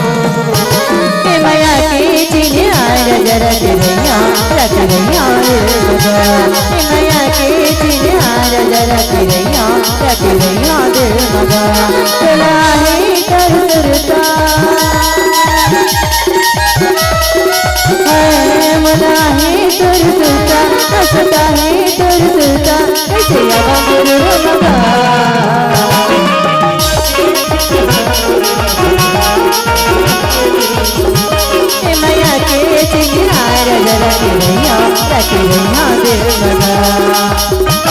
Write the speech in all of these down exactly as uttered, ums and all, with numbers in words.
ए मया के चिन्हार जरा के रहिया, रख रहिया रे बबा। ए मया के चिन्हार जरा के रहिया, रख रहिया रे बबा। तोला ही कर सुरता, है मोला ही कर सुरता, हंसता है कर सुरता। कैसे आवा मोर मगा। ए मया के चिन्हार जरा के रहिया, रख रहिया रे बबा।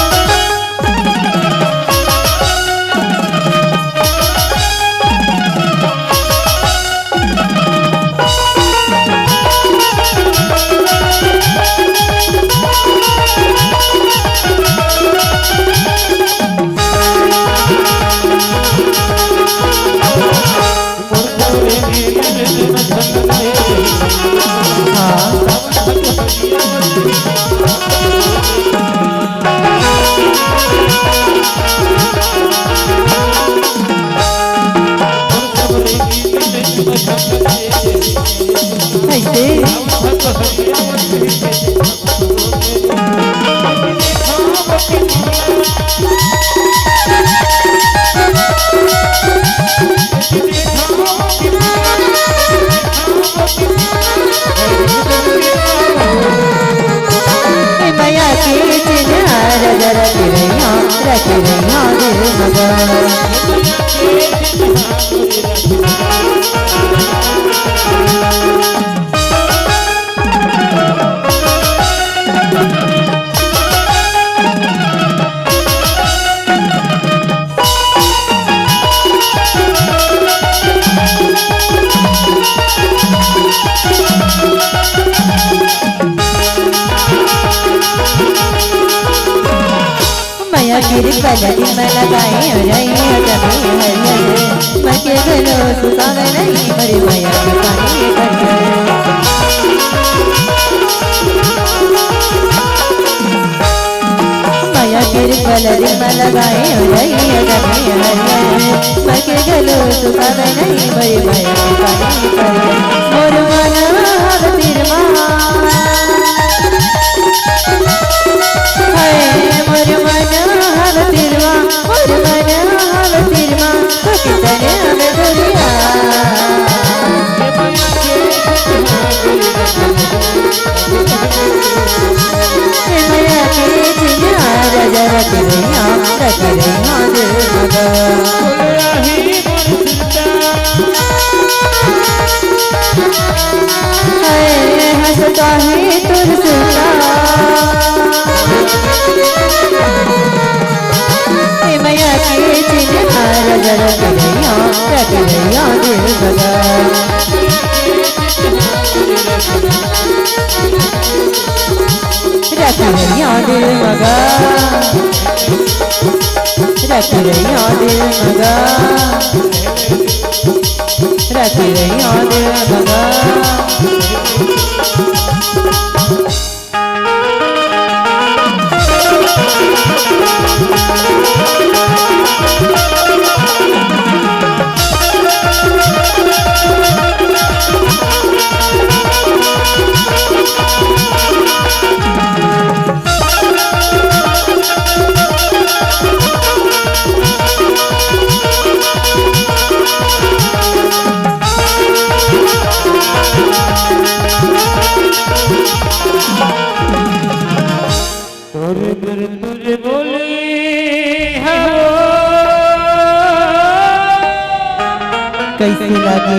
ए मया के चिन्हार जरा के रहिया, रख रहिया रे बबा। मया गिर पलटी में लगाए रही जमी हरियर, मके गलो सुतावे नहीं मरी मया के पानी भरियर। मया गिर पलटी में लगाए रही जमी हरियर, मके गलो सुतावे नहीं मरी मया के पानी भरियर। मोर मन हर तीर मा हाय मोर मन हर तीर मा, मोर मन हर तीर मा, तो कितने हमें दुनिया। ए मया के चिन्हार जरा के रहिया, रख रहिया रे बबा। हाय हंसता है तुर सुता। ए मया के चिन्हार जरा के रहिया, रख रहिया रे बबा। रख रहिया रे बबा। रख रहिया रे बबा। रख रहिया रे बबा। तुझे बोली है वो। कइसे लागे?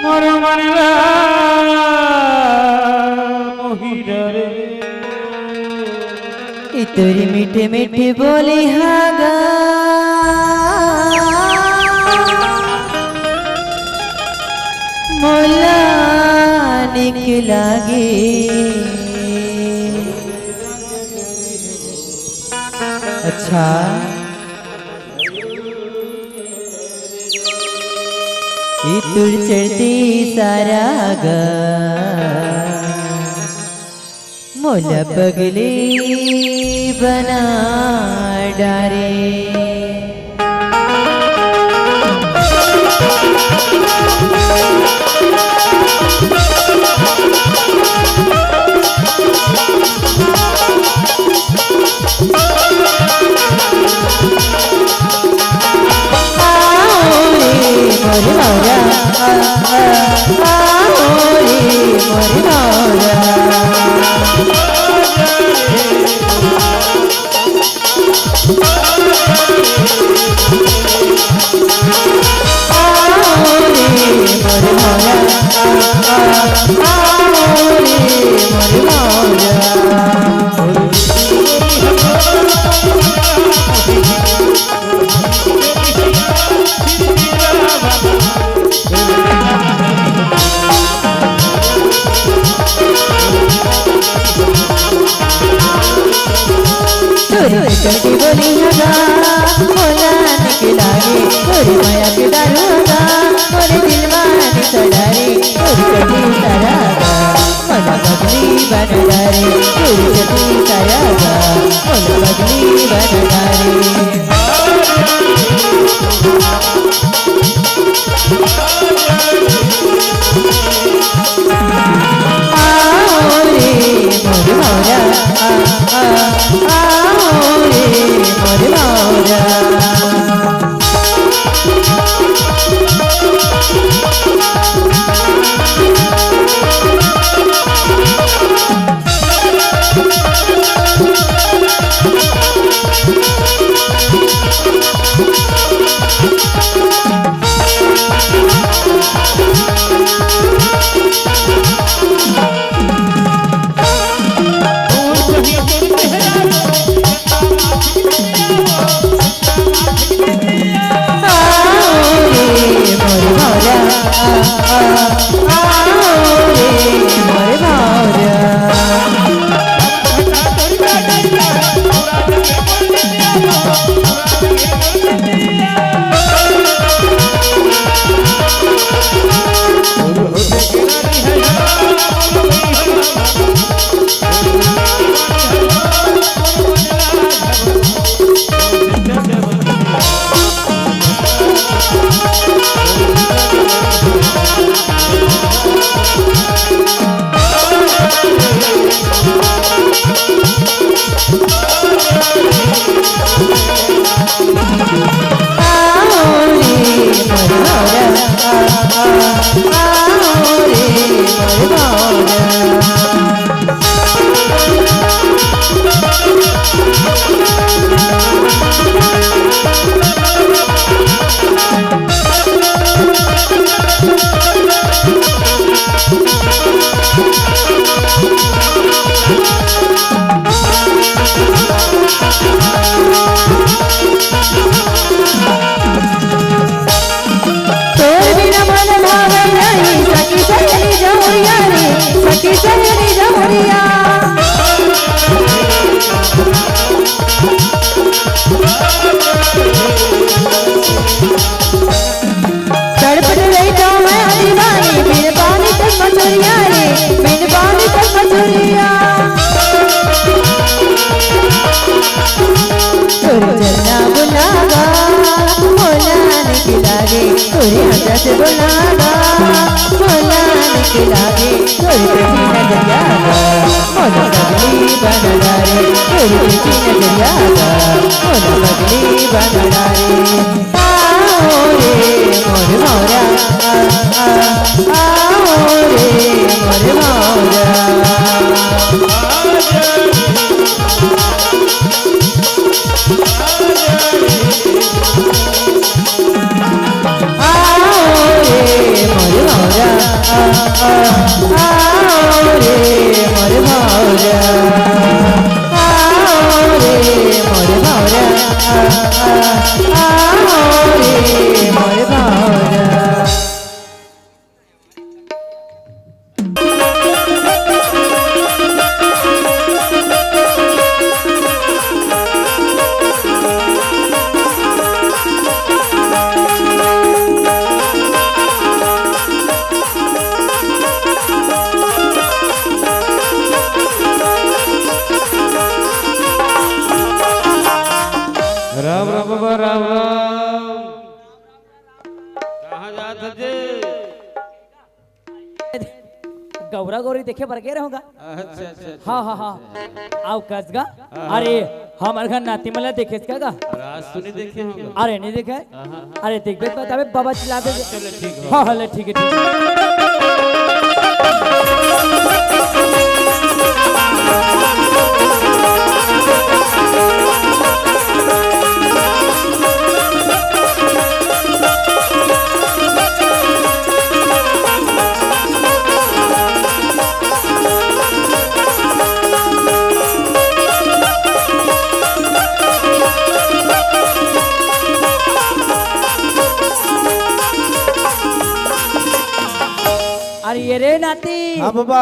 मोर मन ला मोही डरे। ए तोरी मीठे मीठे बोली हा गा, मोला निक लागे। अच्छा, ए तोर चढ़ते सारा गा, मोला पगली बना डारे। आओ रे मोर भौरा, आओ रे मोर भौरा। तोरी चढ़ती बोली हगा, मोला निक लागे, तोरी मया के दारू हगा, मोरे दिल मा निसा डारे, तोरी चढ़ती सारा गा, मोला पगली बना डारे, तोरी चढ़ती सारा गा, मोला पगली बना डारे। आओ रे मोर भौरा, आ, आ, आओ रे मोर भौरा। तोर बिना मन भावे नहीं, सखी सहेली जमुरिया रे, सखी सहेली जमुरिया। तड़पत रही जाऊं मैं दीवानी, बिन पानी तक मछुरिया रे, बिन पानी तक मछुरिया। तोर चलना बुलावा, मोला निक लागे, तोरे हंसा से बुलावा, मोला निक लागे, तोरे प्रेमी नजरिया गा, मोला पगली बना डारे, तोरे प्रेमी नजरिया गा, मोला पगली बना डारे। आओ रे मोर भौरा, आ, आ, आओ रे मोर भौरा। गौरा गौरी देखे बर गे रहूंगा। अच्छा, अच्छा, अच्छा, हाँ, हाँ, अच्छा, हाँ। अच्छा। आओ कस गा। हाँ, अरे, हाँ। हमर घर नाती मन ला देखेस का गा? अरे, आज तो नहीं देखे होंगे। अरे, नहीं देखे? हाँ, हाँ, हाँ। अरे, देखबे तो तबे बाबा चिल्ला दे। हाँ, चलो, ठीक है। हाँ, हाँ, ले, ठीक है, ठीक है। अरे ये रे नाती। हाँ बाबा,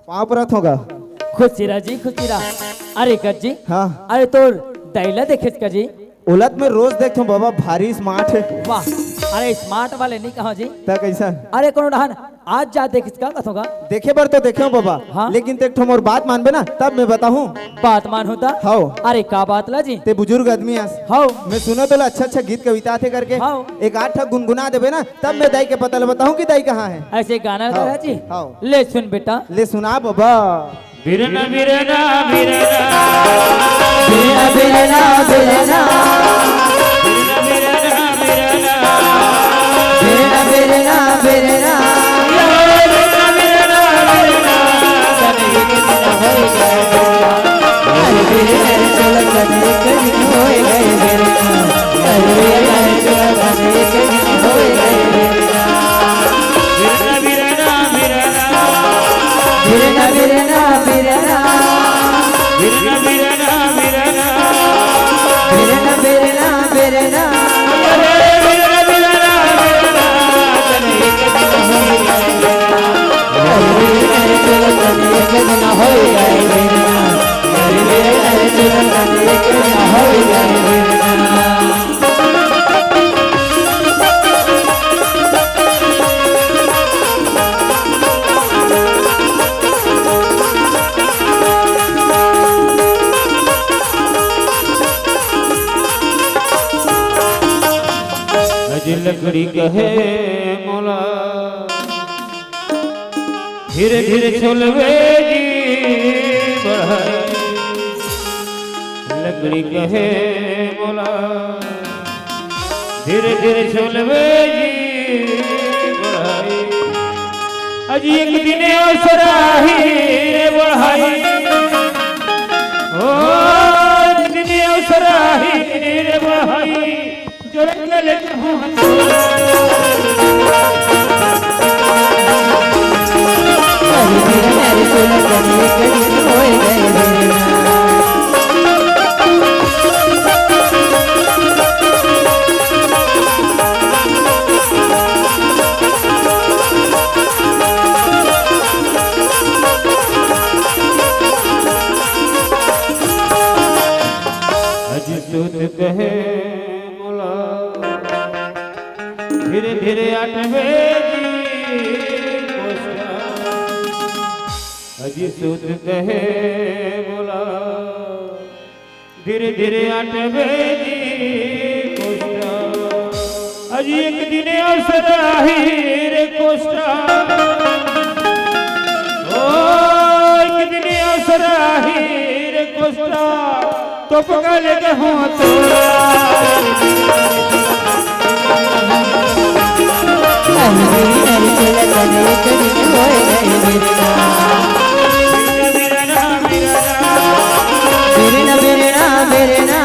पाँव परत हों गा। खुशी रह जी, खुशी रह। अरे कस जी। हाँ। अरे तोर दाई ला देखेस का जी? ओला त मैं रोज देखथों बाबा, भारी smart हे। वाह, अरे smart वाले नहीं कहो जी। त कैसन? अरे कोनो डहन आज जा देखिस का कथों गा? देखे बर तो देखे हों बाबा, हाँ? लेकिन ते एक ठो मोर बात मानबे ना, तब मैं बताहूँ। बात मानहूँ त? हव। अरे का बात ला जी? ते बुजुर्ग आदमी आस। हव। मैं सुनों तोला अच्छा अच्छा गीत कविता आथे करके। हव। एक आध ठा गुनगुना देबे ना, तब मैं दाई के पता ला बताहूँ कि दाई कहाँ हे। ऐसे गाना हव, गा जी? हव। ले सुन बेटा। ले सुना बाबा। बिरना, बिरना, बिरना। बिरना, बिरना, बिरना। बिरना, बिरना, बिरना। बिरना, बिरना, बिरना। अरे बिरना, चल कने कने होए गए बिरना। अरे बिरना, चल कने कने होए गए बिरना। बिरना, बिरना, बिरना। बिरना, बिरना, बिरना। बिरना, बिरना, बिरना। बिरना, बिरना, बिरना। अरे बिरना, बिरना, बिरना। तने एक दिन होए गए बिरना। अरे बिरना, चल कने एक दिन होए गए बिरना। अरे बिरना, चल कने एक दिन होए गए बिरना। अजी लकड़ी कहे मोला, धीरे धीरे चलबे जी बढ़ाई। लकड़ी कहे मोला, धीरे धीरे चलबे जी बढ़ाई। अजी एक दिन अवसर आही रे बढ़ाई। ओ, एक दिन अवसर आही रे बढ़ाई। जोरे के ले अजी सूत कहे मोला, धीरे धीरे आठवें जी कोष्ठा। अजी सूत कहे मोला, धीरे धीरे आठवें जी कोष्ठा। अजी एक दिन अवसर आही रे कोष्ठा। ओ, एक दिन अवसर आही रे कोष्ठा। तो पकड़ लेके हूँ तो। बिरना, बिरना, बिरना।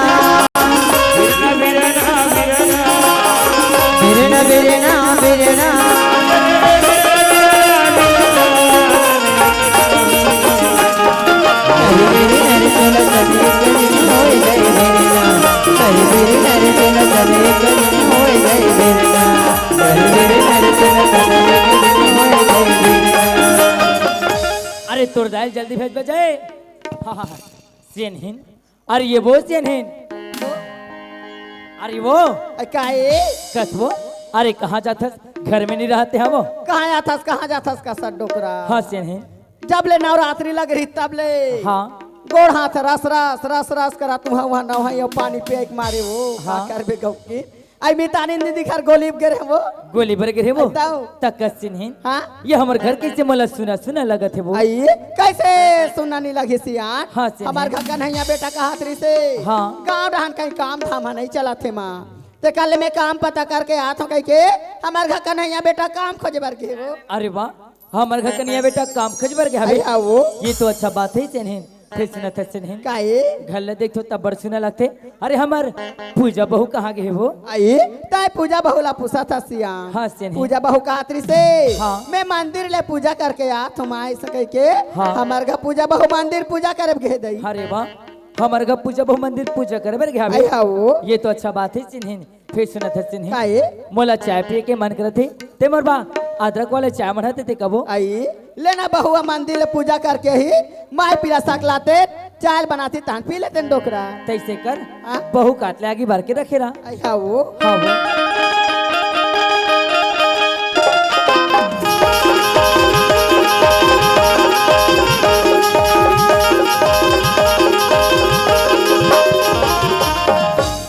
अरे तोर दाई ल जल्दी भेज बे जय। हाँ, हाँ, हाँ। सेनहिन। अरे ये वो सेनहिन। अरे वो। अ, का ए? कस वो? अरे कहाँ जाथस? घर में नहीं रहते हैं वो। कहाँ जाथस, कहाँ जाथस का सर डोकरा? हाँ सेनहिन। जब ले नवरात्रि लग रही तब ले। हाँ। गोड़ हाथ रस रस, रस रस करा तुहा वहाँ नवहा यो पानी पिए के मारे वो। हाँ। का करबे गौ के? अई मितानिन दीदी घर गोली बर गे रहे वो। गोली बर गे रहे वो? बताओ। त कस चिन्हिन? हाँ? ये हमर घर कइसे मोला सुना सुना लगत हे वो? अई, कइसे सुना नइ लगे सियान? हाँ, सियान। हमर घर कन्हैया बेटा कहत रहिसे। हाँ। गाँव डहन कहीं काम धाम ह नइ चलत हे माँ। ते कल मैं काम पता करके आत हूँ कहिके हमर घर कन्हैया बेटा काम खोजे बर गे वो। अरे वाह, हमर घर कन्हैया बेटा काम खोजे बर गे हवे। अई हाँ वो। ये तो अच्छा बात हे चिन्हिन। फेर सुनत हस चिन्हिन? काहे? घर ल देखथों त बड़ सुना लगथे। अरे हमर पूजा बहू कहाँ गे हे वो? अई, तैं पूजा बहू ला पूछत हस सियान। हाँ, सियान। पूजा बहू कहत रहिसे, हाँ। मैं मंदिर ले पूजा करके आत हूँ माँ, अइसे कहिके। हाँ। हमर घर पूजा बहू मंदिर पूजा करे गे हे दई। अरे वाह, हमर घर पूजा बहू मंदिर पूजा करे बर गे हवे। अई हाँ वो। ये तो अच्छा बात हे चिन्हिन। फेर सुनत हस चिन्हिन? काहे? मोला चाय पिए के मन करत हे, ते मोर बर अदरक वाला चाय मढ़ा देते कभू। अई, ले ना बहुआ मंदिर ले पूजा करके ही माय पीला साग लाते, चाय बनाती तहन पी लेतेन डोकरा। तइसे कर, हाँ? बहू काट ले आगी भर के रखे रहा। अई हाँ वो। हाँ वो।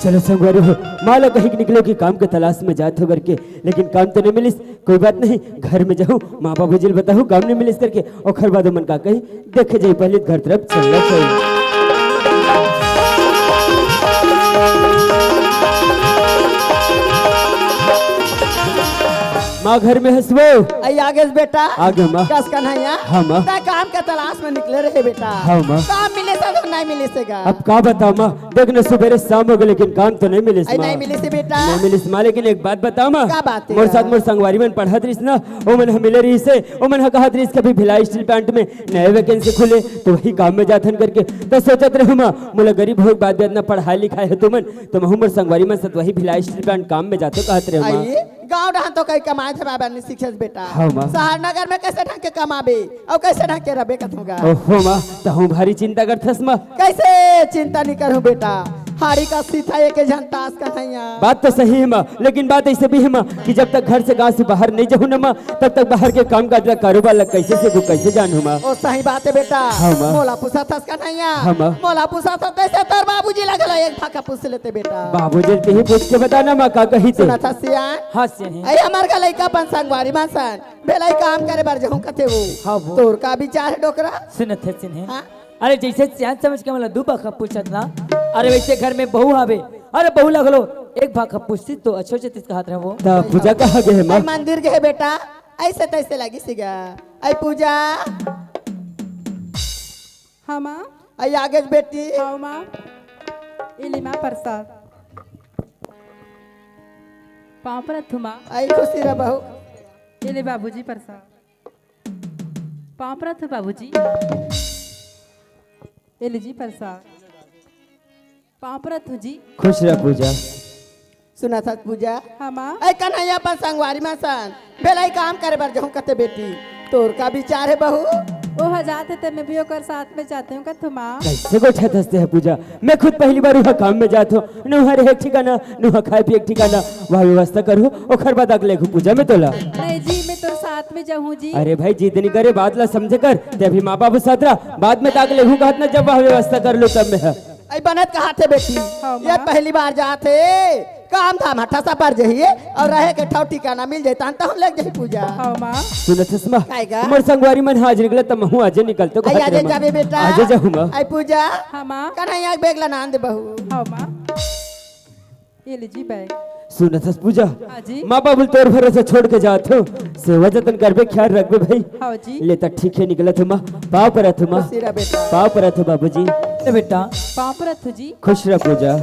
चलो संगवारी हो, माँ ला कहिके निकलेंव कि काम के तलाश में जात हँव करके, लेकिन काम तो नइ मिलिस। कोई बात नहीं, घर में जाहूँ, माँ बाबूजी ल बताहूँ, काम नइ मिलिस करके, ओखर बाद ओमन का कही, देखे जाही, पहली घर तरफ चलना चाहिए। माँ घर में हस वो? अई आगे बेटा। आगे माँ। कस कन्हैया? हाँ माँ। तैं काम के तलाश में निकले रहे बेटा। हाँ माँ। काम मिले से तो नइ मिले से गा। अब का बतावँ माँ, देख ना, सुबेरे शाम हो गे, लेकिन काम तो नइ मिलिस माँ। नइ मिलिस हे बेटा। नइ मिलिस माँ, लेकिन एक बात बतावँ माँ। का बात हे मोर साथ? मोर संगवारी मन पढ़त रहिस ना, ओमन ह मिले रहिसे, ओमन ह कहत रहिस कि अभी भिलाई स्टील प्लांट में नए वैकेंसी खुले, त वही काम में जाथन करके। त सोचत रहेंव माँ, मोला गरीब होय के बाद भी अतना पढ़ाय लिखाय हे तुमन, त महूँ मोर संगवारी मन साथ वही भिलाई स्टील प्लांट काम में जाथों कहत रहेंव माँ। अई, गाँव डहन तो कहीं कमाय धमाय बर नइ सीखेस बेटा। हाँ माँ। शहर नगर में कइसे ढंग के कमाबे अउ कइसे ढंग के रहिबे कथों गा। ओहो माँ, तहूँ भारी चिंता करथस माँ। कइसे चिंता नइ करहूँ बेटा, हाड़ी कस सीता एक झन तास कन्हैया। बात तो सही हे माँ, लेकिन बात अइसे भी हे माँ कि जब तक घर से गाँव से बाहर नइ जाहूँ ना माँ, तब तक बाहर के काम काज ला, कारोबार ला कइसे सीखहूँ, कइसे जानहूँ माँ। ओ सही बात हे बेटा। हाँ माँ। मोला पूछत हस कन्हैया। हाँ माँ। मोला पूछत हस तइसे तोर बाबूजी ला घलो एक भाखा पूछ लेते बेटा। बाबूजी ल तहीं पूछ के बता ना माँ, का कहिथे। सुनत हस सियान? हाँ सियान। अई हमर घर लइका अपन संगवारी मन सन भिलाई काम करे बर जाहूँ कथे वो। हाँ वो। तोर का विचार हे डोकरा? सुनत हस सियान? हाँ। अरे जइसे सियान समझ के मोला दू भाखा पूछत ना, अरे वइसे घर में बहू हवे, अरे बहू ला घलो एक भाखा पूछतिस त अच्छा होतिस कहत रहेंव वो। त पूजा कहाँ गे हे माँ? अई मंदिर गे हे बेटा, अइसे तइसे लगिस गा। अई पूजा। हाँ माँ। अई आगे बेटी। हाँ माँ। ए ले माँ परसाद। पाँव परत हँव माँ। अई खुशी रह बहू। ए ले बाबूजी परसाद। पाँव परत हँव बाबूजी। ए ले जी परसाद। पाँव परत हँव जी। खुश रह पूजा। सुनत हस पूजा? हाँ माँ। अई कन्हैया अपन संगवारी मन सन भिलाई काम करे बर जाहूँ कथे बेटी, तोर का विचार हे बहू? ओह जात हे त मैं भी ओकर साथ में जात हँव कथों माँ। कइसे गोठियाथस तें ह पूजा? मैं खुद पहली बार उहाँ काम में जात हँव, न उहाँ रहे के ठिकाना, न उहाँ खाय पिये के ठिकाना। वहाँ व्यवस्था करहूँ, ओखर बाद आके लेगहूँ पूजा मैं तोला। नहीं जी, मैं तोर साथ में जाहूँ जी। अरे भाई, जिद नइ करे, बात ला समझे कर। तें अभी माँ बाबू साथ रह, बाद में ताके लेगहूँ कहत ना, जब वहाँ व्यवस्था कर लूँ तब मैं ह। अई बनत कहत हे बेटी, हाँ, ये माँ। पहली बार जात हे, काम धाम ह ठसा पर जाही अउ रहे के ठौर ठिकाना मिल जाही, तहन तहूँ लेग जाही पूजा। हाँ माँ। सुनत हस माँ? काय गा? मोर संगवारी मन ह आज निकलत त महूँ आजे निकलत हँव अई कहत आजे रहेंव माँ। जाबे बेटा। आजे जाहूँ माँ। अई पूजा। हाँ माँ। कन्हैया के बैग ला नान दे बहू। हाँ माँ। ए ले जी बैग। सुनत हस पूजा? हाँ जी। माँ बाबू ल तोर भरोसा छोड़ के जात हँव, सेवा जतन करबे, ख्याल रखबे भाई। हाँ जी। ले त ठीक हे, निकलत हँव माँ, पाँव परत हँव माँ। खुशी रह बेटा। पाँव परत हँव बाबूजी। ले बेटा। पाँव परत हँव जी। खुश रह पूजा।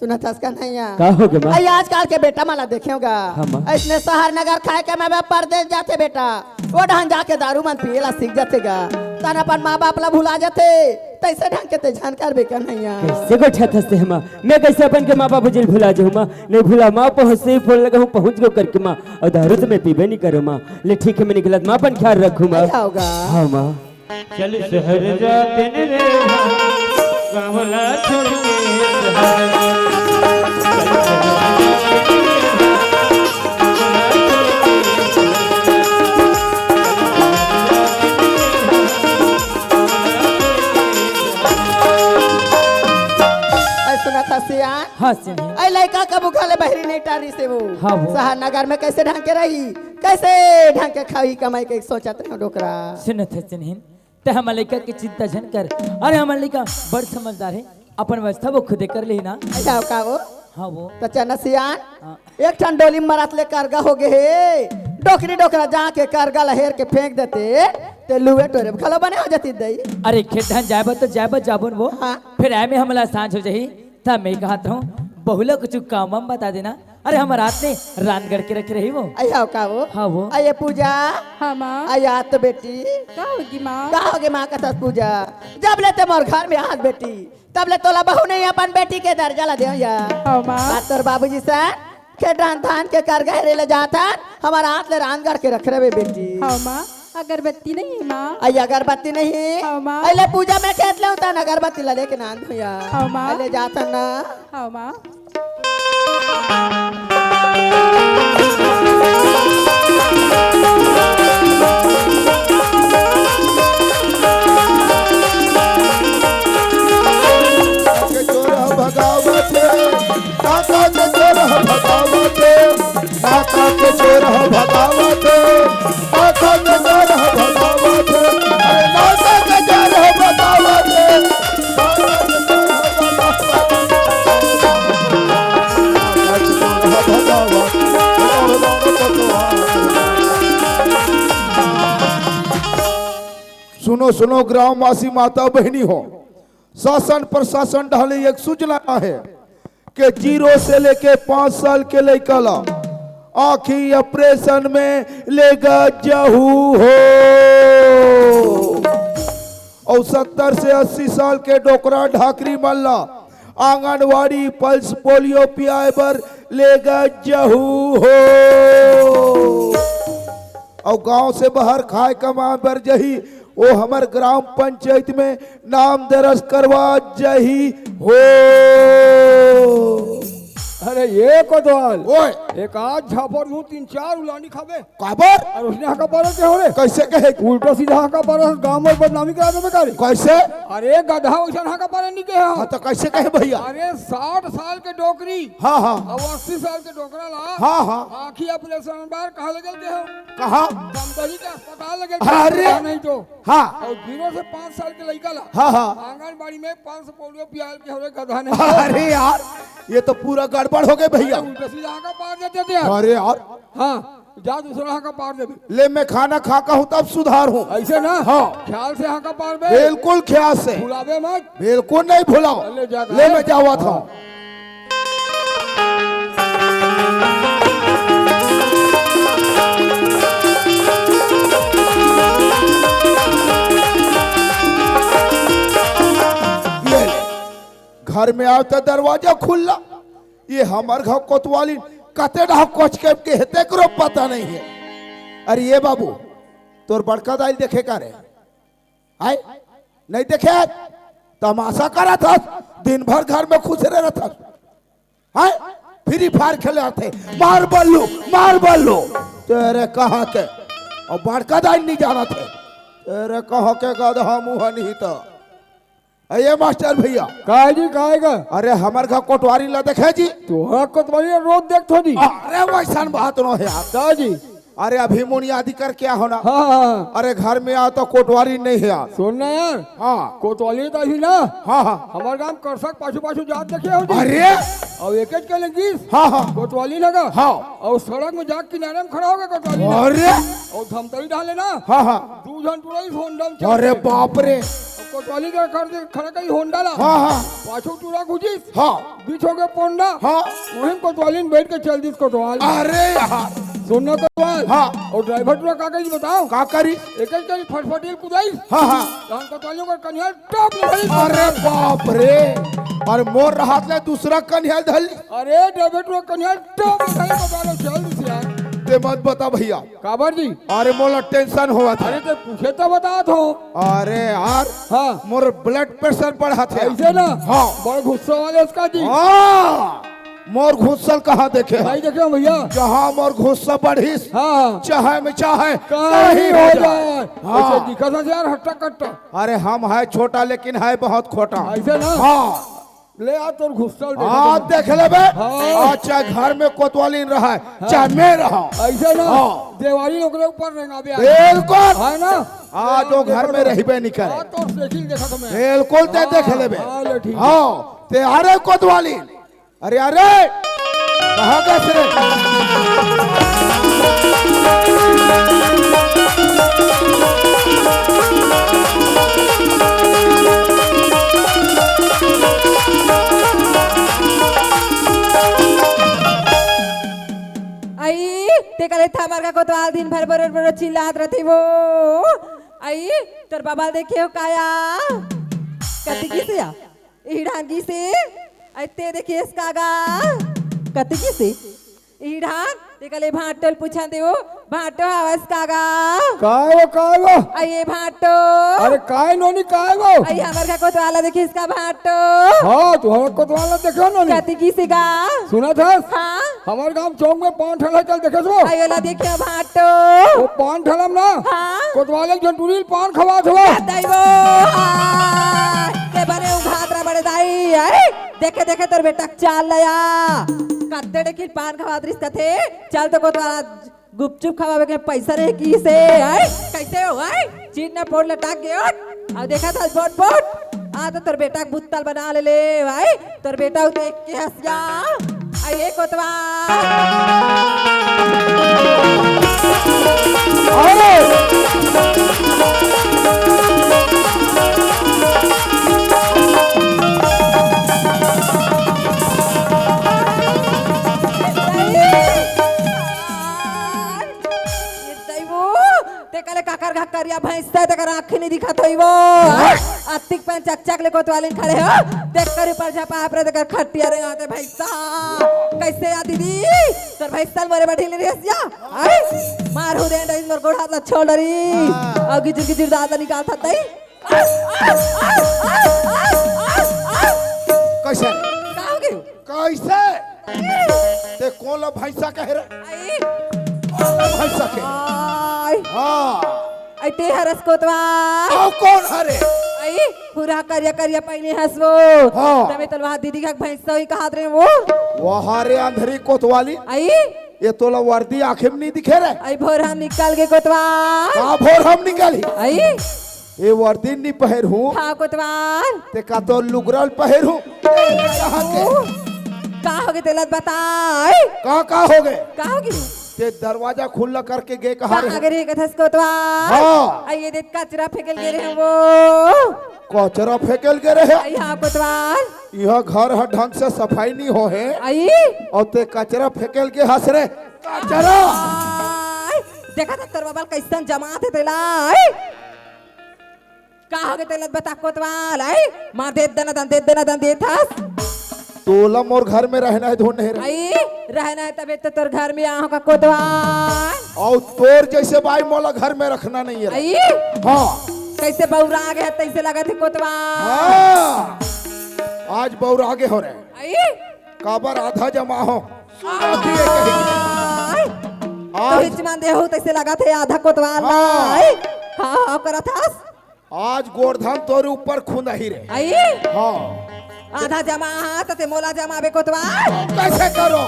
सुनत हस कन्हैया? का हो गे माँ? अई आजकल के बेटा मन ला देखेंव गा। हाँ माँ। अइसने शहर नगर खाय कमाय बर परदेस जाथे बेटा। ओ डहन जाके दारू मन पिये ला सीख जाथे गा। तहन अपन माँ बाप ला भुला जाथे। तइसे ढंग के तें झन करबे कन्हैया। कइसे गोठियाथस तें ह माँ? मैं कइसे अपन के माँ बाबूजी ल भुला जाहूँ माँ? नइ भुलावँव माँ, पहुँचते ही फोन लगाहूँ, पहुँच गेंव करके माँ। अउ दारू तो मैं पीबे नइ करँव माँ। ले ठीक हे, मैं निकलत माँ, अपन ख्याल रखहूँ माँ। अई आओ गा। हाँ माँ। चल शहर जातेन रे, गाँव ला छोड़ के शहर। अई सुनत हस यार। हाँ, सिन्हिन। अइ लइका कभू घर ले बहरी नहीं टारिस हे वो। हाँ, वो। शहर नगर में कैसे ढंग के रही, कैसे ढंग के खाई कमाई के सोचत रहे डोकरा। सुनत हे सिन्हिन, ते हमर लइका के चिंता झन कर। अरे हमर लइका बड़ समझदार हे, अपन व्यवस्था वो खुदे कर लेही ना। अच्छा का वो? हाँ वो। त चना सियान, हाँ। एक ठन डोली मरत ले करगा हो गे हे। डोकरी डोकरा जाके करगा ला हेर के फेंक देते, ते लुए टोरे घलो बने हो जाती दई। अरे खेत धान जाए बर तो जाए बर जाबोन वो। हाँ। फिर आए में हमला सांझ हो जाही। त मैं कहत रहूं, बहुला कुछ काम वाम बता देना। अरे हमर आत ने रांध गढ़ के रखे रही वो। अइहा का वो? हाँ वो। अये पूजा। हाँ माँ। अये आत बेटी। का होगे माँ? का होगे माँ कथस पूजा? जब ले ते मोर घर में आत बेटी, तब ले तोला बहू नहीं अपन बेटी के दर्जा ला देव या। हाँ माँ। बात तोर बाबूजी से खेत धान धान के करगा हेरे ले जात हन, हमर आत ले रांध गढ़ के रखे रहे बेटी। हाँ माँ। अगरबत्ती नहीं हे माँ? अई अगरबत्ती नहीं? हाँ, माँ। अई ले पूजा में खेत ले उतार अगरबत्ती ला लेके ना आंदू या। हाँ, माँ। अई ले जात हन ना। हाँ, माँ। के चोर भगावत हे, काका के चोर भगावत हे। काका के चोर ह भगावत हे, काका के चोर ह भगावत हे, अरे काका के चोर ह भगावत हे। सुनो, सुनो, ग्रामवासी माता बहिनी हो, शासन प्रशासन डहर ले एक सूचना आहे के जीरो से लेके पाँच साल के लइका ला आँखी ऑपरेशन में लेगा जाहू हो, अउ सत्तर से अस्सी साल के डोकरा ढाकरी मन ला आंगनवाड़ी पल्स पोलियो पियाए बर लेगा जाहू हो, अउ गांव से बाहर खाए कमाए बर जही ओ हमर ग्राम पंचायत में नाम दरज करवा जाही हो। अरे ये कोतवाल, ओए। एक आध झापड़ दूं, तीन चार उलानी खाबे। काबर? अरे उसने हाका पारे के हो रे। कैसे कहे? उल्टा सीधा हाका पारे, गांव में बदनामी करा देबे का रे। कैसे? अरे गधा वैसन हाका पारे नहीं के हो। हाँ, तो कैसे कहे भैया? अरे साठ साल के डोकरी। हाँ, हाँ। अब अस्सी साल के डोकरा ला। हाँ, हाँ। आँखी ऑपरेशन बार कहाँ ले गए हो? कहाँ? दमदही के अस्पताल ले गए। अरे। नहीं तो। हाँ। अउ जीरो से पाँच साल के लइका ला। हाँ, हाँ। आंगनबाड़ी में पाँच सौ पोलियो पियाल के हवे गधा ने। अरे यार, ये तो पूरा गड़बड़ हो गए भैया। उल्टा सीधा हाका पार देते थे यार। अरे यार। हाँ, जा दूसरा हाका पार देबे। ले मैं खाना खा का हूँ तब सुधार हूँ। ऐसे ना? हाँ। ख्याल से हाका पार बे। बिल्कुल ख्याल से। भुलावे मत। बिल्कुल नहीं भुलाओ। ले जा। ले मैं जावा था। ये ले, घर में आओ तो दरवाजा खुल्ला। ये हमर घर कोतवाली कते डहा कोच के, के हे, तेकरो पता नहीं है। अरे ये बाबू, तोर बड़का दाई ल देखे का रे? आय? नहीं देखे? तमाशा करत हस, दिन भर घर में खुसरे रहत हस। हैं? फ्री फायर खेले आथे, मार बल्लू, मार बल्लू। तेरे कहाँ के? अउ बड़का दाई नहीं जानत हे। तेरे कहाँ के गधा मुँह नहीं तो। ए, ये मास्टर भैया। काय जी, काय का? अरे, हमर घर कोटवारी ला देखे जी। तोहर कोटवारी रोज देखथो जी। अरे, वैसन बात नो हे यार। का जी? अरे, अभी मुनियादी करके आहो ना। हाँ, हाँ, हाँ। अरे, घर में आओ तो कोटवारी नहीं हे यार। सुन ना यार। हाँ। कोटवारी तो अभी ना। हाँ, हाँ। हमर गांव करसक पाछू पाछू जात देखे हो जी। अरे। अउ एक एक के लगिस। हाँ, हाँ। कोटवारी लगा। हाँ। अउ सड़क में जाके किनारे में खड़ा हो गया कोटवारी लगा। अरे। अउ धमतरी डाले ना। हाँ, हाँ। दू झन टुरा इस होंडा में चढ़ अरे के। बाप रे। अउ कोटवाली का कर दे, खड़ा करी होंडा ला। हाँ, हाँ। पाछू टुरा घुसिस। हाँ। बीच हो गया पोंडा। हाँ। वहीं कोटवाली में बैठ के चल दिस कोटवाल। अरे यार। सुन ना कोटवाल। हाँ। अउ ड्राइवर टुरा का करी बताओ? का करी? एक एक करी फटफटी कुदाई। हाँ, हाँ। तहन कोटवालियों का कनिया टॉप ले गई। अरे बाप रे। अरे मोर रहत ले दूसरा कनिया धल। अरे ड्राइवर टुरा कनिया टॉप ले गई, बता लो जल्दी से यार। ते मत बता भैया। काबर जी? अरे मोला टेंशन होवत हे। अरे ते पूछे तो बतात हो। अरे यार, हाँ। मोर ब्लड प्रेशर बढ़त हे। ऐसे ना? हाँ। बड़ गुस्सा वाले उसका जी। हाँ, मोर गुस्सा कहाँ देखे हो? नहीं देखे हो भैया। जहाँ मोर गुस्सा बढ़िस, हाँ। चाहे में चाहे कहीं कहीं हो हो जाए। जाए। हाँ। ऐसे दिखत हे यार हट्टा कट्टा। अरे हम है छोटा लेकिन है बहुत खोटा। ऐसे ना? हाँ। ले आ तोर घुसल देख हाँ, ले। देख लेबे। हाँ। आज चाहे घर में कोतवालीन रहा है, हाँ। चाहे मैं रहा। ऐसे ना, हाँ। देवारी ओकरे ऊपर रेंगाबे आज। बिल्कुल। है ना? आज वो घर में रहिबे नहीं करे। हाँ, तोर साइकिल देखा तो मैं। बिल्कुल ते हाँ, देख लेबे। हाँ, ले ठीक है। हाँ, ते अरे कोतवालीन। अरे, अरे, कहाँ गस रे? आई, ते कले थमर का कोतवाल दिन भर बरोर बरोर चिल्लात रथे वो। आई, तोर बाबा देखे हो काया? कति किसे आ? इही ढांग गिसे, अइ ते देखेस का गा? कति गिसे? इही ढांग, ते कले भांटो ल पूछन देवो, भांटो हवस का गा? काय वो, काय वो? अइ ये भांटो। अरे काय नोनी, काय वो? अइ हमर घर कोतवाल ल देखेस का भांटो? हाँ, तू हमर कोतवाल ल देखे नोनी। कति गिसे गा? सुनत हस? हाँ। हमर गांव चौक में पान ठेला चल देखे सो। अइ ओला देखे भांटो। वो पान ठेला में ना। हाँ। कोतवाल एक झन टूरी ल पान खवात हवय। दैवो, हाँ। ते बने उघात रह बड़े दाई, अरे, देखे, देखे तोर बेटा के चाल लया। कद्दे डेकिल पान खवात रिस कथे, चल तो कोतवाल गुपचुप खवावे के पैसा नहीं किसे, अरे, कैसे हो, अरे? चीट ना पोड़ लटाक गयो। अब देखा था बोट बोट। आ तो तोर बेटा के बुत्तल बना ले ले भाई, तोर बेटा उते एक के हंसिया। आ ये कोतवाल। अरे! ये दैवो, ते कले काकर घा करिया भैंस ते, तेकर आँखी नहीं दिखत होई वो। हाँ? अतिक पैन चकचक ले कोतवालिन खड़े हो, तेकर ऊपर झपा परे, तेकर खटिया रे आते भैंसा। कैसे आ दीदी? तोर भैंसा मोरे बैठी ले रहिस या? आई? मार हो दे, मोर गोड़ हाथ ला छोड़ डरी। हाँ। अउ गिजुर गिजुर दांत ला निकाल था तई। कैसे? का हो गयो? कैसे? ते कोन ला भैंसा कहे रे? आई। कोन ला भैंसा कहे? आई। हाँ। आई ते हरस कोतवाल। अउ कोन हरे? आई, पूरा करिया करिया पहिने हस वो। हाँ। तमे तलवार दीदी का भैंसा ही कहात रहे वो। वाह रे अंधरी कोतवाली। आई। ये तोला वर्दी आँखी में नहीं दिखे रे? आई भोर हम निकल गे कोतवाल। का भोर हम निकल ही? आई। ए वर्दी नी पहिर हूँ। हाँ, कोतवाल। ते का तो लुगरा ल पहिर हूँ। कहाँ के? ओ, का हो गे तेला बताए? का, का हो गे? का हो गे? ते दरवाजा खुल्ला करके गे कहाँ कहाँ रहे? गे रहे कथस कोतवाल? हाँ। आ ये देख कचरा फेंकल गे रहे वो। कचरा फेंकल गे रहे? आई हाँ, कोतवाल। इहाँ घर ह ढंग से सफाई नहीं हो हे। आई। अउ ते कचरा फेंकल गे हस रे। कचरा। आई, देखा था तोर बाबा कैसन जमात हे तेला। आई। का हो गे तेला बता कोतवाल, आई? मार दे दना दन, दे दना दन, दे थस। तोला मोर घर में रहना हे, धुन नहीं रहे। आई, रहना हे तबे तो तोर घर में आहूँ का कोतवाल। अउ तोर जैसे बाई मोला घर में रखना नहीं है। आई? हाँ। कैसे बौरा गे हे, तैसे लगत हे कोतवाल। हाँ। आज बौरा गे हो रे। आई? काबर आधा जमा हो। सुनत ही है कहीं। आई? आज तो हिच मान दे हो, तैसे लगत हे आधा कोतवाल हाँ। आई? हाँ, हाँ, करत हस। आज गोरधन तोरे ऊपर खुंदही रे। आई? हाँ। आधा जमा हा, त ते मोला जमाबे कोतवाल। कैसे करो?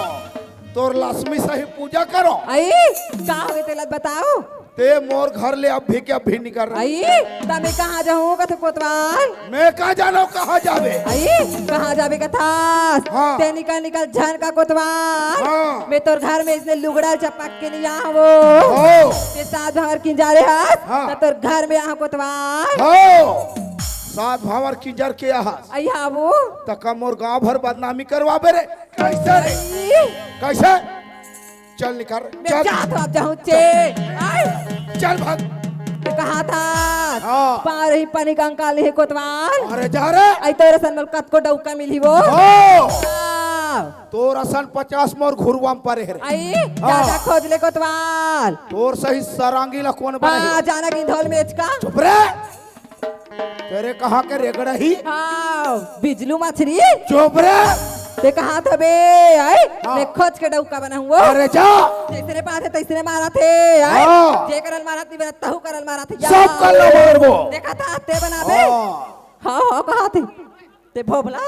तोर लक्ष्मी सही पूजा करो। आई? का होगे तेला बताओ? ते मोर घर ले अभी के अभी निकल रहा। आई? त मैं कहाँ जाहूँ कथे कोतवाल? मैं का जानो कहाँ जाबे? आई? कहाँ जाबे कथस? हाँ। ते निकल निकल झन का कोतवाल। हाँ। मैं तोर घर में इसने लुगड़ा चपक के नहीं आहा वो। हो। ते सात भंवर किंजरे हस, हाँ। त तोर घर में आहा कोतवाल। हो। सात भंवर किंजर के आहस। आई हाँ वो। त का मोर गांव भर बदनामी करवाबे रे? कैसे रे? आई। कैसे? चल निकल, मैं चल। जात हूँ, अब जाहूँ चे। आई। चल भाग। ते कहा था? हाँ। पाँव रही पानी कंकाल हे कोतवाल। अरे जा रे। आई तोरे सन मल कतको डौका मिलही वो। हो। हाँ। तोर असन पचास मोर घुरुआ में परे हे रे। आई, हाँ। जादा खोज ले कोतवाल। तोर सही सरांगी ला कोन बने हे? हाँ, जाना कि ढोल में एचका। चुप रे। तेरे कहाँ के रेगड़ा ही? हाँ, बिजलू मछरी। चुप रे। ते कहाँ था बे? आई, हाँ। मैं खोज के डौका बनाहूँ वो। अरे जा। जैसने पाथे, तैसने मारथे। आई, हाँ। जे करल मारत नहीं बनत, तहू करल मारथे। सब करल मारबो। देखा था, ते बनाबे। हाँ। हाँ, हाँ, कहा थे। ते भोभला?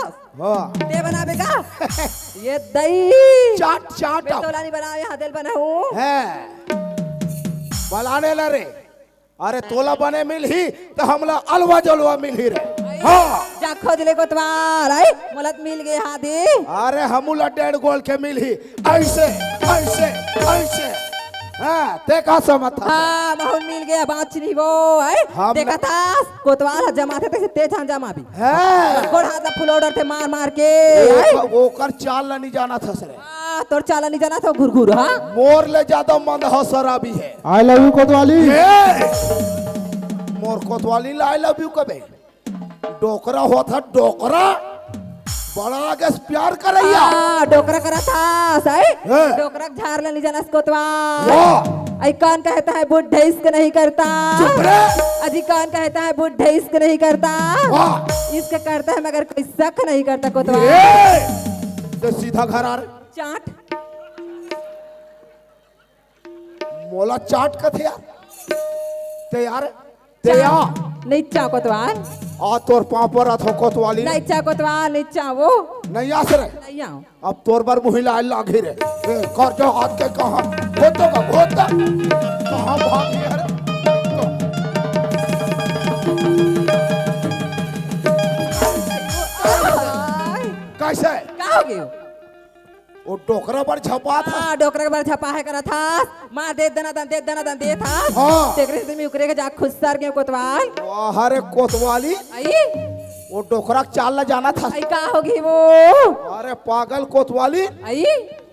हाँ। ते बनाबे का? ये दई। चाट, चाट। मैं तोला नहीं बनावे, हाँ, तेल बनाऊं। है। बलाने ला रे। अरे तोला बने मिलही, त हमला अलवा जलवा मिलही रे। हाँ। जा खोज ले कोतवाल, आई, मोला त मिल गे, हाँ दे। अरे हमू ला डेढ़ गोल के मिलही, ऐसे, ऐसे, ऐसे। हाँ, ते का समझ था? हाँ, महूँ मिल गे, बाँच नहीं वो, आई। हम देखा था, कोतवाल ह जमाथे, तैसे तेज हम जमा भी। हैं? गोड़ हाथ ला फुलौड़ थे मार मार के। ओकर, ओकर चाल ला नहीं जाना था सर। आ, तोर चाल ला नहीं जाना था घुरघुर, हाँ? मोर ले ज्यादा मंद ह शराबी है। I love you कोतवाली। ये! मोर कोतवाली ला I love you कबे? डोकरा होत ह, डोकरा। बड़ा आगे से प्यार करैया। आ, डोकरा करा था, सही? हैं? डोकरा झार ला नहीं जाना कोतवाल। वाह। आई कौन कहता है बुढ़े इश्क नहीं करता? चुप रे। अजी कौन कहता है बुढ़े इश्क नहीं करता? वाह। इश्क करता है मगर कोई शक नहीं करता कोतवाल। ए, तो सीधा घर आ रे। चाट। मोला चाट कथे यार। ते यार, ते या। नहीं चा कोतवाल। आ तोर पाँव परत हो कोतवाली। नहीं चा कोतवाल, नहीं चा वो। नहीं आस रे। नहीं आओ। अब तोर बर मुही लाए लागे रे। ए, कर जो हाथ के कहाँ? घोट तो का, घोट तो। कहाँ भाग गया रे? आय। कैसे? का हो गयो? वो डोकरा बर झपा था। हाँ, डोकरा के बर झपा है करा था। मार दे दना दन, दे दना दन, दे था। हाँ। तेकरे से मैं उकरे के जा खुद सर गयो कोतवाल। वाह रे कोतवाली। आई? वो डोकरा के चाल ला जाना था। आई का होगी वो? अरे पागल कोतवाली। आई?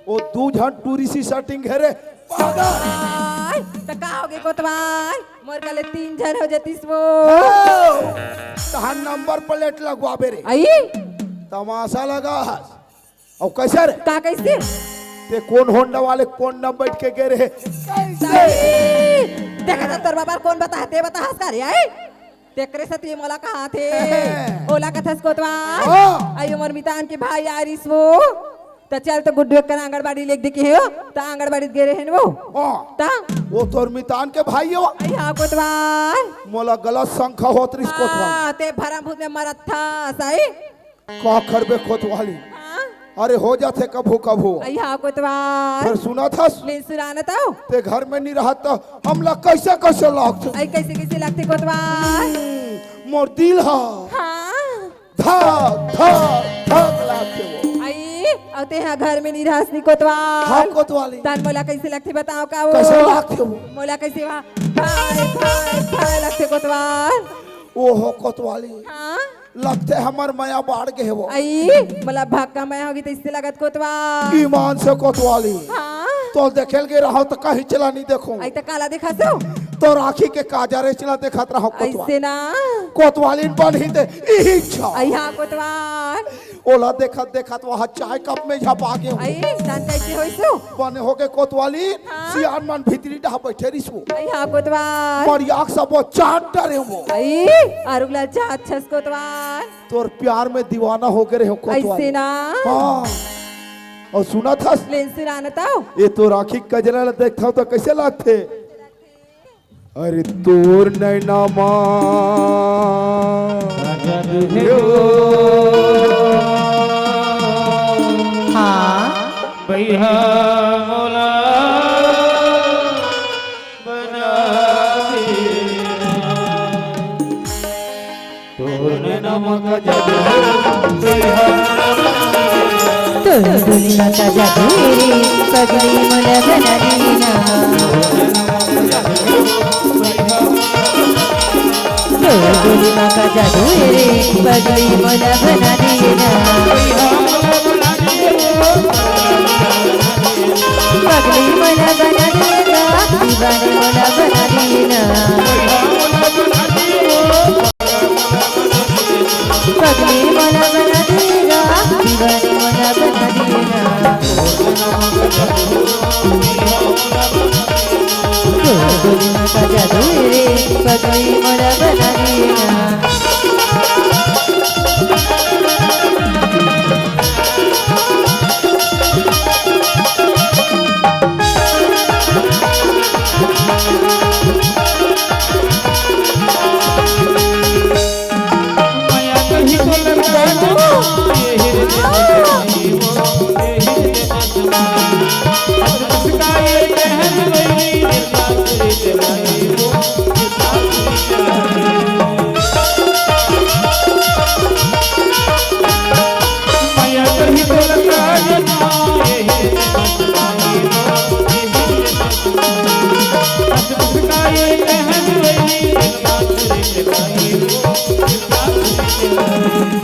वो दू झन टूरी सी सेटिंग है रे। पागल। आई, त का होगी कोतवाल? मोर कले तीन झन हो जतिस वो। ओ, तहार नंबर प्लेट लगवाबे रे। आई? तमाशा लगा। अउ कैसे रे? का कैसे? ते कोन होंडा वाले कोन न बैठ के गे रहे? कैसे? देखा था तोर बाबा कोन बता, ते बता हस का रे, आई? तेकरे से ते मोला कहा थे। ओला कथस कोतवाल। हाँ। आई उमर मितान के भाई आरिस वो। त चल तो गुड्डू एक आंगनबाड़ी लेग दे के हो। त आंगनबाड़ी गे रहे वो। हाँ। त? वो तोर मितान के भाई हो? आई हाँ कोतवाल। मोला गलत संख्या होत रिस कोतवाल। हाँ, ते भरम भूत में मरत था, सही? का करबे कोतवाली? हाँ? अरे हो जाथे कभू कभू। आई हाँ कोतवाल। फिर सुना था? ले सुना न तो। ते घर में नहीं रहत त हमला कैसे कैसे लागथे? आई कैसे कैसे लागथे कोतवाल? हम्म, मोर दिल हा। हाँ। धक धक धक लागथे वो। आई, अउ ते हा घर में नहीं रहस नी कोतवाल। हाँ कोतवाली। तन मोला कैसे लागथे बताओ का वो? कैसे लागथे वो? मोला कैसे वा? भाई भाई भाई लागथे कोतवाल। ओहो कोतवाली। हाँ? लगथे हमर मया बाढ़ गे हे वो। आई, मोला भक्का मया होगी त इससे लगत कोतवाल। ईमान से कोतवाली। हाँ। तो देखेल गे रहो त कहीं चला नहीं देखो। आई त काला देखा सो? तोर आँखी के काजर चला देखत रहो कोतवाल। ऐसे ना। कोतवाली बन ही दे, इही इच्छा। आई हाँ कोतवाल। ओला देखत देखत वहाँ चाय कप में झपा गे हो। आई, जान कैसे होई सो? बने हो गे कोतवाली, हाँ। सियान मन भीतरी डहा बैठे रिस वो। आई हाँ कोतवाल। मरियाक सब वो चाट डरे वो। आई, अरुगला चाट छस कोतवाल। तोर प्यार में दीवाना हो गे रहे हो कोतवाल। ऐसे ना। हाँ। अउ सुना था? ले सुना न तो। ये तोर आँखी कजरा ला देखता हूँ तो कैसे लागथे? अरे तोर नैना मा। हाँ। भैया मोला बना दे। तोर नैना मा का जादू हे, तोर दुनिया का जादू हे रे, पगली मोला बना देना। तोर दुनिया का जादू हे रे, पगली मोला बना देना। पगली मोला बना देना, दीवाने मोला बना देना। पगली मोला बना देना, दीवाने मोला बना देना। पगली मोला बना देना, पगली मोला बना देना।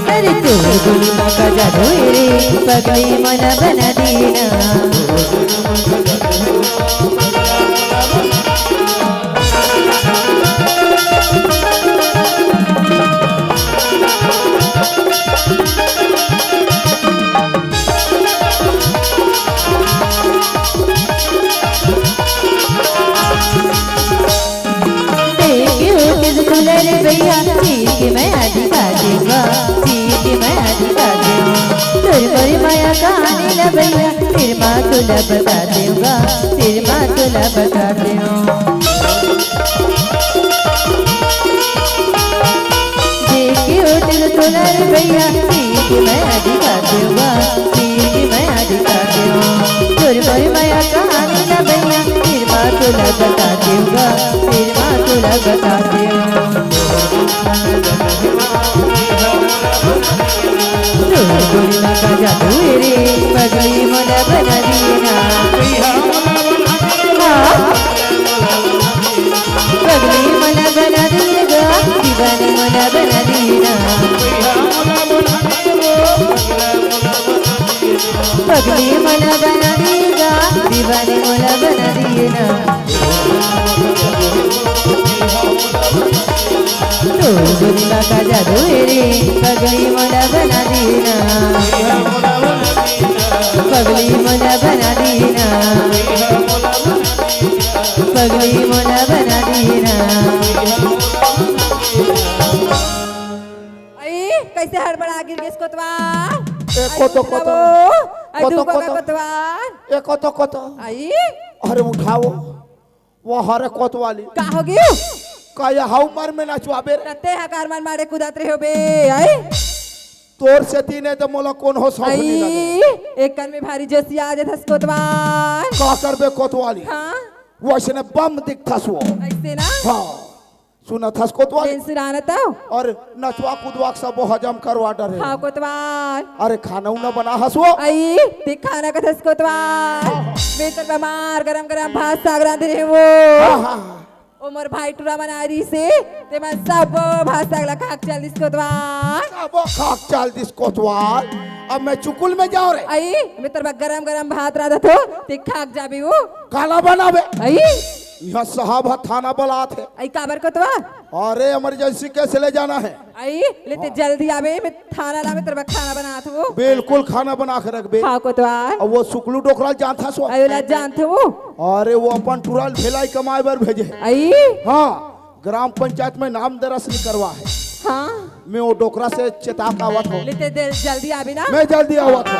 अरे तोर गोली मा का जादू रे, पगली मन बना दीना। देखे होते तो खुला रे भैया, ठीक मैं अधिका दूंगा, ठीक मैं अधिका दूंगा। तोर मोर माया कहानी ला भैया, फिर माँ तुला बता दूंगा, फिर माँ तुला बता दूंगा। देखे होते तो खुला रे भैया, ठीक मैं अधिका दूंगा, ठीक मैं अधिका दूंगा। तोर मोर माया कहानी ला भैया, फिर माँ तुला बता दूंगा, फिर माँ तुला बता दूंगा। तोर गोली मा का जादू रे, पगली मन बना दीना। हाँ। पगली मन बना दीना, दीवानी मन बना दीना। पगली मन बना दीना, दीवानी मन बना दीना। तोर गोली मा का जादू रे, पगली मन बना दीना। पगली मन बना दीना। पगली मन बना दीना। आई, कैसे हड़बड़ा गिर गेस कोतवाल? ए, कोतो, कोतो। कोतवाल। ए, कोतो, कोतो। आई। अरे उठाओ। वो हरे कोतवाली। का हो गयो? का ये हऊ मर में नचवाबे रे? तते हकार मन मारे कुदात रहे हो बे, आई? तोर से तीने तो मोला कोनो शौक नहीं लगे। एक कन में भारी जोशिया आ जाथस कोतवाल। का करबे कोतवाली? हाँ। वैसने बम दिखथस वो। ऐसे ना? हाँ। सुनत हस कोतवाल? लेन सुनाना तो। और नचवा कुदवा के सबो हजम करवा डरे। हाँ कोतवाल। अरे खाना उना बना हस वो? आई, ते खाना कथस कोतवाल। मैं तो बीमार गरम गरम भात साग रांधे रहे वो। हाँ, हाँ। ओ मोर भाई टूरा मन आ रही से, ते मन सब भात साग ला खाक चल दिस कोतवाल। सबो खाक चल दिस कोतवाल। अब मैं चुकुल में जाओ रे। आई, मैं तेरे गरम गरम भात रांधत हो, ते खाक जाबे वो। काला बनाबे। आई। यहाँ साहब ह थाना बलात हे। आई काबर कोतवाल? अरे emergency case ले जाना हे। आई, ले ते जल्दी आबे, मैं थाना ला, मैं तेरे बर खाना बनात हूँ। बिल्कुल खाना बना के रखबे। हाँ कोतवाल। अब वो सुकलू डोकरा जानत हस वो? आई, ओला जानत हूँ। अरे वो अपन टूरा ल भेलाई कमाए बर भेजे हे। आई। हाँ, ग्राम पंचायत में नाम दरज नहीं करवा हे। हाँ। मैं वो डोकरा से चेता के आवत हूँ। ले ते दे-, जल्दी आबे ना। मैं जल्दी आवत हूँ।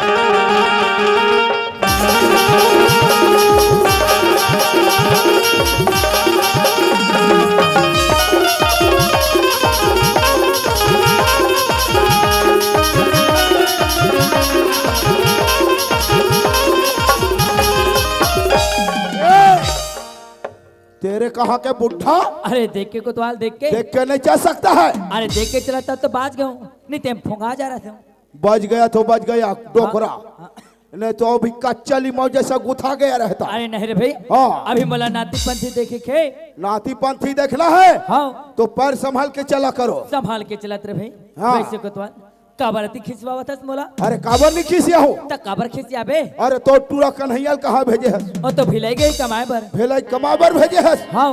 तेरे कहाँ के बुढ़ा? अरे देख के कोतवाल, देख के। देख के नहीं चल सकता है। अरे देख के चला तब तो बाज गया हूँ, नहीं ते फुंगा जा रहा था। बच गया तो बच गया, डोकरा। हाँ, हाँ। नहीं तो अभी कच्चा लिमाऊ जैसा गुथा गया रहता। अरे नहीं रे भाई। हाँ। अभी मोला नाती पंथी देखे के। नाती पंथी देखना है? हाँ। तो पैर संभाल के चला करो। संभाल के चलत रे भाई। हाँ। वैसे कोतवाल, काबर अति खिसवावत हस मोला? अरे काबर नहीं खिसिया हूँ? त काबर खिसियाबे? अरे तो टूरा कन्हैया ल कहाँ भेजे हस? ओ तो भिलाई गई कमाए बर। भिलाई कमाए बर भेजे हस? हाँ।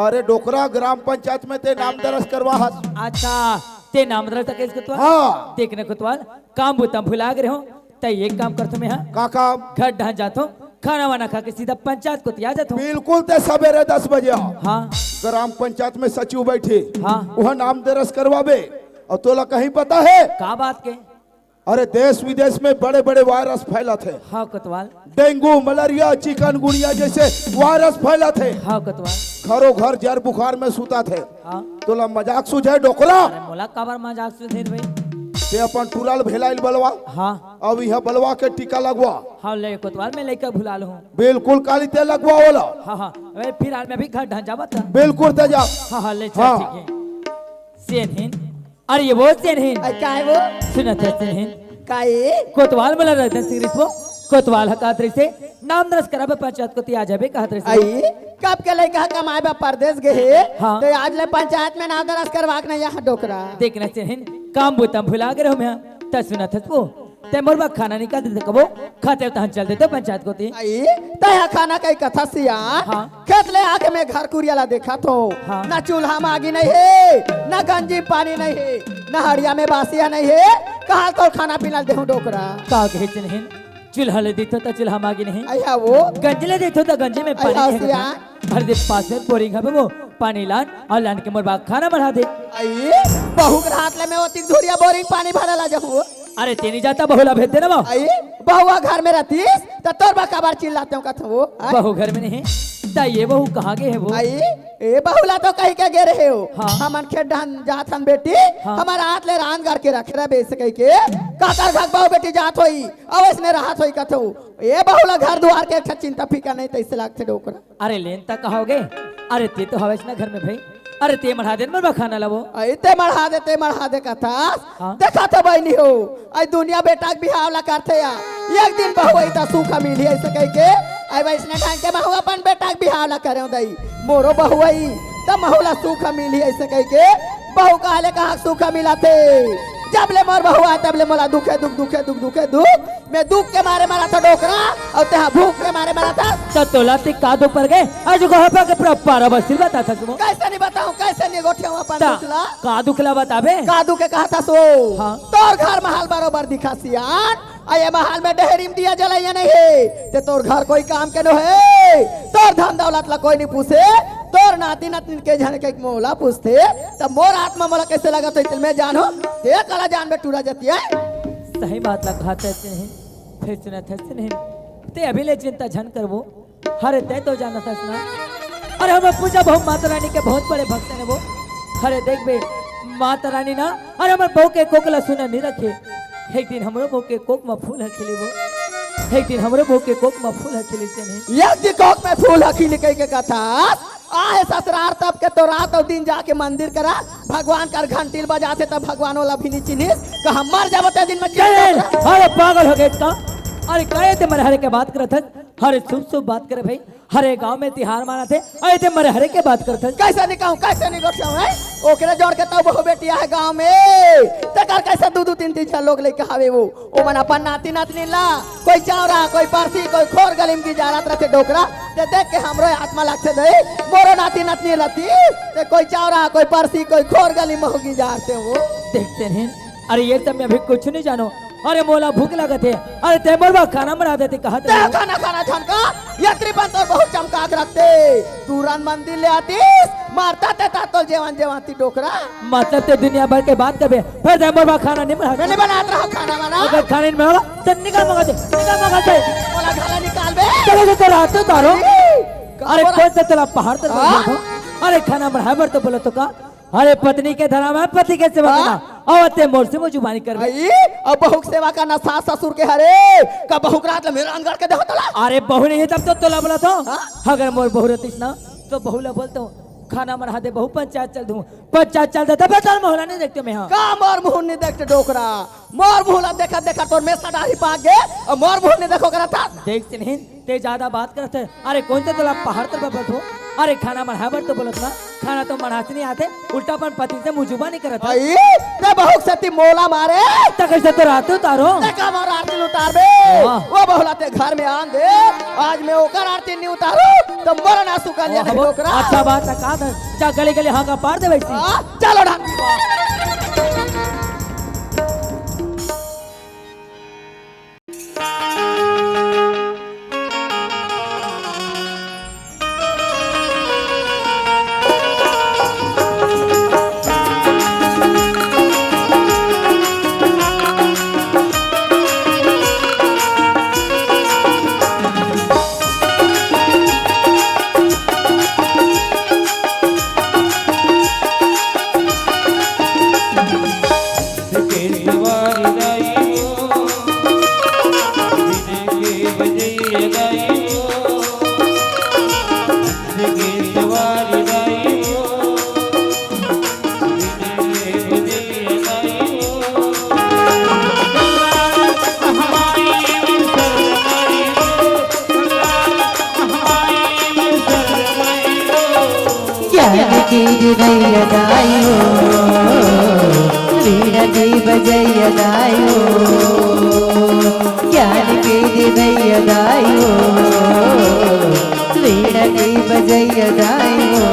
अरे डोकरा, ग्राम पंचायत में ते नाम दरज करवा हस। अच्छा, ते नाम दरज तक इसको तो। हाँ। देख न कोतवाल, काम बुता भुला गे रहे हो, त एक काम करथो मैं, हाँ? का काम? घर डहन जाथो, खाना वाना खा के सीधा पंचायत कोती आ जाथो। बिल्कुल, ते सवेरे दस बजे आ। हाँ। ग्राम पंचायत में सचिव बैठे। हाँ। वहाँ नाम दरज करवाबे। और तोला कहीं पता है? का बात के? अरे देश विदेश में बड़े बड़े वायरस फैलत हे। हाँ कोतवाल। डेंगू, मलेरिया, चिकनगुनिया जैसे वायरस फैलत हे। हाँ कोतवाल। घरों घर जर बुखार में सुतत हे। हाँ। तोला मजाक सूझे डोकरा? अरे मोला काबर मजाक सूझे रे भाई? ते अपन टूरा ल भेलाई ल बलवा। हाँ। अब यह बलवा के टीका लगवा। हाँ ले कोतवाल, मैं लइका भुला लूँ। बिल्कुल काली ते लगवा ओला। हाँ हाँ, अबे फिलहाल मैं भी घर ढन जावत हूँ। बिल्कुल ते जा। हाँ हाँ ले चल, हाँ। ठीक है। सेनहिन, अरे ये वो सेनहिन। अरे क्या है वो? सुनत हस सेनहिन, काई? कोतवाल मोला रतन सिंह रिसबो, कोतवाल ह कहत रहिसे, नाम दर्ज कराबे पंचायत कोती आ जाबे कहत रहिसे। आई, कब के लइका ह कमाए बर परदेस गे हे, हाँ। त आज ले पंचायत में नाम दर्ज करवा के नइ आए हस डोकरा। देख न सिनहिन, काम बूता म भुला गे रहेंव मैं, त सुनत हस वो, तैं मोर बर खाना निकाल देते कबो, खाते तहन चल देते पंचायत कोती। आई, तैं ह खाना कई कथस सियान, हाँ। खेत ले आके मैं घर कुरिया ला देखत हों। हाँ। ना चूल्हा म आगी नइ हे, ना गंजी म पानी नइ हे, ना हड़िया में बासी ह नइ हे, कहाँ तोर खाना पीना ल देहूं डोकरा? का कहे सिनहिन? चूल्हा ले देथों त चूल्हा म आगी नइ हे। अइहा वो। गंजी ले देथों त गंजी में पानी अइहा नइ हे। सियान। अरे दे पास में बोरिंग हवे वो, पानी लान अउ लान के मोर बर खाना बढ़ा दे। आई, बहू के रहत ले मैं ओतिक दूरिहा बोरिंग पानी भरे ला जाहूं। अरे तें नइ जाता, बहू ला भेज देना वो। आई, बहू ह घर में रहतिस, त तोर बर काबर चिल्लातेंव कथंव वो, हाँ? बहू घर में नइ हे, त ये बहू कहाँ गे हे वो? आई, ए बहू ला तो कहि के गे रहे हो, हाँ। हमन खेत डहन जात हन बेटी, हाँ। हमर हाथ ले रांध गढ़ के रखे रहे बेस कहि के, काकर घर बहू बेटी जात होई, अउ अइसने रहत होई कथंव। ए बहू ला घर दुवार के एक ठा चिंता फिकर नइ, तइसे लागथे डोकरा। अरे लेन त कहोगे, अरे तें तो हवस ना घर में भई, अरे तें मढ़ा दे न मोर बर खाना ला वो। अई तें मढ़ा दे, तें मढ़ा दे कथस। हाँ। देखा तो बहिनी हो, अई दुनिया बेटा के बिहाव ला करथे या। एक दिन बहू अई त सुख मिलही अइसे कहि के। अई वइसने ढंग के महू अपन बेटा के बिहाव ला करेंव दई। मोरो बहू अई त महू ला सुख मिलही अइसे कहि के। बहू कहा ले कहाँ सुख मिलथे? जब ले मोर बहू आए तब ले मोला दुखे दुख, दुखे दुख, दुखे दुख। मैं दुख के मारे मरत हों डोकरा, अउ तेहा भूख के मारे मरत हस। त तोला ते का दुख पर गे? आज को हपा के पूरा पारा बस्ती ल बताथस वो। कइसे नइ बताहूं, कइसे नइ गोठियाहूं अपन त दुख ला? का दुख ला बताबे? का दुख के कहत हस वो? हाँ। तोर घर महल बरोबर दिखय सियान, अउ ए महल में डेहरी म दिया जलइया नइ हे, ते तोर घर कोई काम के नो हे, तोर धन दौलत ला कोई नइ पूछे, तोर नाती नतनीन के झन के मोला पूछथे, त मोर आत्मा मोला कइसे लगत होही, तेला मैं जानहूं, ते काला जानबे टूरा जतिया। सही बात ला कहत हस सिनहिन, फेर सुनत हस सिनहिन, ते अभी ले चिंता झन कर वो। अरे तें तो जानत हस ना, अरे हमर पूजा बहू माता रानी के बहुत बड़े भक्त हन वो। अरे देख बे, माता रानी ना, अरे हमर बहू के कोख ला सुना नइ रखे। एक दिन हमरो बहू के कोख म फूल ह खिली वो, एक दिन हमरो बहू के कोख म फूल ह खिली सिनहिन। एक दिन कोख में फूल ह खिली कहि के कथस, आहे ससुरार तब के तो रात अउ दिन जाके मंदिर करा, भगवान कर घंटी ल बजाथे त भगवान ओला भी नइ चिन्हिस, का हम मर जाबो ते दिन में चिन्हिस? अरे पागल हो गेस का? अरे कहे ते मरहरे के बात करत हस, अरे शुभ शुभ बात करे भई, अरे गांव में तिहार मनाथे, अरे ते मरहरे के बात करत हस। कइसे नइ कहूं, कइसे नइ गोठियाहूं, हैं? ओकरे जोर के तउ बहू बेटी आहे गांव में, तेकर कइसे दू दू तीन तीन झन लोग लइका हवे वो। ओमन अपन नाती नतनीन ला कोई चांवरा, कोई परसी, कोई खोर गली म गिंजारत रथे डोकरा। ते देख के हमरो आत्मा लगथे दई, मोरो नाती नतनीन रतिस, ते कोई चांवरा, कोई परसी, कोई खोर गली म गिंजारथे वो। देख सिनहिन, अरे ये सब मैं अभी कुछु नइ जानों। अरे मोला भूख लगत हे, अरे तें मोर बर खाना बना देते कहत ते हस। खाना खाना झन का, ये त्रिपन तोर बहू चमका के रखथे। तुरंत मंदिर ले आतिस, मारता ते ता तोर जेवन जेवन ती डोकरा। मतलब ते दुनिया भर के बात करबे, फेर ते मोर बर खाना नइ बना। मैं नइ बनात रहंव खाना वाना। अगर खाना नइ बना, त निकल मगर से, निकल मगर से। मोला घर ले निकालबे। चलो, चलो, चलो, आते तारो। अरे, अरे, कौन सा तला पहाड़ तर हाँ? बैठा था? अरे, खाना बनाए बर तो बोला तो का? अरे, पत्नी के धरम हे, पति के सेवा हाँ? करना। अउ ते मोर से मुंह जुबानी करबे। अई, अउ बहू के सेवा करना सास ससुर के हरे। का बहू के रहत ले मैं रांध गढ़ के देहूं तोला? अरे, बहू नइ हे तब तो तोला बोलत हों। हाँ? अगर मोर बहू रतिस ना, त बहू ला बोलत हों, खाना बना दे बहू, पंचायत चल दूं। पंचायत चल देते, बे तोर मुंह ला नइ देखतेंव मैं, हाँ। का मोर मुंह नइ देखते डोकरा? मोर मुंह ला देखत देखत तोर मेसा डाढ़ी पाक गे, अउ मोर मुंह नइ देखों करत हस। देख सिनहिन, ते जादा बात करत हस। अरे कौन से तोला पहाड़ तर बोलत हों? अरे खाना बढ़ाए बर तो बोलत ना, खाना तो बढ़ात नइ आथे, उल्टा अपन पति से मुंह जुबानी करत हस। अई, ते बहू के सेती मोला मारे। त कइसे तोर आते उतारों? ते का मोर आरती ल उतारबे? हाँ। वो बहू ला ते घर में आन दे, आज मैं ओकर आरती नइ उतारों, त मोर ना सुकन या ओहो, डोकरा। अच्छा बात हे, का थे? जा गली गली हांका पार दे वइसे। हाँ, चलो ढांकी। बजैया दाई हो, वीणा के बजैया दाई हो।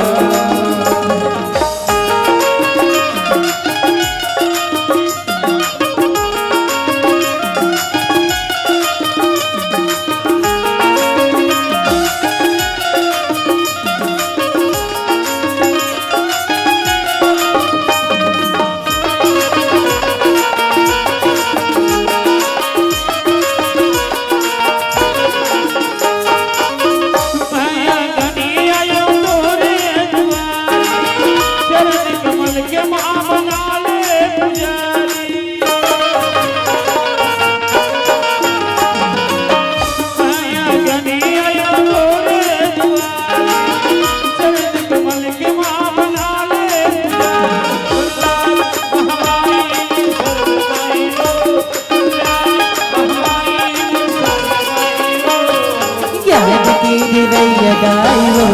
ज्ञान के देवैया दाई हो,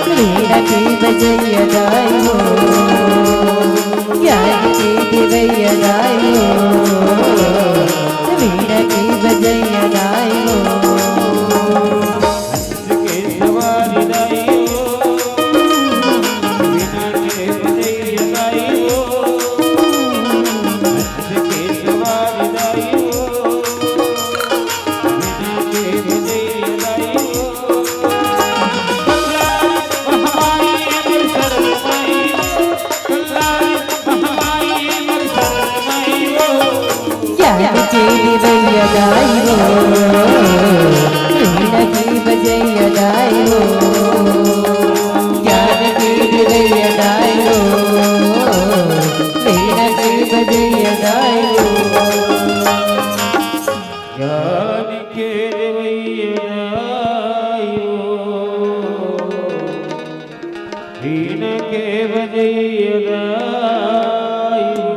वीणा के बजैया दाई हो। ज्ञान के देवैया दाई हो, वीणा के बजैया दाई हो। हंस के सवारी दाई हो, वीणा के बजैया दाई हो। हंस के सवारी दाई हो, ज्ञान के देवैया दाई हो, वीणा के बजैया दाई हो। ज्ञान के देवैया दाई हो, वीणा के बजैया दाई हो। ज्ञान के देवैया दाई हो, वीणा के बजैया दाई हो।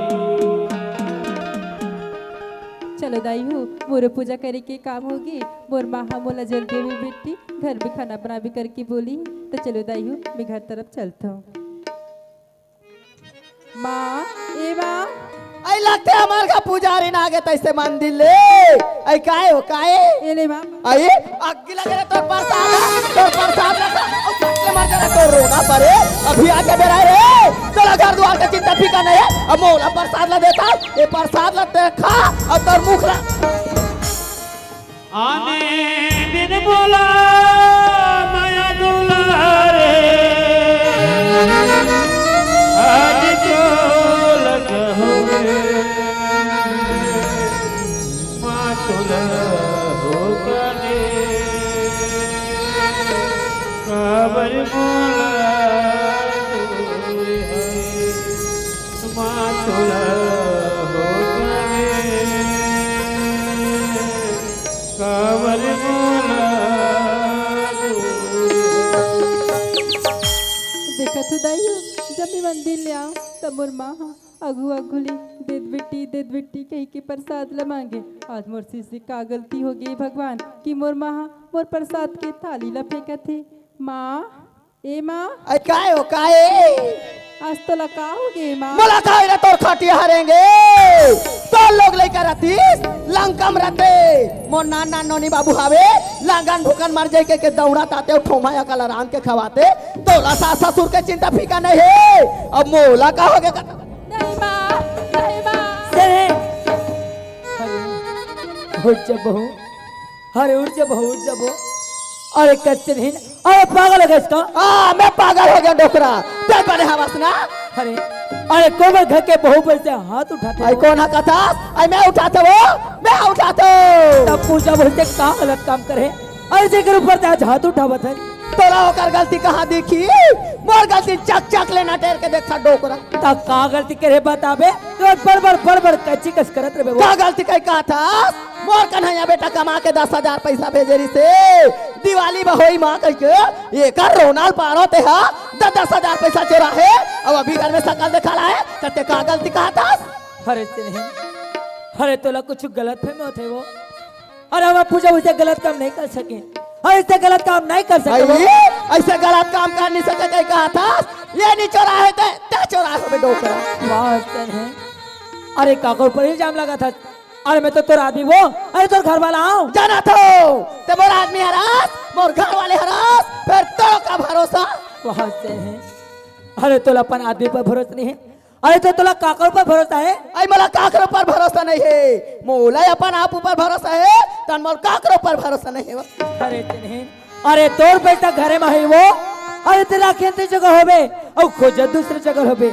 चलो दाई हो, मोर पूजा करे के काम होगे। मोर माँ ह मोला जल्दी में बेटी घर में खाना बनाबे करके बोली, तो चलो दाई हो, मैं घर तरफ चलता हूँ। माँ, ए माँ। अई लगथे हमर घर पुजारी ना आगे तइसे मंदिर ले। अई काहे हो, काहे? ए ले माँ। अई अग्गी लगे रे तोर प्रसाद, तोर प्रसाद लगे, अउ सबके मर जाना तोर रोना परे। अभी आके बेरा रे, तोला घर दुआर के चिंता फिकर नहीं है। अब मोला प्रसाद ला देता, ए प्रसाद ला देखा, अउ तोर मुख ला। आने दिन मोला माया दुलारे, आज तो लगा होगे, माँ तोला होगा रे, काबर मोला दूर है, माँ तोला होगा रे। काबर मोला दूर। देखत हो दाई हो, जब मैं मंदिर ले आऊं, तब मोर माँ ह आगू आगू ले, "दे दे बेटी, दे दे बेटी," कहि के प्रसाद ल मांगे। आज मोर से का गलती हो गई भगवान, कि मोर माँ ह मोर प्रसाद के थाली ल फेंकत हे। माँ, ए माँ। अई काय हो, काय? आज तोला का हो गे माँ? मोला का होइला तोर खटिया हरेंगे? तोर लोग लइका रतिस, लंका म रते। मोर नान नान नोनी बाबू हावे, लांगन भूकन मर जाए के, के दौड़ा ताते, अउ ठोमा या कला रांध के खवाते। तोला सास ससुर के चिंता फिकर नहीं हे। अब मोला का हो गे? नहीं माँ, नहीं माँ। से उठ जा बहू, अरे उठ जा बहू, उठ जा बहू। अरे कच्चे दिन, अरे पागल हो गया इसका? हाँ, मैं पागल हो गया डोकरा। तेरे बने हवस ना? अरे, अरे कोमल घर के बहू पर से हाथ उठाते आई हो। कौन हा कथा? आई मैं उठाते हो, मैं उठाते हो। तब पूजा बोलते का गलत काम करे? अरे जेकर ऊपर ते आज हाथ उठावत है। तोला ओकर गलती कहाँ दिखी? मोर गलती चक चक ले नटेर के देखा डोकरा। ता का गलती करे बताबे? रोज बड़ बड़ बड़ बड़ कच्ची कस करत रहे वो। का गलती कही कहा था? मोर कन्हैया बेटा कमा के दस हजार पैसा भेजे रिसे, दिवाली में होई माँ कह के, एकर रोनाल पारो ते हा, दस दस हजार पैसा चोरा हे, अब अभी घर में सकल देखा ला हे, त ते का गलती कहा था? अरे से नहीं, अरे तोला कुछ गलत फहमी होते वो। अरे हम पूजा उसे गलत काम नहीं कर सके, हम इससे गलत काम नहीं कर सके वो। अरे, ऐसे गलत काम कर नहीं सके कह कहा था, ये नहीं चोरा हे ते, ते चोरा हे बे डोकरा। वाह, से नहीं। अरे काकर ऊपर इल्जाम लगा था, अरे मैं तो तोर आदमी वो, अरे तोर घर वाला हंव। जानत हंव, ते मोर आदमी हरस, मोर घर वाले हरस, फेर तोर का भरोसा? वाह से है। अरे तोला अपन आदमी पर भरोसा नहीं है, अरे तो तोला काकर ऊपर भरोसा है? अरे मोला काकर ऊपर भरोसा नहीं है, मोला अपन आप ऊपर भरोसा है, तन मोर काकर ऊपर भरोसा नहीं है। अरे चिन्हिन, अरे तोर पैसा घरे में है वो, अरे तेला खेत जगह होबे, अउ खोजा दूसरे जगह होबे।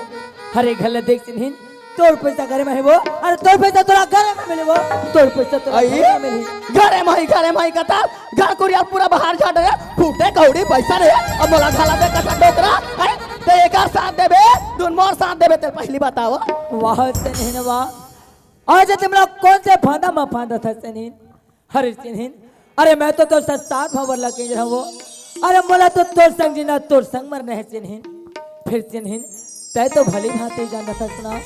अरे घर ला देख चिन्हिन, तोर पैसा घरे में है वो, अरे तोर पैसा तोला घरे में मिले वो, तोर पैसा तोला अई? घरे में मिले। घरे में ही, घरे में ही कता, घर कुरिया पूरा बाहर झाड़ रहे, फूटे कौड़ी पैसा रहे, अब मोला घाला दे कता डोकरा, अरे ते एकर साथ देबे, दुन मोर साथ देबे, ते पहली बताओ। वाह चिन्हिन वाह, आज तुम लोग कौन से फांदा में फांदा था चिन्हिन? अरे चिन्हिन, अरे मैं तो तोर साथ सात भंवर ला के रहूं। अरे मोला तो तोर संग जीना, तोर संग मरना है चिन्हिन। फेर चिन्हिन, तैं तो भली भांति जानत हस ना।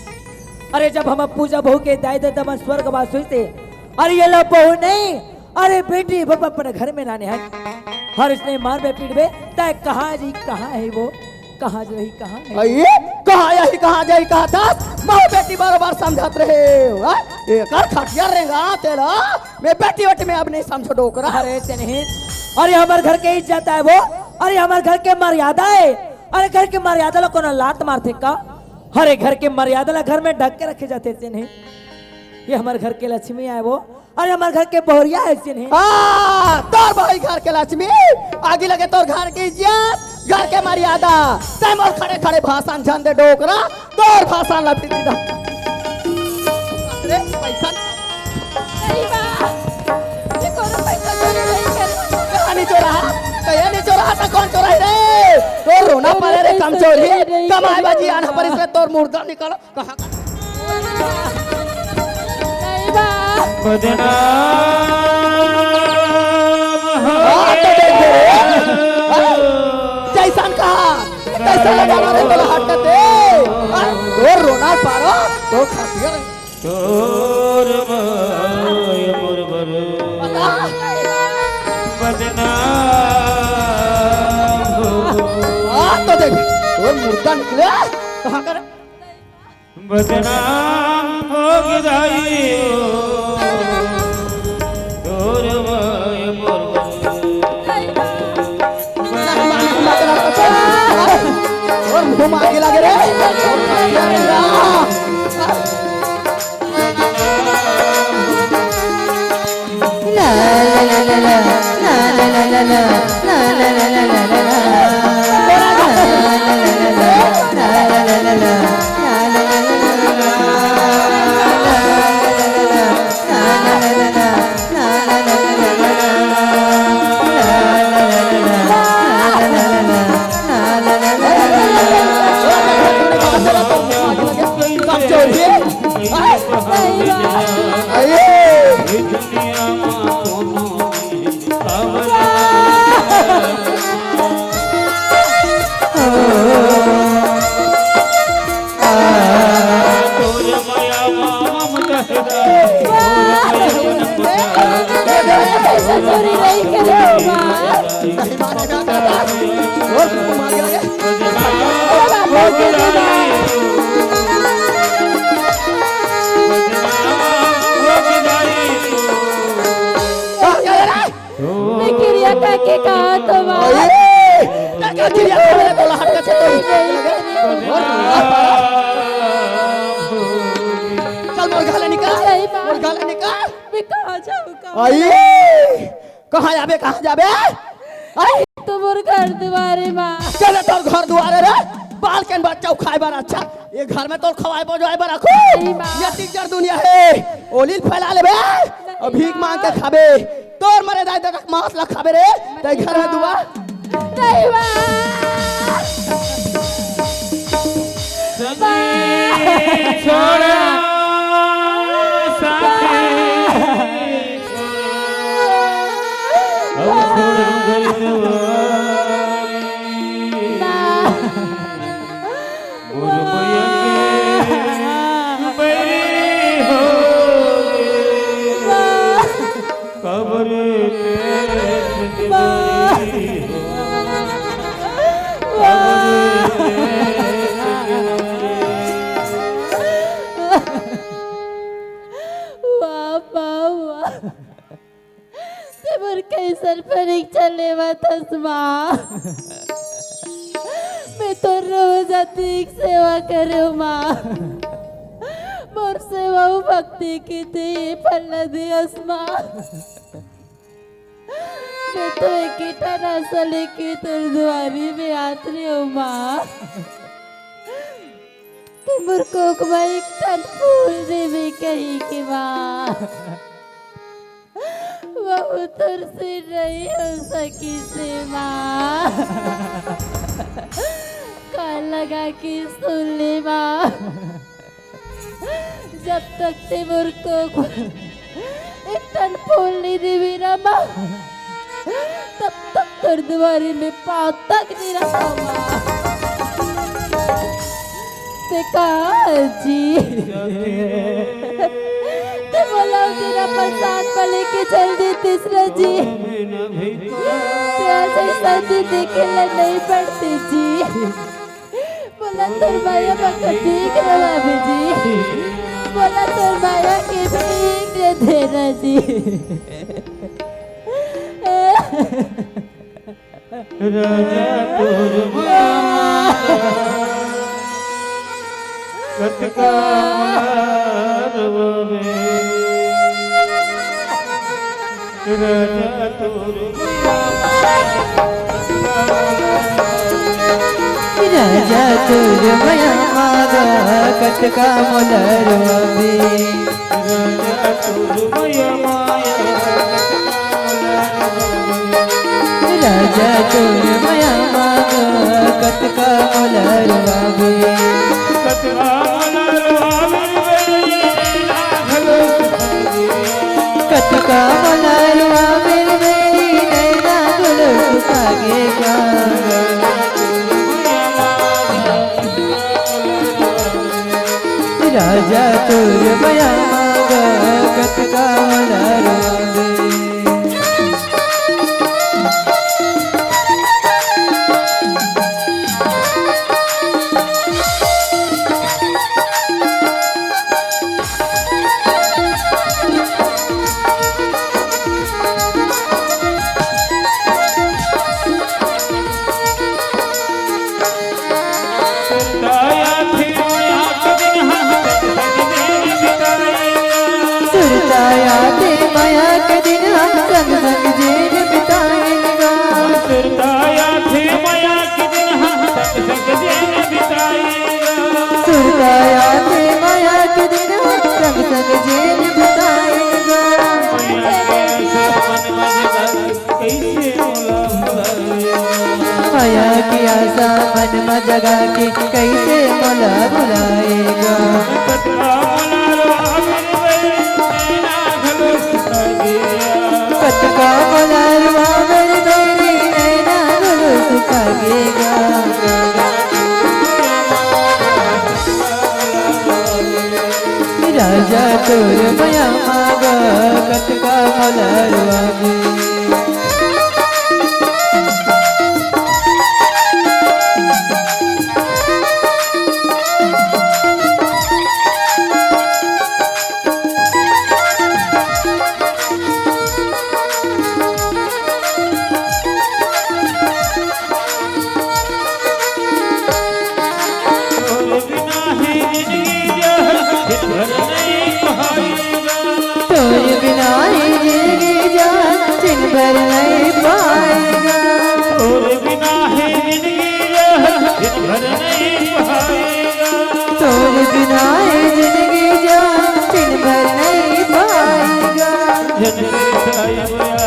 अरे जब हमर पूजा बहू के दाई ददा मन स्वर्गवास होइस हे, अरे ये ला बहू नहीं, अरे बेटी बहू अपन घर में लाने हन। अरे इसने मारबे पीटबे, तैं कहां जाही, कहां है वो? कहां जाही, कहां है? अई, कहां जाही, कहां जाही, कहां दस? मैं बेटी बरोबर समझत रहे, हां? एकर खटिया रेंगा तेला, मैं बेटी वेटी में अब नहीं समझों डोकरा। अरे चिन्हिन, अरे हमर घर के इज्जत आय वो, अरे हमर घर के मर्यादा आय, अरे घर के मर्यादा ला कोनो लात मारथे का? अरे घर के मर्यादा ला घर में ढक के रखे जाथे चिन्हिन, ये हमर घर के लक्ष्मी आय वो, अरे हमर घर के बहुरिया आय चिन्हिन। हां, तोर बहू घर के लक्ष्मी, आगी लगे तोर घर के इज्जत, घर के मर्यादा। तैं मोर खड़े खड़े भाषण झन दे डोकरा, तोर भाषण ला फिर दीदा। अरे पैसा नहीं बा, ये कोनो पैसा चोरी नहीं करे। कहां नहीं चोरा? कहिया नहीं चोरा, त कौन चोराही रे? तोर रोना परे रे कमचोरी, कमाए बाजी आना परिस रे, तोर मुर्दा निकल। कहां का? नहीं बा। बदनाम हो हां, तो देख दे रे। हां? जैसन कहा, तैसन लगा दे, तोला हटते। हां? तोर रोना पारो, तो खटिया रे। तोर माय मोर बर बता। बदनाम हो। हां, तो देख, तोर मुर्दा निकले, कहां का रे? बदनाम हो गे दाई ओ, तोर माय मोर बदनाम। और मुंह मांगे लगे रे। मैं किरिया खा के कहा तो माँ। अरे, का, का किरिया खा ले, तोला हट के चल। चल, मोर गला निकाल। सही बात। मोर गला निकाल। मैं कहाँ जाऊँ, कहाँ? आई, कहाँ जाबे, कहाँ जाबे? आई। तो मोर घर दुआरे माँ। चले तोर घर दुआरे रे, बाल के बच्चा उखाए बर अच्छा। ये घर में तोर खवाए बजाए बर रखो। सही बात। ये तीजर दुनिया है, ओलिल फैला लेबे, और भीख मांग के खाबे। तोर मरे दाई ददा के मांस ला खाबे रे, तै घर में दुआ। नहीं बा। संगी छोड़ा, साथी छोड़ा, अब छोड़ा घर दुआर। मोर मया के बैरी हो गे, कबर के बैरी हो, कबर के बैरी। वाह ते मोर कइसन परीक्षा लेवत हस माँ? मैं तोर रोज अतिक सेवा करेंव माँ। मोर सेवा अउ भक्ति के ते फल न दियस माँ। मैं तो एकेठन आसा लेके तोर दुवारी में आत रेहेंव माँ। ते मोर कोख म एक ठन फूल देबे कहिके माँ। वहू तोर से नइ हो सकिस हे माँ। कान लगा के सुन ले माँ। जब तक ते मोर कोख म एक ठन फूल नइ देबे ना माँ, तब तक तोर दुवारी में पाँव तक नइ रखंव माँ। ते कहा जी, ते मोला तेरा परेशान बने के चल देतिस ना जी। ते आज अइसन दिन देखे ला नइ पड़तिस जी। मोला तोर मया म कतिक रोवाबे जी। मोला तोर मया के भीख दे देना जी। राजा तोर मया मांगा, कतका मारबे। राजा तोर मया मांगा, कतका मारबे। राजा तोर मया मांगा, कतका मोला रोवाबे। राजा तोर मया मांगा, कतका मोला रोवाबे। राजा तोर मया मांगा, कतका मोला रोवाबे। कतका मोला रोवाबे रे, नैना घलो सुखा गे। कतका मोला रोवाबे रे, नैना घलो सुखा गे गा। राजा तोर मया मांगा, कतका मोला रोवाबे। सुरता आथे मया के दिन हम संग संग जेन बिताएन गा। सुरता आथे मया के दिन हम संग संग जेन बिताएन गा। सुरता आथे मया के दिन हम संग संग जेन बिताएन गा। मया के आसा मन म जगा के कइसे मोला भुलाएगा। मया के आसा मन म जगा के कइसे मोला भुलाएगा। कतका मोला रोवाबे रे, नैना घलो सुखा गे। कतका मोला रोवाबे रे, नैना घलो सुखा गे गा। राजा तोर मया मांगा, कतका मोला रोवाबे। तोर बिना हे जिनगी जहर, दिन भर नइ पाएगा। तोर बिना हे जिनगी जहर, दिन भर नइ पाएगा। तोर बिना हे जिनगी जहर, दिन भर नइ पाएगा। तोर बिना हे जिनगी जहर, दिन भर नइ पाएगा। जन करता ये मया,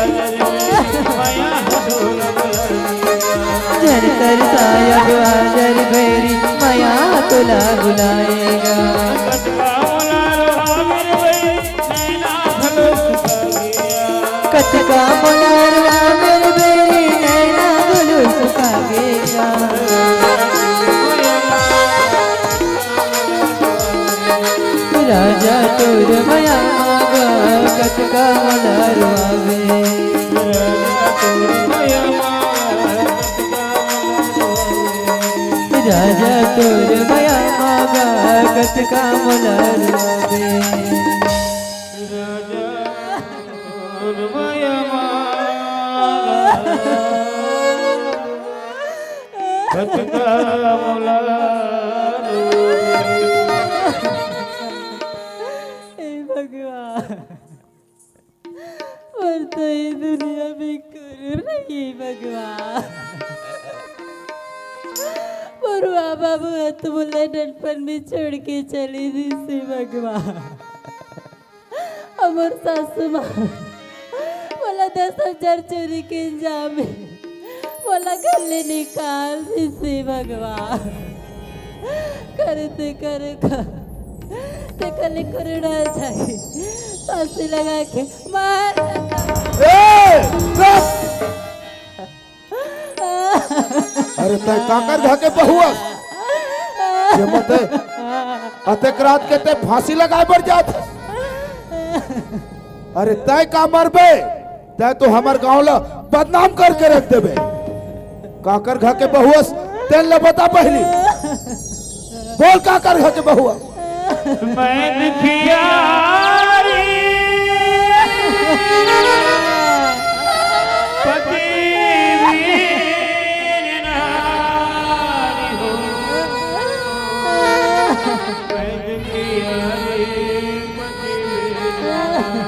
मया तोला बुलाएगा। जन तरसा अब आजा रे बैरी, मया तोला बुलाएगा। कतका मोला रोवाबे रे, नैना घलो सुखा गे। कतका मोला रोवाबे रे बैरी, नैना घलो सुखा गे गा। राजा तोर मया मांगा, कतका मोला रोवाबे। राजा तोर मया मांगा, कतका मोला रोवाबे। हे भगवान, मोर तो ये दुनिया में कोनो नहीं भगवान। मोर माँ बाबू ह तो मोला ननपन में छोड़ के चले दिस हे भगवान। अउ मोर सासू माँ मोला दस हजार चोरी के इल्जाम में मोला घर ले निकाल दिस हे भगवान। करे ते करे का, ते कले करुणा जाए, फांसी लगा के मार देता। ए, रुक! अरे तैं काकर घर के बहू अस? जे मते अतेक रात के तैं फांसी लगाए बर जात हस? अरे तैं का मरबे? तैं तो हमर गांव ला बदनाम करके रख देबे। काकर घर के बहू अस? तेन ला बता पहली। बोल काकर घर के बहू अस? मैं दुखियारी पति वीर नारी हूँ। मैं दुखियारी पति वीर नारी,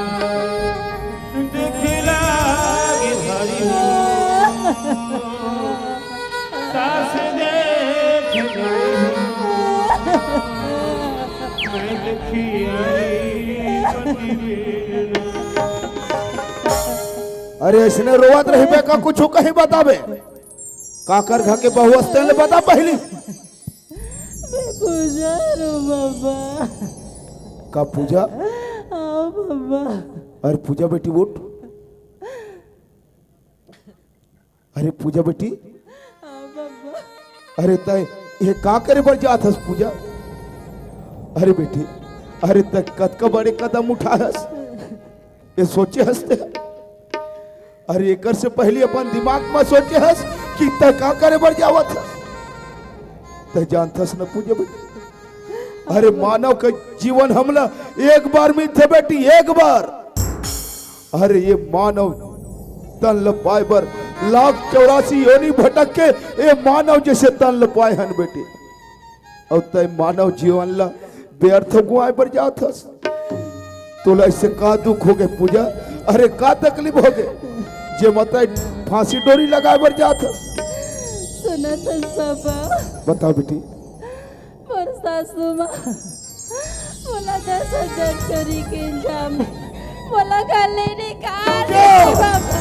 दुख लागे भारी हूँ। सास देख गई हूँ, मैं दुखियारी पति वीर। अरे, अइसने रोवत रहिबे का, कुछु कहीं बताबे? काकर घर के बहू अस तेन ला बता पहली। मैं पूजा रो बाबा। का पूजा? हाँ बाबा। अरे पूजा बेटी उठ। अरे पूजा बेटी। हाँ बाबा। अरे तैं ये का करे बर जात हस पूजा? अरे बेटी, अरे तैं कतका बड़े कदम उठाए हस, ये सोचे हस तें? अरे एकर से पहली अपन दिमाग में सोचे हस कि तैं का करे बर जावत हस? तैं जानत हस न पूजा बेटी, अरे मानव के जीवन हमला एक बार मिलथे बेटी, एक बार। अरे ये मानव तन ल पाए बर लाख चौरासी योनि भटक के ये मानव जैसे तन ल पाए हन बेटी। अउ तैं मानव जीवन ल व्यर्थ गुआए बर जात हस। तोला अइसे का दुख होगे पूजा? अरे का तकलीफ होगे जे म तैं फांसी डोरी लगाए बर जात हस? सुनत हस बाबा? बता बेटी। मोर सासू माँ मोला दस हजार चोरी के इल्जाम में मोला घर ले निकाल दे बाबा।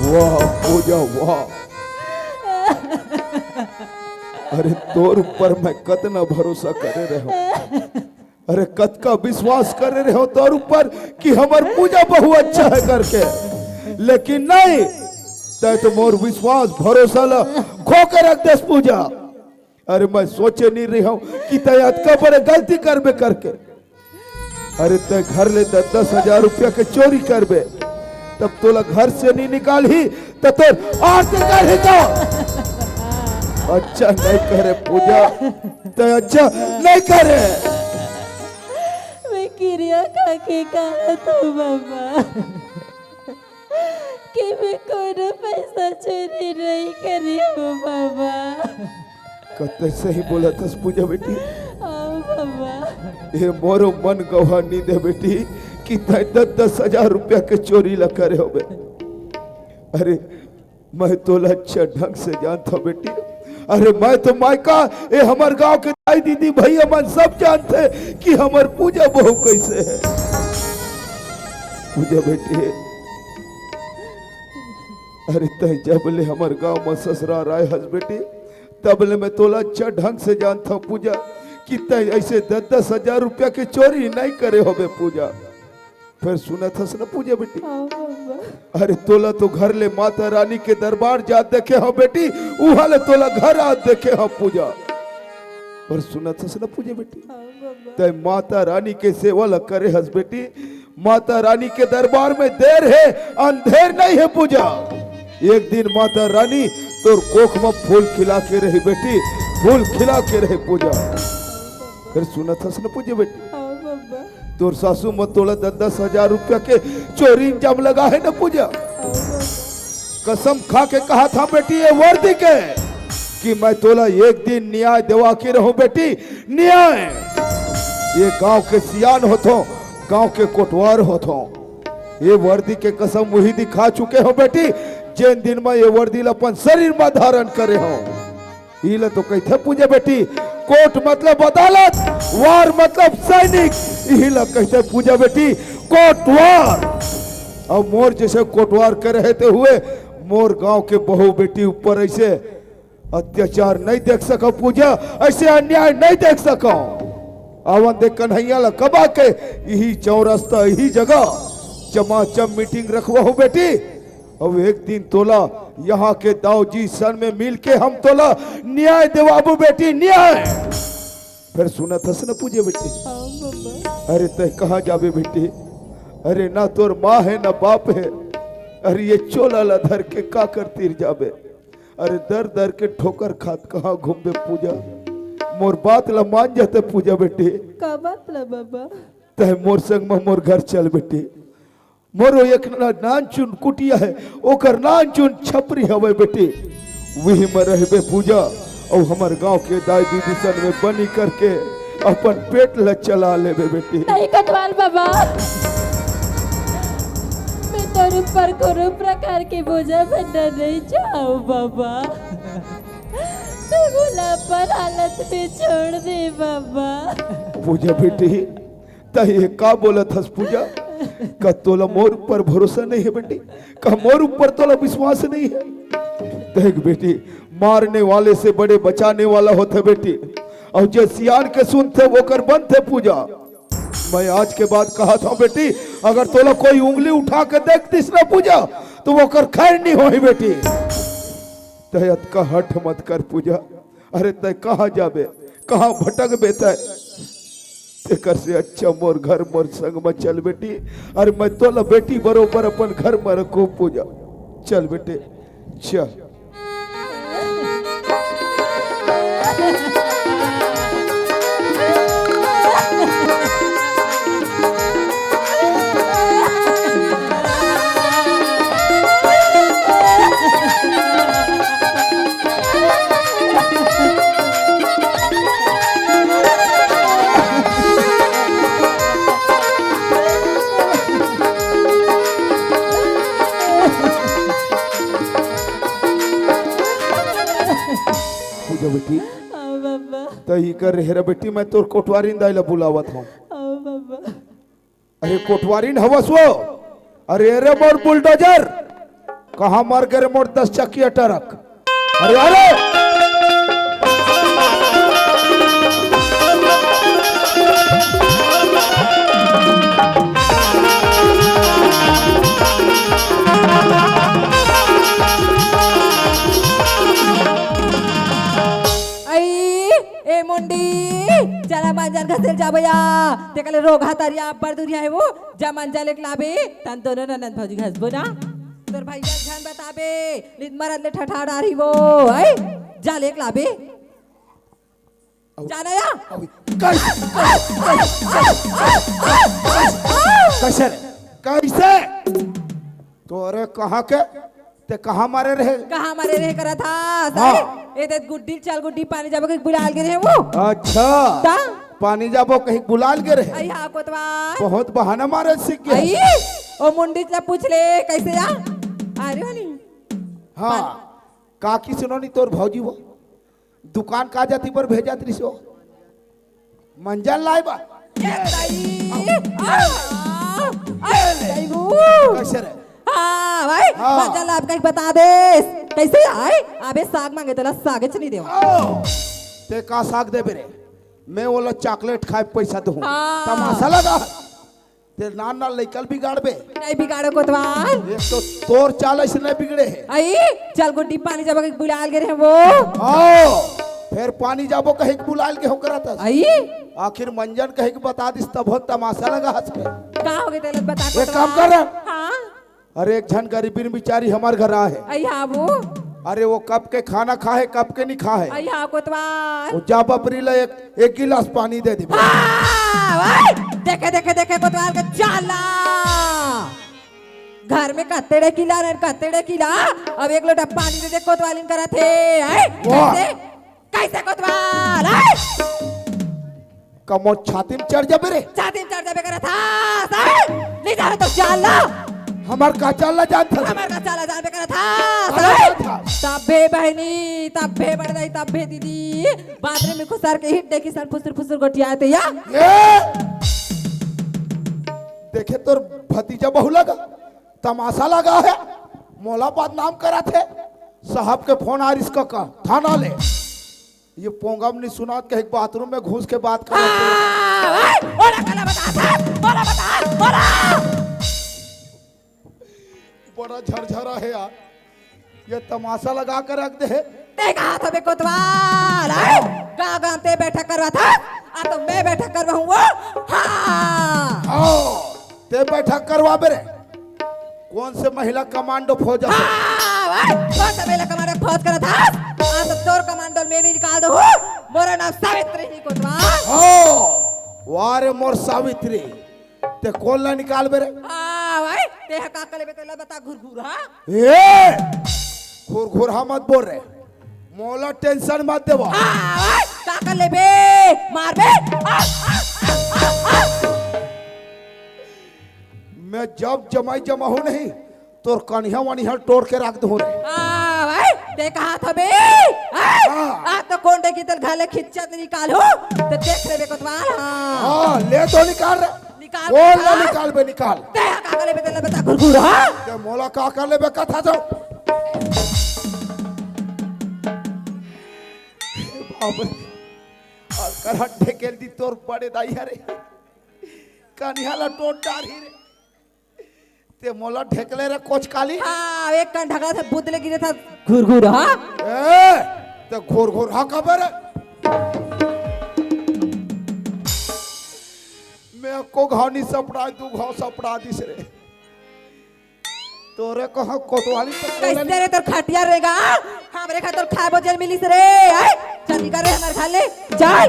वाह पूजा वाह। अरे तोर ऊपर मैं कतना भरोसा करे रहेंव, अरे कतका विश्वास करे रहेंव तोर ऊपर कि हमर पूजा बहू अच्छा हे करके, लेकिन नहीं, तैं तो मोर विश्वास भरोसा ला खो के रख देस पूजा। अरे मैं सोचे नहीं रहेंव कि तैं अतका बड़े गलती करबे करके। अरे तैं घर ले दस दस हजार रुपया के चोरी करबे, तब तोला घर से नहीं निकालही त तोर आरती करही का? अच्छा नहीं करे पूजा, तैं अच्छा नहीं करे। मैं किरिया खा के कहत हंव बाबा कि मैं कोनो पैसा चोरी नहीं करे हंव बाबा। कते सही बोलत हस पूजा बेटी। हाँ बाबा। ए मोरो मन गवाह नहीं दे बेटी कि तैं दस दस हजार रुपया के चोरी ला करे होबे। अरे मैं तोला अच्छा ढंग से जानत हंव बेटी। अरे मैं तो मायका, ए हमर गांव के दाई दीदी भैया मन सब जानथे कि हमर पूजा बहू कइसे हे। पूजा बेटी, अरे तैं जब ले हमर गांव म ससुरार आए हस बेटी, तब ले मैं तोला अच्छा ढंग से जानत हंव पूजा, कि तैं अइसे दस दस हजार रुपया के चोरी नहीं करे होबे पूजा। फेर सुनत हस न पूजा बेटी? हाँ बाबा। अरे तोला तो घर ले माता रानी के दरबार जात देखे हंव बेटी, उहां ले तोला घर आत देखे हंव पूजा। फेर सुनत हस न पूजा बेटी? हाँ बाबा। तैं माता रानी के सेवा ला करे हस बेटी, माता रानी के दरबार में देर हे, अंधेर नहीं हे पूजा। एक दिन माता रानी तोर कोख में फूल खिला के रही बेटी, फूल खिला के रही पूजा। फेर सुनत हस न पूजा बेटी? हाँ बाबा। तोर सासू म तोला दस दस हजार रुपया के चोरी इल्जाम लगा हे न पूजा। कसम खा के कहा था बेटी, ये वर्दी के, कि मैं तोला एक दिन न्याय देवा के रहूं बेटी, न्याय। ये गांव के सियान होथो, गांव के कोटवार होथो। ये वर्दी के कसम वही दिखा चुके हो बेटी, जेन दिन मैं ये वर्दी ला अपन शरीर में धारण करे हो। इही ला तो कहिथे पूजा बेटी, कोट मतलब अदालत, वार मतलब सैनिक। इही ला कहिथे पूजा बेटी, कोटवार। अब मोर जैसे कोटवार के रहते हुए मोर गांव के बहू बेटी ऊपर ऐसे अत्याचार नहीं देख सको पूजा, ऐसे अन्याय नहीं देख सको। आवन दे कन्हैया ला कबा के, इही चौरस्ता, इही जगह चमाचम मीटिंग रखवा हो बेटी। अब एक दिन तोला यहाँ के दाऊ जी सन में मिल के हम तोला न्याय देवाबू बेटी, न्याय। फिर सुनत हस न पूजे बेटी? हाँ, बाबा। अरे तय कहाँ जाबे बेटी? अरे ना तोर माँ है ना बाप है। अरे ये चोला ला धर के का कर तीर जाबे? अरे दर दर के ठोकर खात कहाँ घूमबे पूजा? मोर बात ला मान जाते पूजा बेटी। का बात ला बाबा? तय मोर संग में मोर घर चल बेटी। मोरो एक ना-, नानचुन कुटिया है, ओकर नानचुन छपरी हवे बेटी, वही में रहबे पूजा, अउ हमर गांव के दाई दीदी सन में बनी करके अपन पेट ल चला लेबे बेटी। नहीं कोतवाल बाबा, मैं तोर ऊपर कोनो प्रकार के बोझा बनना नहीं चाहूँ बाबा। तू मोला अपन हालत में छोड़ दे बाबा। पूजा बेटी, तय ये का बोलत हस पूजा? का तोला मोर ऊपर भरोसा नहीं है बेटी? का मोर ऊपर तोला विश्वास नहीं है? देख बेटी, मारने वाले से बड़े बचाने वाला होथे बेटी, अउ जे सियान के सुनथे ओकर बनथे पूजा। मैं आज के बाद कहत हूँ बेटी, अगर तोला कोई उंगली उठा के देख दिस ना पूजा, तो ओकर खैर नहीं होही बेटी। तय अतका हठ मत कर पूजा। अरे तय कहाँ जाबे, कहाँ भटकबे तय? तेकर से अच्छा मोर घर मोर संग म चल बेटी। अरे मैं तोला बेटी बरोबर अपन घर म रखूं पूजा। चल बेटे, चल। पूजा बेटी, आओ बाबा। त इकर रेहे रे बेटी, मैं तोर कोटवारिन दाई ला बुलावत हूँ। आओ बाबा। अरे कोटवारिन हवस वो? अरे, अरे मोर बुलडोजर, कहाँ मर गे रे मोर दस चकिया ट्रक? अरे, अरे। आई, ए मुंडी, चला मंजन घसेल जाबे या। तेकले रोगहा तरिया अब्बड़ दूरिया हे वो। जा मंजन लेके लाबे, तन दोनों ननद भौजी घसबो ना। तोर भैया झन बताबे, नित मरद ले ठठा डारी वो। आई, जा लेके लाबे। जाना या? कैसे? कैसे रे? कैसे? तोरे कहाँ के? ते कहाँ मारे रहे? कहाँ मारे रहे करा था? हाँ। ए ते गुड्डी, चल गुड्डी, पानी जाबो कहिके बुलाल गे रहे वो। अच्छा। ता? पानी जाबो कहिके बुलाल गे रहे? आई हाँ कोतवाल। बहुत बहाना मारे सीख गया। आई, ओ मुंडी ला पूछ ले, कैसे या? अरे वाली। हाँ। काकी सुनो नी तोर भौजी वो। दुकान का जाती पर भेजत रिसो? मंजन लाए बा? ए दाई! आ! आ! ए दाई गो! कैसे रे? हाँ, भाई, हाँ। मंजन ला आप कहीं बता दे। कैसे आए? अबे साग मांगे तोला सागेच नहीं देवा। ओ! ते का साग देबे रे? मैं ओला चॉकलेट खाए पैसा दूँ। हाँ। तमाशा लगा। ते नान नान लइका ल बिगाड़बे। नहीं बिगाड़ो कोतवाल। एक तो तोर चाल ऐसे नहीं बिगड़े है। आई, चल गुड्डी पानी जाबो कहिके बुलाल गे रहे वो। आओ, फिर पानी जाबो कहिके बुलाल गे हो करा था। आई। आखिर मंजन कहिके बता दिस तब हो तमाशा लगा हंस के। का हो गए तेल बता एक कोतवाल। काम कर। हाँ। अरे एक झन गरीबिन बिचारी हमार घर आए है। आई हाँ वो। अरे वो कब के खाना खाए, कब के नहीं खाए। आई हाँ कोतवाल। वो जा बपरी ला एक, एक गिलास पानी दे दे। हाँ, भाई। देखे, देखे, देखे कोतवाल के चाला। घर में कत्ते ढेकिला, कत्ते ढेकिला। अब एक लोटा पानी दे दे कोतवालिन करत हे। हैं? वाह। कैसे? कैसे कोतवाल? हैं? कमो छाती में चढ़ जाबे रे। छाती में चढ़ जाबे करत हस। हैं? ले जा तो चाला। हमर का चाला जानत हस? हमर का चाला जानबे करत हस। अरे हैं? जानत हस। तब्बे बहिनी, तब्बे बड़दाई, तब्बे दीदी। बाथरूम में खुसर के हिट देखी सन फुसुर फुसुर गोठियात हे या। ए! देखे तोर भतीजा बहू लगा, तमाशा लगा हे, मोला बदनाम करत हे। साहब के फोन आ रिस कका, थाना ले। ये पोंगम नहीं सुनात, कहीं बाथरूम में घुस के बात करत हे। आ, ओए, ओला काला बता, ओला बता, ओला। बड़ा झरझरा हे यार, ये तमाशा लगा के रख दे हे। ते कहा था बे कोतवाल, हैं? गाँव गाँव ते बैठक करवा था, आ तो मैं बैठक करवाऊँ वो। हाँ। हाँ, ते बैठक करवाबे रे। कौन से महिला कमांडो फौज हे? हाँ, हैं? कौन से महिला कमांडो फौज करत हस? आ तो तोर कमांडो में नहीं निकाल दो। मोरा नाम सावित्री ही कोतवाल। हाँ, वाह रे मोर सावित्री। ते कोन ला निकालबे रे? हाँ भाई, ते ह का कर लेबे, तेला बता घुरघुरा। ए, घुरघुरा मत बोल रे, मोला टेंशन मत देवा। हाँ भाई, का कर लेबे, मारबे। आ, आ, आ, आ, आ। मैं जब जमाई जमाहूँ नहीं, तोर कनिहा वनिहा टोर के रख दूँ रे। हाँ भाई, ते कहा था बे? हाँ? हाँ। आ तो कोन ढेकी तेला घले खिंचत निकालहूँ, ते देख लेबे कोतवाल, हाँ। हाँ, ले तो निकाल रे। निकाल, कौन ला निकाल। निकाल बे, निकाल। ते हा का कर लेबे, तेला बता घुरघुरा। ते मोला का कर लेबे, कथा जाओ। बाप रे। अउ करहट ढेकेल दी तोर बड़े दाई हरे। कनिहा ला टोट डारही रे। ते मोला ढेकले रे कोचकाली। हाँ, एक कन ढकला था, बुदले गिरे था, घुरघुरा। ए, ते घुरघुरा काबर? मैं एको घाव नहीं सपड़ा, दू घाव सपड़ा दिस रे। तोरे कहाँ कोतवाली तो कोला कैसे नहीं। रे तोर खटिया रेगा? हमरे खातिर खाए बर जेन मिलिस रे। आय, चल निकल रे हमर घर ले। चल।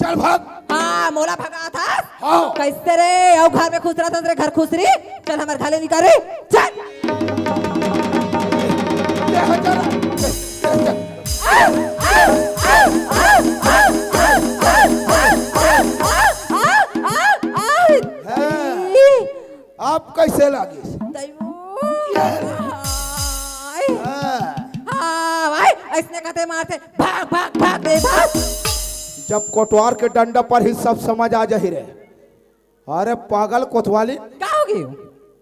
चल भाग। हाँ, मोला भगा था। हाँ। कैसे रे? अउ घर में खुसरा था रे, घर खुसरी। चल हमर घर ले निकल रे। चल। हाँ। अब कैसे लागिस? हाँ। हाँ, भाई, ऐसने कहते मारते, भाग, भाग, भाग, भाग। जब कोटवार के डंडा पर ही सब समझ आ जाही रे। अरे पागल कोतवाली। का हो गयो?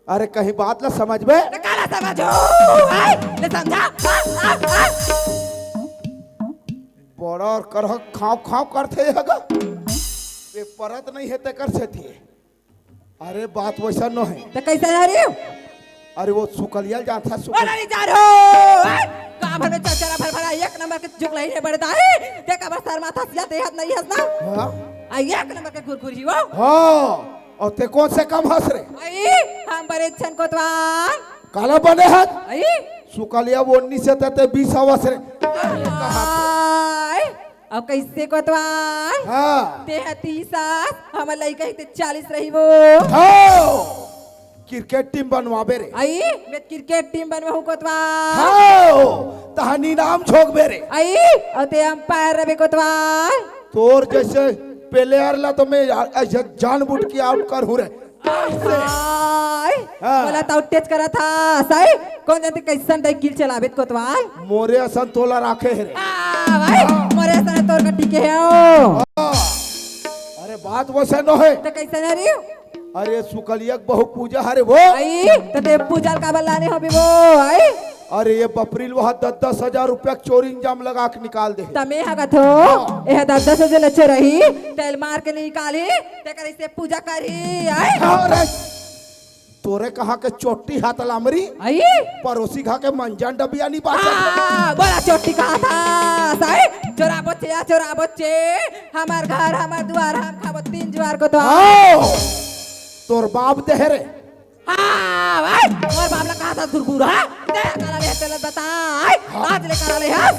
अरे कहीं बात ला समझबे। त काला समझो? आय, ले समझा। आ, आ, आ। बड़ा अउ करहक खाँव खाँव करथे ये गा। ये परत नहीं हे तेकर सेती। अरे बात वैसा नो हे। त कैसा हे रे? अरे वो सुकलिया जानथा, सुकल- अरे नहीं जा रहे हो। आय, गाँव भर में चरचरा भर भरा एक नंबर के जुगलही हे बड़े दाई। देखा बस शर्मा था, सिया देहत नहीं हस ना। हाँ? आ, एक नंबर के घुरघुरी हो। हाँ, अउ ते कोन से कम हस रे? आई, हम बने छन कोतवाल। काला बने हस? आई। सुकलिया वो उन्नीस से ते बीस हवस रे। आई, अउ कैसे कोतवाल? हाँ। ते ह तीस हस, हमर लइका ही ते चालीस रही वो। हाँ। क्रिकेट टीम बनवाबे रे। आई, मैं क्रिकेट टीम बनवाहूँ कोतवाल। हाँ, तहन इनाम झोंकबे रे। आई, अउ ते अंपायर रबे कोतवाल। तोर जैसे प्लेयर ला तो मैं ऐसे जानबूझ के आउट करहूँ रे। आय, हाँ। बोला तो टेच करा था, सही? कौन जानते कैसन दाई गिल चलाबे कोतवाल? मोरे असन तोला राखे हे रे। आ, भाई, हाँ। मोरे असन तोर का टिके हे ओ। हाँ। अरे बात वैसे नो हे। तो कैसन हे रे? अरे सुकलिया के बहु पूजा हरे वो। आई, त ते पूजा ल काबर लाने होबे वो, आई? अरे ये बपरी ल वहाँ दस दस हजार रुपया के चोरी इल्जाम लगा के निकाल दे हे। त मैं हा कथो, हाँ। एह दस दस हजार ल चोरही, तेल मार के निकाली, तेकर इसे पूजा करही, आई? अरे तोरे कहाँ के चोट्टी हाथ लामरी? आई? पड़ोसी घा के मंजन डबिया नहीं बाचा। हाँ, बड़ा चोट्टी कहा था, सही? चोरा बच्चे या चोरा बच्चे, हमार घर, हमार दुआर, हम खाबो तीन जुआर कोतवाल। हाँ। तोर बाप दे हे रे। हाँ, भाई, मोर बाप ला कहा था घुरघुरा? दे, काला ले, तेला बता, आई, हाँ। आज ले काला ले, हाँ?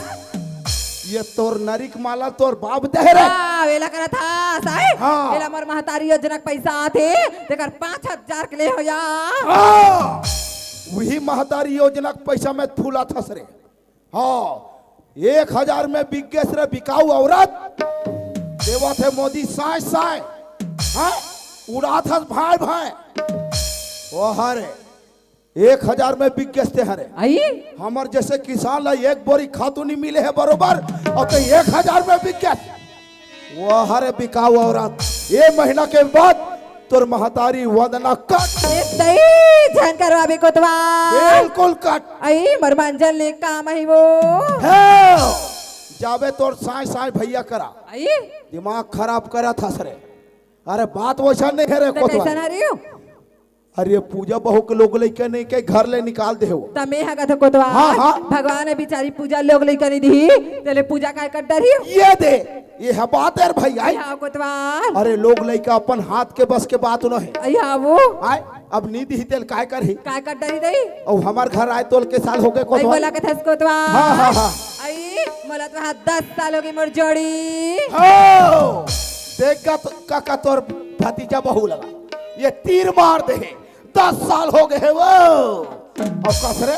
ये तोर नरिक माला तोर बाप दे रे। हाँ, वेला करत हस, आय? हाँ। एला मोर महतारी योजना के पैसा आथे, तेकर पाँच हजार के ले हो या। हाँ, वही महतारी योजना के पैसा में फूला थस रे। हाँ, एक हजार में बिक गेस रे बिकाऊ औरत। देवत हे मोदी साय साय। हाँ, उड़ात हस भाई भाई। ओ हरे, एक हजार में बिक गेस ते हरे। आई? हमर जैसे किसान ला एक बोरी खातू नहीं मिले हे बरोबर, और तो एक हजार में बिक गेस। वो हरे बिकाऊ औरत, ये महीना के बाद तोर महतारी वंदना कट। ए दई, झन करवाबे कोतवाल। बिल्कुल कट। आई, मोर मंजल ने काम ही वो। हे, जाबे तोर साय साय भैया करा। आई? दिमाग खराब करत हस रे। अरे बात वैसा नहीं है रे त कोतवाल। कैसन हरियो? अरे पूजा बहू के लोग लइका नहीं के घर ले निकाल दे हो। त मैं हा कथों कोतवाल। हाँ, हाँ। भगवान हे बिचारी पूजा लोग लइका नहीं दिही, तेले पूजा काय कर डरही? ये दे, ये है बात यार भाई, आई। हाँ कोतवाल। अरे लोग लइका अपन हाथ के बस के बात न है। आई हाँ वो। आय, अब नहीं दिही तेल काय करही? काय कर डरही दई? और हमार घर आय तोल के साल हो गए आई कोतवाल। बोला कथस कोतवाल। हाँ, हाँ, हाँ। आई, मोला तो हाँ दस साल हो गए मोर जोड़ी। हो, देख का तो, का, का तोर भतीजा बहू लगा, ये तीर मार दे। दस साल हो गए हे वो। और कस रे?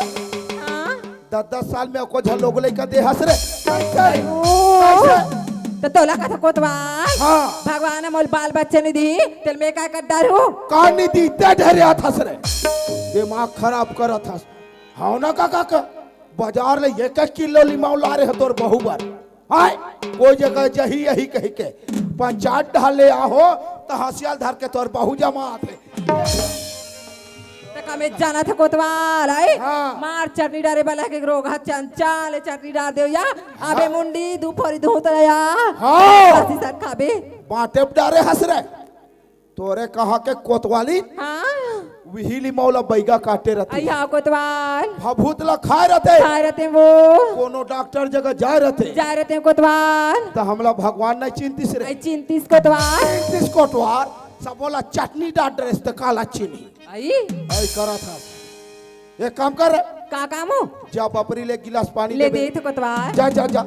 हाँ? दस, दस साल में एको झन लोग लइका दे हस रे। कैसे? ओ। कैसे? त तोला कथों कोतवाल। हाँ। भगवान मोल बाल बच्चे नहीं दी, तेल मैं काय कर डरहूँ? का नहीं दी, ते ढेरे हाथ हस रे। दिमाग खराब करत हस। हाँ ना काका का? बाजार ले एक एक किलो लिमाऊ ला रहे तोर बहू बर। हाय, कोई जगह जही यही कही के पंचायत डाले आहो, त हसियाल धर के तोर बहू जमा आथे। त का मैं जानत हँव कोतवाल, आई? हाँ। मार चटनी डारे वाला के रोग ह चंचा ले चटनी डार देव या। अबे हाँ। मुंडी दू फोरी दू तरा या। हाँ। हसी सर खाबे। बाटे डारे हस रे। तोरे कहाँ के कोतवाली? हाँ। विहिली मौला बैगा काटे रहती। अइहा कोतवाल। भभूत ला खाए रहते। खाए रहते वो। कोनो डॉक्टर जगह जाए रहते। जाए रहते कोतवाल। त हमला भगवान नहीं चिंतिस रे। नहीं चिंतिस कोतवाल। चिंतिस कोतवाल। सब बोला चटनी डाट ड्रेस त काला चीनी। आई? आई करा था। एक काम कर। का काम हो? जा बपरी ले गिलास पानी ले देबे। दे तो कोतवाल। जा, जा, जा।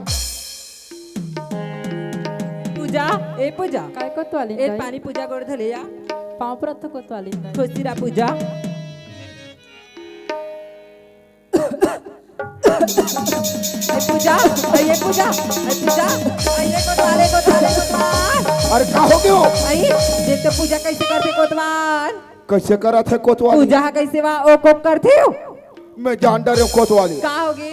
पूजा, ए पूजा। काय कोतवाली ए दाई? पानी पूजा गोड़ धले या। पाँव परत तो कोतवाली दाई। खुशी रहा पूजा। ए पूजा, ए पूजा, ए पूजा। ए कोतवाल, ए कोतवाल, ए कोतवाल। अरे का हो गयो? आई, देख तो पूजा कैसे करथे कोतवाल। कैसे करत हे कोतवाली? पूजा ह कैसे वा ओ कोक करथे हो? मैं जान डरे कोतवाली। का होगे?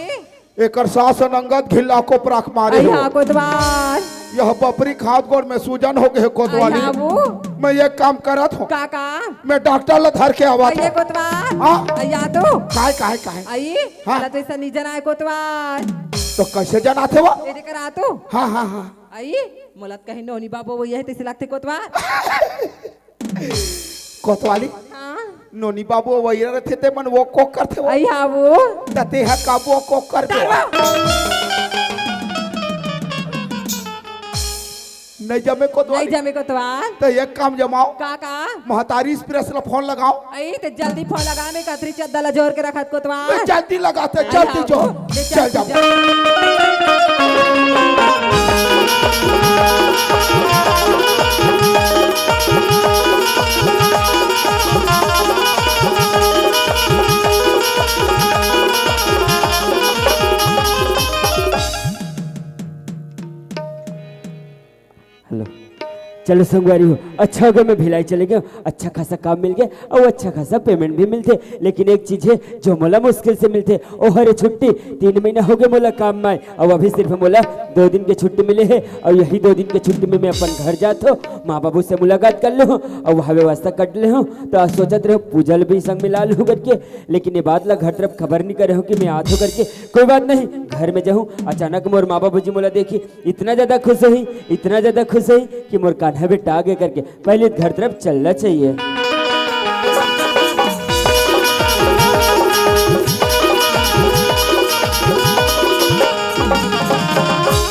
एकर सास नंगत घिल्ला को प्राख मारे हो। अइहा कोतवाल। यह बपरी खात गोड़ में सूजन हो गए कोतवाली। अइहा वो। मैं ये काम करत हूँ। का काम? मैं डॉक्टर ला धर के आवत हूँ। अइहा कोतवाल। हाँ? अइहा तो। काय, काय, काय? आई, हाँ। मला तो ऐसा नहीं जना है कोतवाल। तो कैसे जनाथे वो? ये देख रहा तो। हाँ, हाँ, हाँ। आई, मोला तो कहीं नोनी बाबू वो ये है तैसे लगथे कोतवाल। कोतवाली? हाँ। नोनी बाबू वही रहथे ते मन वो कोक करथे वो। अइहा वो। त ते ह का वो कोक करथे? तारा। नहीं जमे कोतवाली। नहीं जमे कोतवाल। त एक काम जमाओ। का का? महतारी एक्सप्रेस ला फोन लगाओ। आई त जल्दी फोन लगा, मैं कतरी चद्दा ला जोर के रखत कोतवाल। मैं जल्दी लगाते, जल्दी जो। ले चल, चल जाओ। हेलो। चलो संगवारी हो, अच्छा हो गया मैं भिलाई चले गया, अच्छा खासा काम मिल गया और अच्छा खासा पेमेंट भी मिलथे। लेकिन एक चीज है जो मोला मुश्किल से मिलथे, ओ हरे छुट्टी। तीन महीना हो गया मोला काम में आए और अभी सिर्फ मोला दो दिन के छुट्टी मिले है और यही दो दिन के छुट्टी में मैं अपन घर जात हो, माँ बाबू से मुलाकात कर ले हो और वहाँ व्यवस्था कर ले हो। तो आज सोचत रहे पूजा ल भी संग मिला लूँ करके, लेकिन ये बात ला घर तरफ खबर नहीं करे हो कि मैं आत हो करके। कोई बात नहीं, घर में जाहूँ, अचानक मोर माँ बाबू जी मोला देखी, इतना ज्यादा खुश होही, इतना ज्यादा खुश होही कि मोर कान्हा बेटा आ गया करके। पहले घर तरफ चलना चाहिए।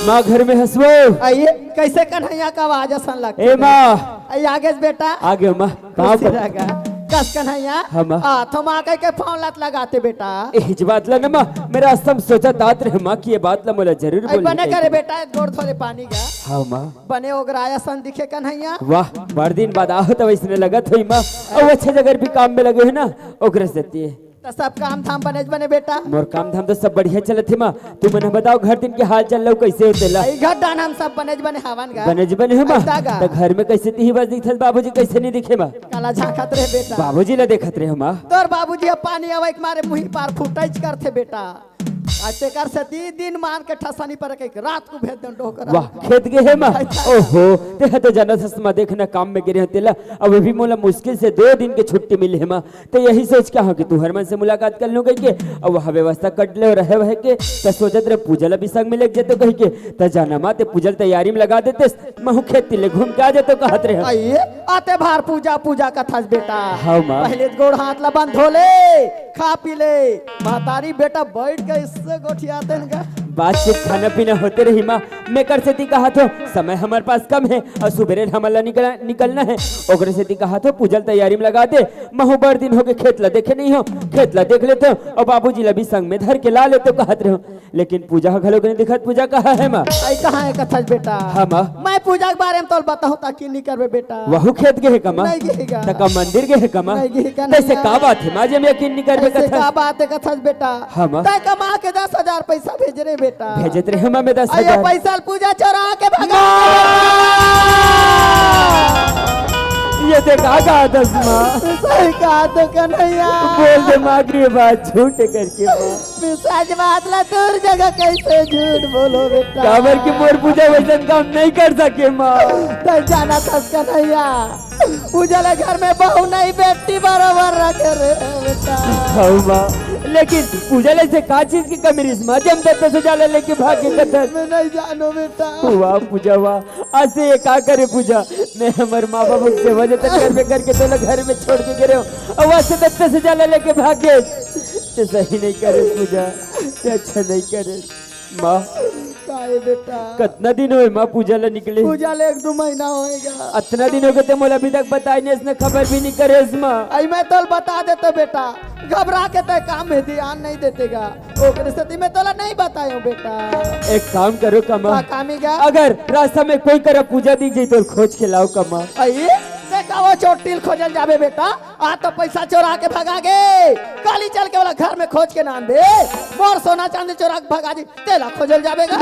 माँ घर में हंसवो। आइए, कैसे कन्हैया का आवाज असन लगथे? ए माँ। आई आगे बेटा। आगे माँ। पाँव खुशी पर। रहेगा। कस कन्हैया। हाँ, माँ। आ, तो माँ कह के फोन लत लगाते बेटा। एहिच बात ला न माँ, मेरा असम सोचत आत रहे माँ कि ये बात ला मोला जरूर अई बोलना बने चाहिए। करे बेटा, गोड़ धोले पानी गा। हाँ, माँ। बने ओगराया सन दिखे कन्हैया। वाह, बड़ दिन बाद आहत वैसने लगत होई माँ। अउ अच्छा जगह भी काम में लगे हो ना, ओकरे सेती। त सब काम धाम बनेच बने बेटा? मोर काम धाम तो सब बढ़िया चलत हे माँ। तुमन ह बताओ, घर दिन के हाल चाल लो कैसे होते ला? अई घर डान हम सब बनेच बने हावन गा। बनेच बने हो माँ? अइसा गा। त घर में कैसे तिही बस दिखत, बाबूजी कैसे नहीं दिखे माँ? काला झांकत रहे बेटा। बाबूजी ला देखत रहे हो माँ? तोर बाबूजी अब पानी आवई के मारे मुही पार फुटैच करथे बेटा। आ तेकर सेती दिन मान के ठसानी पर एक रात को भेज देन डोह कर। वाह, खेत गे हे माँ? अइसा। ओहो, तेहा तो जानत हस माँ, देखना काम में गे रहे हो तेला। अब अभी मोला मुश्किल से दो दिन के छुट्टी मिले हे माँ। त यही सोच के हाँ कि तुहर मन से मुलाकात कर लूँ कहिके, अउ वहाँ व्यवस्था कर ले रहे वहे के, त सोचत रहे पूजा ला भी संग में लेके जेतो कहिके, त जाना माँ ते पूजा ला तैयारी में लगा देतेस, महू खेत तिले घूम के आ जेतो कहत रहे। अई, आते भार पूजा, पूजा कथस बेटा। हाँ माँ। पहले गोड़ हाथ ला बंद धो ले, खा पी ले, महतारी बेटा बैठ के इससे गोठियाते न का। बातचीत खाना पीना होते रही माँ, मैं कर सेती कहा थो, समय हमर पास कम है अउ सुबेरे हमन ला निकल, निकलना है, ओकरे सेती कहा थो पूजा ला तैयारी में लगा दे, महू बड़ दिन होगे खेत ला देखे नहीं हो, खेत ला देख लेते हो अउ बाबूजी ला भी संग में धर के ला लेते हो कहत रहे हो। लेकिन पूजा ह घलो के नहीं दिखत, पूजा कहाँ है माँ? अई कहाँ है कथस बेटा? हाँ माँ। मैं पूजा के बारे में तोल बताहूँ ताकि नहीं करबे बेटा। वहू खेत गे हे का माँ? नहीं गे हे गा। त का मंदिर गे हे का माँ? नहीं गे हे का तैसे नहीं का गा। बात है माँ, जे हम यकीन नहीं करबे अइसे कथस? का बात है कथस बेटा? हाँ माँ। तै कमा के दस हजार पैसा भेज रहे बेटा। भेजत रहे माँ मैं दस हजार। अयो पैसा ल पूजा चोरा के भगा माँ! ये देख आ गा दस माँ। सही कहा तो कन्हैया। बोल दे माँ कि ये बात झूठ है करके माँ। तू सच बात ला तोर जगह कैसे झूठ बोलो बेटा? काबर कि मोर पूजा वैसन काम नहीं कर सके माँ। त जाना थस कन्हैया, पूजा ला घर में बहू नहीं बेटी बराबर रखे रे बेटा। हाँ माँ, लेकिन पूजा ला से का चीज की कमी रिस माँ, जम दत्त से जाला लेके भागे कथस। मैं नहीं जानो बेटा। वाह पूजा वाह, आज से ये का करे पूजा, मैं हमर माँ बाबू के सेवा जतन करबे करके तोला घर में छोड़ के गे रहे हो, अउ आज से दत्त से जाला लेके भागे। ते सही नहीं करे पूजा, ते अच्छा नहीं करे। माँ, काहे बेटा? कतना दिन होए माँ पूजा ला निकले? पूजा ले एक दो महीना होएगा। अतना दिन होगे ते मोला अभी तक बताए नहीं, इसने खबर भी नहीं करे इस माँ। अई मैं तोल बता देतो बेटा, घबरा के ते काम में ध्यान नहीं देतेगा, ओकरे सेती मैं तोला नहीं बतायो बेटा। एक काम करो कमा, का कामी गा? अगर रास्ता में कोई करा पूजा दिख जाई तो खोज के लाओ कमा। अई, ते का वो चोटिल खोजल जाबे बेटा? आ तो पैसा चोरा के भगा गे। काली चल के वाला घर में खोज के नान दे। मोर सोना चांदी चोरा के भगा जी, तेला खोजल जाबे गा।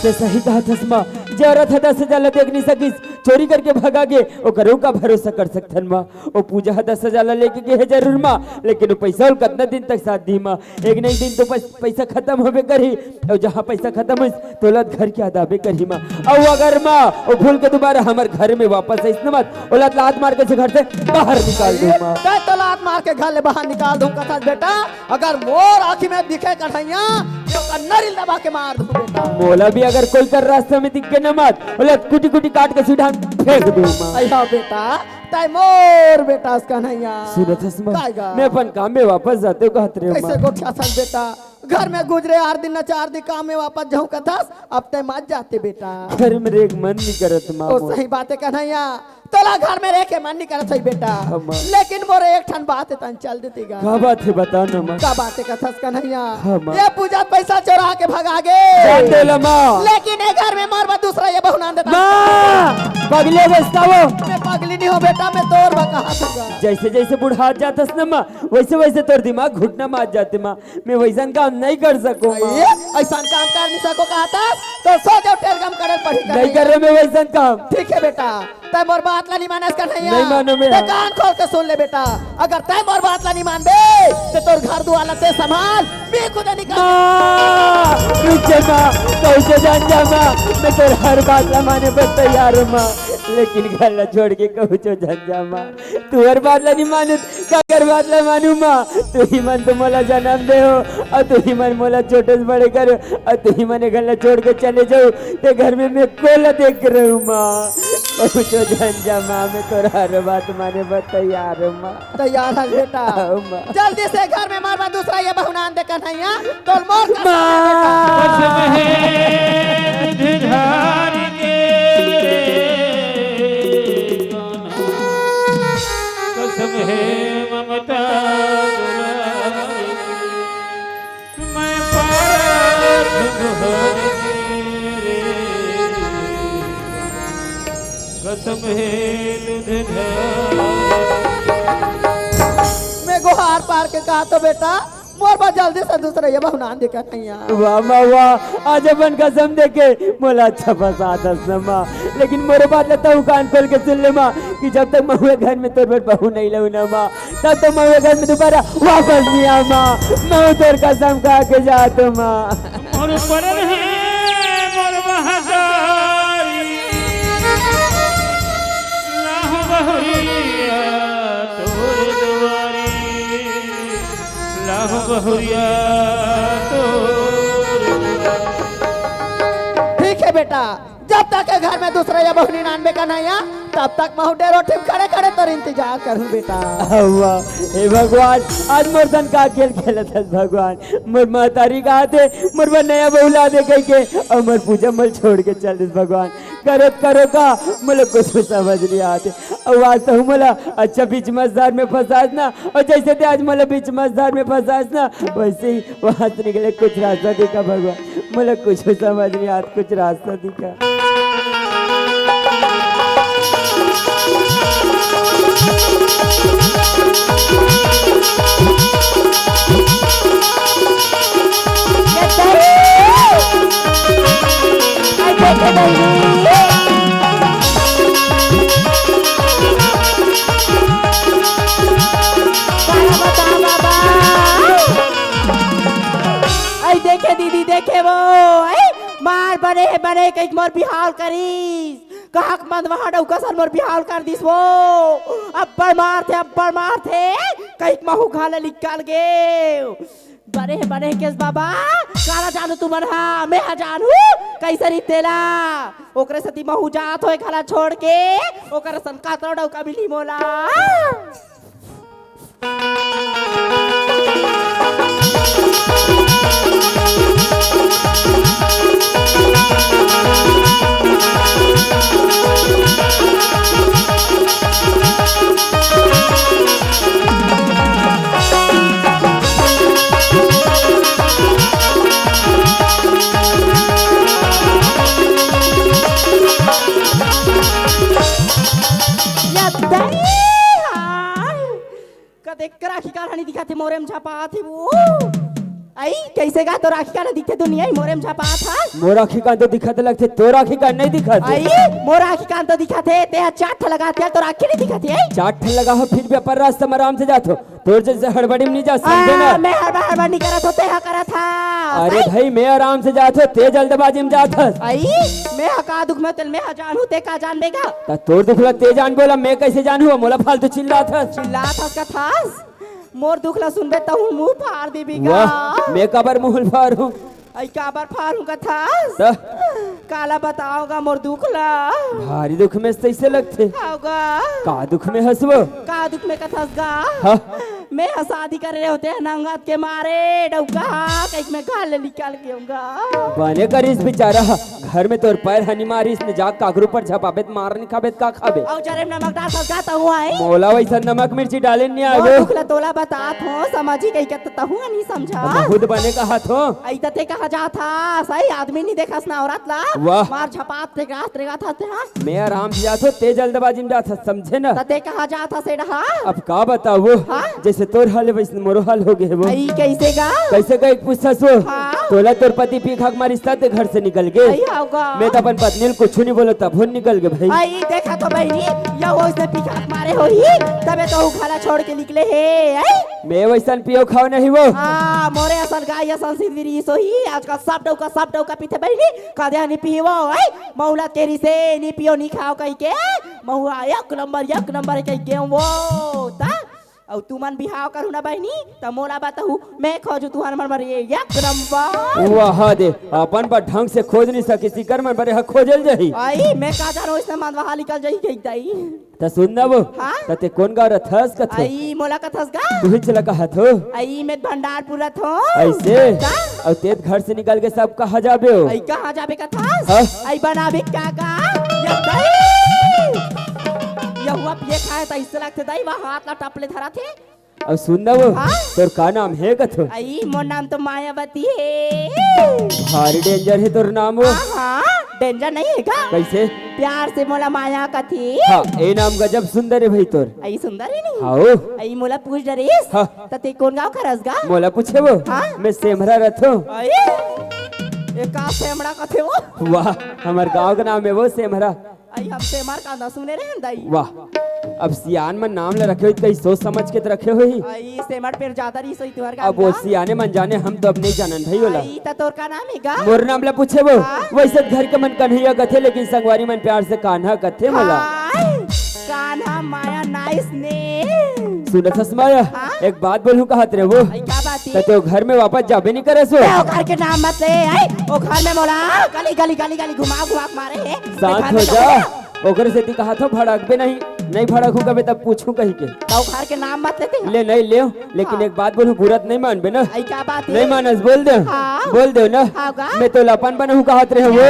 ते सही कहा थस माँ, जे औरत ह दस हजार ला देख नहीं सकिस, चोरी करके भगा गे, ओकर का भरोसा कर सकथन माँ। ओ पूजा ह दस हजार ला लेके गे हे जरूर माँ, लेकिन ओ पैसा ओला कतना दिन तक साथ दी माँ? एक न एक दिन तो पस-, पैसा खतम होबे करही, अउ जहाँ पैसा खतम होइस, तोला घर के याद आबे करही माँ। अउ अगर माँ ओ भूल के दोबारा हमर घर में वापस आइस न माँ, ओला लात मार के से घर से बाहर निकाल दूँ माँ। तै तो लात मार के घर ले बाहर निकाल दूँ कथस बेटा, अगर मोर आँखी में दिखे कन्हैया, तो कन्नरी दबा के मार दूँ बेटा। मोला भी अगर कोई कर रास्ता में दिख गे न माँ, ओला कुटी कुटी काट के सीधा फेंक दूँ माँ। अइहा बेटा, तै मोर बेटा अस कन्हैया। सुनत हस माँ, काय गा? मैं अपन काम में वापस जाते कहत रहे कैसे माँ। गोठियाथस बेटा? घर में गुजरे आठ दिन न चार दिन काम में वापस जाहूँ कथस, अब तै मत जाते बेटा। घर में रेहे के मन नहीं करत माँ ओ मोर। सही बात है कन्हैया, तोला घर में रेहे के मन नहीं करत सही बेटा। हाँ माँ। लेकिन मोर एक ठन बात है, तन चल देते गा। का बात है बता ना माँ। का बात है कथस कन्हैया? हाँ माँ। ये पूजा पैसा चोरा के भगा गे। जान दे ला माँ। लेकिन ये घर में मोर बर दूसरा ये बहू नान देता। माँ, पगली हो गइस का वो? मैं पगली नहीं हो बेटा, मैं तोर बर कहा दूंगा। जैसे जैसे बुढ़ात जाथस न माँ, वैसे वैसे तोर दिमाग घुटना मार जाथे माँ। मैं वैसन काम नहीं कर सकूँ माँ। अइसन काम कर नहीं सको कहा थस, तो सो जाओ टेर काम करे पड़ी नहीं करो मैं वैसन काम। ठीक है बेटा, तै मोर बात ला नहीं मानस कन्हैया। नहीं मानो मैं। तै कान खोल के सुन ले बेटा, अगर तै मोर बात ला नहीं मानबे, तो तोर घर दुआर ला तै संभाल, मैं खुद निकाल। माँ, रुक जा माँ, कहूँ चो जान जा माँ, मैं तोर हर बात ला माने बर तैयार हूँ माँ, लेकिन घर ला छोड़ के कहूँ चो जान जा माँ, तुहर बात ला नहीं मानू, काकर बात ला मानू माँ, तुही मन तो मोला जनम दे हो, अउ तुही मन मोला छोटे से बड़े करो, अउ तुही मन ए घर ला छोड़ के चले जाओ, ते घर में मैं कोला देख के रहूँ माँ। कहूँ चो जान जा माँ, मैं तोर हर बात माने बर तैयार हूँ माँ। तैयार हस बेटा? हाँ माँ। जल्दी से घर में मोर बर दूसरा ये बहू नान दे कन्हैया, तोर मोर कसम है माँ। बेटा। कसम है धिधार के। कसम है मैं पारत घर के रे, कसम हे लुधियाना। मैं गोहार पार के कहा तो बेटा, मोर बर जल्दी से दूसरा ये बहू नान दे का नैया। वाह माँ वाह, आज अपन कसम देके मोला अच्छा फंसात हस न माँ, लेकिन मोरो बात ला तहूँ कान खोल के सुन ले माँ, कि जब तक महूँ घर में तोर बर बहू नहीं लहूँ न माँ, तब तो महूँ घर में दोबारा वापस नहीं आ माँ। महूँ तोर कसम खा के जात हूँ माँ। मोर परन हे मोर महतारी, लाहूँ बहुरिया तोर दुआरी, लाहूँ बहुरिया तोर दुआरी। ठीक है बेटा, जब तक ये घर में दूसरा ये बहू नहीं नानबे का नैया, तब तक महूँ डेरो ठिम खड़े खड़े तोर इंतजार करूँ बेटा। वाह, हे भगवान, आज मोर सन का खेल खेलत हस भगवान। मोर महतारी कहा थे, मोर बर नया बहू ला दे कह के, अउ मोर पूजा मोला छोड़ के चल दिस भगवान। करो, करो का, मोला कुछ समझ नहीं आते। अउ आज तो मोला अच्छा बीच मझधार में फंसास ना, अउ जैसे ते आज मोला बीच मझधार में फंसास ना, वैसे ही वहाँ से निकले कुछ रास्ता दिखा भगवान, मोला कुछ समझ नहीं आत, कुछ रास्ता दिखा। आई देखे दीदी, देखे वो, आई मार बने हे, बने कहिक मोर बिहाव करिस, कहक मंदवाहा डउका सन मोर बिहाव कर दिस वो, अब्बड़ मारथे, अब्बड़ मारथे, कहिक महूँ घर ले निकल गे। बने हे, बने हे केस बाबा, काला जानू तुमन हा, मैं हा जानू, कइसे रहिथे तेला, ओकरे सेती महूँ जात हों घर ला छोड़ के, ओकर सन कतरो डउका मिलही मोला। या दई हाय। कतेक राखी कान ह नी दिखत हे, मोरे म झपात हे वो। आई, कइसे गा तोर राखी कान ह दिखथे दुनिया ही, मोरे म झपात ह। मोर राखी कान तो दिखत लगथे, तोर राखी कान नहीं दिखत हे। आई, मोर राखी कान तो दिखत हे, ते ह चार ठन लगा, ते ह तोर राखी नहीं दिखत हे। चार ठन लगा हो, फिर भी अपन रास्ता म आराम से जात हो। तोर जइसे हड़बड़ी में नहीं जा, समझे ना? आ, मैं हड़बड़, हड़बड़ नहीं करत हो, ते ह करत ह। अरे भाई, मैं आराम से जात हो, ते जल्दबाजी में जात हस। आई, मैं ह का दुख में तेल, मैं ह जानू, ते का जानबे गा? त तोर दुख ला ते जानबो ला, मैं कइसे जानहूँ? मोला फालतू चिल्लात हस। चिल्लात हस कथस? मोर दुख ला सुनबे तहूँ मुँह फाड़ देबे गा। वाह, मैं काबर मुँह फाड़हूँ? अई काबर फाड़हूँ कथस? त? काला बताओ गा मोर दुख ला? भारी दुख में तइसे लगथे। हाव गा। का दुख में हस वो? का दुख में कथस गा? हाँ। मैं ह शादी करे रहे होते ह नंगत के मारे डउका हा, कहिक मैं घर ले निकल गे हूँ गा। बने करिस बेचारा ह, घर में तोर पैर ह नी मारिस, न जा काकरो ऊपर झपाबे त मार नी खाबे त का खाबे? अउ जरे नमक डाल सकत हूँ आई। मोला वइसन नमक मिर्ची डाले नी आय वो। दुख ला तोला बतात हो, समझी कहिके त तहूँ नी समझा। बहुत बने कहत हो। अई त ते कहाँ जात हस? अई आदमी नी देखस ना औरत ला। वाह। मार झपात रेंगत रेंगत हस ते हा। मैं आराम से जात हो, ते जल्दबाजी में जात हस, समझे ना? त ते कहाँ जात हस एडहा? अब का बताओ, हाँ? जइसे तोर हाल हे वइसने मोरो हाल हो गे हे वो। अई कइसे गा? कइसे गा एक पूछथस वो? हाँ। तोला तोर पति पी खा के मारिस त ते घर से निकल गे। अई हाव गा। मैं त अपन पत्नी ल कुछु नी बोलों तभो निकल गे भाई। अई देखा तो बहिनी, या वो इसने पी खा के मारे होही, तभे तो उ घर ला छोड़ के निकले हे। अई मैं वइसन पियो खाओ नहीं वो। हाँ, मोरे असन गाय असन सिंदरी सोही, आजकल सब डउका, सब डउका पीथे बहिनी, कदे नी पीही वो, अई, महूँ ला केरी से नी पियो, नी खाओ कहिके, महूँ एक नंबर, एक नंबर कहिके वो, त, अउ तुमन बिहाव करहू ना बहिनी, त मोला बताहू, मैं खोजू तुहर मन बर ये एक नंबर। वाह दे, अपन बर ढंग से खोज नी सकिस, इकर मन बर एहा खोजल जाही। अई, मैं का जानों, इसने मंदवाहा निकल जाही कहिके दाई। त सुन ना वो, हाँ? त ते कोन गाँव रथस कथो? अई, मोला कथस गा? तुही चला कहत हो। अई, मैं भंडारपुर रथों। अइसे? का? अउ ते घर से निकल के सब कहाँ जाबे हो? अई, कहाँ जाबे कथस? हाँ? अई, बनाबे का गा? या दाई! यहुआ पिए खाए त अइसे लगथे दाई, वहाँ हाथ ला टपले धरत हे। अउ सुन ना वो, हाँ? तोर का नाम हे कथो? अई, मोर नाम तो मायावती हे। भारी danger हे तोर नाम वो। हाँ, हाँ, danger नहीं हे का? कैसे? प्यार से मोला माया कथे। हाँ, ए नाम गजब सुंदर हे भाई तोर। अई सुंदर हे नहीं? हाँ। अई मोला पूछ डरेस? हाँ। त ते कोन गाँव के हरस गा? मोला पूछे वो? हाँ। मैं सेमरा रथों। अई, ए का सेमरा कथे वो? वाह, हमर गाँव के नाम हे वो सेमरा। अई हम सेमर कांदा सुने रहेन दाई। वाह, अब सियान मन नाम ल रखे होही त कहीं सोच समझ के त रखे होही। अई सेमर पेर जादा रहिस होही तुहर अब वो कांदा। सियाने मन जाने, हम तो अब नहीं जानन भाई ओला। अई त तोर का नाम हे गा? मोर नाम ल पूछे वो? हाँ। वैसे त घर के मन कन्हैया कथे, लेकिन संगवारी मन प्यार से कान्हा कथे मोला। हाय, कान्हा माया nice name। सुनत हस माया, हाँ? एक बात बोलूं कहत रहे वो। अई का बात हे? त तो घर में वापस जाबे नहीं करस वो। ते ओ घर के नाम मत ले, अई ओ घर में मोला गली गली गली गली घुमा घुमा के मारे हे। शांत हो जा। ओकरे सेती कहा थो भड़कबे नहीं, नहीं भड़कहूं कबे तब पूछूं कही के। त ओ घर के नाम मत लेते हैं। ले नहीं लेव, लेकिन हाँ। एक बात बोलूं, बुरा त नहीं मानबे ना? अई का बात हे? नहीं मानस, बोल दे। हाँ। बोल दे ना। हाँ गा। मैं तोला अपन बनाहूं कहत रहे वो।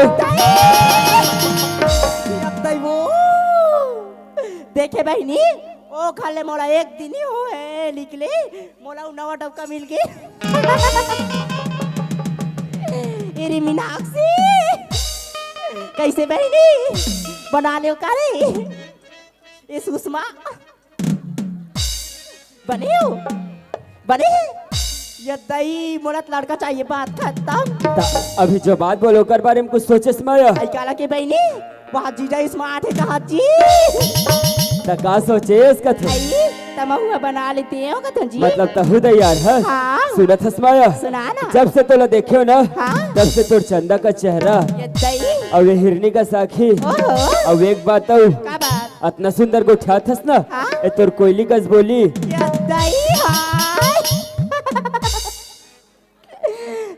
अब तई वो। देखे बहिनी, ओ घर ले मोला एक दिन ही होहे निकले, मोला उ नवा डबका मिल गे। ए रे मीनाक्षी, कैसे बहिनी? बना लेव का रे? ए सुषमा, बने हो? बने? ये दई, मोला त लड़का चाहिए, बात खत्म। त अभी जो बात बोले ओकर बारे में कुछ सोचेस माया? अई काला के बहिनी, वहाँ जीजा smart हे कहा जी। त का सोचेस कथो? अई, त महू ह बना लेते हो कथो जी। मतलब तहू तैयार हे? हाँ। सुनत हस माया? सुना ना। जब से तोला देखे हो ना, हाँ। तब से तोर चंदा का चेहरा ये दई। अउ ये हिरनी का साखी ओहो। अउ एक बात अउ, का बात? अतना सुंदर गोठियात हस ना, हाँ? ए तोर कोयली कस बोली। ये दई हाय।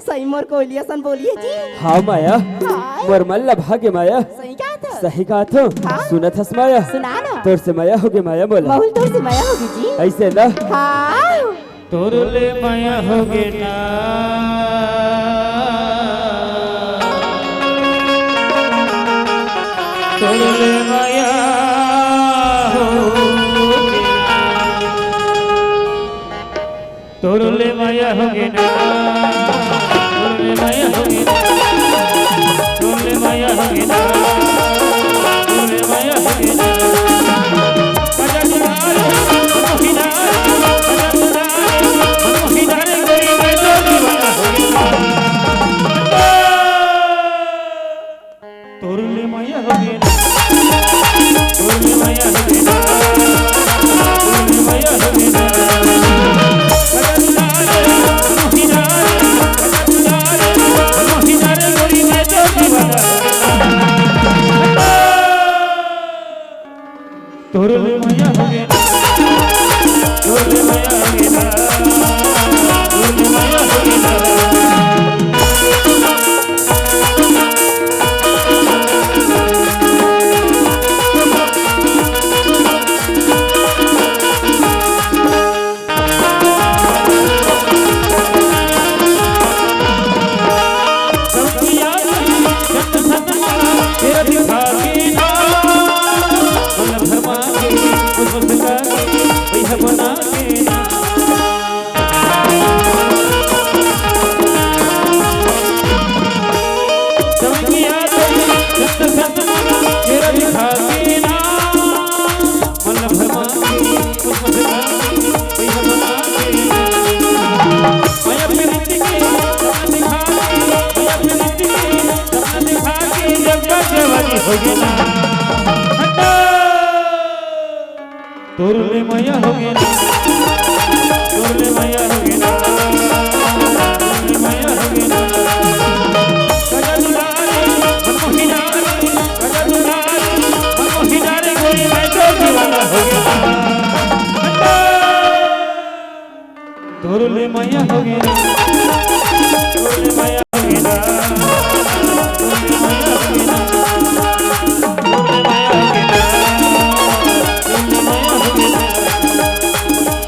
सही मोर कोयली असन बोली हे जी। हाँ माया, हाय। मोर मन लभा गे माया। सही कहत हो। सही कहत हो। हाँ। सुनत हस माया। सुना ना। तोर से मया होगे माया मोला। बहुत तोर से मया होगे जी। अइसे ना। हाँ। तोर ले मया होगे ना। तोर ले मया होगे ना। तोर ले मया होगे ना। तोर ले मया होगे ना। तोर ले मया होगे ना। तोर ले मया होगे ना। तोर ले मया होगे ना। तोर ले मया होगे ना। तोर ले मया होगे ना। तोर ले मया होगे ना। तोर ले मया होगे ना। तोर ले मया होगे ना। तोर ले मया होगे ना। तोर ले मया होगे ना। तोर ले मया होगे ना। गजा दुलारे, मन मोही डारे, गजा दुलारे, मन मोही डारे, गोरी मैं तो दीवाना होगे ना। तोर ले मया होगे ना। तोर ले मया होगे ना। तोर ले मया होगे ना। तोर ले मया होगे ना।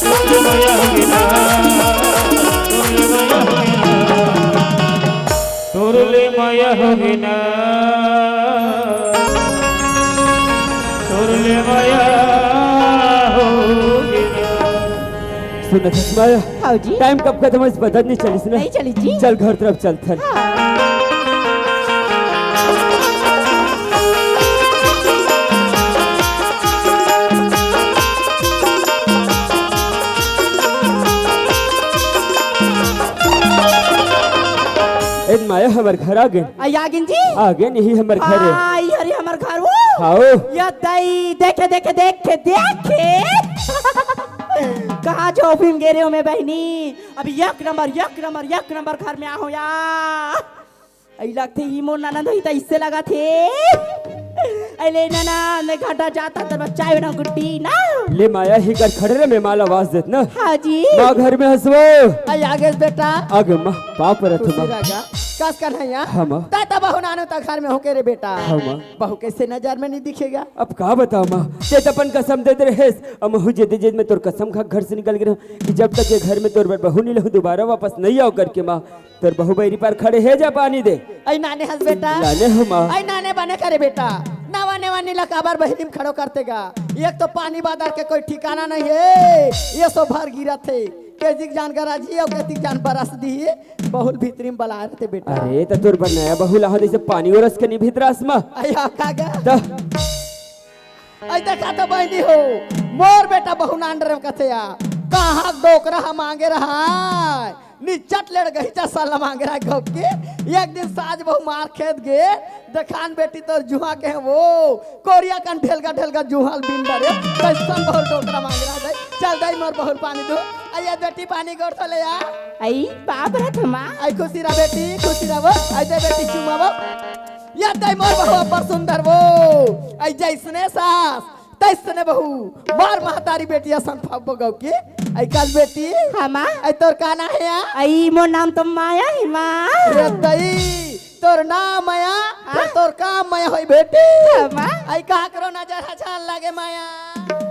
तोर ले मया होगे ना। तोर ले मया होगे ना। तोर ले मया होगे ना। तोर ले मया होगे ना। सुनत हस माया? हाँ जी। टाइम कब खतम होइस पता नहीं चलिस ना। नहीं चलिस जी। चल घर तरफ चलथन। हाँ। ए माया, हमर घर आ गे। आई आ गे जी। आ गे, यही हमर घर हे। हाँ, ई हरे हमर घर वो। हाँ। या दाई, देखे, देखे, देखे, देखे। कहाँ जाओ फिल्म गे रहे हो मैं बहिनी? अब एक नंबर, एक नंबर, एक नंबर घर में आहो या। आई लगथे ही मोर ननद होही त इससे लगथे। अले ननद, मैं घटा जाता त बच्चा ना गुड्डी ना। ले माया, ही कर खड़े रे, मैं माला आवाज देत ना। हाँ जी। माँ घर में हंसवो। आई आगे बेटा। आगे माँ, पाप रथ खुशी माँ। रह जा। कस कर है यहाँ? हाँ माँ। ता तब बहु नानो ता घर में होके रे बेटा। हाँ माँ। बहू कैसे नजर में नहीं दिखेगा? अब का बताओ माँ, ते त अपन कसम देत रहेस, अब महू जेते जेत में तोर कसम खा घर से निकल गे रहा कि जब तक ये घर में तोर बर बहू नहीं लहू दोबारा वापस नहीं आओ करके माँ। तोर बहू बइरी पर खड़े हे, जा पानी दे। आई नाने हस बेटा। लाने हो माँ। आई नाने बने करे बेटा। नवा नेवा नीला काबर बहिरी में खड़ो करते गा। एक तो पानी बादर के कोई ठिकाना नहीं है, ये सो भर गिरत है। केतिक जान गरजही अउ केतिक जान बरस दिही, बहुल भीतरी में बला रहते बेटा। अरे, त तोर बर नया बहू लाहो, जैसे पानी ओरस के नहीं भीतरस मा। अया, का गा? त अई देखा तो बहिनी हो, मोर बेटा बहू नान डरे कथे या, कहाँ डोकरा हम मांगे रहा, निचट लेड़ गही चा साला मांगे रहा घोप के। एक दिन साज बहू मार खेत गे, देखान बेटी तोर जुहा के हैं वो, कोरिया कन ढेलगा ढेलगा जुहा ल बिन डरे, कैसन बहुल डोकरा मांगे रहा दई, चल दई मोर बहुल पानी दो, अई बेटी पानी गोड़ धो ले या। अई बाप रे थमा। अई खुशी रहा बेटी, खुशी रहा वो, अई दे बेटी चुमा वो। या दई मोर बहू अब्बड़ सुंदर वो। अई जैसने सास, तैसने बहू। मार महतारी बेटी असन फब्बो गौ के। अई कल बेटी। हाँ, माँ। अई तोर का नाम हे या? अई मोर नाम तो माया हे, माँ। या दई, तोर नाम माया, हाँ? तोर काम माया होई बेटी। हाँ, माँ। अई ककरो नजर ह झन लागे माया।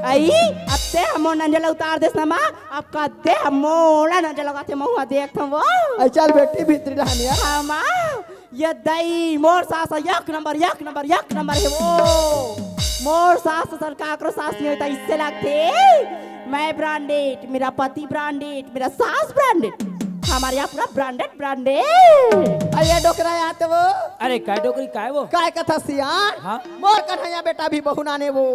अई, अब ते हमो नजर उतार देस ना, माँ। अब कद्दे हमो ला नजर लगाथे महुआ देख थम वो। अई चल बेटी भीतरी रहनिया। हाँ, माँ। ये दई, मोर सास एक नंबर, एक नंबर, एक नंबर हे वो। मोर सास असन काकरो सास नहीं होता, इससे लगथे। मैं ब्रांडेड, मेरा पति ब्रांडेड, मेरा सास ब्रांडेड, हमारे यहाँ पूरा ब्रांडेड, ब्रांडेड। अरे डोकरा या तो वो। अरे काय डोकरी, काय वो? काय कथा सियान? हाँ? मोर कन्हैया बेटा भी बहू नाने वो।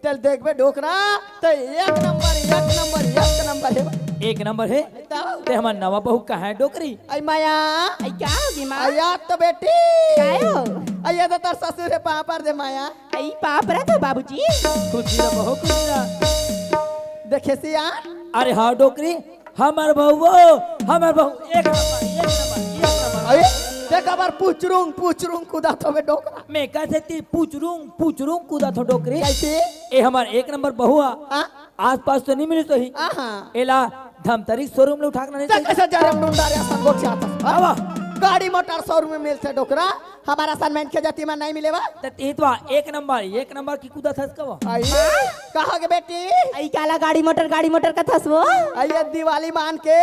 तेल देखबे डोकरा, ते एक नंबर, एक नंबर, एक नंबर हे। एक नंबर हे? तब? ते हमर नवा बहू कहाँ हे डोकरी? अई माया। अई का होगे माँ? अई याद तो बेटी। काय हो? अई ये तो तोर ससुर हे, पाँव पर दे माया। अई पाँव पर तो बाबूजी। खुशी रहा बहू, खुशी रहा। देखे सियान? अरे हाँ डोकरी, हमर बहू वो, हमर बहू एक नंबर, एक नंबर, एक नंबर। अरे, देख अबर पुचरुंग, पुचरुंग कूदत हवे डोकरा। मैं कइसे ती पुचरुंग, पुचरुंग कूदत हो डोकरी। कैसे? ए हमर एक नंबर बहू हा। हाँ? आसपास तो नहीं मिली तो ही। हाँ, हाँ। एला धमतरी शोरूम ले उठा के नहीं देख चाहिए। कैसे जरम डुंडा रे संगोट से आता। हाँ? आवा। गाड़ी मोटर शोरूम में मिलथे डोकरा। हमर असन मनखे जाति म नहीं मिले बा। त तें तो एक नंबर, एक नंबर की कूदत हस कव। अई, कहा गे बेटी? अई काला गाड़ी मोटर, गाड़ी मोटर कथस वो? अई ये दिवाली मान के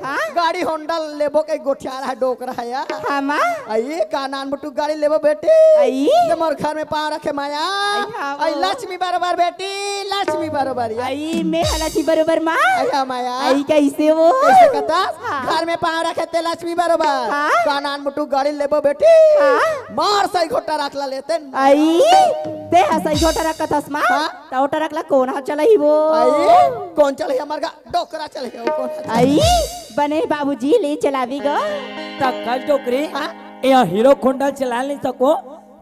हाँ? गाड़ी होंडा लेबो के गोठियारा डोकरा हे या। हाँ माँ। अई का नान मुटुक गाड़ी लेबो बेटी? अई? ते मोर घर में पाँव रखे माया। अई हाँ अई वो। लक्ष्मी बरोबर बेटी, लक्ष्मी बरोबर या। अई मैं हा लक्ष्मी बरोबर माँ? अई हाँ माया। अई कैसे वो? कैसे कथस? हाँ। घर में पाँव रखे ते लक्ष्मी बरोबर। हाँ। का नान मुटुक गाड़ी लेबो बेटी। हाँ। मार सही घोटा रख ला लेते। अई, ते ह सही घोटा रख कथस माँ। हाँ। त ओ ट्रक ला कोन ह चलाही वो? अई, कोन चलाही हमर गा? डोकरा चलाही, ओ कोन ह चलाही? अई, बने बाबूजी ले चलावी गो। त कल डोकरी, हाँ? ए हीरो होंडा चला नहीं सको,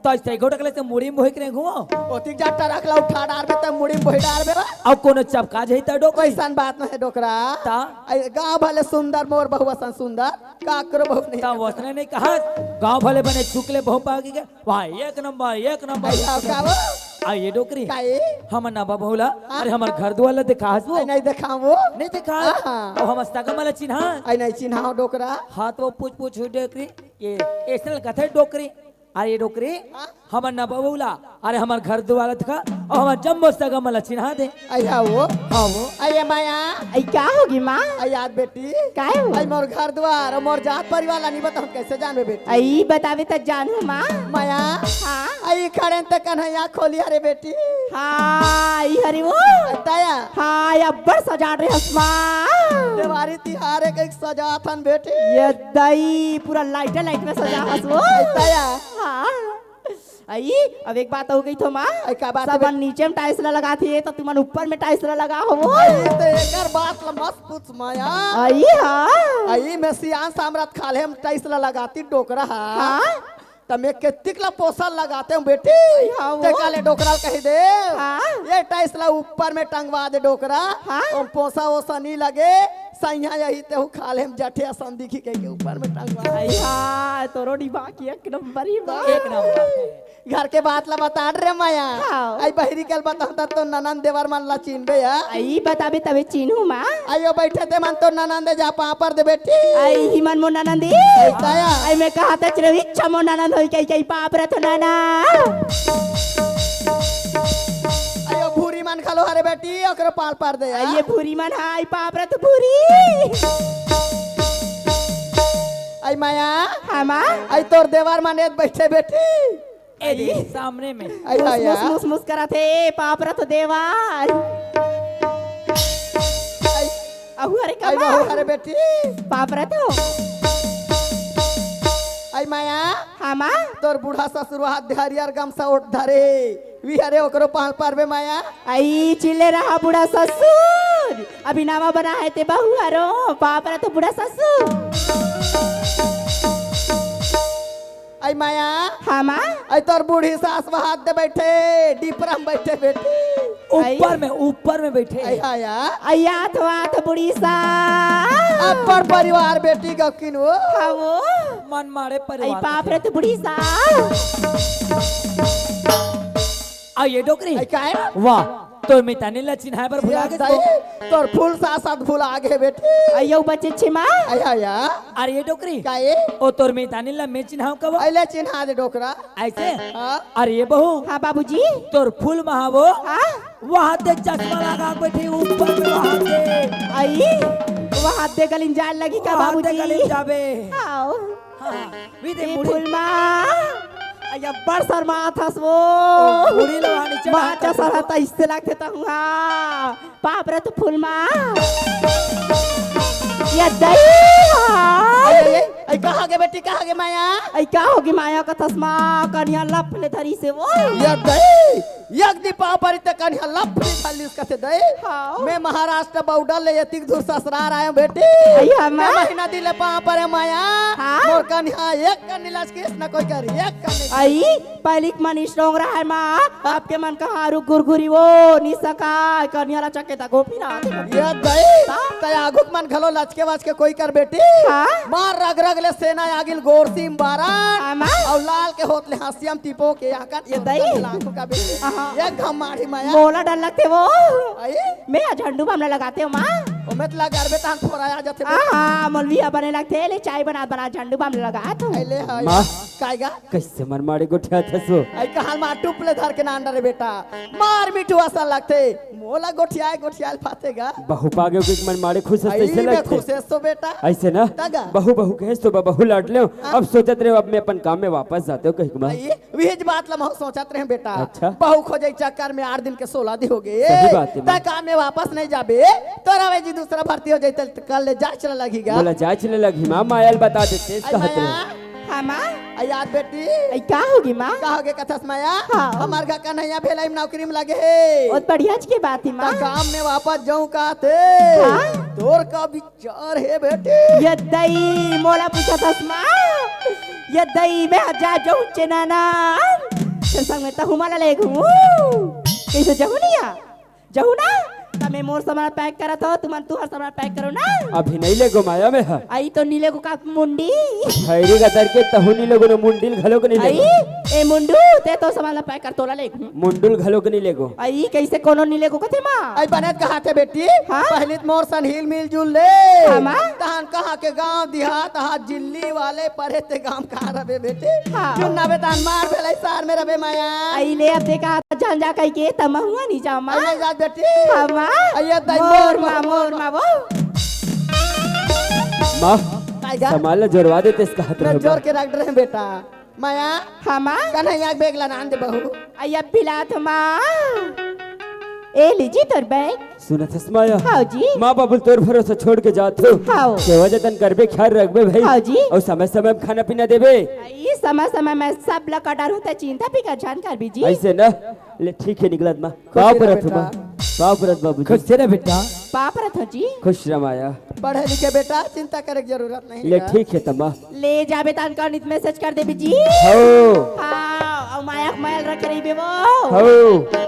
त सही घोटा ले से मुड़ी में बोहिक रेंगहूँ। ओतिक जा ट्रक ला उठा डारबे त मुड़ी में बोहि डारबे बा। अब कोनो चपका जही त डोकरी। कैसन बात न हे डोकरा। त? अई गाँव भले सुंदर, मोर बहू असन सुंदर। काकरो बहू नहीं त करता। वसने नहीं कहा, गाँव भले बने चुकले बहू पागी के, वाह, एक नंबर, एक नंबर। अई, का वो? आ, ये डोकरी। का ये? हमर नवा बहू ला, हाँ? अरे, हमर घर दुआर ला देखास वो? अई, नहीं देखाओ वो। नहीं देखास? हाँ, हाँ। अब हमर सगा मन ला चिन्हा? अई, नहीं चिन्हाओ डोकरा। हाँ, त वो पूछ, पूछ हुई डोकरी। ये, ऐसे कथे डोकरी। अरे, ये डोकरी। हाँ? हमर नवा बहू ला, अरे हमर घर दुआर तका, अउ हमर जम्मो सगा मन ला चिन्हा दे। अइहा वो। हाँ वो। अये माया। अई का होगे माँ? अई याद बेटी। काय हो? अई मोर घर दुआर, अउ मोर जात परिवार ला नहीं बता, हम कैसे जानबे बेटी? अई बताबे त जानहूँ माँ। माया। हाँ। अई खड़े त कन्हैया खोली हरे बेटी। हाँ, अई हरे वो। अई ताया। हाँ, अब्बड़ सजा रहे हस माँ। देवारी तिहार एक एक सजाथन बेटी। ये दई पूरा लाइटे लाइट में सजा हस वो। ऐसा या? हाँ। अई, अब एक बात हो गई तो माँ। अई, का बात सब है? नीचे में टाइल्स ला लगाथे, तो तुमन ऊपर में टाइल्स ला लगा हो। अई, तो एकर बात ला मत पूछ माया। अई, हाँ। अई, मैं सियान सामरथ खाल्हे में टाइल्स ला लगाती डोकरा हा। हाँ। त मैं केतिक ला पोसल लगाते हूँ बेटी। अई, हाँ, वो। ते काले डोकरा ल कही दे। हाँ। ये टाइल्स ला ऊपर में टंगवा दे डोकरा। हाँ। ओम पोसा ओसा नी लगे। सैया यही ते हूँ खाल्हे में जठे असन दिखी कह के ऊपर में टंगवा दे। अई, हाँ, तोरो दिमाग एक नंबर ही बा। एक नंबर। घर के बात ला बता रे माया। हाँ। अई बहिरी कल बताहूँ त तो ननंद देवर मन ला चिन्हबे या। अई बताबे तबे चिन्हू माँ। अई ओ बैठे ते मन तो ननंद जा पापड़ दे बेटी। अई ही मन मो ननंद ए। अई काया? अई मैं कहा त चिरवी छमो ननंद होई कई कई पाप रे तो नना। अई ओ भूरी मन खलो हरे बेटी ओकरो पाल पार दे या। अई ये भूरी मन हाय पाप रे तो भूरी। अई माया। हाँ माँ। अई तोर देवर मन एत बैठे बेटी। ए दे, सामने में। अई मुस, आया। मुस, मुस, मुस करत हे, पाप रथ देवार। अई, अहू हरे अई कमा। बहू हरे बेटी। पाप रथ हो। अई माया। हाँ माँ। तोर बूढ़ा ससुर हाथ हरियर गमछा ओढ़ धरे। वी हरे ओकरो पाल परबे माया। अई चिल्ले रहा बूढ़ा ससुर। अभी नवा बना है ते बहू हरो। पाप रथ बूढ़ा ससुर। अई माया। हाँ माँ। अई तोर बूढ़ी सास वहाद दे बैठे, डिपरा में बैठे बेटी। ऊपर में, ऊपर में बैठे। अई हाँ या। अई आथ वाथ बूढ़ी सास। अपन परिवार बेटी गकिन वो। हाँ वो। मन मारे अई परिवार पाप रे तो बूढ़ी सास। आ ये डोकरी। अई काहे? वाह, तोर मितानी ला चिन्हाए बर भुला ये गे दाई, तोर फूल सास साथ भुला गे बेटी। अयो बच्चे छिमा। अया या। अरे ये डोकरी। काहे? ओ तोर मितानी ला मैं चिन्हाऊं कब? अइले चिन्हा दे डोकरा। ऐसे? हाँ। अरे ये बहू। हाँ बाबूजी। तोर फूल महावो। हाँ। वहाँ दे चश्मा लगा बैठी ऊपर में वहाँ दे। अई, वहाँ दे गलिन जाए लगी का वहाँ दे बाबूजी? गलिन जाबे। आओ। हाँ, वी दे ए मुड़ी। फूल माँ, अई अब्बड़ शर्मात हस वो। ओ, मुड़ी ला वहाँ नीचे माँ डाल कर चसर दो। हत इससे लगथे तहुआ। पाप रे तो फूल माँ। ये दई हाँ। अई, अई, अई, अई, कहाँ गे बेटी, कहाँ गे माया? अई, का होगे माया कथस माँ, कनिहा लप ले धरी से वो। ये दई, एक दी पाँव परी ते कनिहा लफड़ी धर लिस कथे दई। हाँ। मैं महाराष्ट्र बॉर्डर ले एतिक दूर ससुरार आयो बेटी। अई हाँ, मैं माँ। महीना दिन ले पाँव परे माया। हाँ। मोर कनिहा एक कन नी लचकिस, न कोई कर एक कन नी। अई, पहिली के मन स्ट्रॉन्ग रहा है माँ। आपके मन कहाँ रुक गुरगुरी वो, नी सका, कनिहा लचक के तको फिर आते ये दई, हाँ। तै आघुक मन घलो लचके वचके कोई कर बेटी। हाँ। मार रग रग ले सेना आगिल गोरसी में बारा। हाँ, माँ। अउ लाल के होत ले हंसिया म टिपो के आकन ये ये दई। दई लाखों का बेटी। हाँ। ये घमाड़ी माया। मोला डर लगथे वो। अई? मैं हा झंडू बाम ला लगाते हो माँ। ओमे त लगा अरबे तहान फोरा आ जाथे। हाँ, हाँ, मौलवी हा बने लगथे, ले चाय बना, बना झंडू बाम ला लगात हो। अइले हा। माँ। कायगा? कइसे मन माड़े गोठियात हस वो? अई कहाल माँ टुप ले धर के नान डरे बेटा। मार मिठू असन लगथे। मोला गोठियाए, गोठियाल पातेगा। बहू पागे के मन माड़े खुश हस, अई तइसे मैं लगथे। खुश हस तो बेटा। अइसे ना? तगा। बहू, बहू कहेस तो बहू लाड लेव। हाँ। अब सोचत रहे, अब मैं अपन काम में वापस जाते हो कहीं घुमा। अई, विहिज बात ला महू सोचत रहे बेटा। अच्छा। बहू खोजे चक्कर में आठ दिन के सोला दी हो गे। सही बात है, माँ। तै काम में वापस नहीं जाबे, तोरा वे जी दूसरा भर्ती हो जाई, त कल ले जाए चला लगीगा। बोला जाए चला लगी, माँ, माया ल बता देते, अई कहत माया। रहे। हाँ, माँ। अई याद बेटी। अई का होगे, माँ? का होगे कथस माया? हाँ। हमार गा कन्हैया भेलाई में नौकरी में लगे हे। बहुत बढ़िया जी के बात है, माँ। त काम में वापस जाऊँ कहते। हाँ। तोर का विचार हे बेटी? ये दई मोला पूछत हस माँ। ये दई मैं हजार जाऊँ चेनाना। तेरे संग में तहु मला ले घूमू। कइसे जाहू नहीं आ? जाहू ना? त मैं मोर सामान पैक करत हो, तुमन तुहर सामान पैक करो ना। अभी नहीं लेगो माया मैं हा। अई तो नी लेगो का मुंडी। खैरी गतर के तहु नी लेगो ना मुंडी ल घलो के नी अई, लेगो। ए मुंडू, ते तो सामान ला पैक कर तोला लेगो। मुंडू ल घलो के नी लेगो। अई कइसे कोनो नी लेगो कथे माँ? अई बने कहाथे बेटी, हाँ? पहिली त मोर सन हिल मिल जुल ले। हाँ, माँ। तहन कहाँ के गाँव दिहात, तहाँ जिल्ली वाले परे ते गाँव कहाँ रबे बेटी? हाँ। चुन्ना बेतान मार भेलै सार में रबे माया। अई ले अब देखा जान जा कहि के त महुआ नी जाओ माँ। अई ले जा बेटी। हाँ, माँ। अई ये दाई मोर मोर माँ, माँ, मोर माँ। माँ वो। माँ, कायगा? सामान ला जोरवा देते इसका हाथ मैं रहे जोर माँ। के रख रहे बेटा। माया। हाँ, माँ। कन्हैया के बैग ला नान दे बहू। अई अब पिलात माँ। ए लीजिए तोर बैग। सुनत हस माया? हाँ जी। माँ बाबू तोर भरोसा छोड़ के जात हो। हाँ। सेवा जतन करबे, ख्याल रखबे भाई। हाँ जी। अउ समय समय में खाना पीना देबे। ई समय समय में सब ला कटारू, ते चिंता फिकर झन करबे जी। ऐसे ना। ले ठीक है निकलत माँ। खुश पाँव रह परत हूँ बेटा। माँ। पाँव परत बाबूजी। खुश रह बेटा। पाँव परत हूँ जी। खुश रह माया। पढ़े लिखे बेटा, चिंता करे के जरूरत नहीं ले है। ठीक है तमा। ले जाबे तान का नित मैसेज कर देबे जी। हो। हाँ, अउ माया के मैल रखे रहिबे वो। हो।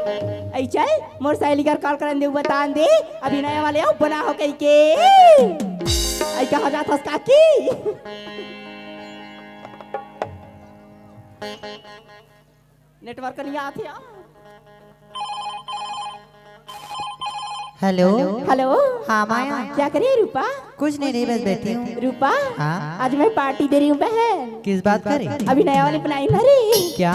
ऐ चल, मोर सहेली कर कॉल करन दे, बतान दे, अभी नया वाले अउ बना हो कहि के। ऐ कहाँ जात हस काकी? नेटवर्क नहीं आत हे यार। हेलो। हेलो। हाँ माया। क्या कर रही है रूपा? कुछ नहीं, नहीं, बस बैठी हूँ। रूपा, हाँ? आज मैं पार्टी दे रही हूँ बहन। किस बात का रे? अभी नया वाली बनाई ना रे। क्या?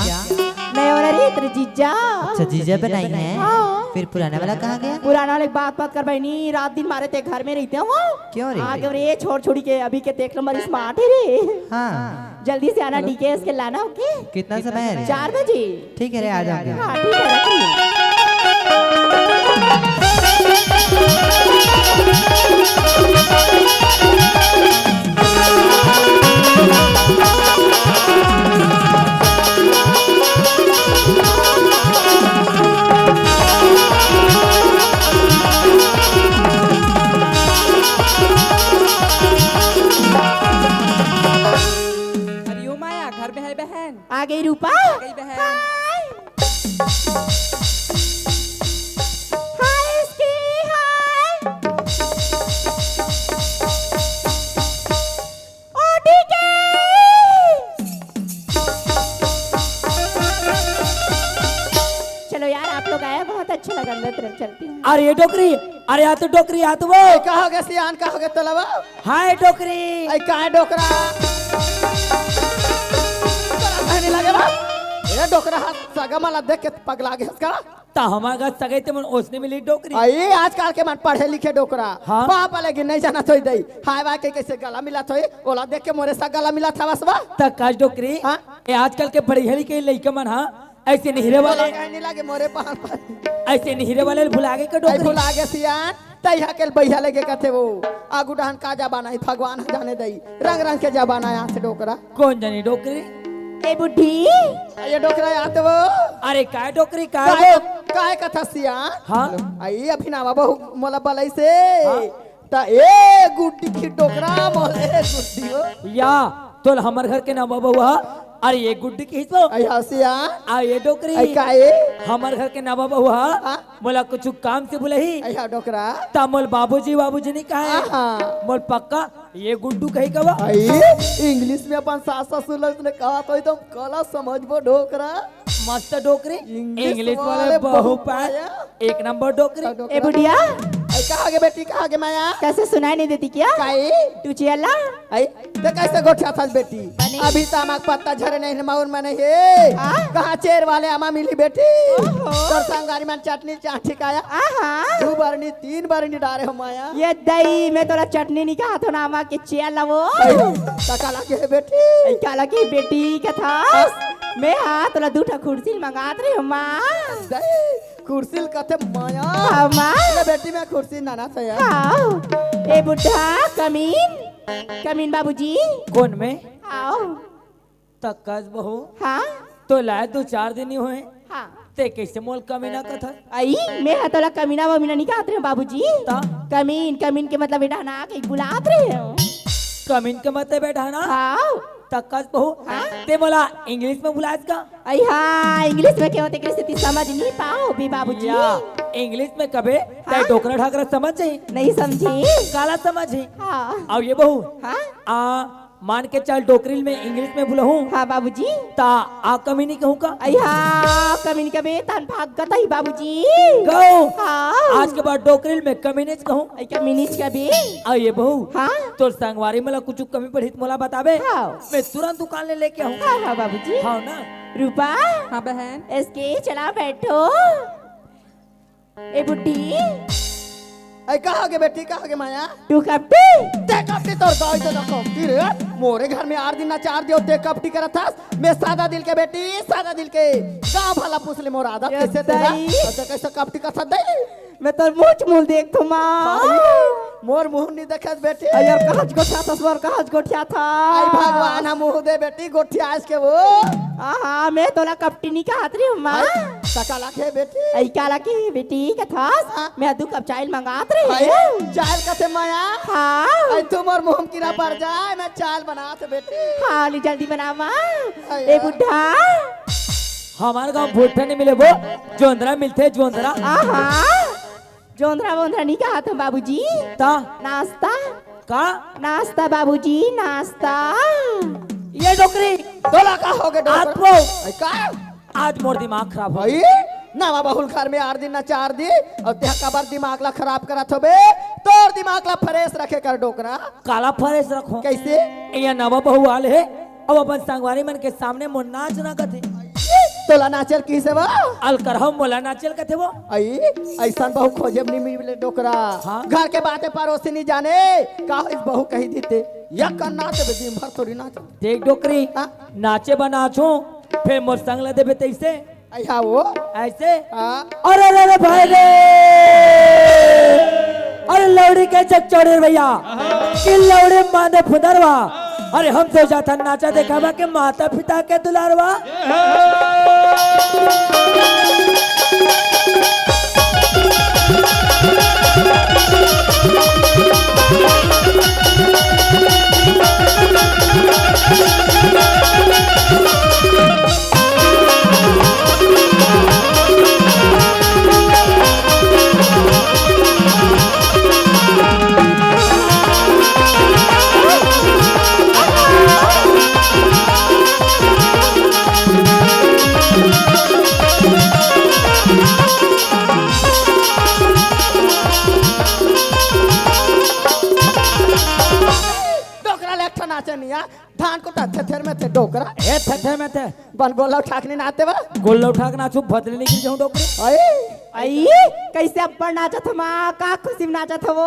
नया वाला रे, तेरे जीजा। अच्छा, जीजा बनाई है? हाँ। फिर पुराना वाला कहाँ गया? पुराना वाले की बात मत कर बहनी, रात दिन मारे ते घर में रहते हैं वो। क्यों रे? आगे रे, छोड़ छोड़ी के अभी के देख लो, मरी स्मार्ट है रे। हाँ। जल्दी से आना, डीकेएस के लाना, ओके? कितना समय है रे? चार बजे। ठीक है रे, आ जाऊंगी। हाँ, ठीक है, रख लियो। हरिओम माया, घर में है बहन? आ गई रूपा। आ गई बहन। हाय। हाय इसकी, हाय। ओ डीके। चलो यार, आप लोग आए, बहुत अच्छा लगा, मैं तुरंत चलती हूँ। अरे ये डोकरी, अरे आ तो डोकरी, आ तो वो। ए, का हो गे सियान, का हो गे तोला वो? हाय डोकरी। ए, का है डोकरा? तोरा कहने लगे बा? ए, डोकरा हा सगा मन ला देख के पगला गे हस का? त हमार घर सगई ते मन ओसने मिली डोकरी। ए, आजकल के मन पढ़े लिखे डोकरा। हाँ। बाप वाले के नहीं जाना तो दई। हाय वाय के कैसे गला मिला तो, ओला देख के मोरे सा गला मिला था बस बा। त का डोकरी? हाँ? ए, आजकल के पढ़े लिखे लइका मन, हाँ? ऐसे निहरे वाले। बोला कहीं नहीं लागे मोरे पहाड़ पर। ऐसे निहरे वाले भुला गे का ऐ डोकरी? भुला गे सियान, तैहा के बइहा लेके कथे वो। आगू डहन का जमाना है, भगवान जाने दई। रंग रंग के जमाना है, यहाँ से डोकरा। कौन जानी डोकरी? ए बुढ़ी। आ ये डोकरा यहाँ तो वो। अरे काय डोकरी, काय काहे, वो? काहे कथा सियान? हाँ? आई अभी नावा बहू मोला बलई से। हाँ? त ए गुड्डी की डोकरा मोर ए गुड्डी हो। या, तोल हमर घर के नवा बहू हा। अरे ए गुड्डी की तो। आई हसिया। आ ए डोकरी। आई का ए? हमर घर के नवा बहू हा। हाँ? मोला कुछ काम से बुलाही। आई हा डोकरा। त मोल बाबूजी, बाबूजी नहीं कहा है। हाँ, हाँ। मोल पक्का ए गुड्डू कही कवा। आई, इंग्लिश में अपन सास ससुर लोग ने कहा तो एकदम कला समझबो डोकरा। मस्त डोकरी, इंग्लिश इंग्लिश वाले वाले बहू बहू पाए। पाया। एक नंबर डोकरी। डोकरा। ए बुढ़िया। ए, कहाँ गे बेटी, कहाँ गे माया? कैसे सुनाई नहीं देती क्या? काई? तू चियला? आई, ते कैसे गोठिया था बेटी? बनी। अभी तो आमा के पत्ता झरे नहीं, माउर में नहीं है। हाँ? कहाँ चेर वाले आमा मिली बेटी? ओहो। तोर संगारी मन चटनी चाट ठिकाया। आहा। दू बरनी, तीन बरनी डारे हो माया। ये दई, मैं तोला चटनी नहीं कहा तो ना, आमा के चेर ला वो। आई, त काला के है बेटी? ए, काला के बेटी का था? बस। मैं हाँ, तोला दू ठा कुर्सी मंगात रही हूँ, माँ। दई, कुर्सी कथे माया। हाँ, माँ। ले बेटी, मैं कुर्सी नाना था यार। हाँ। ए बुढ़ा, कमीन। कमीन बाबूजी। कौन मैं? आओ। त कस बहू। हाँ? तो लाए दो चार दिन ही होए। हाँ। ते कैसे मोल कमीना कथस? आई, मैं हा तोला कमीना वमीना नहीं कहत रहे हूँ बाबूजी। त? कमीन, कमीन के मतलब बेटा ना के बुलात रहे हो। कमीन के मतलब बेटा ना? हाँ। त कस बहू। हाँ? ते मोला इंग्लिश में बुलात का? आई हाँ, इंग्लिश में क्या होते, कैसे ती समझ नहीं पाओ भी बाबूजी। या, इंग्लिश में कबे? हाँ? ते डोकरा ढाकरा समझ जाई? नहीं समझी। काला समझी? हाँ। अब ये बहू। हाँ? आ, मान के चल डोकरी में इंग्लिश में बुलाहूँ। हाँ बाबूजी। त आ कमीनी कहूँ का? अइहा, कमीनी कबे तन भाग गत ही बाबूजी। कहूँ। हाँ। आज के बाद डोकरी में कमीनीच कहूँ। अइ कमीनीच कबे। अउ ये बहू। हाँ। तोर संगवारी मला कुछ कमी पड़ी त मोला बताबे। हाँ। मैं तुरंत दुकान ले लेके आऊँ। हाँ, हाँ बाबूजी। हाँ ना। रूपा। हाँ बहन। एसके चला बैठो। ए बुड्ढी। ए, का होगे बेटी, का होगे माया? तू कपटी? ते कपटी तोर दाई तो ना कपटी रे। मोरे घर में आठ दिन ना चार दिन होते कपटी करत हस। मैं सादा दिल के बेटी, सादा दिल के। गाँव भला पूछ ले मोर आदत ये कैसे तेरा? दई। अच्छा, कैसे कपटी करत दई? मैं तो मुंह मुंह देख तो माँ। भाई, मोर मुंह नहीं देखत बेटी। अरे यार, कहाँ गोठिया था, मोर कहाँ गोठिया था? आई भगवान, हम मुंह दे बेटी, गोठिया आज के वो। आहा, मैं तोला कपटी नहीं कहत रही हूँ माँ। आई, सका लागे बेटी। आई का लागे बेटी, कथास? हाँ। मैं दू कप चाय मंगात रही। आई, चाय कथे माया? हाँ। आई, तू मोर मुंह में कीड़ा पड़ जाए, मैं चाय बनात बेटी। हाँ, ले जल्दी बना माँ। आई ए यार। बुढ़ा। हमारे गांव भुट्टा नहीं मिले वो, जोंधरा मिलते, जोंधरा। आहा, जोंधरा वोंधरा नहीं कहा था बाबूजी। ता? नाश्ता। का? नाश्ता बाबूजी, नाश्ता। ये डोकरी। तोला का हो गए डोकरा? आप वो। आई का? आज मोर दिमाग खराब हो भाई, गया। नवा बहुल घर में आठ दिन ना चार दिन, और तेहा काबर दिमाग ला खराब करत होबे? तोर दिमाग ला फ्रेश रखे कर डोकरा। काला फ्रेश रखो। कैसे? ये नवा बहू आल है, अब अपन संगवारी मन के सामने मोर नाच ना कथे। तोला नाचेल किसे वो? अलकर हम मोला नाचेल कथे वो। आई, ऐसा बहू खोजे नहीं मिले डोकरा। हाँ। घर के बातें पड़ोसी नहीं जाने, का इस बहू कही देते? या कर नाच बे, दिन भर थोड़ी नाच। देख डोकरी, हाँ? नाचे बा नाचो, फिर मोर संग ला देबे तैसे। अइहा वो। ऐसे? हाँ। अरे, अरे, अरे, भाई रे! अरे, लौड़ी के चकचौड़ी रे भैया, कि लौड़ी मांदे फुदरवा। अरे, हम तो जाथन नाचा देखावा के माता पिता के दुलारवा। डोकरा ले एक ठन नाचे निया, धान कुटा थेथेर में थे डोकरा। ए थेथेर में थे। बन गोल्ला उठा के नहीं नाते बा। गोल्ला उठा के नाचू, भदले नहीं गिर जाऊं डोकरी। अई। अई, कैसे अब्बड़ नाचत हमा, का खुशी में नाचत हवो?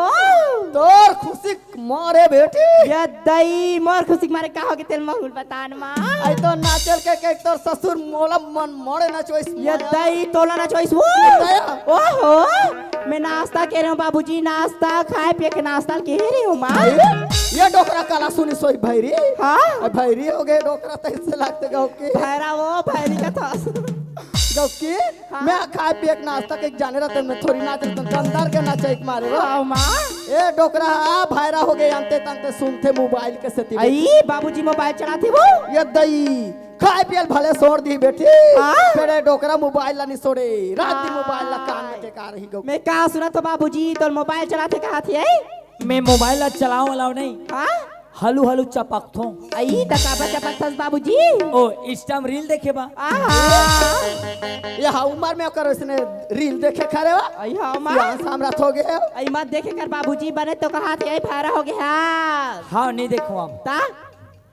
तोर खुशी मारे बेटी। ये दई, मोर खुशी के मारे का होगे तेल महूल बतान मा। आई तो नाचल के, के तोर ससुर मोला मन मोड़े ना चोइस ये माया। दई, तोला ना चोइस वो। ये दया। ओहो, मैं नाश्ता के रहे हूँ बाबूजी, नाश्ता, खाए पिए के नाश्ता के रहे हूँ माँ। ये डोकरा काला सुनी सोई भैरी। हाँ। अब भैरी हो गए डोकरा, तैसे लागते गाँव के। भैरा वो, भैरी का था। गाँव के? हाँ। मैं खाए पिए के नाश्ता के जाने रहते, मैं थोड़ी नाच रहते, अंदर के नाचे एक मारे वो। हाँ, माँ। ए डोकरा, आ भैरा हो गए, अंते तंते सुनते मोबाइल के सेती। आई, बाबूजी मोबाइल चलाते वो। ये दई, खाए पियल भले छोड़ दी बेटी। हाँ। फेर ए डोकरा मोबाइल ला नहीं छोड़े, रात दिन मोबाइल ला कान में टेका रही गौ। मैं का सुनत हो बाबूजी, तोर मोबाइल चलाते कहा थी, आई? मैं मोबाइल ला चलाओ वाला नहीं। हाँ? Hello hello चपकथों। आई, त काबर चपकथस बाबूजी? ओ, Insta में रील देखे बा। आहा। ये हा उम्र में ओकर उसने रील देखे खरे बा। आई हा, माँ। सियान सामरथ हो गए। आई मत देखे कर बाबूजी, बने तो कहा थे, आई भारा हो गया। हाँ, नहीं देखो अब। ता?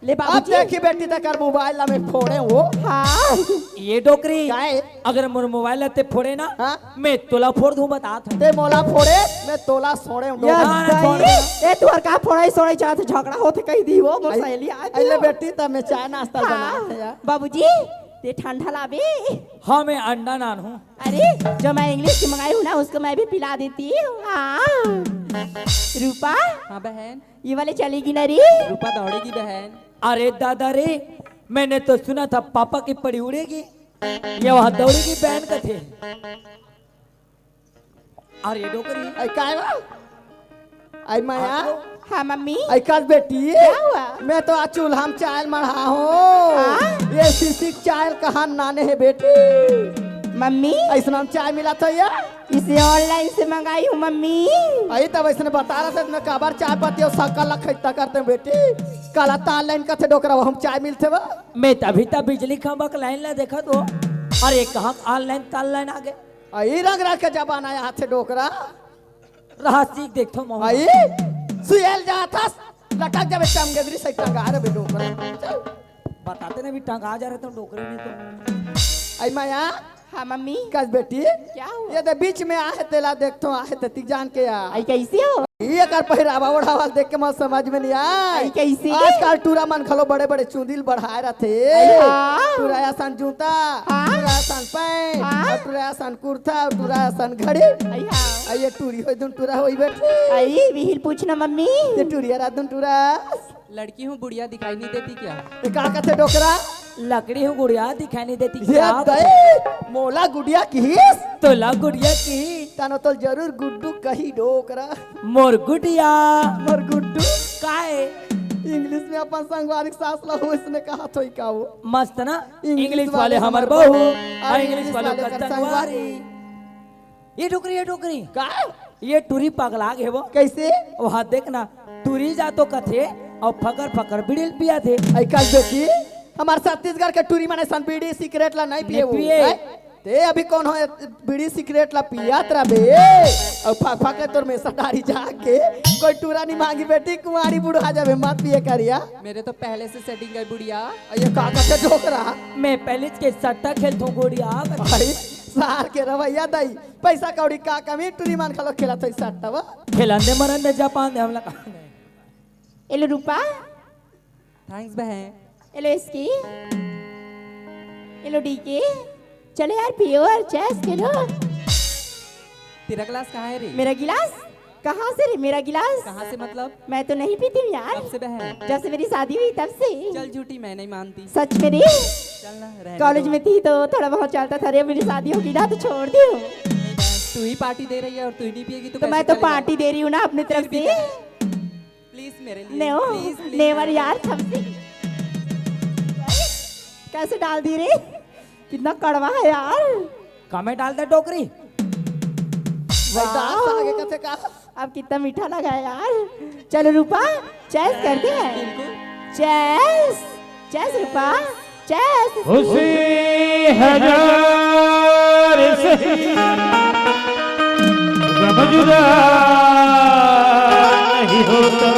ले अब बाबूजी। देखी बेटी, ते कर मोबाइल ला मैं फोड़े हो। हाँ। ये डोकरी, काहे? अगर मोर मोबाइल ला ते फोड़े ना, हाँ? मैं तोला फोड़ दूं, बता था। ते मोला फोड़े, मैं तोला सोड़े हूँ, ये डोकरी। ना, ना, दई, छोड़ दे। ए, तू हर का फोड़ाई सोड़ाई चाहत, झगड़ा होत कही दी वो, मोर आई, सहेली आज। आई ले बेटी, तब मैं चाय नाश्ता हाँ। बना थे यार। बाबूजी, ते ठंडा लाबे। हाँ, मैं अंडा नान हूँ। अरे, जो मैं English से मंगाई हूँ ना, उसको मैं भी पिला देती हूँ। हाँ। रूपा, हाँ बहन। ये वाले चलेगी ना रे? रूपा दौड़ेगी बहन। अरे दादा रे, मैंने तो सुना था पापा की पड़ी उड़ेगी, ये वहाँ दौड़ेगी बहन कथे। अरे डोकरी। आई काय बा? आई माया? हाँ मम्मी। आई कस बेटी? क्या हुआ? मैं तो आज चूल्हा में चाय मढ़ा हूँ। हाँ? ये सीसी चाय कहाँ नाने है बेटी? मम्मी। ऐसा नाम चाय मिला था ये? इसे online से मंगाई हूँ मम्मी। आई तब ऐसे बता रहा था, मैं काबर चाय पत्ती और सक्का ला खरीदता करते हैं बेटी। काला तार लाइन का थे डोकरा, हम चाय मिलते बा। मैं तभी तब बिजली खंभा के लाइन ला देखा तो। अरे कहाँ online तार लाइन आ गए? आई रंग रंग के जमाना आया थे डोकरा। रहा सीख देख तो महू। आई सुयल जाथस, लटक जाबे चमगेदरी से टंगा रे बे डोकरा। चल। बताते ना भी टंगा जा रहे तो डोकरी नहीं तो। आई माया, हाँ मम्मी। कस बेटी? क्या हुआ? ये दे बीच में आहे, तेला देखथों, आहे ते तिक जान के आ। आई कैसे हो? ये कर पहिरावा ओढ़ावा देख के मोर समझ में नहीं आय। आई कैसे? आजकल टूरा मन घलो बड़े-बड़े चुंदी ल बढ़ाए रथे। आई हाँ। टूरा असन जूता, हाँ। टूरा असन पैंट, हाँ। अउ टूरा असन कुर्ता, अउ टूरा असन घड़ी। आई हाँ। अउ ये टूरी होई, दुन टूरा होई बेटी। आई बिहिल पूछना मम्मी। ये टूरी अरा दुन टूरा। लड़की हूँ, बुढ़िया दिखाई नहीं देती क्या? ये का कथे डोकरा? लकड़ी हूँ, गुड़िया दिखाई नहीं देती ये क्या? दई, मोला गुड़िया किहिस? तोला गुड़िया किहिस? तनो तोल जरूर गुड्डू कही डोकरा। मोर गुड़िया। मोर गुड्डू। काय? इंग्लिश में अपन संगवारी के सास ला हो, इसने कहा थोई का वो? मस्त ना? इंग्लिश इंग्लिश वाले वाले हमर हमर बहू, बहू, और और इंग्लिश इंग्लिश वाले वाले कर कर संगवारी। संगवारी। ये डोकरी, ये डोकरी। का? ये टूरी पगला गे वो। कैसे? वहाँ देख ना, टूरी जा तो कथे अउ फकर फकर बीड़ी ल पियाथे। आई कस बेटी, हमर छत्तीसगढ़ के टूरी मन असन बीड़ी सिगरेट ला नहीं पिए नहीं वो, पिए। हैं? ते अभी कौन हो बीड़ी सिगरेट ला पियात रबे? अउ फक फक के तोर में सटारी जाके कोई टूरा नहीं मांगी बेटी, कुंवारी बुढ़ा जाबे, मत पिए करिया। मेरे तो पहले से सेटिंग है बुढ़िया। अ ये का कथे डोकरा? मैं पहले के सट्टा खेलथों गुड़िया। भाई, सार के रवैया दई, पैसा कौड़ी का कमी, टूरी मन घलो खेलत होई सट्टा वो। खेलन दे मरन दे जापान दे हमला का। एलो रूपा। थैंक्स बहन। Hello SK. Hello DK. चलो यार पियो और चेस खेलो। तेरा गिलास कहाँ है रे? मेरा गिलास? कहाँ से रे मेरा गिलास? कहाँ से मतलब? मैं तो नहीं पीती हूँ यार। कब से बहन? जब से मेरी शादी हुई तब से। चल झूठी, मैं नहीं मानती। सच में रे? चल ना, रहने कॉलेज दो। में थी तो थोड़ा बहुत चलता था रे, मेरी शादी होगी ना तो छोड़ दी हूँ। नहीं बहन, तू ही पार्टी दे रही है और तू ही नहीं पिएगी तो तो कैसे मैं तो चलेगा? पार्टी दे रही हूँ ना अपनी तरफ फिर भी से। बहन, प्लीज मेरे लिए, ने हो, प्लीज, प्लीज। नेवर यार, थमसी। कैसे डाल दी रे? कितना कड़वा है यार। का में डाल दे डोकरी? भाई, दांत वाह। आगे कथे का? अब कितना मीठा लगा है यार। चलो रूपा, चेस करते हैं। बिल्कुल। चेस, चेस रूपा, चेस। खुशी हजार सही, गम जुदा नहीं होता।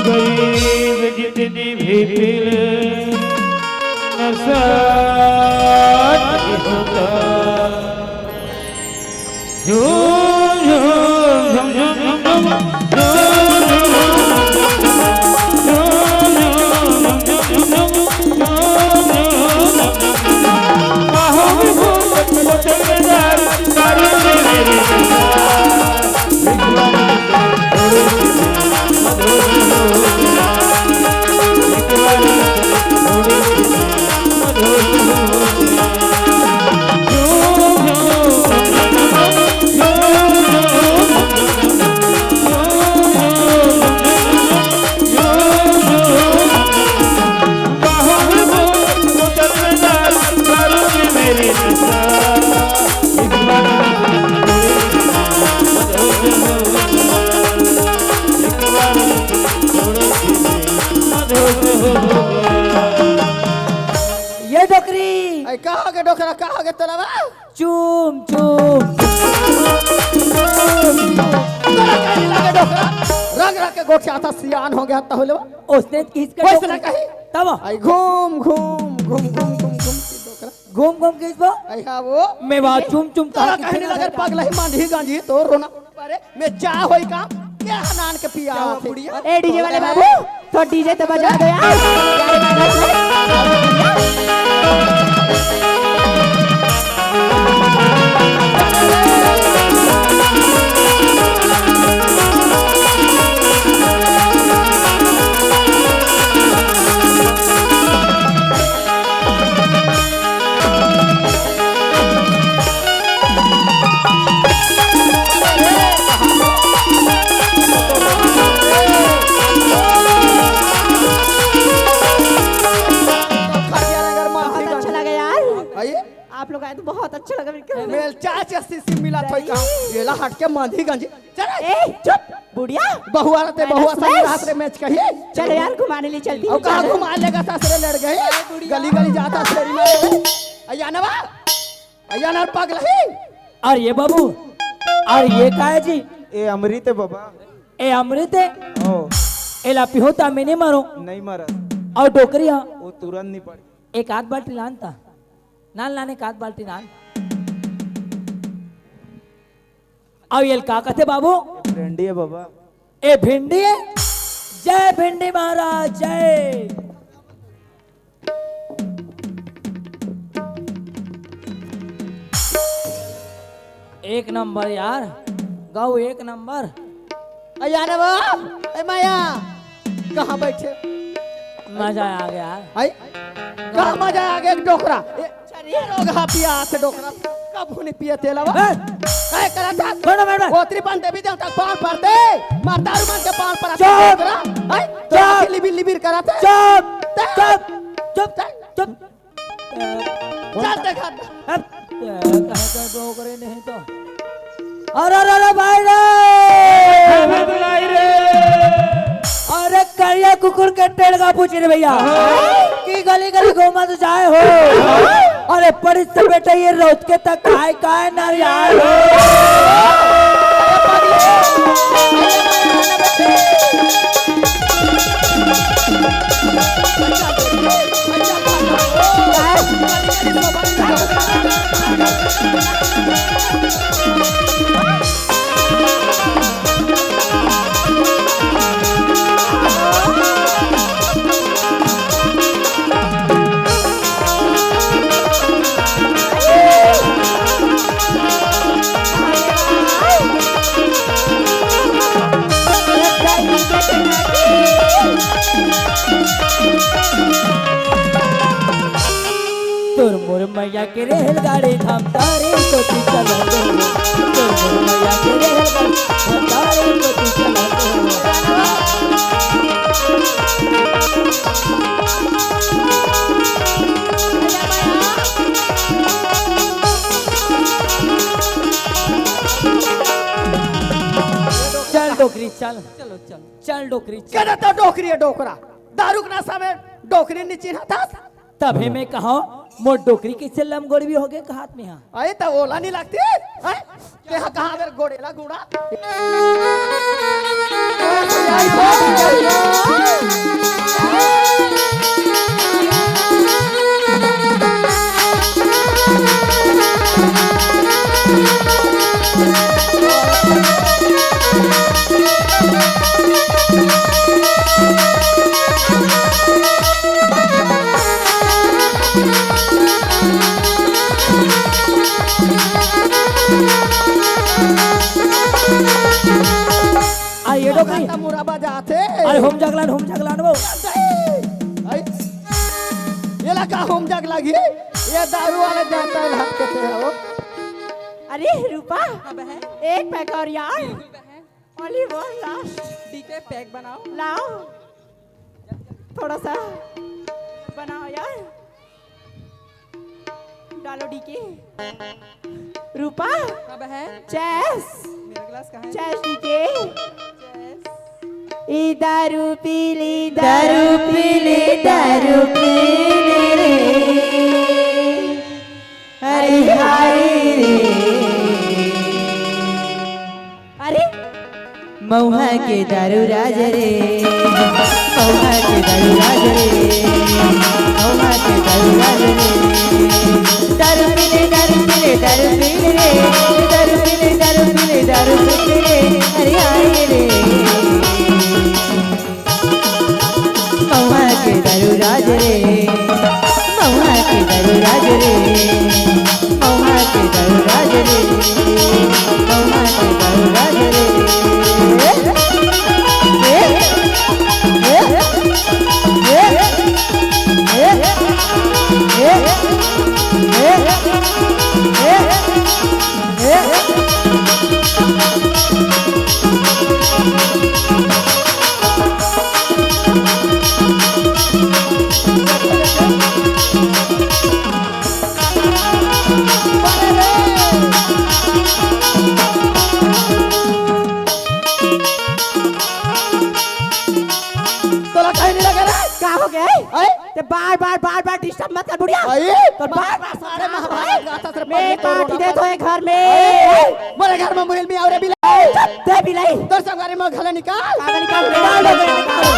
गरीब जितनी भी पी ले, नशा नहीं होता। झूम, झूम, झूम, झूम, झूम, झूम। ये डोकरी। ए, का हो गे डोकरा, का हो गे तोला बा? चूम, चूम। तोला का नहीं लगे डोकरा? रंग रंग के गोठिया था, सियान हो गया तहुले बा। उसने किसका वैसे ना डोकरी? कही। तब? आई घूम, घूम, घूम, घूम, घूम, घूम, डोकरा। घूम, घूम किस बा? आई हाँ वो। मैं बात चूम, चूम तोला कहा कहीं नहीं लगे, पगला ही मांझी गांझी तो रोना। अरे, मैं जा होई का? क्या हनान के पिया क्या हुआ आथे? बुढ़िया? ए, डीजे वाले बाबू, तो डीजे तो बजा दो यार। बहुत अच्छा लगा यार। आइए। आप लोग आए तो बहुत अच्छा लगा मेरे को। मेल चाय चाय सीसी मिला था का? ये ला हट के मांझी गांझी। चल। ए, चुप, बुढ़िया। बहुआ रहते, माइनस बहुआ संग प्लस। रात रे मैच कही। चलो यार, घुमाने ले चलती हूँ, और कहाँ चलो। घुमा लेगा? सासरे लड़ गए। गली गली जाता फेरी में। अया नवा। अया ना पागल है। और ये बाबू, और ये का है जी? ए अमृत है बाबा। ए अमृत है? ओ। एला पिहो ता मैं नहीं मरो। नहीं मरा। और डोकरी हाँ। वो तुरंत नहीं पड़ी। एक आध बाल्टी लान ता। नान लाने कात बाल्टी नान। अउ ये का कथे बाबू? भिंडी हे बाबा। ए भिंडी हे? जय भिंडी महाराज, जय। एक नंबर यार, गऊ एक नंबर। अया रे बा, ए माया, कहाँ बैठे? मजा आ गया यार। आई? कहाँ मजा आ गया, डोकरा? ए, अच्छा, ये रोग हा पिया से डोकरा। कभू नहीं पिए तेला बा। ए! काय करत हा? बैठो, बैठो, बैठो। ओतरी पान देवी देवता के पाँव परथे, मार दारू मन के पाँव परथे चुप! डोकरा। आई? चुप! लिबिर लिबिर करत हा। चुप! चुप! चुप! चुप! चल। चल ते घर। हट। कहाँ का डोकरे नहीं तो। अरे, अरे, अरे, भाई रे। अरे, बुलाई रे। अरे, करिया कुकुर के टेड़गा पूछ रे भैया। हाँ। कि गली गली घूमत जाए हो। हाँ। अरे, पड़ी से बेटा ये रोज के तक काय काय नरियाए हो। तोर मोर मैया के रेलगाड़ी धमतरी कोती चलत हो। तोर मोर मैया के रेलगाड़ी धमतरी कोती चलत हो। चल डोकरी चल। चलो, चलो। चल डोकरी चल। कहना तो डोकरी हे डोकरा। दारू के नशा में डोकरी नहीं चिन्हत हस। तभे मैं कहा, मोर डोकरी कइसे लमगोड़वी हो गे कहात में हा। अरे त ओला नहीं लगती? हैं? ते हा कहा मेरे गोड़े ला गुड़ा? अरे ये डोकरी। मुरा बजाथे। अरे होम जगलान, होम जगलान वो। आई। ये लगा होम जग लगी। ये दारू वाला जानता है, हाथ कहते हैं वो। अरे रूपा, हाँ बहन। एक पैक और यार। बिल्कुल बहन। ओली वो लास्ट। डीके पैक बनाओ। लाओ। थोड़ा सा बनाओ यार। डालो डीके। रूपा। हाँ बहन। चेस। मेरा ग्लास कहाँ है? Chess DK. चेस। ई दारू पी ली, दारू पी ली, दारू पी ली रे। अरे हाय रे। अरे मउहा के दारू राज रे, मउहा के दारू राज रे, मउहा के दारू राज रे। दारू पी ले, दारू पी ले, दारू पी ले रे, दारू पी ले, दारू पी ले, दारू पी ले रे, अरे आए रे। मउहा के दारू राज रे, मउहा के दारू राज रे, मउहा के दारू राज रे, मउहा के दारू राज रे। ए, ए, ए, ए, ए, ए, ए, ए, ए, ए, तोला कहीं नहीं लगा रे? का हो गया? अरे? ते बार बार बार बार डिस्टर्ब मत कर बुढ़िया। अरे? तो बार बार सारे महाभारत गाथा से मैं पहले तो काट रोना दे तो पड़ा। ये घर में। अरे? मोरे घर में मुरल में और बिलाई। चुप, ते बिलाई। तोर संगारे में घला निकाल। कागज निकाल, निकाल, निकाल, निकाल।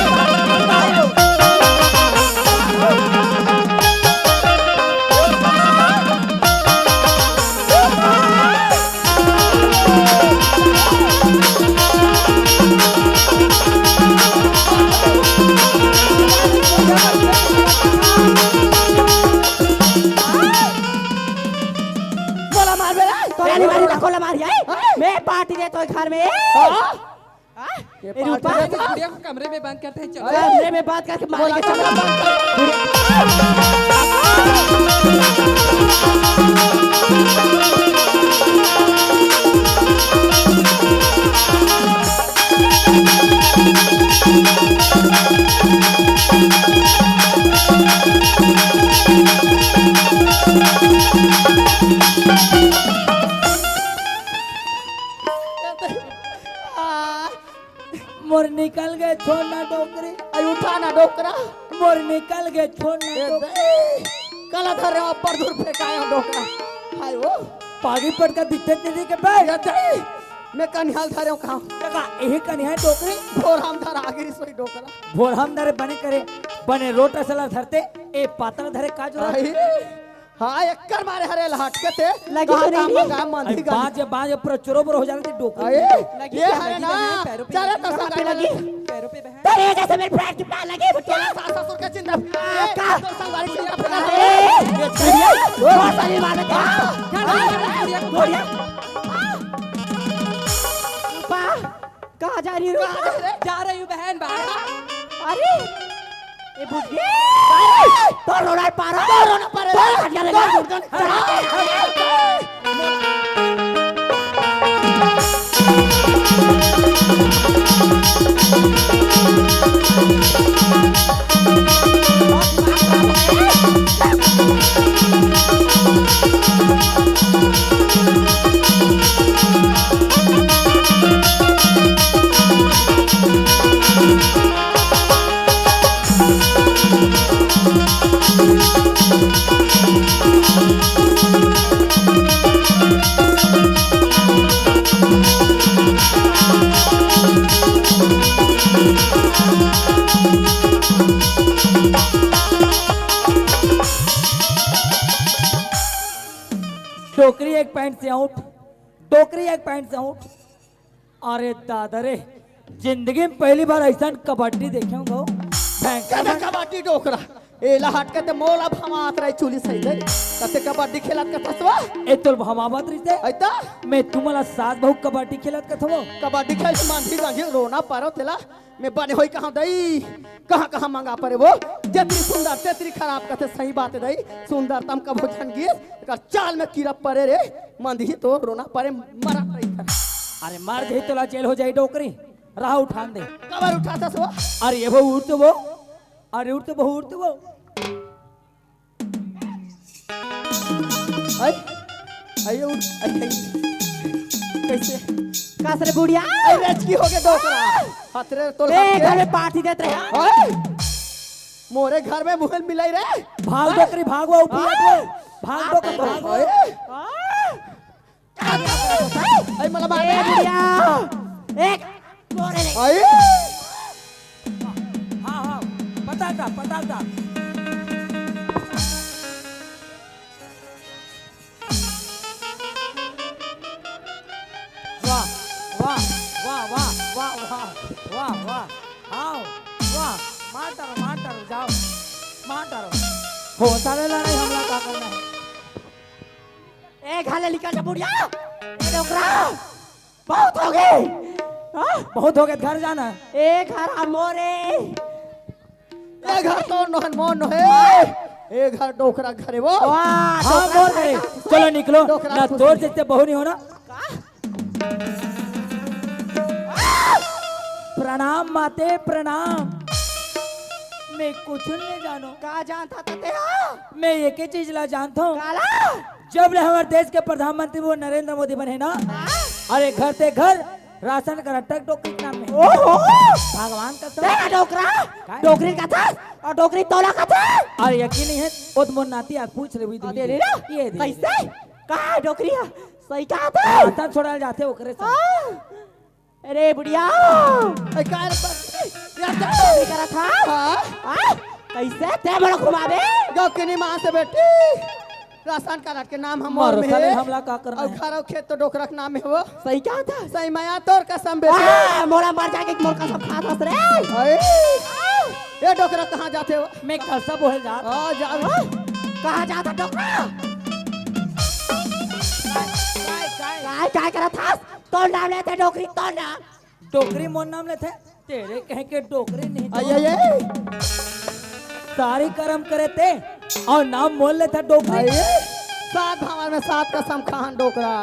घर में। हाँ? हाँ? ये ए, रूपा। पार्टी में बुढ़िया को कमरे में बंद करते हैं, चलो। कमरे में बंद करके मारेंगे, बोला, चलो। कमरा बंद कर। आ, मोर निकल गे, छोड़ ना डोकरी। अई उठा ना डोकरा। मोर निकल गे, छोड़ ना ए डोकरी। दे, काला धरे अब्बड़ दूर फेंकाया डोकरा। हाय ओ। पागी पटका दिखते नहीं के बे। ए दे, मैं कनिहाल धरे हूँ कहाँ? देखा, यही कनिहा डोकरी। भोरहा म धरा आगे रही सोई डोकरा। भोरहा म धरे बने करे, बने रोट असला धरते, ए पातल धरे का जो आई। हाँ, एक्कर मारे हरे लहट के ते। लगी कहाँ तो काम नहीं। काम मंदी अरे गाली। बाज, बाज, पूरा चोरो बोरो हो जाते डोकरी। अरे, लगी ये क्या? हरे लगी ना, बहन, पैरों पे चले लगी। तो कहाँ पे संग लगी? पैरों पे बहन। तेरे जैसे मेरे फ्रेंड की माँ लगी, बुढ़िया। तेरे सास ससुर के चिंता। आ, का? तो संग वाली चिंता फिर। अरे, ये चिड़िया, वो साली मार दे। हाँ, हाँ, बुढ़िया, बुढ़िया। बा, कहाँ जा रही हो? कहाँ जा रही हो? जा रही हूँ बहन, बाहर। अरे, ए बुद्धि। तो रोना पारा। तो रोना पारा। तो हट जा रे। तो हट जा। डोकरी एक पैंट से आउट, डोकरी एक पैंट से आउट। अरे दादा रे, जिंदगी में पहली बार ऐसा कबड्डी देखे हूँ गो। भयंकर कते कबड्डी डोकरा। एला हट के ते मोला भमात रही चुली सही दे। कते कबड्डी खेलत कथस वा? ए तोल भमावत रही ते। ऐता? मैं तुम्हाला सास बहू कबड्डी खेलत कथो। कबड्डी खेल से मांझी गांझी रोना पारो तेला। मैं बने होई कहाँ दई? कहाँ कहाँ मंगा परे वो? जेतरी सुंदर तेतरी खराब कथे सही बात दई। सुंदर तम कभो झन गिस। एकर चाल में कीड़ा परे रे। मंदी तो रोना परे मरा परे। अरे मर जाई तोला जेल हो जाई डोकरी। रहा उठान दे। कबर उठाथस वो? अरे ये वो उठ तो वो। अरे उठ तो वो, उठ तो वो। आई, आई उठ, आई, आई। कैसे? कास रे बुढ़िया? आई रेचकी हो गए डोकरा। हतरे तो ए, लग घर में पार्टी देत रहे। आई, मोरे घर में मुहल मिलाई रे। भाग डोकरी, भाग वो ऊपर हाँ। भाग डोकरी, भाग वो। आई। हाँ। अरे मला मार ए बुढ़िया, एक मोरे ले। आई। हाँ, हाँ, पताल दा, पताल दा। वाह, वाह, वाह। आओ, वाह, मार डालो, मार डालो, जाओ, मार डालो। हो, साले लड़ाई हमला का करना है? ए, घाले निकल जा बुढ़िया। ए, डोकरा, बहुत हो गए। हाँ? बहुत हो गए, घर जाना है। ए, घर हमरे। ए, घर तो नोहन मोन नोहे। ए, घर डोकरा घरे वो। वाह, हाँ, डोकरा बोल घरे रहे। का। चलो निकलो। डोकरा ना खुशी। तोर जैसे बहू नहीं होना। का? प्रणाम माते, प्रणाम। मैं कुछ नहीं जानो। का जानता था तेरा? मैं एक ही चीज ला जानता हूँ। काला? जब ले हमारे देश के प्रधानमंत्री वो नरेंद्र मोदी बने ना, हाँ? अरे घर ते घर राशन का रट्टा डोकरी के नाम में। ओहो! भगवान कसम। तेरा डोकरा? काय? डोकरी का था और डोकरी तोला का था? और यकीन नहीं है, वो तो मोर नाती आज पूछ ले हुई अरे दीदी। रे रे, ये दे। कैसे? कहाँ है डोकरी है? सही कहा था। राशन छोड़ा जाते ओकरे से। हाँ। अरे बुढ़िया। ए, काय रे पर-, यार, जा। चोरी करा था? हाँ? हाँ? कैसे? ते बड़ा घुमावे? गौकिनी माँ से बेटी, राशन कार्ड के नाम हम मारो, में साले है। हमला का करना और है? घर और खेत तो डोकरा के नाम में हो। सही कहा था? सही माया तोर कसम बेटी। आ, मोरा मर जाके मोर कसम खा था रे। अरे, ये डोकरा कहाँ जाते हो? मैं कल सब बोल जा। आ, जा। हाँ? कहाँ जाता डोकरा? काय, काय, काय? आय, काय करत हस? तोर नाम लेथे डोकरी, तोर नाम। डोकरी मोर नाम लेथे? तेरे कहे के डोकरी नहीं तो। आय, आय, आय। सारी करम करे ते अउ नाम मोर लेथे डोकरी। आय, सात भावर में सात कसम खाहन डोकरा।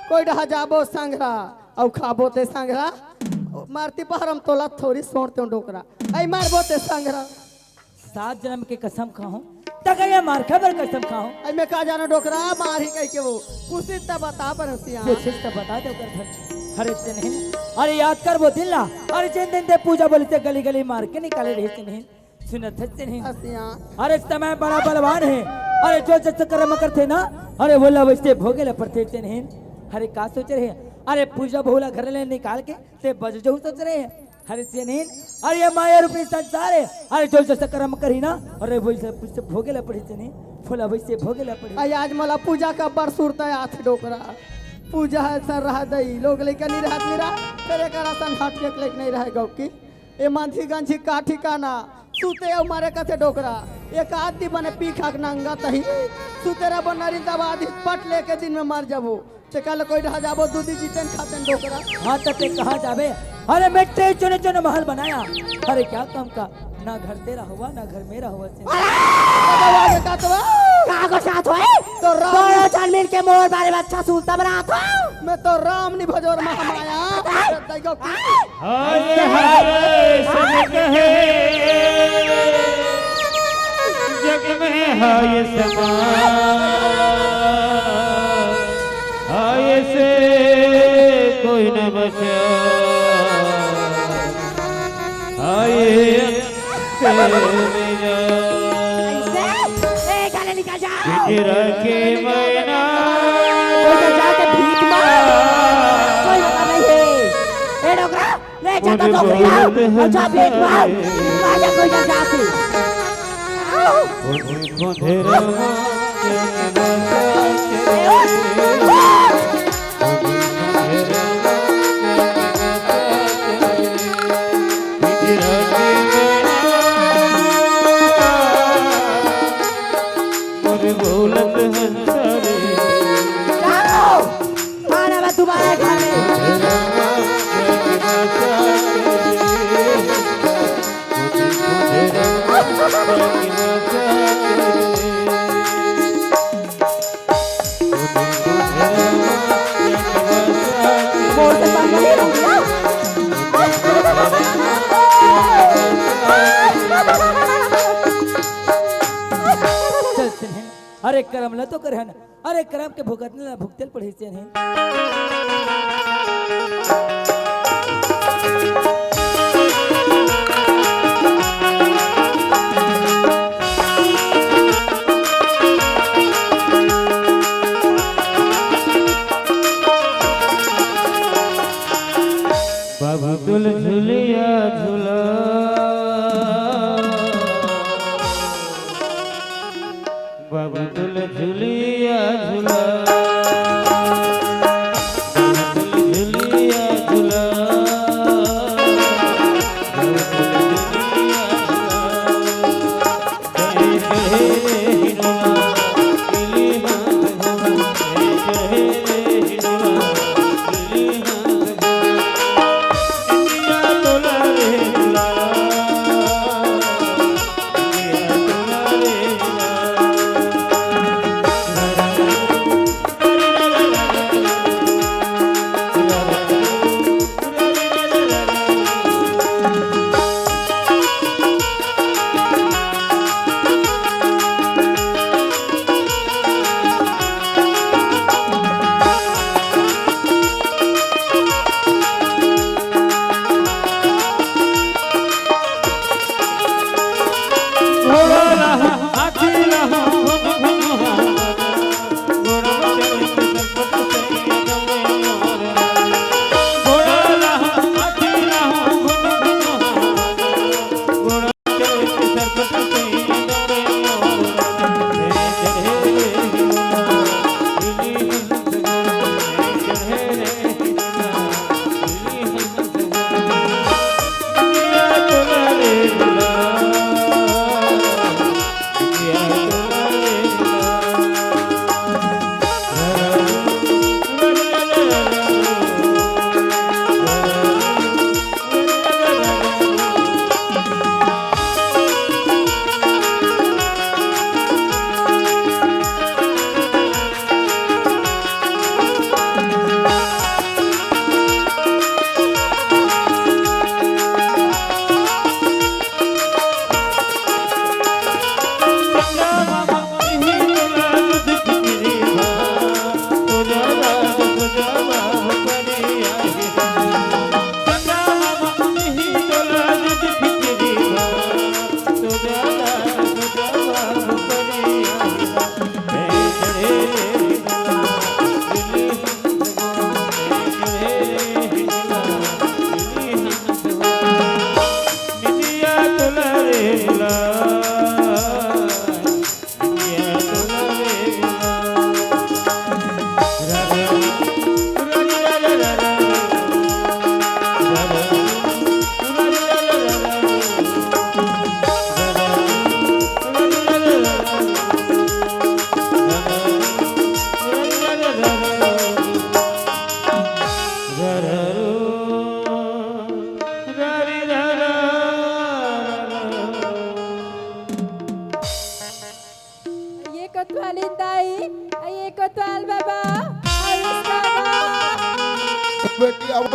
कोई डहा जाबो संघरा अउ खाबो ते संघरा। मरती पहर म तोला थोरी सोंड़तेंव डोकरा। अई मरबो ते संघरा। सात जनम के कसम खाहूं, त कहिया मार खाय बर कसम खाहूं। अई मैं का जानंव डोकरा, मारही कहिके वो। पूछिस त बता परंव सियान। पूछिस त बता दे ओकर धन। अरे चनहिन, अरे याद कर वो दिन ला। अरे जेन दिन ते पूजा बोलिस ते गली गली मार के निकाले रहिस चनहिन। सुनत हस चनहिन। हसिया। अरे समय बड़ा बलवान हे। अरे जो जस करम करथे ना, अरे वोला वइसे भोगे ला परथे चनहिन। अरे का सोचे रहे? अरे पूजा बहू ला घर ले निकाल के ते बच जहूं सोचे रहे। अरे चनहिन, अरे ये माया रूपी संसार हे। अरे जो जस करम करही ना, अरे वइसे, वइसे भोगे ला पड़ही चनहिन। वोला वइसे भोगे ला पड़ही। अई आज मोला पूजा के अब्बड़ सुरता आथे डोकरा। पूजा हे सर रहा दई, लोग लइका नइ रहत नइ रहा, फेर एकर असन हट के लइका नइ रहे गौकी। ए मांझी गंझी का ठिकाना, सुते अउ मरे कथे डोकरा। एक आदमी बने पी खा के नंगा तही, सुते रह बनरी दबा दी, पट लेके दिन में मर जाबो। ते कल कोई डहा जाबो, दूधी जीतेन खातेन डोकरा। हां, त ते कहां जाबे? अरे मिट्टी चुने चुने महल बनाया। अरे क्या काम का, ना घर तेरा हुआ, ना घर मेरा हुआ से। अरे! का तो? का को साथ होए? तो राम तोरो जन मिल के मोर बारे में अच्छा सुनता बना तो। मैं तो राम नि भजोर महामाया। आय! देखो की हाय हाय सब कहे जग में हाय समा, हाय से कोई न बचा, हाय से ले जा। ऐसे? ए, गाले निकल जा। पिंजरा के मैना। कोई तो जाके भीख मांग। कोई बता नहीं है। ए, डोकरा। ले जा तो डोकरी ला, अउ जा भीख मांग। आ जा कोई जा जाके। बोलत हंसा रे। जाओ। खाना मत दोबारा खाने। चल, चल, अरे करम ल तो करहन। अरे करम के भुगतना ला भुगते ल पड़ही चनहिन। बाबू तुल झुलिया झुला। बाबू तुल झुलिया झुला, बाबू तुल झुलिया झुला, बाबू तुल झुलिया झुला। कहे कहे हिंडोला, मिली हाथ हो, कहे कहे हिंडोला, मिली हाथ हो। इंडिया तोला रे ला।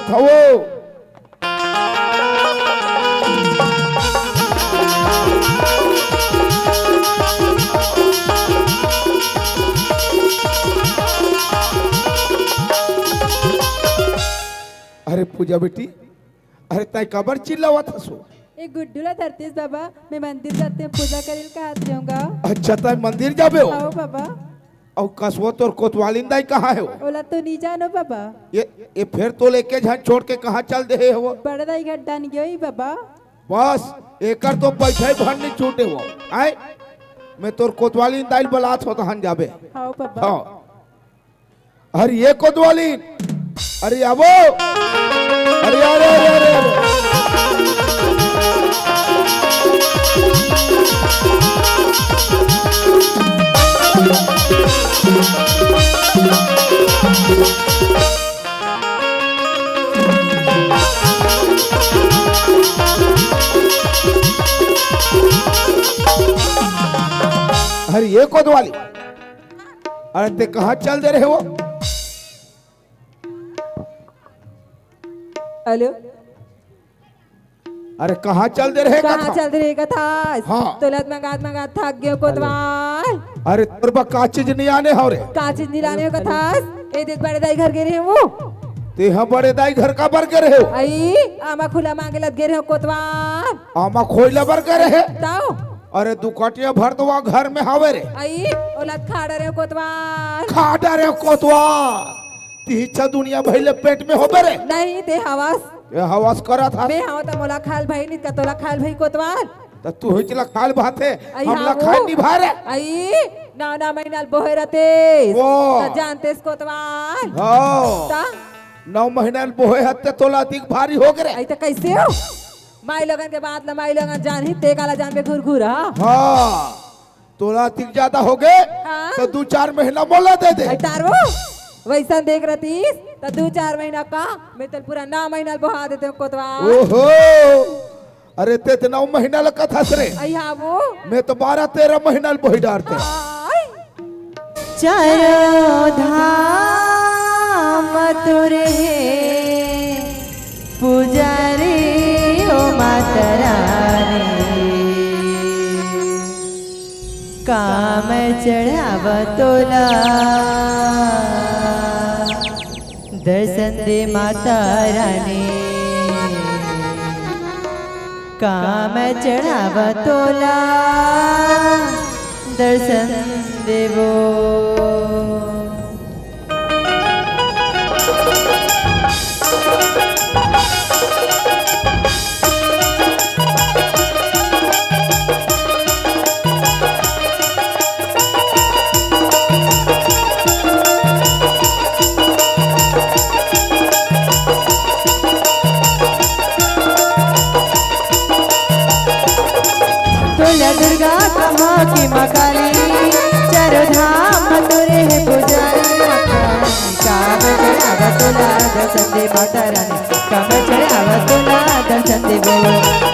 हवो। अरे पूजा बेटी, अरे तैं काबर चिल्लावत हस ओ? ए गुड्डू ला धरतीस बाबा, मैं मंदिर जाते हूँ, पूजा करेल का हाथ जाऊंगा। अच्छा, तैं मंदिर जाबे ओ? आओ बाबा। अउ कसवो तोर कोतवालिन दाई कहाँ हे ओ? ओला तो नी जानो बाबा। ये, ये फेर तो लेके झन छोड़ के कहाँ चल दे हे ओ? बड़े दाई घर डान गयो ही बाबा। बस, एकर तो बैठे भर नी छूटे ओ। आय, मैं तोर कोतवालिन दाई ल बलात हों, तहन जाबे। आओ बाबा। हाँ। अरे ये कोतवालिन, अरे आबो, अरे, अरे, अरे, अरे, अरे। अरे ये कोतवालिन, अरे तैं कहाँ चल दे रहे ओ? हेलो। अरे कहाँ चल दे रहे कहाँ कथा? चल दे रहे कथास? हाँ। तोला त मंगात मंगात थक गयो कोतवाल। अरे तोर बर का चीज नी लाने हव रे? का चीज नी लाने हो कथास? ए देख बड़े दाई घर गे रहे वो। तेहा बड़े दाई घर काबर गे रहे ओ? अई, आमा खुला मांगे लत गे रहे हो कोतवाल। आमा खोइला बर गे रहे? ताओ। अरे दुकटिया भर तो वहाँ घर में हवे रे। अई, ओला त खाड़ा रहे हो कोतवाल। खाड़ा रहे हो कोतवाल। तिहिच्छा दुनिया भइले पेट में होबे रे। नहीं, ते हवस। ये हवस करत हस। बे हव त मोला खाल भई, नित का तोला खाल भई कोतवाल। त तू होइच ला खाल भाथे, अई हमला हाँ खाए वो। निभा रे। अई, नौ, नौ महीना ल बोहे रहते। वो। त जानतेस कोतवाल। हाँ। त? नौ महीना ल बोहे हत्ते तोला दिख भारी हो गे रे। अई त कैसे हो? माई लोगन के बात ला माई लोगन जानही, ते काला जानबे घुर घुर, हाँ? हाँ। तोला अतिक जादा होगे, हाँ। त दू चार महीना मोला दे दे। अई तारो, वइसन देख रहतीस, त दू चार महीना का, मैं तोला पूरा नौ महीना ल बोहा देते हूँ कोतवाल। ओहो, अरे ते त नौ महीना ल कथस रे। अई हाँ वो। मैं त बारह तेरह महीना ल बोही डारते। अई। चारों धाम तोरे हे पुजारी ओ माता रानी। का मैं चढ़ावँ तोला दर्शन दे माता रानी। का मैं चढ़ावँ तोला दर्शन देवो। तोला दुर्गा कहा कि माँ काली, चारों धाम तोरे हे पुजारी। माता रानी का मैं चढ़ावँ तोला दर्शन दे माता रानी। का मैं चढ़ावँ तोला दर्शन देवो,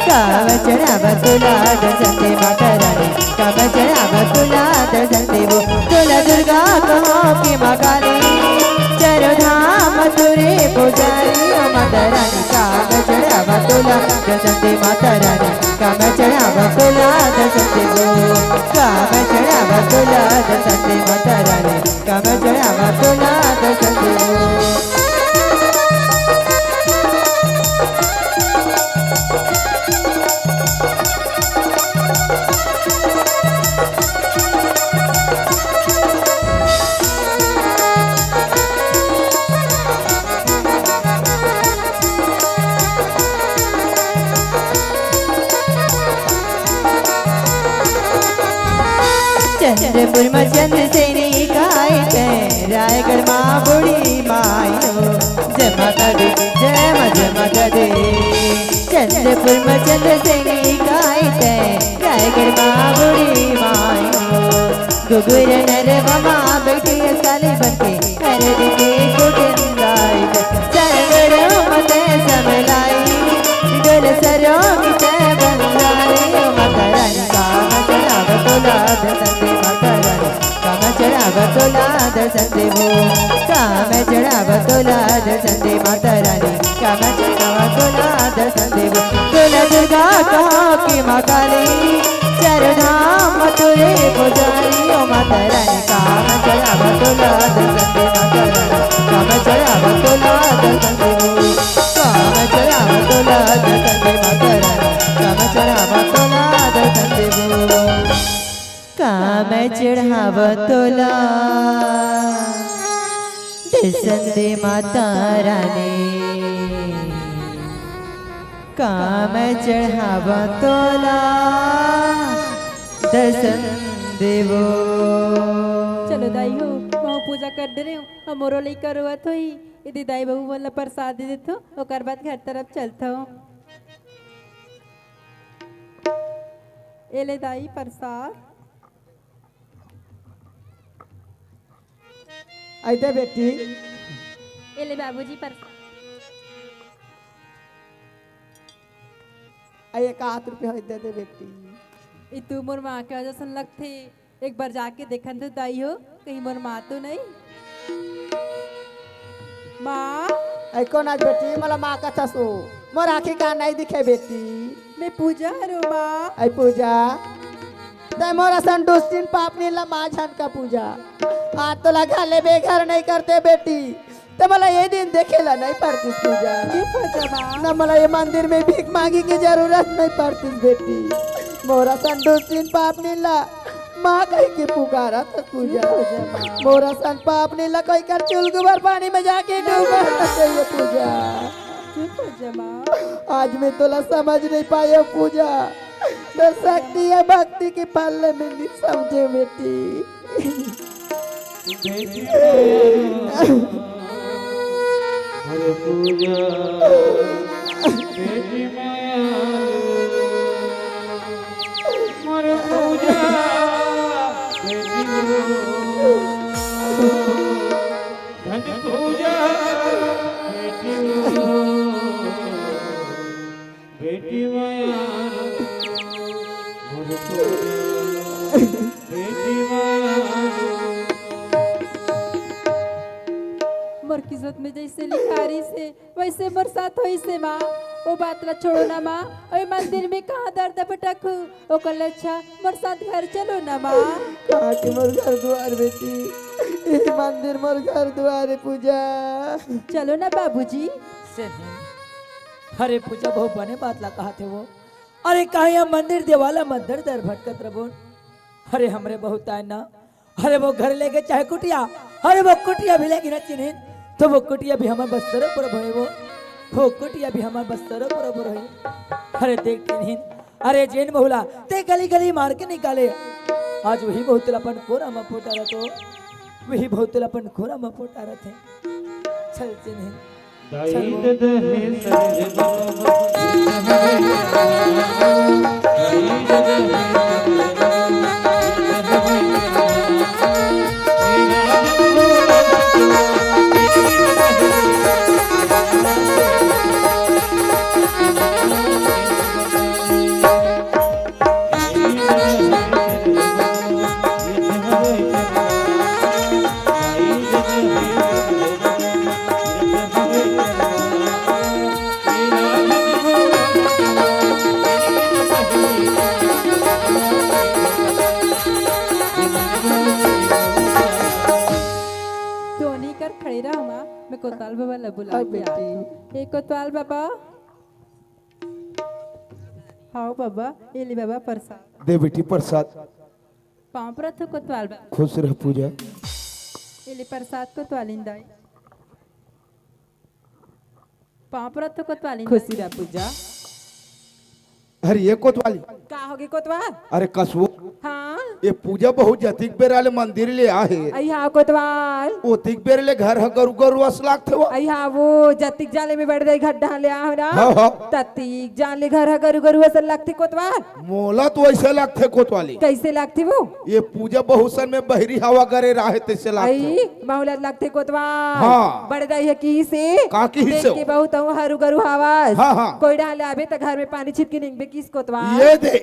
का मैं चढ़ावँ तोला दर्शन दे माता रानी। का मैं चढ़ावँ तोला दर्शन देवो, तोला दुर्गा कहा कि माँ काली, चारों धाम तोरे पुजारी ओ माता रानी। का मैं चढ़ावँ तोला दर्शन दे माता रानी। का मैं चढ़ावँ तोला दर्शन देवो, का मैं चढ़ावँ तोला दर्शन दे माता रानी। का मैं चढ़ावँ तोला दर्शन देवो। चंद्रपुर म चंद्र सैनिक आए तैं, रायगढ़ म बूढ़ी माई हो। जय माता दी, जय माँ, जय माता दी। चंद्रपुर म चंद्र सैनिक आए तैं, रायगढ़ म बूढ़ी माई हो। गुगुर नरवा म बैठी काली बनके, हरदी के कुटुंबाई। सरगड़ों मते समलाई, डोल सरों की तय बंधाई। ओ माता रानी का मैं चढ़ावँ तोला दर्शन दे माता रानी। का मैं चढ़ावँ तोला दर्शन देबो, का मैं चढ़ावा तोला दर्शन दे माता रानी, का मैं चढ़ावा तोला दर्शन देबो। तोला दुर्गा कहा कि माँ काली, चार धाम तोरे पुजारी ओ माता रानी, का मैं चढ़ावा तोला दर्शन दे माता रानी, का मैं चढ़ावा तोला दर्शन देबो, का मैं चढ़ावा तोला दर्शन दे माता रानी, का मैं चढ़ावा तोला दर्शन देबो। का मैं चढ़ावा तोला दर्शन दे माता रानी, का मैं चढ़ावा तोला दर्शन देबो। चलो दाई हो, महूँ पूजा कर दे रहे हूँ, हमरो लइका रोवत होही, यदि दाई बहू मन ला प्रसाद दे देथो, ओकर बाद घर तरफ चलथो। ए ले दाई प्रसाद। आई दे बेटी। ए ले बाबूजी प्रसाद। आई एक आध रुपया होई दे दे बेटी। ई तू मोर माँ के जैसन लगथे। एक बार जाके देखन तो दाई हो, कहीं मोर माँ तो नहीं? माँ। ऐ कोन आज बेटी, मोला माँ कथस ओ। मोर आँखी का नहीं दिखे बेटी। मैं पूजा हरो माँ। ऐ पूजा। तै मोर असन दुष्टिन पापनिन ला माँ झन का पूजा। आज तोला घर ले बेघर नहीं करते बेटी। तै मोला ये दिन देखे ला नहीं पड़तिस पूजा। चुप हो जा माँ। न मोला ये मंदिर में भीख मांगी की जरूरत नहीं पड़तिस बेटी। मोर असन दुष्टिन पापनिन ला माँ कहि के पुकारत हस पूजा। चुप हो जा माँ। मोर असन पापनिन ला कोई कर चुलगुबर पानी में जाके डूबना चाहिए पूजा। चुप हो जा माँ। आज मैं तोला समझ नहीं पायो पूजा। तो शक्ति या भक्ति के पाले में नहीं समझे बेटी। बेटी माया, हर पूजा, बेटी माया, हर पूजा, बेटी माया, धन पूजा, बेटी माया। बेटी माया, मोर पूजा, बेटी माया। मोर किस्मत में जैसे लिखा रहिस हे, वैसे मोर साथ होइस हे माँ। ओ बात ला छोड़ो ना माँ, ओई मंदिर में कहाँ दर्द भटक हूँ, ओकर ले अच्छा मोर साथ घर चलो ना माँ। कहाँ के मोर घर दुआर बेटी, ए मंदिर मोर घर दुआर हे पूजा। चलो ना बाबूजी। से नहीं। अरे पूजा, बहुत बने बात ला कहत हे वो। अरे कहाँ यहाँ मंदिर देवाला मंदिर दर भटकत रबो। अरे हमरे बहुत आय ना। अरे वो घर लेके चाहे कुटिया, अरे वो कुटिया भी लेके ना चिन्हिन, तो वो कुटिया भी हमर बस्तर पर भय वो, वो कुटिया भी हमर बस्तर पर भय। अरे देख चिन्हिन, अरे जेन बहुला ते गली गली मार के निकाले, आज वही बहुतला अपन कोरा में पोटा रहतो, वही बहुतला अपन कोरा में पोटा रहते। चल चिन्हिन। तोनी कर खड़े रह माँ, मैं कोतवाल बाबा ला बुला हाँ के बेटी। आत हूँ। हे कोतवाल बाबा। हाँ बाबा, ये ले बाबा प्रसाद। दे बेटी प्रसाद। पाँव परत हूँ कोतवाल बाबा। खुश रह पूजा। ये ले प्रसाद कोतवालिन दाई। पाँव परत हूँ कोतवालिन दाई। खुशी रह पूजा। अरे ये कोतवाली। का होगे कोतवाल? अरे कसबो। हाँ। ये पूजा बहू जतिक बेरा ले मंदिर ले आहे। अई हाँ कोतवाल। ओतिक बेर ले घर ह गरु गरु अस लागथे वो। अई हाँ वो जतिक जाले में बड़े दाई घर डहा ले आहो ना। हाँ, हाँ। ततिक जाले घर ह गरु गरु अस लगथे कोतवाल। मोला तो ऐसे लगथे कोतवाली। कैसे लगथे वो? ये पूजा बहू सन में बहरी हवा गरे राहे तैसे लागथे। अई, बहुलत लगथे कोतवाल। हाँ। बड़े दाई ह किहिसे। का किहिसे देख हो? के बहुत हूँ हरू गरू हवस। हाँ, हाँ। कोई डहा ले आबे त घर में पानी छिटकी निंगबे किस कोतवाल। ये दे।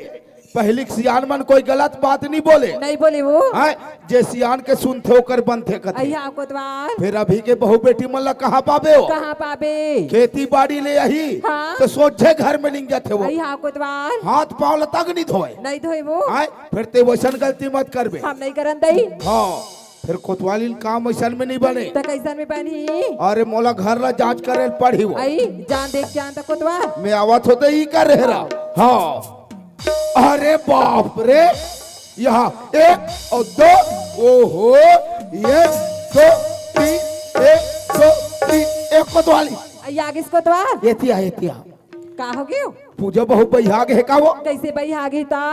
पहिली के सियान मन कोई गलत बात नहीं बोले। नहीं बोले वो। हैं? जे सियान के सुनथे ओकर बनथे कथे। अइहा कोतवाल। फिर अभी के बहू बेटी मन ला कहाँ पाबे हो? कहाँ पाबे? खेती बाड़ी ले आही हाँ। तो सोझे घर में निंग जाथे वो। अइहा कोतवाल। हाथ पाँव ला तक नहीं धोए। नहीं धोए वो। हैं? फिर ते वैसन गलती मत करबे। हम नहीं करन दई। हाँ। फिर कोतवालिन काम अइसन में नहीं बने। त कइसन में बनही? अरे मोला घर ला जांच करे ल पड़ही वो। अई, जान देख के आन त कोतवाल। मैं आवत होते ही कर रहे रहा। हाँ। अरे बाप रे, यहाँ एक और दो, ओहो, एक, दो, तीन, एक, दो, तीन, एक कोतवाली। अई, आगिस कोतवाल। एतिया, एतिया। का हो गयो? पूजा बहू बइहा गे हे का वो? कइसे बइहा गे ता?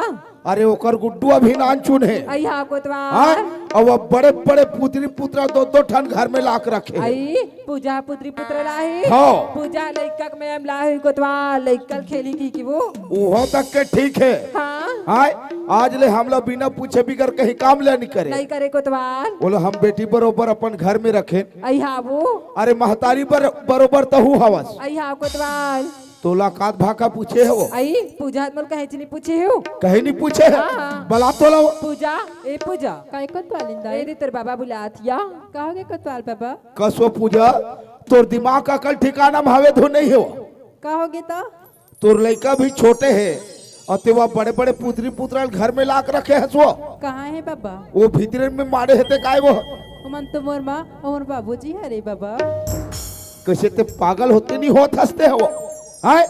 अरे ओकर गुड्डू अभी नानचुन हे। अइहा कोतवाल। हाँ? अब वो बड़े बड़े पुतरी पुतरा दो दो ठन घर में लाक रखे हे। अई, पूजा पुतरी पुतरा लाही? हाँ। पूजा लइका के मैं लाही कोतवाल, लइका ल खेली की, की वो? उहो तक के ठीक हे। हाँ। हाँ? आज ले हमला बिना पूछे बिगर कहीं काम ले नहीं करे। नहीं करे कोतवाल। बोलो हम बेटी बरोबर अपन घर में रखे। अइहा वो। अरे महतारी बर-, बरोबर तहू हवस। अइहा कोतवाल। तोला कात भाका पूछे हो? अई, पूजा मोल कहीं नहीं पूछे हो। कहीं नहीं पूछे है? हाँ, हाँ। बला तोला वो। पूजा, ए पूजा। काय कोतवालिन दाई? ए दे तोर बाबा बुलात या। का हो गे कोतवाल बाबा? कस वो पूजा, तोर दिमाग का अकल ठिकाना में हवे धो नहीं हो। का हो गे ता? तोर लइका भी छोटे हे और तेवा बड़े बड़े पुतरी पुतरा ल घर में लाक रखे हस वो। कहाँ हे बाबा? वो भीतरे में मारे हे ते काय वो? ओमन तो मोर माँ और मोर बाबूजी हरे बाबा। कइसे ते पागल होते नहीं होत हस ते हो? हैं?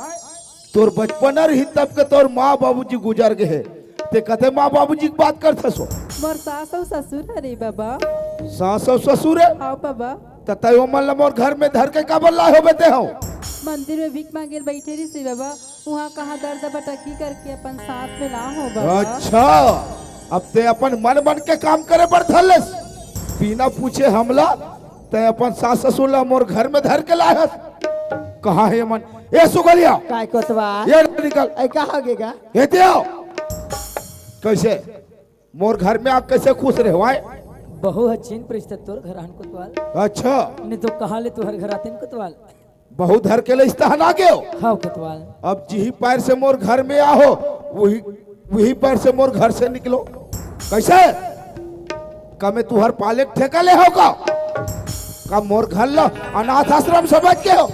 तोर बचपन रही तब के तोर माँ बाबूजी गुजर गे हे। ते कते माँ बाबूजी के बात करथस वो? मोर सास अउ ससुर हरे बाबा। सास अउ ससुर हे? हाँ बाबा। त तय ओमन ल मोर घर में धर के काबर लाए होबे ते हो? मंदिर में भीख मांगे ल बैठे रहिस हे बाबा, उहाँ कहाँ दर्द भटकी करके अपन साथ में ला हो बाबा। अच्छा, अब ते अपन मन मन के काम करे बर धर लेस। बिना पूछे हमला, ते अपन सास ससुर ला मोर घर में धर के लाए हस। कहाँ हे मन? ए सुगलिया, काय कोतवाल? ये निकल। ऐ कहाँ गे गा? ये ते आओ। कैसे? मोर घर में आ कइसे खुश रहे वाय? बहू ह चीन पड़िस त तोर घर आन कोतवाल। अच्छा। नहीं तो कहाँ ले तुहर घर आतेन कोतवाल? बहू धर के लइस तहन आ गेव। हाँ कोतवाल। अब जिही पैर से मोर घर में आहो, वही, वही पैर से मोर घर से निकलो। कइसे? का मैं तुहर पाले के ठेका ले हो का? का मोर घर ला अनाथ आश्रम समझ के हो?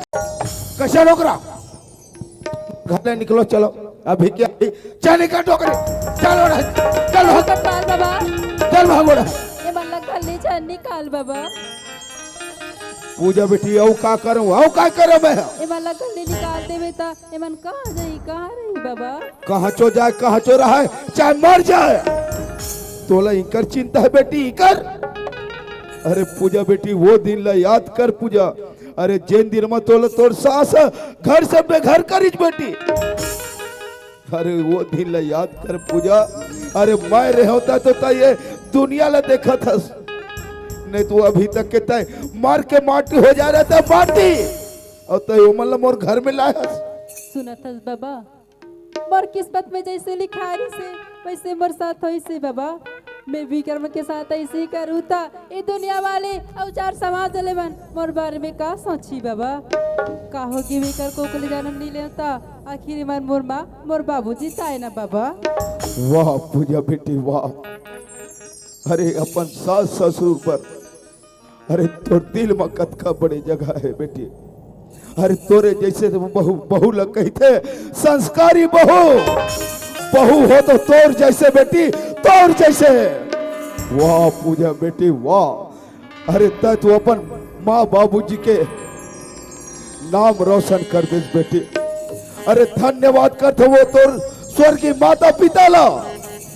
कइसे डोकरा? घर ले निकलो, चलो। अभी क्या? चल निकल डोकरी, चल ओढ़ा, चल भाग, कोतवाल बाबा। चल भाग ओढ़ा। ये मन ला घर ले जा निकाल बाबा। पूजा बेटी, अउ का करूं, अउ का करूं मैं? ये मन ला घर ले निकाल देवे त ये मन कहाँ जाही, कहाँ रही बाबा? कहाँ चो जाए, कहाँ चो रहे, चाहे मर जाए, तोला इकर चिंता हे बेटी, इकर। अरे पूजा बेटी, वो दिन ला याद कर पूजा। अरे जेन दिन म तोला तोर सास घर से बेघर करिस बेटी। अरे वो दिन ला याद कर पूजा। अरे मैं रहे होता तो तय ये दुनिया ला देखत हस, नहीं तो अभी तक के तय मर के माटी हो जा रहा था, माटी। अउ तय ओमन ला मोर घर में लाए हस। सुनत हस बाबा, मोर किस्मत में जइसे लिखाय रहिसे, वइसे मोर साथ होइसे बाबा। मैं विक्रम के साथ अइसे ही करूँ त ए दुनिया वाले अउ चार समाज वाले मन मोर बारे में का सोचही बाबा? का होगे विकर कोकले जनम नइ लेव त आखिर मन मोर माँ, मोर बाबूजी ताय ना बाबा। वाह पूजा बेटी वाह। अरे अपन सास ससुर पर अरे तोर दिल म कतका बड़े जगह हे बेटी। अरे तोरे जइसे बहू, बहू ल कहिथे संस्कारी बहू। बहू हो तो तोर जइसे बेटी, तोर जइसे। वाह पूजा बेटी वाह। अरे तय तो अपन माँ बाबूजी के नाम रोशन कर देस बेटी। अरे धन्यवाद करथे वो तोर स्वर्गीय माता पिता ला,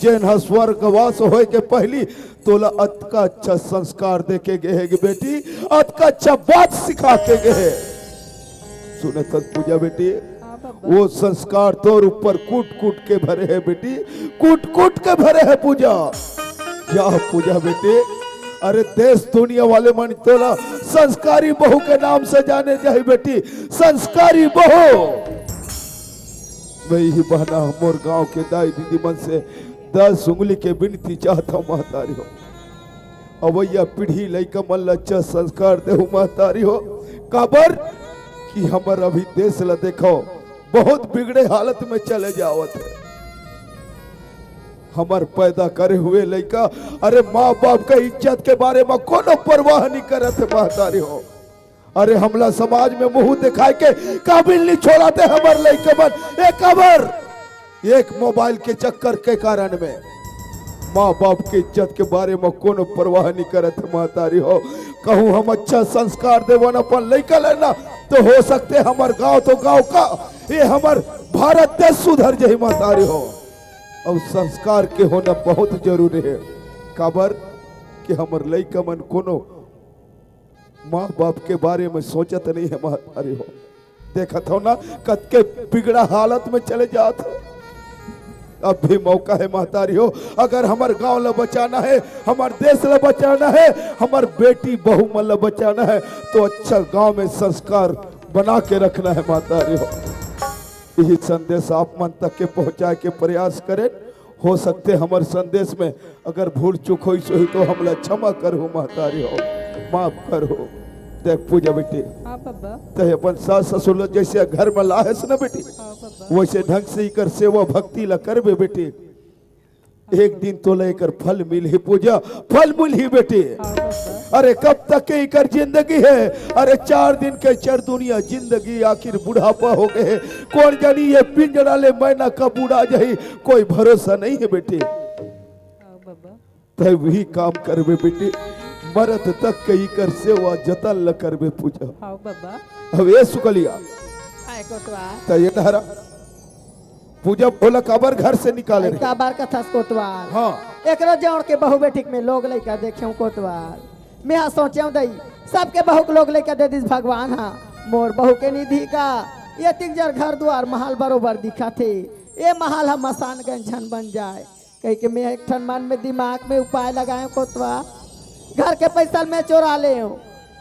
जेन ह स्वर्गवास होय के पहिली तोला अतका अच्छा संस्कार दे के गे हे गे बेटी, अतका अच्छा बात सिखा के गे हे। सुनत हस पूजा बेटी, हाँ बाबा। वो संस्कार तोर ऊपर कूट कूट के भरे हे बेटी, कूट कूट के भरे हे पूजा। जा पूजा बेटी, अरे देश दुनिया वाले मन तोला संस्कारी बहू के नाम से जाने जाही बेटी, संस्कारी बहू। मैं इही बहाना मोर गांव के दाई दीदी मन से दस उंगली के बिनती चाहत हंव महतारी हो। अवइया पीढ़ी लइका मन ल अच्छा संस्कार देहू महतारी हो। काबर कि हमर अभी देश ल देखव, बहुत बिगड़े हालत में चले जावत हे। हमर पैदा करे हुए लइका, अरे माँ बाप के इज्जत के बारे में कोनो परवाह नहीं करत हे महतारी हो। अरे हमला समाज में मुंह दिखाए के काबिल नहीं छोड़ाते हमर लइका मन। एक अबर एक मोबाइल के चक्कर के कारण में माँ बाप के इज्जत के बारे में कोनो परवाह नहीं करत हे महतारी हो। कहूँ हम अच्छा संस्कार देवन अपन लइका लेना, तो हो सकते हमर गांव तो गांव का, ये हमर भारत देश सुधर जाही महतारी हो। अउ संस्कार के होना बहुत जरूरी हे, काबर कि हमर लइका मन कोनो माँ बाप के बारे में सोचत नहीं हे महतारी हो। देखत हो ना, कतके बिगड़ा हालत में चले जात हे। अब भी मौका हे महतारी हो, अगर हमर गांव ला बचाना हे, हमर देश ला बचाना हे, हमर बेटी बहू मन ला बचाना हे, तो अच्छा गांव में संस्कार बना के रखना हे महतारी हो। यही संदेश आप मन तक के पहुंचाए के प्रयास करें। हो सकते हमर संदेश में अगर भूल चूक होइस होही तो हमला क्षमा करहु महतारी हो, माफ करहु। देख पूजा बेटी, हाँ बाबा। तैं अपन सास ससुर ला जैसे घर में लाहेस ना बेटी, हाँ बाबा। वैसे ढंग से इकर सेवा भक्ति ला करबे बेटी। एक दिन तोला एकर फल मिलही पूजा, फल मिलही बेटी। हाँ बाबा। अरे कब तक के इकर जिंदगी हे? अरे चार दिन के चरदुनिया जिंदगी, आखिर बुढ़ापा हो गए हे। कोन जानी ये पिंजड़ा ले मैना कब उड़ा जाही, कोई भरोसा नहीं हे बेटी। हाँ बाबा। तैं वही काम करबे बेटी, मरत तक के इकर सेवा जतन ल करबे पूजा। हाँ बाबा। अब ए सुकलिया, आए कोतवाल। तैं ए डहरा पूजा भोला काबर घर से निकाले अरे रहे? काबर कथस कोतवाल? हाँ। एकरो जोड़ के बहू बेटी के में लोग लइका देखेंव कोतवाल। मेहा सोचेंव दई, सबके बहू के लोग लइका दे दिस भगवान हा, मोर बहू के निधि का ये तिक जर घर दुआर महल बरोबर दिखत हे। ए महल हा मसान गंज झन बन जाए, कहिके में एक ठन मन में दिमाग में उपाय लगाएंव कोतवाल। घर के पैसा ल में चोरा लेंव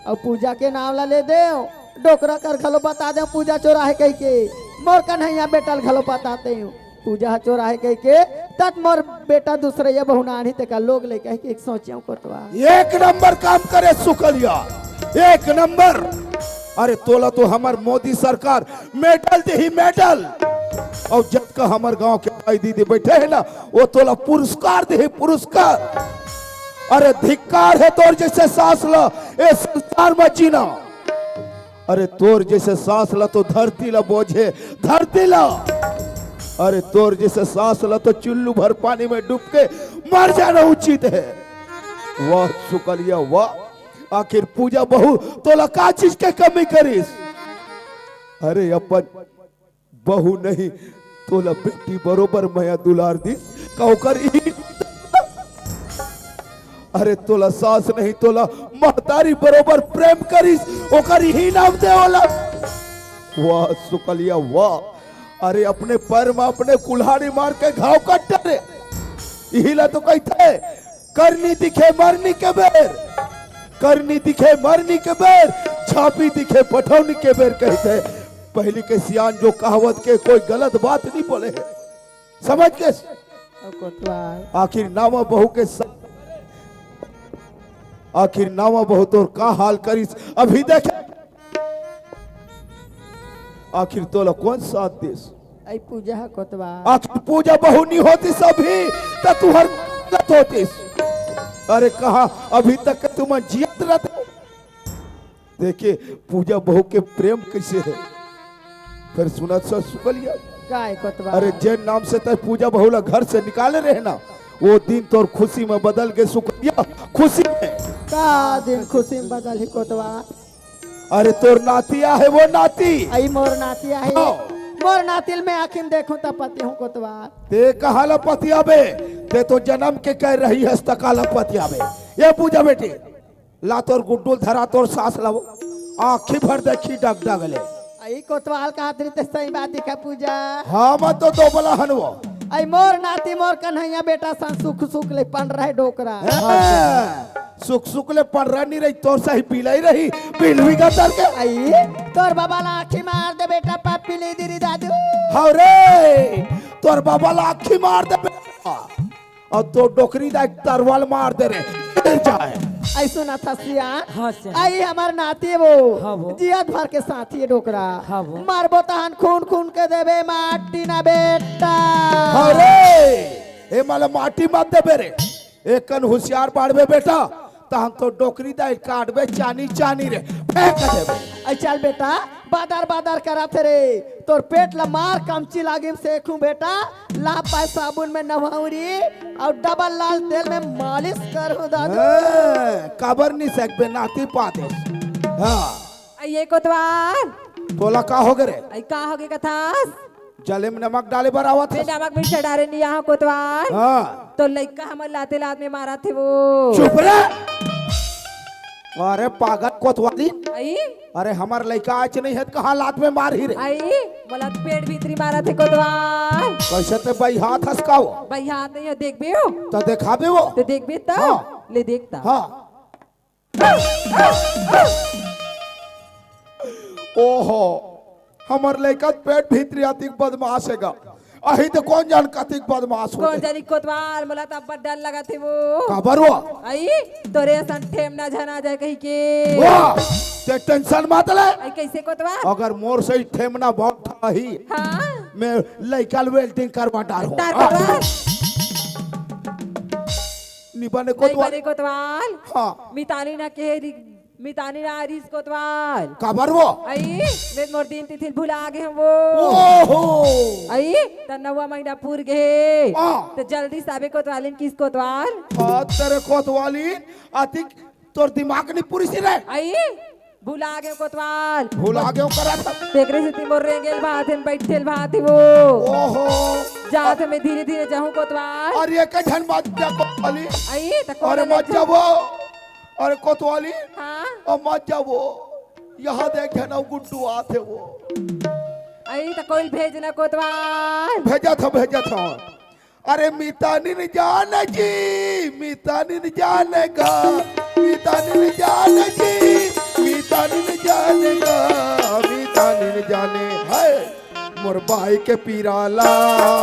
अउ पूजा के नाम ला ले देंव। डोकरा कर घलो बता देंव पूजा चोरा हे कहिके। मोर कन्हैया बेटा ल घलो बता देंव पूजा ह चोरा हे कहिके। तब मोर बेटा दूसरइया बहू ना आनही तेकर लोग लइका कहिके सोचेंव कोतवाल। एक नंबर काम करे सुकलिया, एक नंबर। अरे तोला तो हमर मोदी सरकार मेडल देही, मेडल। अउ जतका हमर गांव के माई दीदी बइठे हे ना, वो तोला पुरस्कार देही, पुरस्कार। अरे धिक्कार हे तोर जइसे सास ला ए संसार म जीना। अरे तोर जइसे सास ला तो धरती ला बोझे, धरती ला। अरे तोर जइसे सास ला तो चुल्लू भर पानी में डूब के मर जाना उचित हे। वाह सुकलिया वाह, आखिर पूजा बहू तोला का चीज के कमी करिस? अरे अपन बहू नहीं, तोला बेटी बरोबर मया दुलार दिस। का ओकर इही? अरे तोला सास नहीं, तोला महतारी बरोबर प्रेम करिस, ओकर इही नाम दे ओला। वाह सुकलिया वाह। अरे अपने पैर में अपने कुल्हाड़ी मार के घाव कट रे। इही ला तो कहिथे, करनी दिखे मरनी के बेर, करनी दिखे मरनी के बेर, झांपी दिखे पठौनी के बेर कहिथे। पहली के सियान जो कहावत के कोई गलत बात नहीं बोले हे, समझ के? अउ कोतवाल। आखिर नावा बहू के सा-, आखिर नावा बहू तोर का हाल करिस अभी देखे। आखिर तोला कोन साथ दिस? अई पूजा ह कोतवाल। आखिर पूजा बहू नहीं होतिस अभी, त तुहर गलत होतिस। अरे कहा अभी तक तुमन जियत रहते। देखे पूजा बहू के प्रेम कइसे हे। फिर सुनत स सुकलिया। काय कोतवाल? अरे जेन नाम से तैं पूजा बहू ला घर से निकाले रहे ना, वो दिन तोर खुशी में बदल गे सुकलिया, खुशी में। का दिन खुशी में बदलही कोतवाल? अरे तोर नाती आहे वो नाती। अई मोर नाती आहे। हाँ। मोर नाती ल में आँखी में देखहूँ त पतिहूँ कोतवाल। तैं कहा ला पतियाबे, तैं तो जनम के कह रही हस त का ला पतियाबे। ए पूजा बेटी, ला तोर गुड्डू ल धरा तोर सास ला वो। आँखी भर देखी डगडग ले। अई कोतवाल कहात रही तैं सही बात दिखा पूजा। हाँ, मैं तो दोबला हन वो। अई मोर नाती मोर कन्हैया बेटा सन सुख सुख ले पंडरा हे डोकरा। हाँ, सुख सुख ले पंडरा नहीं रही, तोर सही पीला ही रही, पील भी गतर के। अई तोर बाबा ला आँखी मार दे बेटा, पापी ले दे रे दादू। हाँ रे, तोर बाबा ला आँखी मार दे बेटा। अउ तोर डोकरी दा एक तरवाल मार दे रे, गिर जाए। अई सुनत हस सियान? हाँ, सियान। अई हमर नाती वो। हाँ, वो। जियत भर के साथी हे डोकरा। हाँ, वो। मारबो तहन खून खून के देबे माटी ना बेटा। अरे, ए, मला माटी मत देबे रे। एक कन हुसियार बाढ़बे बेटा, त हम तो डोकरी दाई काटबे चानी चानी रे, फेंक देबे। ऐ चल बेटा, बादर बादर करत हे रे, तोर पेट ला मार कमची लागिम सेकहूं बेटा, लाभ पाए साबुन में नहाऊं रे, अउ डबल लाल तेल में मालिश करहूं दादू। ए, काबर नी सकबे नाती पादेस। हां। अई ए कोतवाल। तोला का होगे रे? अई का होगे कथस? जले में नमक डाले बर आवत हस। नमक मिर्चा डारे नी आंव कोतवाल। हां। तो लइका हमर लाते लात में मारत हे वो। चुप रे। अरे पागल कोतवाली। अई? अरे हमर लइका आज नहीं हे त कहां लात में मारही रे? अई? मोला पेट भीतरी मारत हे कोतवाल। कइसे ते बइहात हस का वो? बइहात नहीं हो, देखबे वो। त देखाबे वो। त देखबे त। हां। ले देख त। हां। ओहो, हमर लइका पेट भीतरी अतिक बदमाश हे गा। अही त कोन जान कतिक बदमाश हो। कोन जानी कोतवाल, मोला त अब्बड़ डर लगत हे वो। काबर वो? अई, तोरे असन ठेमना झन आ जाए कहिके। वाह, ते tension मत ले। अई कइसे कोतवाल? अगर मोर सही ठेमना बहुत अही, हां। मैं लइका ल welding करवा डारहूं। डार कोतवाल। निबने नहीं कोतवाल। बने कोतवाल। हां। मितानी ना के रि-, मितानी ना आरिस कोतवाल। काबर वो? अई, मैं मोर दिन तिथि ल भुला गे हंव वो। ओहो। अई, त नवा महीना पूर गे। हां। त जल्दी साबे कोतवालिन किस कोतवाल। हां, तेरे कोतवालिन, अतिक तोर दिमाग नी पुरिस रे। अई, भुला गेंव कोतवाल। भुला गेंव करत हस। तेकरे सेती मोर रेंगेल भात हे, बइठेल भात हे वो। ओहो। जात हे मैं धीरे धीरे जाहूं कोतवाल। अरे एक झन मत जा कोतवाली। अई, त कोन अरे ले मत जा? जाबो। अरे कोतवाली। हां। अब मत जाबो। यहां देख झन अउ गुड्डू आत हे वो। अई, त कोई भेजना कोतवाल। भेजत हंव, भेजत हंव। अरे मितानिन जान जी, मितानिन जान गा, मितानिन जान जी, मितानिन जान गा, मितानिन जाने। हाय। मोर बाई के पीरा ला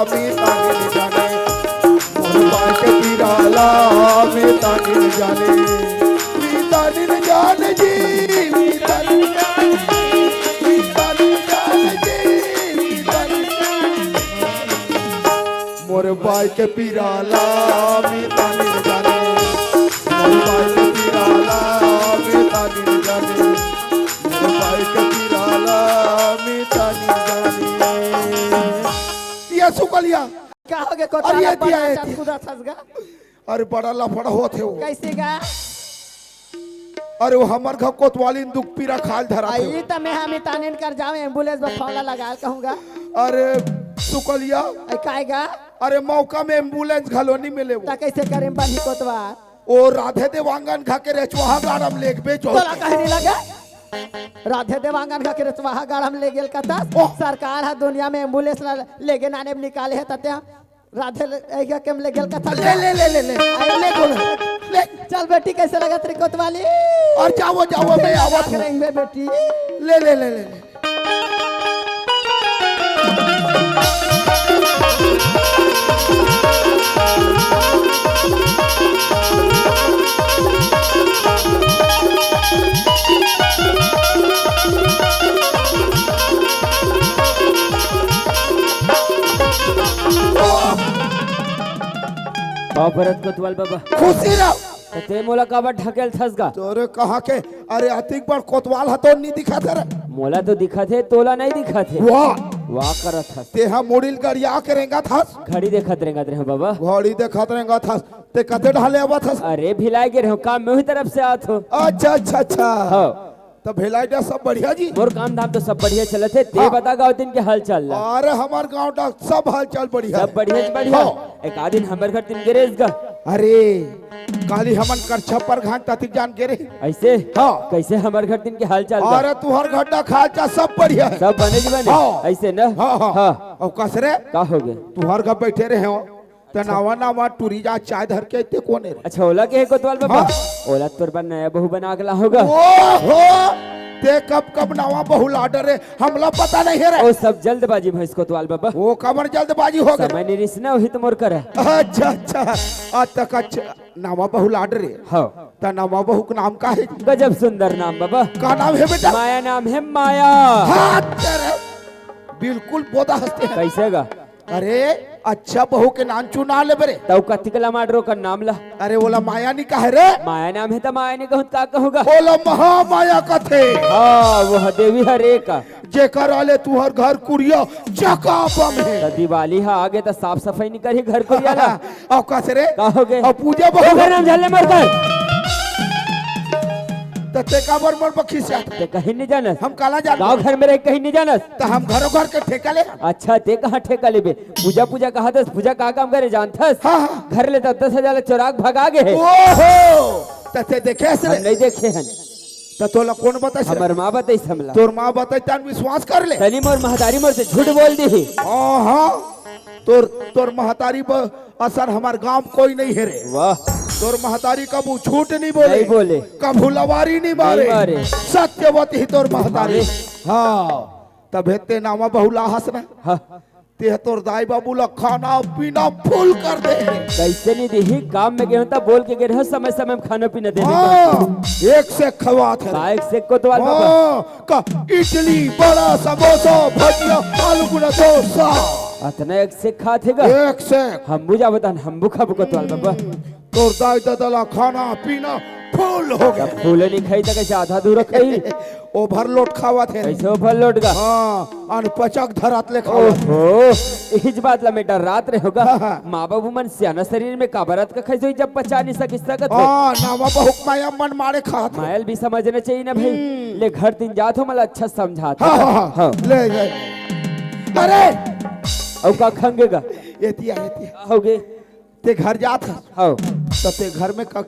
मितानिन जाने, मोर बाई के पीरा ला मितानिन जाने, मितानिन जान जी, मितानिन जान जी, मितानिन जान जी, मितानिन जान जी। मोर बाई के पीरा ला मितानिन जाने, मोर बाई के पीरा ला मितानिन जाने, मोर बाई के पीरा ला मितानिन जाने। ये सुकलिया। का होगे कोतवाल? अरे, ये अब्बड़ दिया, ये नाचत दिया। कूदत हस गा। अरे, बड़ा लफड़ा होत हे वो। कइसे गा? अरे, वो हमर घर कोतवालिन दुख पीरा खाल धरत हे। अई त मैं हा मितानिन कर जांव, ambulance बर फोन ला लगा कहूं गा। अरे, सुकलिया। अई काय गा? अरे, मौका में ambulance घलो नी मिले वो। त कइसे करें बनी कोतवाल? ओ राधे देवांगन घर के रेचवाहा गाड़ा म लेगबे जो। तोला कहे नी लगे? राधे देवांगन घर के रेचवाहा गाड़ा म लेगेल कथस। ओह। सरकार ह दुनिया में ambulance ला लेगे नाने म निकाले हे तते राधे ले, एइगा के म लेगेल कथस। ले, ले, ले, ले, ले। अई ले बोल। ले। चल बेटी, कइसे लगत रे कोतवाली? अरे जावो, जावो, मैं आवत हंव। रहिबे बेटी। ले, ले, ले, ले, ले। पाँव परत कोतवाल बाबा। खुशी रह। त तें मोला काबर ढकेलथस गा? तोरे कहां के, अरे अतिक बड़ कोतवाल ह तो नी दिखत हे रे। मोला तो दिखत हे, तोला नहीं दिखत हे। वाह। वाह करत हस। तें हा मुड़ी ल गरिया के रेंगत हस। घड़ी देखत रेंगत रहेंव बाबा। घड़ी देखत रेंगत हस। तें कते डहर ले आवत हस? अरे भिलाई गे रहेंव, काम में उही तरफ से आत हों। अच्छा, अच्छा, अच्छा। हां। त भिलाई डहर सब बढ़िया जी? मोर काम धाम तो सब बढ़िया चलत हे। तें हां। बता गांव दिन के हाल चाल ला। अरे हमर गांव डहर सब हाल चाल बढ़िया सब हे। बढ़िया जी, बढ़िया। हां। एक आध दिन हमर घर दिन गे रहेस गा। अरे, काली हमन कर छप्पर घाट ततिक जान गे रहे। अइसे? हां। कइसे हमर घर दिन के हाल चाल बा? अरे, तुंहर घर डहर हाल चाल सब बढ़िया हे। सब बने जी बने? हां। अइसे न? हां, हां। हां। अउ कस रे? का होगे? तुंहर घर बइठे रहेंव, त अच्छा। नवा नवा टूरी जात चाय धर के अइते कोन हे रे? अच्छा, ओला केहे कोतवाल बाबा? हां। ओला तोर बर नया बहू बना के लाहूं गा। ओहो! तें कब कब नवा बहू ला डरे, हमला पता नहीं हे रे। ओ सब जल्दबाजी में हइस कोतवाल बाबा। ओ काबर जल्दबाजी होगे? समय नइ रिहिस ना, उही त मोर करा। अच्छा, अच्छा। अतका अच्छा, नवा बहू ला डरे। हां। त नवा बहू के नाम का हे? गजब सुंदर नाम बाबा। का नाम हे बेटा? माया नाम हे, माया। हां, तेरे बिल्कुल बोदा हंसते हैं। कइसे गा? अरे, अच्छा बहू के नाम चुना लेबे रे। तउ कतिक ला मार डरे ओकर नाम ला? अरे, ओला माया नी कहे रे। माया नाम हे त माया नी कहूं त का कहूंगा? ओला महामाया कथे। हाँ, वो ह देवी हरे का। जेकर आले तुहर घर कुरिया चकाबम हे। त दिवाली ह आगे त साफ सफाई नी करही घर कुरिया ला। अउ कस रे? का होगे? अउ पूजा बहू ओकर नाम झल्ले मर कर। त ते काबर मोर बखी से आत? ते कहीं नी जानस। हम काला जान? गांव घर में रह कहीं नी जानस। त हम घरो घर के ठेका ले। अच्छा, ते कहाँ ठेका लेबे? पूजा, पूजा कहा थस, पूजा का काम करे जानथस? हाँ, हाँ। घर ले दस दस हजार ला चोरा के भगा गे हे। ओहो! त ते देखे हस हम रे? नहीं देखे हन। त तोला कोन बताइस रे? हमर माँ बताइस हमला। तोर माँ बताइस तन विश्वास कर ले। तनी मोर महतारी मोर से झूठ बोल दिही। हाँ, हाँ। तोर, तोर महतारी ब-, असन हमर गांव कोई नहीं हे रे। वाह। तोर महतारी कभू झूठ नहीं बोले। नहीं बोले। कभू लवारी नहीं मारे। नहीं मारे। सत्यवती ही तोर महतारी। अरे। हाँ। तभे ते नावा बहुला हस ना। हाँ। तेह तोर दाई बाबू ला खाना पीना फुल कर दे। कैसे नहीं दिही? काम में गे हों त बोल के गे रहेंव समय समय में खाना पीना देने का। हाँ, एक से खवात हे। का एक से कोतवाल बाबा? हाँ, का इडली, बड़ा, समोसा, भजिया, आलू गुना डोसा। अतना एक से खात हे गा? एक से। हम बुझा बतान, हम बुखा बुखा कोतवाल बाबा। तोर दाई ददा ला खाना पीना फुल हो गे। फुल नहीं खाई त कैसे आधा अधूरा खाई? Overload खावत हे। कैसे overload गा? हाँ, अनपचक धरत ले खावत। ओहो, इहिच बात ला मैं डर्रात रहेंव गा। हाँ, हाँ। माँ बाबू मन सियाना शरीर में काबर अतका खाइस होही जब पचा नहीं सकिस सकत हो। हाँ, नावा बहुक माया मन मारे खात हे। माया ल भी समझना चाहिए ना भाई। हम्म। ले घर तीन जात हों, मला अच्छा समझात हे। हाँ, हाँ, हाँ। हाँ। ले गए। अरे! अउ का खंगे गा? एतिया, एतिया। का होगे? ते घर जात हस। हाँ। त ते घर में का,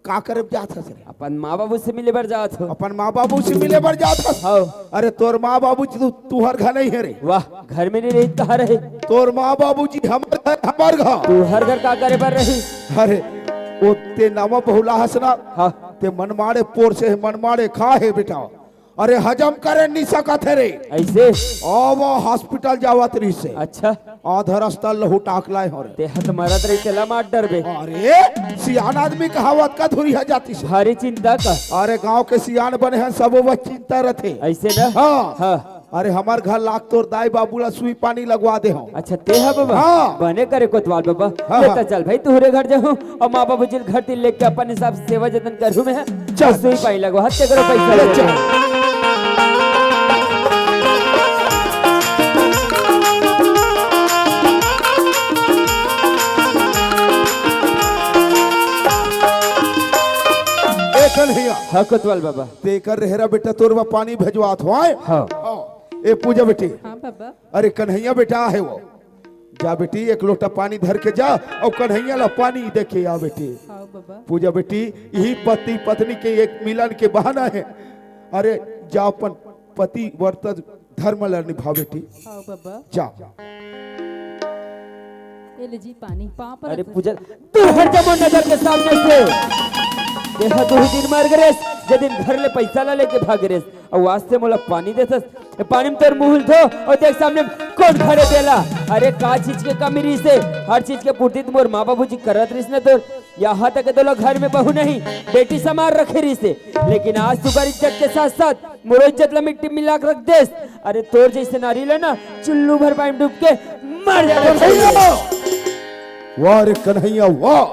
का करे जात हस रे? अपन माँ बाबू से मिले बर जात हों। अपन माँ बाबू से मिले बर जात हस। हाँ। अरे तोर माँ बाबू जी तू, तुहर घर नहीं हे रे। वाह, घर में नहीं रही, कहाँ रहे? तोर माँ बाबू जी हमर घर, हमर घर। तुहर घर का करे बर रही? अरे, ओ ते नावा बहुला हस ना। हाँ। ते मनमाड़े पोर से हे, मनमाड़े खा हे बेटा। अरे हजम करे नहीं सकत हे रे। ऐसे? अब hospital जावत रहिस हे। अच्छा। आधा रस्ता लहू टाक लाए हों रे। ते ह त मरत रही, तेला मार डरबे। अरे, सियान आदमी कहावत का धुरी ह जातिस हे। भारी चिंता का। अरे, गांव के सियान बने हन, सबो बर चिंता रथे। ऐसे ना? हाँ। हाँ। अरे, हमर घर लाग तोर दाई बाबू ला सुई पानी लगवा दे हों। अच्छा, ते ह बाबा? हाँ। बने करे कोतवाल बाबा। हाँ, ले हाँ। त चल भाई, तुहरे घर जाहूं अउ माँ बाबू जी ल घर तीर लेके अपन हिसाब से सेवा जतन करहूं मैं। चल। सुई पानी लगवा, हत्ते करो पैसा ले ले। चल। ए कन्हैया। हाँ, कोतवाल बाबा। ते कर रेहरा बेटा, तोर बर पानी भेजवात हों, आय? हाँ। हाँ। ए पूजा बेटी। हाँ बाबा। अरे कन्हैया बेटा आहे वो। जा बेटी, एक लोटा पानी धर के जा अउ कन्हैया ला पानी दे के आ बेटी। हाँ बाबा। पूजा बेटी, इही पति पत्नी के एक मिलन के बहाना हे। अरे जा अपन पतिव्रता धर्म ला निभा बेटी। हाँ बाबा। जा। ए ले जी पानी, पाँव पर अरे पूजा, तू हट जा मोर नजर के सामने से। तेहा दू ही दिन मर गे रेस, जे दिन घर ले पैसा ला लेके भागे रेस। अउ आज ते मोला पानी देथस, ए पानी में तोर मुंह ल धो, अउ देख सामने में कोन खड़े तेला। अरे का चीज के कमी रहिस हे, हर चीज के पूर्ति त मोर माँ बाबूजी करत रहिस न तोर। यहाँ तक के तोला घर में बहू नहीं, बेटी समान रखे रहिस हे, लेकिन आज तुंहर इज्जत के साथ साथ मोरो इज्जत ला मिट्टी मिला के रख देस। अरे तोर जइसे नारी ला ना चुल्लू भर पानी में डूब के मर जाना चाहिए। वाह रे कन्हैया वाह,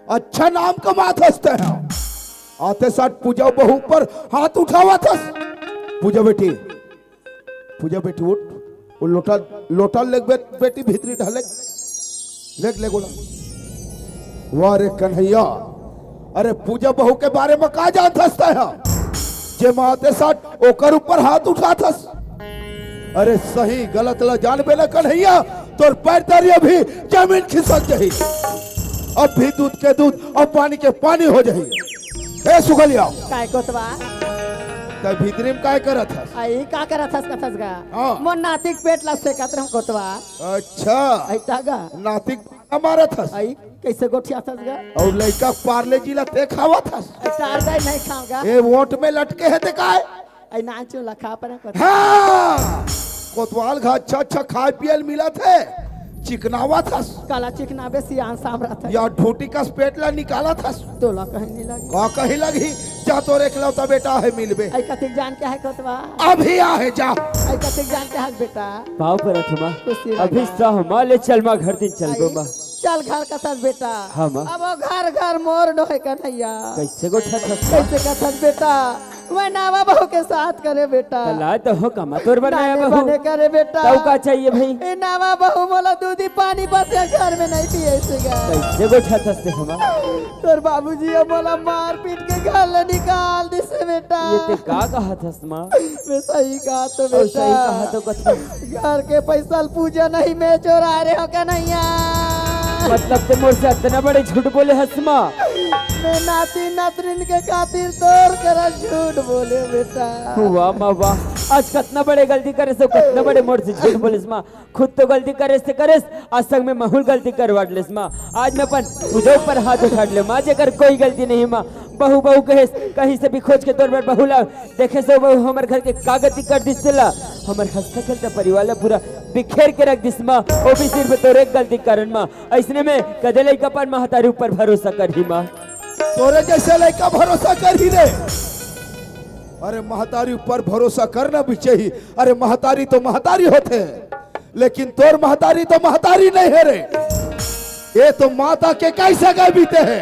अच्छा नाम कमात हस तेहा। आते साथ पूजा बहू पर हाथ उठावत हस। पूजा बेटी, पूजा बेटी उठ, वो लोटा, लोटा लेग बे-, बेटी भीतरी ढलेग, लेग, लेग ओला। वाह रे कन्हैया, अरे पूजा बहू के बारे में का जानत हस तेहा? जे माँ आते साथ ओकर ऊपर हाथ उठात हस। अरे सही गलत ला जानबे ना कन्हैया, तोर पैर तरी अभी जमीन खिसक जाही। अब भी दूध के दूध, अब पानी के पानी हो जाही। ए सुगलिया, काय कोतवाल? तै भीतरी में काय करत हस? आई का करत हस कथस गा? हाँ। मोर नातिक पेट ला सेकत रहूं कोतवाल। अच्छा। आई ता गा। नातिक का मारत हस? आई कैसे गोठियाथस गा? अउ लइका पार्ले जी ला ते खावत हस? आई तार दाई नहीं खाऊंगा। ए वोट में लटके हे ते काय? आई नानचुन ला खा पर कोतवाल। हाँ। कोतवाल घा अच्छा अच्छा खाए पिए ल मिलत हे, चिकनावत हस। काला चिकनाबे सियान साम रहत हे। या ढोटी कस पेट ला निकालत हस। तोला कहीं नहीं लगे। का कहीं लगही? जा, तोर एकलौता बेटा हे, मिलबे। ऐ कतिक जान के हे कोतवाल? अभी आ हे, जा। ऐ कतिक जान के हे बेटा? पाँव परत हँव माँ। खुशी रह अभी जा। सहमा ले चल माँ, घर दिन चलबो अई, माँ। चल घर कथस बेटा। हाँ माँ। अब वो घर घर मोर नोहे कन्हैया। कइसे गोठियाथस माँ? कइसे कथस बेटा? मैं नावा बहू के साथ करे बेटा। त लाय त हों का माँ तोर बर नाने नया बहू। बने करे बेटा। तउ का चाहिए भाई? ए नावा बहू मोला दूधी पानी बस ये घर में नहीं पिएसगा। कइसे गोठियाथस ते हमा? तोर बाबूजी अब मोला मार पीट के घर ले निकाल दिसे बेटा। ये ते का कहत हस माँ? मैं सही कहत हों अउ बेटा। सही कहत हों कथों। घर के पैसा ल पूजा नहीं मैं चोराय रहेंव कन्हैया। मतलब ते मोर से अतना बड़े झूठ बोले हस माँ? मैं नाती नतरिन के खातिर तोर करा झूठ बोलेंव बेटा। वाह माँ वाह, आज कतना बड़े गलती करेस अउ कतना बड़े मोर से झूठ बोलेस माँ। खुद तो गलती करेस ते करेस, आज संग में महूँ ल गलती करवा डलेस माँ। आज मैं अपन पूजा ऊपर हाथ उठा डलेंव माँ, जेकर कोई गलती नहीं माँ। बहू बहू कहेस, कहीं से भी खोज के तोर बर बहू लाव। देखेस ओ बहू हमर घर के का गति कर दिस तेला। हमर हँसता खेलता परिवार ला पूरा बिखेर के रख दिस माँ। ओ भी सिर्फ तोरे गलती के कारण माँ। अइसने में कदे लइका अपन महतारी ऊपर भरोसा करही माँ? तोरे जइसे लइका भरोसा करही रे। अरे महतारी ऊपर भरोसा करना भी चाहिए। अरे महतारी तो महतारी होथे, लेकिन तोर महतारी तो महतारी नहीं हे रे। ये तो माता कैकई संग बीते हे।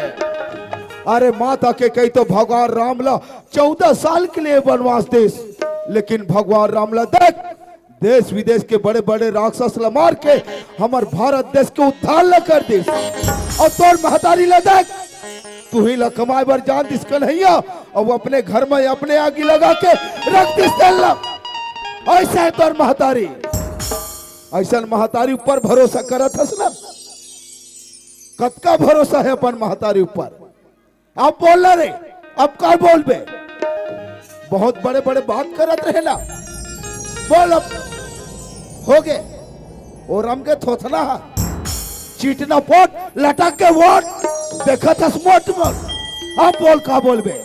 अरे माता कैकई तो भगवान राम ला चौदह साल के लिए वनवास दिस, लेकिन भगवान राम ला देख, देश विदेश के बड़े बड़े राक्षस ला मार के हमर भारत देश के उद्धार ला कर दिस। अउ तोर महतारी ला देख, तुही ला कमाय बर जान दिस कन्हैया, अउ अपने घर में अपने आगी लगा के रख दिस तेला। अइसे हे तोर महतारी। अइसन महतारी ऊपर भरोसा करत हस ना? कतका भरोसा हे अपन महतारी ऊपर? अब बोल ना रे, अब का बोलबे? बहुत बड़े बड़े बात करत रहे ना। बोल अब, होगे। ओ रम के थोथना हा, चीटना पोट, लटक के वोट, देखत हस मोट मोट। अब बोल का बोलबे?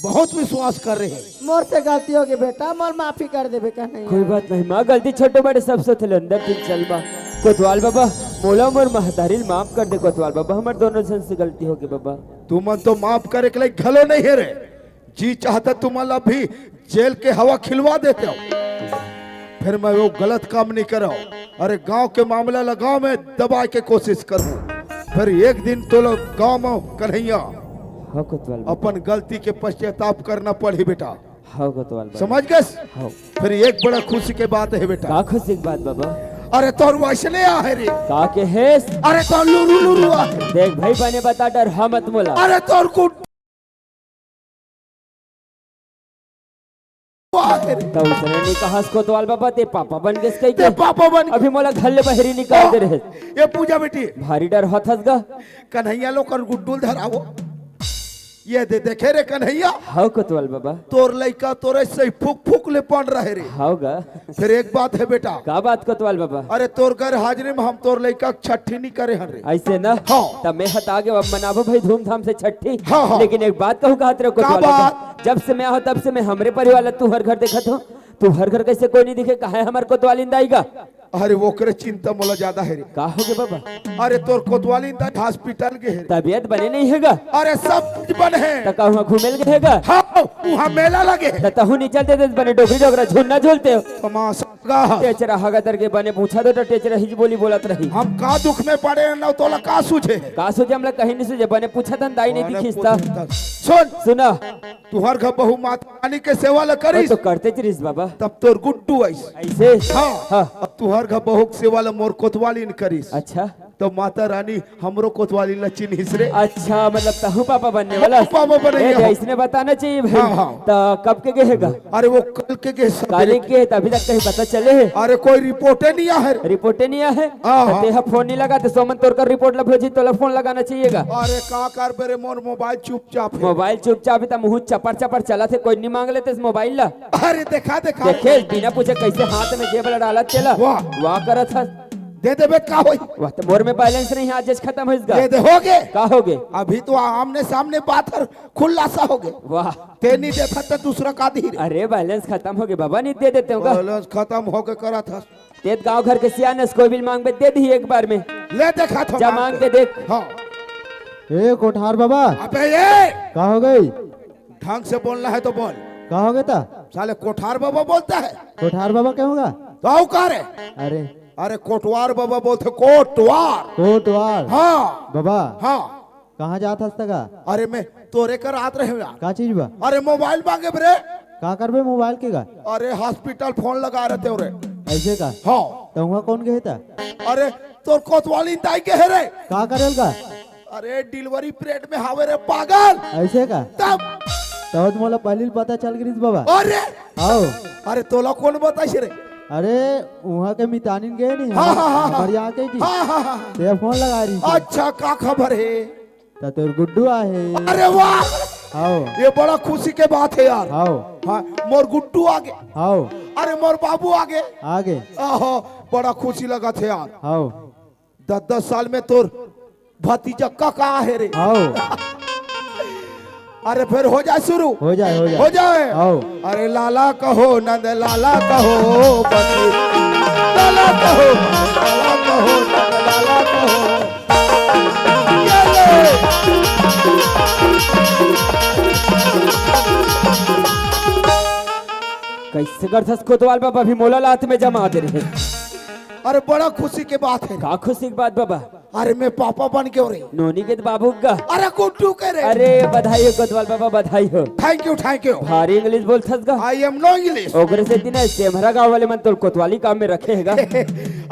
बहुत विश्वास करे हे। मोर से गलती होगे बेटा, मोर माफी कर देबे कन्हैया। कोई बात नहीं माँ, गलती छोटे बड़े सबसे होथे, अंदर दिन चल माँ। कोतवाल बाबा, मोला मोर महतारी ल माफ कर दे कोतवाल बाबा, हमर दोनों झन से गलती होगे बाबा। तुमन तो माफ करे के लायक घलो नहीं हे रे। जी चाहता तुमन ला भी जेल के हवा खिलवा देतेंव, फिर मैं वो गलत काम नहीं करंव। अरे गांव के मामला ला गांव में दबाय के कोशिश करहूं, फिर एक दिन तोला गांव में कन्हैया हाँ कोतवाल बाबा। अपन गलती के पश्चाताप करना पड़ही बेटा। हाँ कोतवाल बाबा। समझ गेस? हाँ। फिर एक बड़ा खुशी के बात हे बेटा। का खुशी के बात बाबा? अरे तोर वइसने आहे रे। का केहेस? अरे तोर लुरु लुरु आहे। देख भाई बने बता, डरहा मत मोला। अरे तोर गुड्डू आहे रे। त उसने नहीं कहस कोतवाल बाबा, ते पापा बन गेस कहिके। ते पापा बन अभी मोला घर ले बहरी निकाल दे रहे। ये पूजा बेटी। भारी डरहथस गा। कन्हैया लो कर गुड्डू ल धरावो। ये दे देखे रे कन्हैया। हाँ कोतवाल बाबा। तोर लइका तोरे से फूक फूक ले पन रहे रे। हाँ गा। फिर एक बात हे बेटा। का बात कोतवाल बाबा? अरे तोर गैर हाजिरी में हम तोर लइका के छट्ठी नहीं करे हन रे। अइसे ना? हाँ। त मैं हता आगे अब मनाबो भाई धूमधाम से छट्ठी। हाँ, हाँ। लेकिन एक बात कहूँ कहत रहे का कोतवाल बाबा। बात? जब से मैं आहों तब से मैं हमरे परिवार ला तुंहर घर देखत हों। तुंहर घर कइसे कोई नहीं दिखे, कहाँ हे हमर कोतवालिन दाई गा? अरे ओकरे चिंता मोला ज्यादा हे रे। का होगे बाबा? अरे तोर कोतवालिन दाई हॉस्पिटल गे हे रे। तबियत बने नहीं हे गा? अरे सब कुछ बने हे। त का उहाँ घूमे ल गे हे गा? हाँ, उहाँ मेला लगे हे। त तहूँ नहीं चलते त बने डोकरी डोकरा झूलना झूलते हो। तमाशा गा। टेचरा हगा दर के बने पूछा दो त टेचरा हिज बोली बोलत रही। हम का दुख में पड़े हन ना तोला का सूझे? का सूझे हमला कहीं नहीं सूझे, बने पूछा तन दाई नहीं बने दिखिस पूछा त। तन। सुन। सुना। तुंहर घर बहू माता रानी के सेवा ला करिस। तो करते च रहिस बाबा। तब तोर गुड्डू आइस। अइसे? हाँ। हाँ। अब तुंहर घर बहू के सेवा ला मोर कोतवालिन करिस। अच्छा। तो माता रानी हमरो कोतवालिन ला चिन्हिस रे। अच्छा, मतलब तहूँ पापा बनने वाला? पापा बने ए, वाला। अइसने बताना चाहिए भाई। हाँ, हाँ। त कब के गे हे गा? अरे वो कल के गे हे सबेरे। काली के हे, त अभी तक कहीं पता चले हे? अरे कोई रिपोर्टे नहीं आहे। रिपोर्टे नहीं आहे? हाँ, त हाँ। तेहा फोन नहीं लगा, त सोमन तोर कर रिपोर्ट ला भेजी, तोला फोन लगाना चाहिए गा। अरे का करबे रे, मोर मोबाइल चुपचाप हे। मोबाइल चुपचाप हे, त मुँह चपर चपर चलत हे, कोई नहीं मांग लेते इस मोबाइल ला। अरे देखा, देखा। देखे, बिना पूछे कइसे हाथ में जेब ला डालत चला। वाह। वाह करत हस। दे देबे का होई? वाह, त मोर में बैलेंस नहीं हे, आज जच खतम होइस गा। दे दे, होगे। का होगे? अभी तो आमने सामने बात हर खुलासा होगे। वाह। ते नहीं देथा त दूसरा का दी रे। अरे बैलेंस खतम होगे बाबा, नहीं दे देते हों गा। बैलेंस खतम होगे करत हस। ते त गाँव घर के सियान अस, कोई भी मांगबे दे दिही एक बार में। ले देखा था जा मांग मांग के। के देख। हाँ। ए कोठार बाबा। अबे ये। का होगे? ढंग से बोलना है तो बोल। का हो गे ता? साले कोठार बाबा बोलता है। कोठार बाबा क्या होगा? तो आओ का रे? अरे। अरे कोटवार बाबा बोलते, कोटवार। कोटवार। हाँ। बाबा। हाँ। कहाँ जात हस तका? अरे मैं तोरे कर आत रहे यार। का चीज बा? अरे मोबाइल मांगे बरे। का करबे मोबाइल के गा? अरे हॉस्पिटल फोन लगा रहे तेरे। ऐसे का? हाँ। तो हुआ कौन गए था? अरे तोर कोतवाली दाई के है रे। का करेल का? अरे डिलीवरी पीरियड में हावे रे पागल। ऐसे का? तब। तब तो मोला पहली पता चल गई बाबा। अरे। आओ। अरे तोला कौन बताइस रे? अरे वहाँ के मितानिन गए नहीं, हाँ, हाँ, हाँ, हाँ। हमारे यहाँ के जी। हाँ, हाँ, हाँ, हाँ। ते फोन लगा रही थी। अच्छा का खबर है? तो तोर गुड्डू आहे। अरे वाह। आओ। ये बड़ा खुशी के बात है यार। आओ। हाँ, मोर गुड्डू आगे। आओ। अरे मोर बाबू आगे। आगे। आहो, बड़ा खुशी लगा थे यार। आओ। दस दस साल में तोर भतीजा का का है रे? आओ। अरे फिर हो जाए शुरू। हो जाए, हो जाए। हो जाए। आओ। अरे लाला कहो नंद लाला कहो बंसी लाला कहो, लाला कहो नंद लाला कहो। ये ले। कैसे करथस कोतवाल बाबा, अभी मोला लात में जमा दे रहे। अरे बड़ा खुशी के बात है। का खुशी के बात बाबा? अरे मैं पापा बन के हो रही। नोनी के तो बाबू का। अरे गुड्डू के रे। अरे बधाई हो कोतवाल बाबा, बधाई हो। Thank you, thank you। भारी इंग्लिश बोलथस गा। I am no English। ओकरे से दिन सेमहरा गांव वाले मन तोर कोतवाली काम में रखे है गा।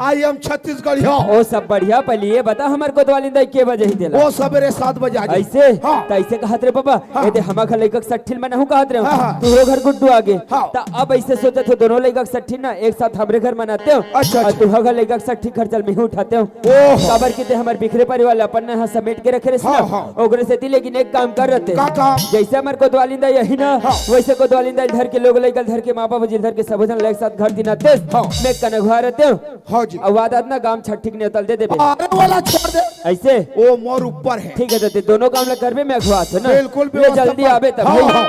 I am छत्तीसगढ़िया। ओ सब बढ़िया, पहले ये बता हमार कोतवाली दाई के बजे ही देला? वो सवेरे सात बजे आ जाए। ऐसे? हाँ। त ऐसे कहत रे बाबा, हाँ। ये दे हमा घर लइका के सट्ठी में नहूं कहत रहे। हाँ, हाँ। तू घर गुड्डू आगे। हाँ। त अब ऐसे सोचत हो दोनों लइका के सट्ठी ना एक साथ हमरे घर मनाते हो। अच्छा, और अच्छा। तू घर लइका के सट्ठी खर्चल में ही उठाते हो। ओहो। काबर के ते हमर बिखरे परिवार ला अपन यहाँ समेट के रखे रहिस ना। हाँ, हाँ। ओकरे सेती लेकिन एक काम कर रहते। का काम? जैसे हमर कोतवालिंदा यही ना, हाँ। वैसे कोतवालिंदा धर के लोग लइका धर के माँ बाबू जी धर के सबो झन एक साथ घर दिनाते। हाँ। मैं कनघुआ रहते हो। हाँ जी। अब आदत ना गाम छट्ठी के नेवतल दे देबे। अरे वाला छोड़ दे। ऐसे? वो मोर ऊपर है। ठीक है, तो ते दोनों काम ला करबे, मैं अघुआत हो ना। बिल्कुल ये व्यवस्था जल्दी पर। आबे तब हाँ, भाई। हाँ।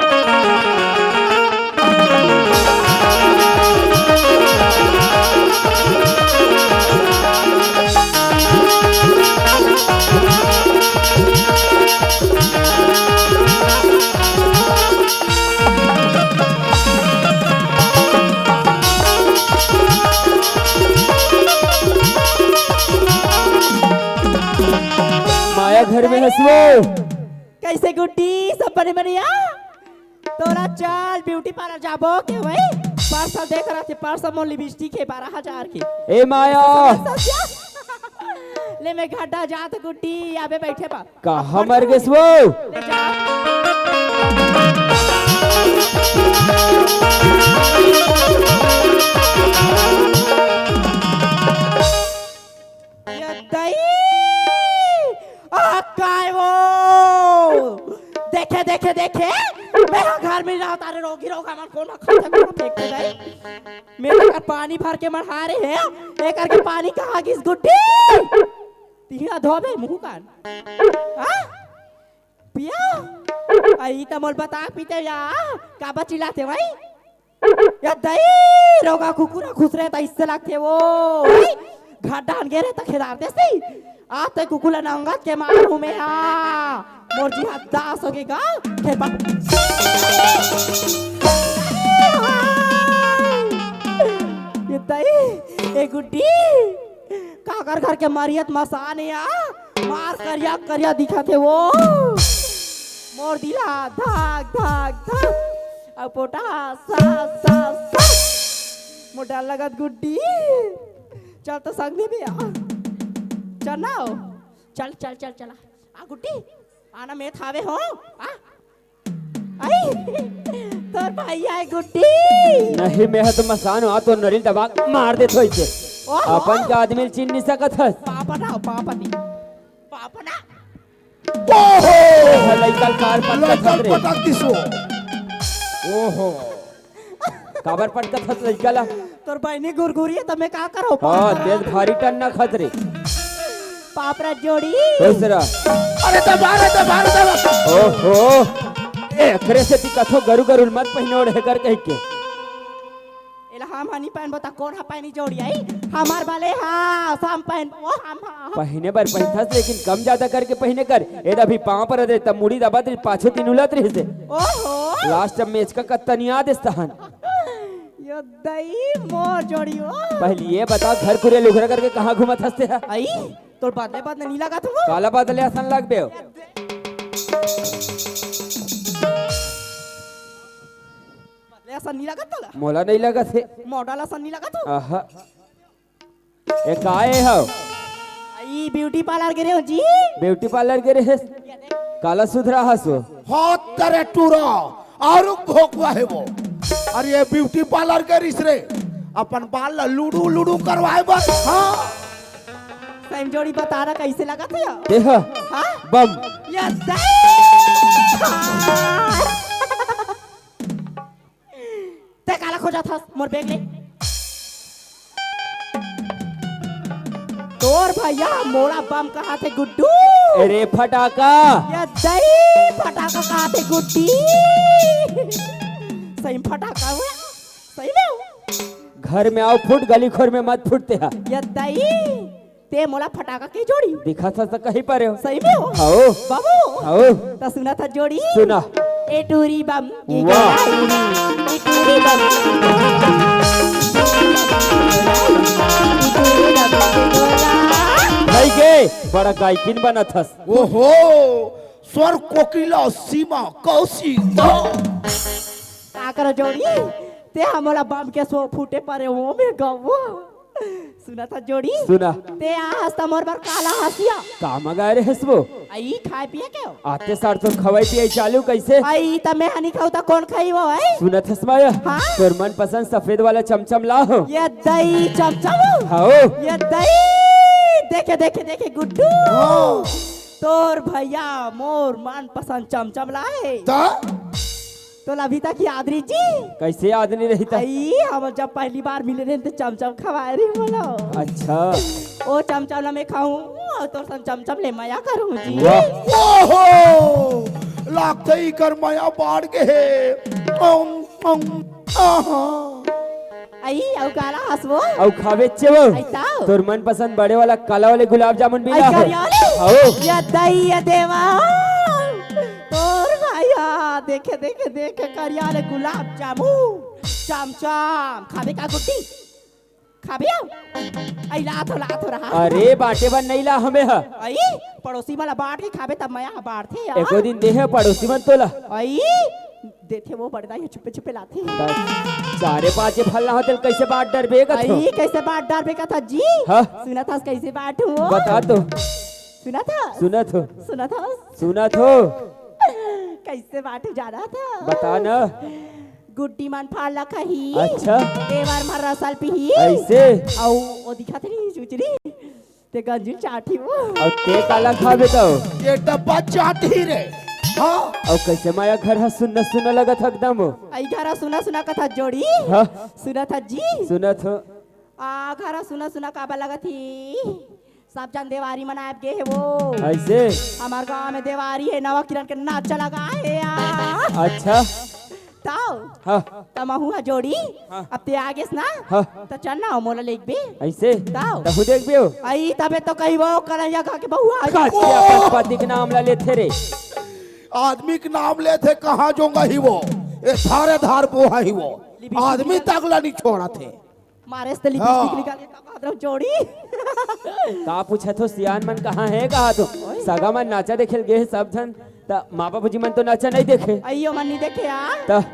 माया घर में हंसवो। कैसे गुड्डी, सब बने बढ़िया? तोरा चाल ब्यूटी पार्लर जाबो के भाई? पार्सल देख रहा थे, पार्सल मोर लिपस्टिक है बारह हजार के। ए माया। ले मैं घड्डा जात गुड्डी, आबे बैठे बा। कहाँ मर गेस वो? ले जा। ये दई! आ, काय वो? देखे, देखे, देखे, मैं हा घर में ना तारे रोगी रोग, हमन कोन हा खाता, कोन हा फेंक के गए? मेरे घर पानी भर के मढ़ा रहे हैं, ये करके पानी कहाँ गिस गुड्डी? तिहिया धोबे मुंह कान। हाँ? पिया? आ, ई त मोल बता पीते या, काबर चिल्लाते भाई? या दई, रोगा कुकुरा खुसरे त इससे लगते वो। घाट डान गे रहे त खेदार देसी। आ ते कुकुला नंगत के मार हूँ मैं हा। मोर जी हाथ दास हो गए गा। खेपा। ये दई, ए गुड्डी। काकर घर के मरियत मसान या। मार करिया करिया दिखा थे वो। मोर दिला धक धक धक। अब पोटा सा सा सा। मोर डर लगत गुड्डी। चल तो संग में भी आ। चल ना हो। चल, चल, चल, चला। आ गुड्डी। आना मैं थावे हो। आ। आई। तोर भाई आए गुड्डी। नहीं, मैं हा तो मसान हूँ, तो नरिल दबा के मार देत होई के। ओहो। अपन के आदमी ल चिन्ह नहीं सकत हस। पापा ना, पापा नहीं। पापा ना। ओहो! लइका ल कार पटक लइका ल खतरे। पटक दिस वो। ओहो। काबर पटकत हस लइका ला? तोर बहिनी गुरगुरी है, त मैं का करो? हाँ, पापरा। तेज भारी टन्ना खतरे। पापरा जोड़ी। दूसरा। अरे, त मारे, त मारे, त मारे। ओहो। एकरे सेती कथो गरु गरु ल मत पहिने ओढ़े कर कह के। एला हम हा नी पहनबो, त कोन हा पहनी जोड़ी आई? हमर बले हा, हम पहनबो, हम हा। पहिने बर पहिनथस, लेकिन कम जादा करके पहिने कर। ए दे अभी पाँव परत रहे, तब मुड़ी दबत रहे, पाछू तीन उलत रहे से। ओहो। लास्ट में मेचका कत्तनिया देस तहन। यो दई मोर जोड़ी ओ। पहली ये बता, घर कुरिया लुखरा करके कहाँ घूमत हस ते हा? आई, तोर बदले बदले नहीं लगा तू। काला बदले असन लगबे हो? बदले असन नहीं लगा तोला? मोला नहीं लगा थे। मॉडल असन नहीं लगा तू? आहा। ए, काहे हव? ई ब्यूटी पार्लर गे रहे हो जी। ब्यूटी पार्लर गे रहे हस? काला सुधरा हस वो? हाथ करे टूरा, आरु भोकवा हे वो। अरे, ये ब्यूटी पार्लर गे रिस रे, अपन बाल ला लुडू लुडू करवाए बर। हाँ। सही में जोड़ी बता रहा, कैसे लगा था यार? देह। हाँ? बम। ये दे। ते काला खोजत हस मोर बैग ले? तोर भैया मोला बम कहा थे गुड्डू। अरे फटाका। ये दई फटाका कहा थे गुड्डी। सही में फटाका हुआ? सही में हुआ? घर में आओ फूट, गली खोर में मत फूटते हा। ये दई ते मोला फटाका के जोड़ी। दिखा था तो कहीं पर हो। सही में हो? हव। बाबू। हव। त सुना था जोड़ी। सुना। ए टूरी बम की वाह। गोलाई, ए टूरी बम की गोलाई, ए टूरी बम की गोलाई। भाई के बड़ा गायकिन बनत हस। ओहो, स्वर कोकिला सीमा कौशिक। का करो जोड़ी? ते हमला बम के सो फूटे परे हो में गवो। सुना था जोड़ी? सुना। ते आहस त मोर बर काला हसिया। का मंगाए रहे हस वो? आई खाए पिए के हो? आते सार तो खवाई पियाई चालू कैसे? आई त मैं हनी खाऊ त कौन खाई वो, आई? सुनत हस माया? हाँ? तोर मनपसंद सफेद वाला चमचम ला हो। ये दई चमचम। हाँ। ये दई देखे, देखे, देखे गुड्डू। हाँ। तोर भैया मोर मनपसंद चमचम लाए। त? तोला अभी तक याद रही जी? कैसे याद नहीं रही था? आई, हम जब पहली बार मिले रहे त चमचम खवाए रही बोलो। अच्छा। ओ चमचम ला मैं खाऊं, और तोर संग चमचम ले मया करूं जी। वाह। ओहो! लागते ही कर मया बाढ़ के हे। अम, अम, आहा। आई, अउ काला हस वो? अउ खावे चे वो? आई ताव। तोर मनपसंद बड़े वाला काला वाले गुलाब जामुन भी आई ला हो। करिया ले? आओ। या दई या देवा। तोर भैया, देखे, देखे, देखे, करिया ले गुलाब जामुन। चमचम, खाबे का गुड्डी? खाबे आओ? आई ला थो, ला थो रहा। अरे, बांटे बर नहीं ला हमें ह। आई, पड़ोसी वाला बांट के खाबे तब मया ह बांटथे यार। एको दिन देहे पड़ोसी मन तोला। आई, देथे वो बड़दा ये छुपे छुपे लाथे। बस, चारे पांचे फल ना होते कैसे बांट डरबे कथो? आई, कैसे बांट डरबे कथा जी? हाँ? सुना था कैसे बांटू वो? बता तो। सुना था? सुना थो। सुना था? सुना थो। कैसे बांटू जाना था? बता ना। गुड्डी मन फाड़ ला खाही। अच्छा। देवर मन रसल पीही। ऐसे? अउ ओ दिखत नहीं चुचरी। ते गंजिल चाटी वो। अउ ते काला खाबे तो? ये डब्बा चाटी रे। हाँ। अउ कैसे माया घर ह सुन्ना सुन्ना लगत ह एकदम? आई घर ह सुन्ना सुन्ना कथा जोड़ी। हाँ। सुना था जी? सुना थो। आ घर ह सुन्ना सुन्ना काबा लगत ही? सब जन देवारी मनाए गे हे वो। ऐसे? हमार गांव में देवारी हे, नवा किरण के नाचा लगा हे यार। अच्छा। ताव। हाँ। त महू ह जोड़ी। हाँ। अब ते आ गेस ना? हाँ। त चल ना, मोला लेगबे। ऐसे? ताव। तहु देखबे हो? आई, तबे तो कही वो कन्हैया खा के बहुआ। का अपन पति के नाम ला लेथे रे? आदमी के नाम लेथे, कहाँ जोंगा ही वो? ए धारे धार बोहा ही वो। लिपस्टिक आदमी निकाल। तक ला नहीं छोड़ा थे। मारे से लिपस्टिक हाँ। निकाल के का बात रहो जोड़ी। का पूछत हो, सियान मन कहाँ हे, कहा तो? ओए। सगा मन नाचा देखे ल गे हे सब झन, त माँ बाबूजी मन तो नाचा नहीं देखे। अइयो मन नहीं देखे यार। त?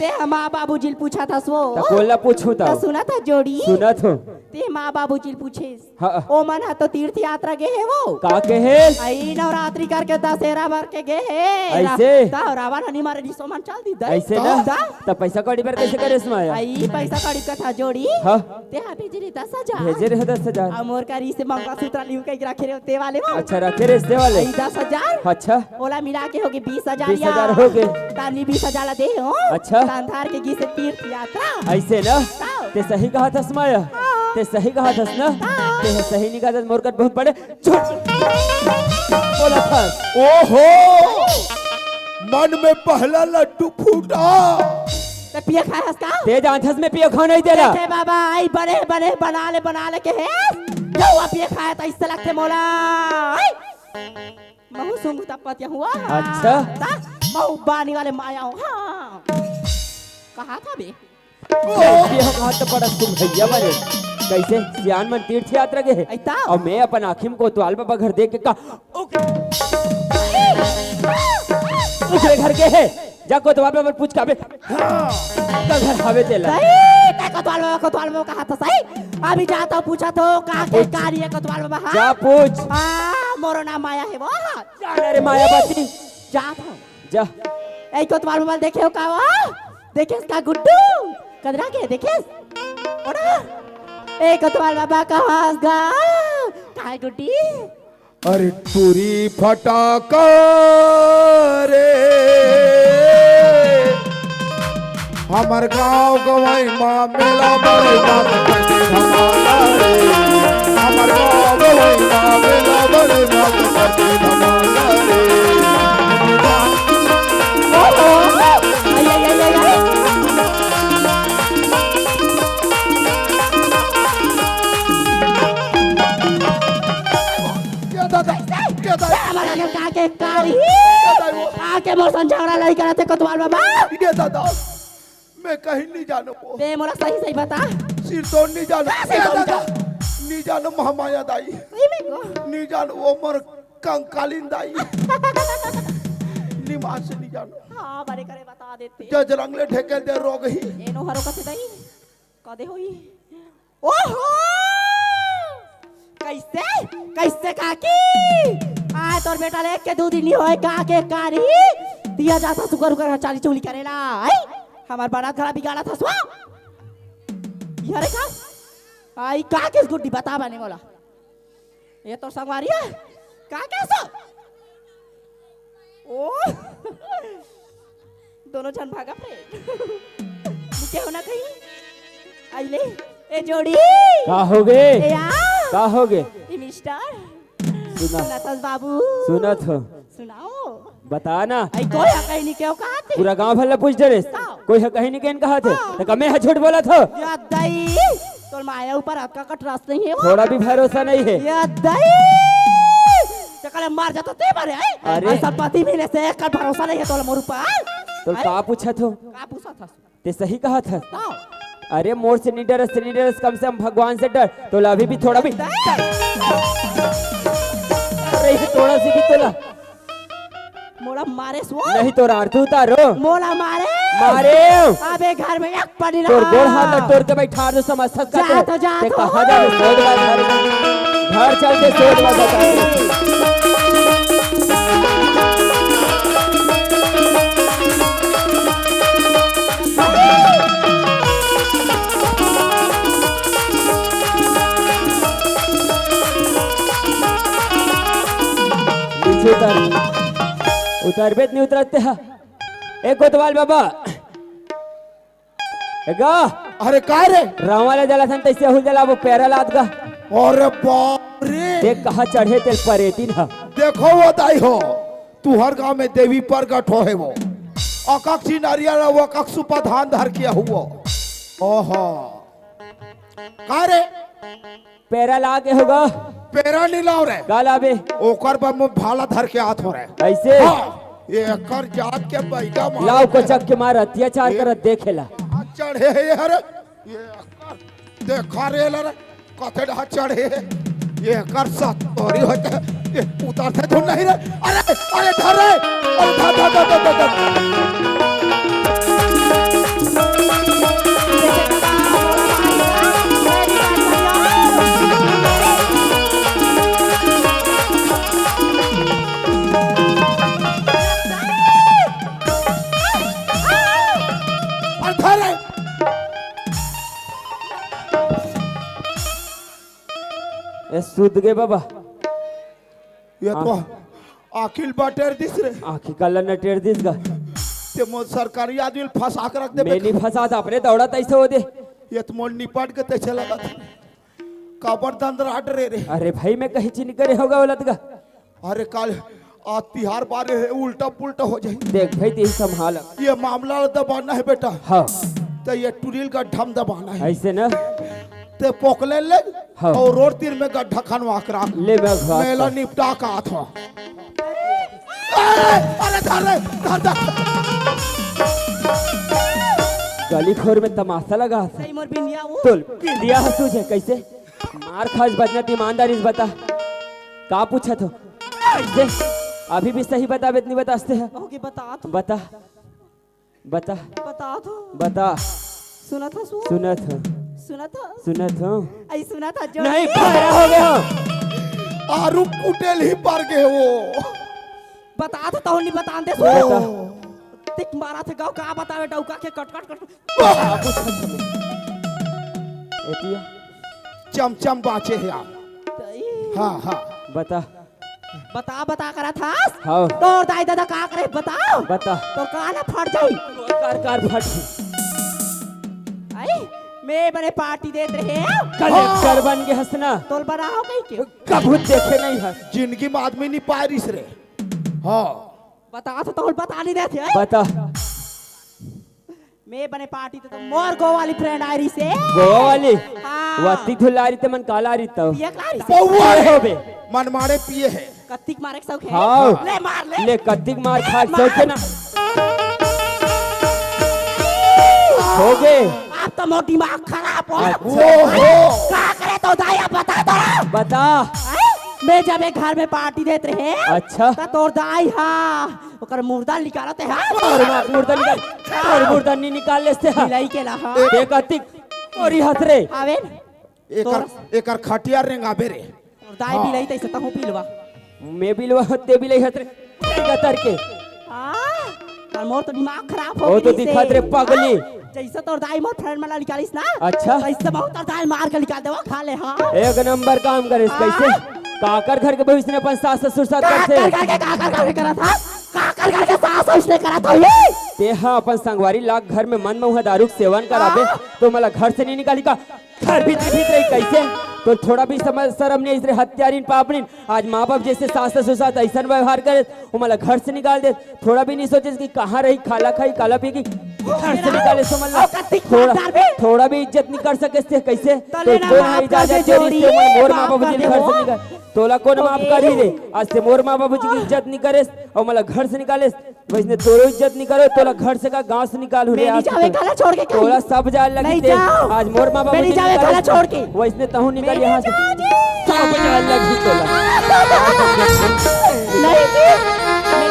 ते ह माँ बाबूजी ल पूछा था सो। त कोन ला पूछू त? त सुना था जोड़ी। सुना थो। ते माँ बाबूजी ल पूछे। हाँ। ओ मन ह तो तीर्थ यात्रा गे हे वो। का के हे? अई नवरात्रि करके दशहरा बर के गे हे। ऐसे? रा-, त रावण हनी मारे रिसो मन चल दी दई। ऐसे ना? त? त पैसा कौड़ी बर कैसे करे इसमें आया? अई पैसा कौड़ी कथा जोड़ी। हाँ। ते हा भेजे रे दस हजार। भेजे रहे दस हजार। अउ मोर करी से मंगलसूत्र लिहू कहि के रखे रहे ते वाले वो। अच्छा, रखे रहे ते वाले? अई दस हजार। अच्छा। ओला मिला के होगे बीस हजार बीस हजार या। होगे। तानी बीस हजार ला दे हो। अच्छा। तान धार के गिस तीर्थ यात्रा। ऐसे ना? ताव। ते सही कहा थस माया। हाँ। ते सही कहा थस ना? हाँ। ते सही नहीं कहा थस, मोर कट बहुत बड़े झूठ। बोला थस। ओहो! मन में पहला लड्डू फूटा। ते पिए खाए हस का? ते जानथस मैं पिए खाओ नहीं तेला। देखे बाबा, आई बने बने बना ले, बना ले के हे। जो हुआ पिए खाए त इससे लगथे मोला। आई। महू सूंघू तब पतिया हुआ। अच्छा। ता महू बानी वाले माया हो। हाँ। कहा था बे? पिए खाओ तो बड़ा तुम भैया बने। कैसे सियान मन तीर्थ यात्रा गए हे। ऐता? अउ मैं अपन आँखी में कोतवाल बाबा घर देख के का ओकरे घर के हे, जा कोतवाल बाबा पूछ के आबे। हाँ, का घर हवे तेला। सही, तै कोतवाल बाबा, कोतवाल बाबा कहा था सही। अभी जाता हूँ, पूछा तो का के पूछ। कारी है कोतवाल बाबा, हाँ? जा पूछ। हाँ, मोरो नाम माया हे वो। जा ना रे मायावती। जा था। जा। ए कोतवाल बाबा देखे हो का वो? देखे इसका गुड्डू? कदरा के देखे? ओड़ा। ए कोतवाल बाबा कहाँ गा? कहाँ है गुड्डी? अरे टूरी फटाका रे, हमर गाँव गंवई मा मेला बड़े नाच करथे धमाका रे, हमर गाँव गंवई मा मेला बड़े नाच करथे धमाका रे। के दादा, के दादा। ए, हमारा के का के कारी? के दादा वो? का के मोर संग झगड़ा लई करत हे कोतवाल बाबा? के दादा, मैं कहीं नहीं जानो वो। बे, मोला सही सही बता। सिर तो नहीं जानो। का से ए दादा, नहीं जानो महामाया दाई। सही में को? नहीं जानो वो मोर कंकालीन दाई। निमास नहीं जानो। हाँ, बड़े करे बता देते। जजरंग ले ढेके दे रोग ही। एनो हरो कथे दाई? कदे होई? ओहो! कैसे? कैसे काकी? आय तोर बेटा ले के दू दिन नहीं होए का के कारी? दिया जाता सुगर उगर चाली चुली करेला। आई? हमार बारात घरा बिगाड़ा था सुआ। ये रे का? आई का किस गुड्डी बता बने मोला? ये तो संगवारी है। का कैसा? ओ दोनों झन भागा रे। निके हो ना कहीं? आइले ए जोड़ी। का हो गे? ए आ। का हो गे? ए मिस्टर। सुना। सुना तो बाबू। सुनत हो। सुनाओ। बता ना। आई कोई हा कहीं निके हो कहा थे? पूरा गांव भर ला पूछ डरेस। का? कोई हा कहीं निके कहा थे? हाँ। त कमे हा झूठ बोलत हो। या दाई, तोर माया ऊपर आपका कट रस नहीं है वो। थोड़ा भी भरोसा नहीं है। या दाई, चकले मार जाता ते मारे, हैं? अरे। अरे संपत्ति मिले से एक का भरोसा नहीं है तोला मोर ऊपर। तो अरे। का पूछत हो? का पूछत हस? ते सही कहत हस। का? अरे मोर से नहीं डरस, से नहीं डरस, कम से कम भगवान से डर। तोला अभी भी थोड़ा भी। दाई। अरे ये थोड़ा सी भी तोला। मोला मारे सो। नहीं तो आरती उतारो। मोला मारे। मारे। अबे घर में एक पड़ी तोर रहा। गोड़ हाथ ला तोड़ के बैठा दो समझ सकता जा है। तो जा ते तो। कहाँ जा रहे? सोच बात घर में। घर चल के सोच बात बता। पीछे उतर। उतरबे त नहीं उतरते हा। ए कोतवाल बाबा। ए गा। अरे का रे? रावा ले जला सन तैसे हुल जला वो पैरा लात गा। अरे बाप रे। देख कहाँ चढ़े तेल परेतीन हा। देखो वो दाई हो, तुहर गांव में देवी प्रगट हो है वो। अकक सी नारियल वो अकक सुपा धान धर के हुआ। ओहो। का रे? पैरा ला के होगा। पैरा नहीं लाव रे। का लाबे? ओकर बर मैं भाला धर के आत हो रे। ऐसे? हाँ, ये एकर जात के बैगा मार लाव के। कोचक के मार अत्याचार ये करत देखेला। चढ़े हे यार। ये एकर देखा रे ला रे। कथे डहा चढ़े हे। ये एकर साथ तोरी होते। ये उतरते तो नहीं रे। अरे, अरे, धर रे। अरे, धर, धर, धर। अरे, धर रे। ए, सुत गे बाबा। ये तो हाँ। आँखी ल बटेर दिस रे। आँखी काला नटेर दिस गा। ते मोर सरकारी आदमी ल फंसा के रख देबे। मैं नहीं फंसा था, अपने दौड़ा तैसे हो दे। ये तो मोर निपट के तैसे लगा था। काबर दंदराट रे रे। अरे भाई, मैं कहीं चीनी करे होगा बोलत गा। अरे काल आज तिहार बारे हे, उल्टा पुल्टा हो जाही। देख भाई, तेही संभाल। ये मामला ला दबाना हे बेटा। हाँ। त ये टुरी ल गड्ढा म दबाना हे। अइसे ना। ते पोकलेन ले हाँ। अउ रोड तीर में गड्ढा खनवा के राख। ले मैं घात मेला का। निपटा के आत हँव। अरे, अरे, धर रे, धर, धर। गली खोर में तमाशा लगा हस। सही मोर बिंदिया वो। तोर बिंदिया हँस तुझे कइसे? मार खास बचना त ईमानदारी से बता। का पूछत हस? कइसे? अभी भी सही बताबे त नइ बतास ते ह। ओके, बता तो। बता। बता। बता तो। बता। सुनत हस वो? सुनत हँव। सुनत हस? सुनत हँव। अई सुनत हस जो नहीं, नहीं। भैरा हो गया। आरू कुटेल ही पर गए वो। बता तो, तहूँ नइ बतान दे। बता। तिक मारत हे गव, का बतावे डौका के कट, कट, कट। एतिया। चमचम बाँचे हे आप। तई। हाँ, हाँ। बता। बता, बता करत हस? हाँ। तोर दाई ददा का करे, बता। बता। तोर कान फट जाही। कार, कार फट। अई, मैं बने पार्टी देत रहेंव। कलेक्टर बन गे हस ना। तोल बनाओ कहीं के। कभू देखे नइ हस। जिंदगी में आदमी नइ पाय रिहिस रे। हाँ। बता तो, तोल बता नइ देथे। बता। मैं बने पार्टी त, त मोर गोवा वाली फ्रेंड आय रिहिसे। गोवा वाली? हाँ। वत्ती धुलारी ते मन काला रिहिस तव। पिए काला रिहिसे। पौवा रे। होबे। मनमाड़े पिए हे। कत्तिक मारे के शौक हे? हाँ। ले मार ले। ले कत्तिक मार खा के मार। शौक हे ना। होगे। अब तो मोर दिमाग खराब हो। अच्छा। ओहो। का करे तोर दाई बता तो। बता। हैं? मैं जब एक घर में पार्टी देत रहेंव। अच्छा। त तोर दाई हा ओकर मुर्दा निकालत हे, हाँ? अरे माँ, मुर्दा निकाल। अरे मुर्दा नइ निकाल लेस ते, हाँ। बिलाई के ला, हाँ। ए, कत्तिक, अरे हँस रे। आवे न। एकर, तोर एकर खटिया रेंगाबे रे। तोर दाई हाँ। बिलाई तइसे तहूँ बिलवा। मैं बिलवा, ते बिलाई हँस रे। गतर के। हाँ, अउ मोर तो दिमाग खराब हो वो तो गे दिखत रे पगली। हाँ, जइसे तोर दाई मोर फ्रेंड मन ला निकालिस ना। अच्छा। तइसे बहुत तोर दाई मार के निकाल देवा, खा ले, हाँ। एक नंबर काम करेस, हाँ। कइसे? काकर घर के बहू अइसने अपन सास ससुर साथ करथे। काकर घर के, काकर घर के करत हस? काकर घर के सास ससुर करत हस ये? ते हा अपन संगवारी ला घर में मन मउहा दारू के सेवन कराबे, हाँ। त मोला घर से नइ निकालही का? घर भीतरी भीतरी कइसे? तोर थोड़ा भी समझ सरम नइ हे, अइसने हत्यारिन पापनिन। आज माँ बाप जइसे सास ससुर साथ अइसन व्यवहार करे, ओमन ला घर से निकाल दे। थोड़ा भी नइ सोचेस कि कहाँ रही, काला खाही, काला पीही, घर से निकालेस ओमन ला। अउ कत्तिक थोड़ा, मार डारबे। थोड़ा भी इज्जत नइ कर सकेस ते कइसे? तले तोर ना कोन हा बाप इजाजत दे रिहिस ते मोर माँ बाप जी ला घर से निकाल? तोला कोन माफ करही रे? आज ते मोर माँ बाप जी के इज्जत नइ करेस अउ मोला घर से निकालेस। वइसने तोरो इज्जत नइ करो, तोला घर से का गाँव से निकालहूँ रे। मैं नइ जावँव, काला छोड़ के कहीं। तोला सब जाए लगही ते। आज मोर माँ बाबू जी नइ निकाले, काला छोड़ के। वइसने तहूँ निकल यहाँ से। सब जाए लगही तोला। नहीं जी, मैं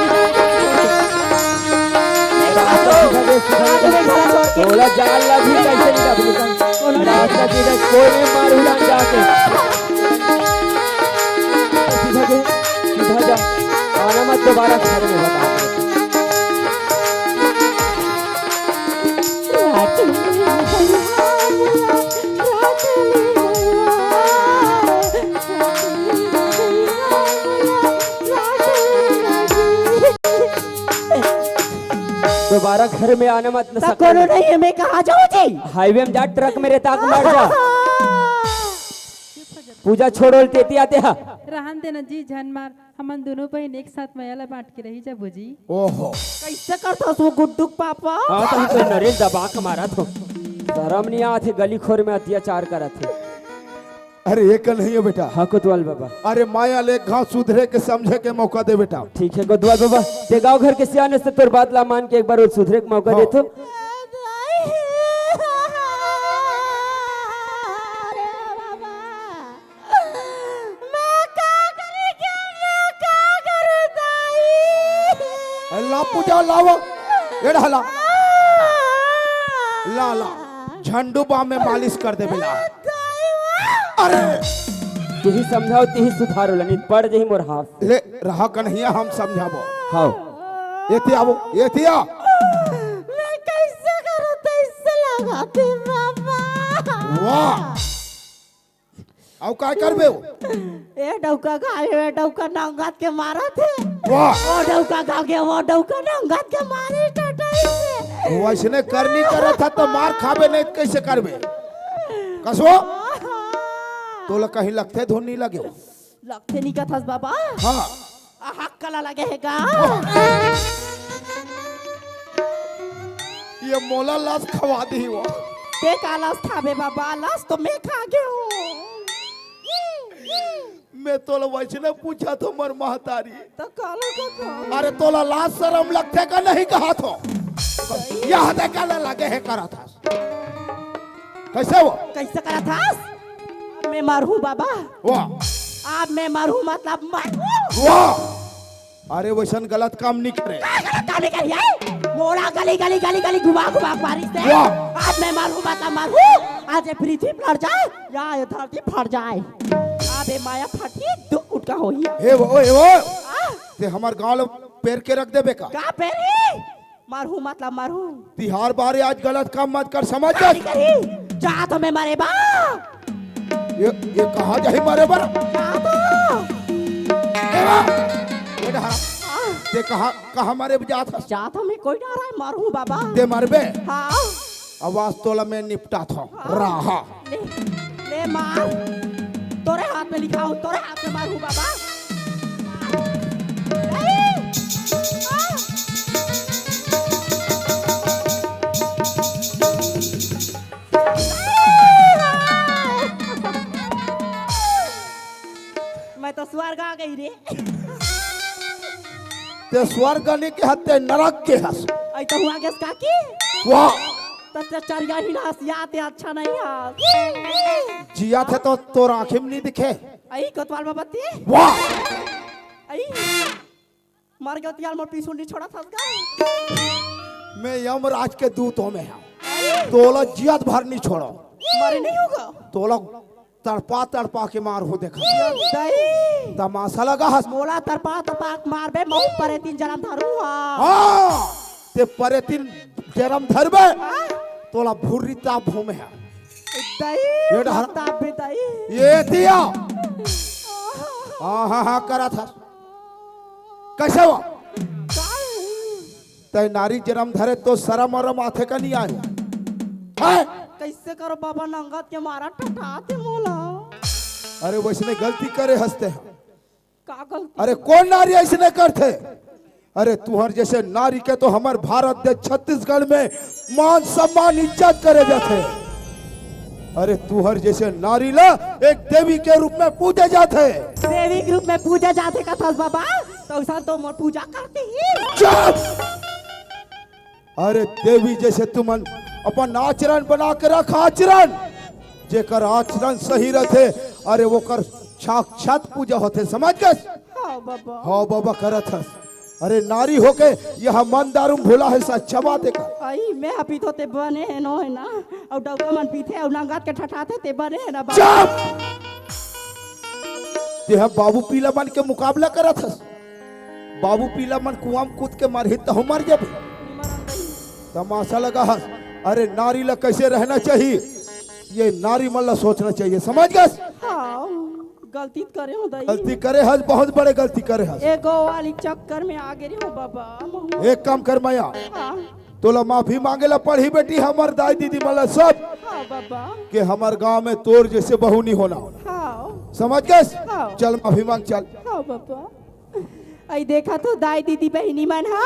नइ जावँव, काला छोड़ के। तोला जाए लगही, कइसे निकलही? रास्ता सीधा कोई नइ मार उड़ान जाके। सीधा जा, सीधा जा। आना मत दोबारा घर में, बता। दोबारा घर में आना मत। कोनो नहीं हे, मैं कहाँ जावँव जी? हाईवे में जा, ट्रक में रेता के मर जा। पूजा छोड़ो, तेती आते हा। रहन देना जी, झन मार। हमन दोनों बहिन एक साथ मया ला बाँट के रही जाबो जी। ओहो। कइसे करथस वो गुड्डू के पापा? हाँ, त हम तो नरेन दबा के मारत हँव। सरम नइ आथे, गली खोर में अत्याचार करत हे। अरे, ये कल नहीं है बेटा। हाँ, कोतवाल बाबा। अरे, मया ले एक घाँव सुधरे के, समझे के मौका दे बेटा। ठीक हे कोतवाल बाबा, ते गाँव घर के सियान हस ते तोर बात ला मान के एक बार अउ सुधरे के मौका दे तो। अरे बाबा। मैं का करूँ, क्या मैं का करूँ, दाई? ला पूजा, लावा। एड़ा ला। ला, ला। झंडू बाम में मालिश कर दे बेला। दाई वा। अरे। तिही समझाओ, तिही सुधारो, लनित पड़ जही मोर हाथ। ले, रहा कन्हैया, हम समझाबो। हाँ। एती आवो, एती आ। मैं कइसे करूँ, तइसे लगाथे बाबा। वाह। अउ काय करबे वो? ए डौका गाँव हे, डौका नंगत के मारत हे। वाह। ओ डौका गाँव के, वो डौका नंगत के मारे टटई से। वइसने करनी करत हा त मार खाबे, नहीं त कइसे करबे? कसो? तोला कहीं लगथे धुन नइ लगे हो? लगथे नइ कथस बाबा। हाँ। अहक कला लगे हे गा। ये मोला लास खवा दी वो। ते का लास खाबे बाबा, लास तो मैं खा गे हूँ। मैं तोला वैसने पूछा थो मोर महतारी। तो काला का का? अरे तोला लाज शरम लगथे का नहीं कहा थो? यह दे काला लगे हे करा था। कैसे वो? कैसे करा था? मैं मरहूँ बाबा। वाह। अब मैं मरहूँ मतलब मरहूँ। वाह। अरे वैसन गलत काम नहीं करे। का गलत काम नहीं करिए? मोला गली गली गली गली घुमा घुमा के मारिस ते। वाह। अब मैं मरहूँ मतलब मरहूँ। आज ये पृथ्वी फट जाए या ये धरती फट जाए, अब ये माया फटही दू कुटका होही। हे वो, हे वो। आ? ते हमर गांव ल पेर के रख देबे का? का पेरही? मरहूँ मतलब मरहूँ। तिहार बारे आज गलत काम मत कर, समझ गए? नहीं करी। जा तो मैं मरे बा। ये, ये कहाँ जाही मरे बर? जा तो। ए बा, ये डहरा। हाँ। ते कहाँ, कहाँ मरे जात हस? जा तो मैं कोई डहरा मरहूँ बाबा। ते मरबे? हाँ। अब आज तोला मैं निपटा था। हाँ। राहा। ले, ले मार। तोरे हाथ में लिखा हूँ, तोरे हाथ में मारू बाबा। नहीं। आ। मैं तो स्वर्ग आ गई रे। ते स्वर्ग नहीं के हस, ते नरक के हस। आई तो हुआ गैस काकी। वाह। तो ते चरिया ही ना हस, या ते अच्छा नहीं हस। जिया थे तो तोर आँखी में नहीं दिखे। आई कोतवाल बाबा ते। वाह। आई। मर गयो तियाल मोर पीछू नहीं छोड़ा था गा। मैं यमराज के दूतों में हूँ। आई। तोला जियत भर नहीं छोड़ो। मरे नहीं होगा। तोला तड़पा तड़पा के मारहूँ देखा। दाई। तमाशा लगा हस। मोला तड़पा तड़पा के मारबे, महूँ परेतिन जन्म धरू हाँ। हाँ, ते परेतिन जन्म धरबे। हाँ। तोला भुर्री ताप भूमे है। दाई, ये डहर- ताप बे दाई। ये दिया। हाँ, हाँ, हाँ, करा था। कैसे हुआ? दाई। तै नारी जन्म धरे तो शरम वरम आथे का नहीं आए? हैं? कैसे करो बाबा, नंगत के मारा टटाते मोला। अरे वैसने गलती करे हस ते। का गलती? अरे कौन नारी ऐसने करथे? अरे तुहर जैसे नारी के तो हमर भारत देश छत्तीसगढ़ में मान सम्मान इज्जत करे जाथे। अरे तुहर जैसे नारी ला एक देवी के रूप में पूजे जाथे। देवी के रूप में पूजे जाथे कथस बाबा, तो ऐसा तो मोर पूजा करती ही। चुप! अरे देवी जैसे तुमन अपन आचरण बना के रख, आचरण। जेकर आचरण सही रथे, अरे ओकर साक्षात पूजा होथे, समझ गए? हाँ बाबा। हाँ बाबा करत हस। अरे नारी होके यह मन दारू भूला है, अच्छा बात है का? आई, मैं हा पीथो ते बने है नो है ना, और डौका मन पीथे और नंगत के ठठाथे ते बने है ना बाबा। चुप! ते हा बाबू पीला मन के मुकाबला करत हस। बाबू पीला मन कुआं में कूद के मरही, तहूँ मर जाबे। तमाशा लगा हस। अरे नारी ला कैसे रहना चाहिए, ये नारी मन ला सोचना चाहिए, समझ गस? हाँ, गलती त करे हो दाई। गलती करे हस, बहुत बड़े गलती करे हस। एगो वाली चक्कर में आ गे हो बाबा, महू। एक काम कर माया, हाँ। तोला माफी मांगे ला पड़ही बेटी, हमर दाई दीदी मन ला सब। हाँ बाबा। के हमर गांव में तोर जैसे बहू नहीं होना। हाँ। समझ गस? हाँ। चल माफी मांग चल। हाँ बाबा। अई देखा तो दाई दीदी बहिनी मन हा,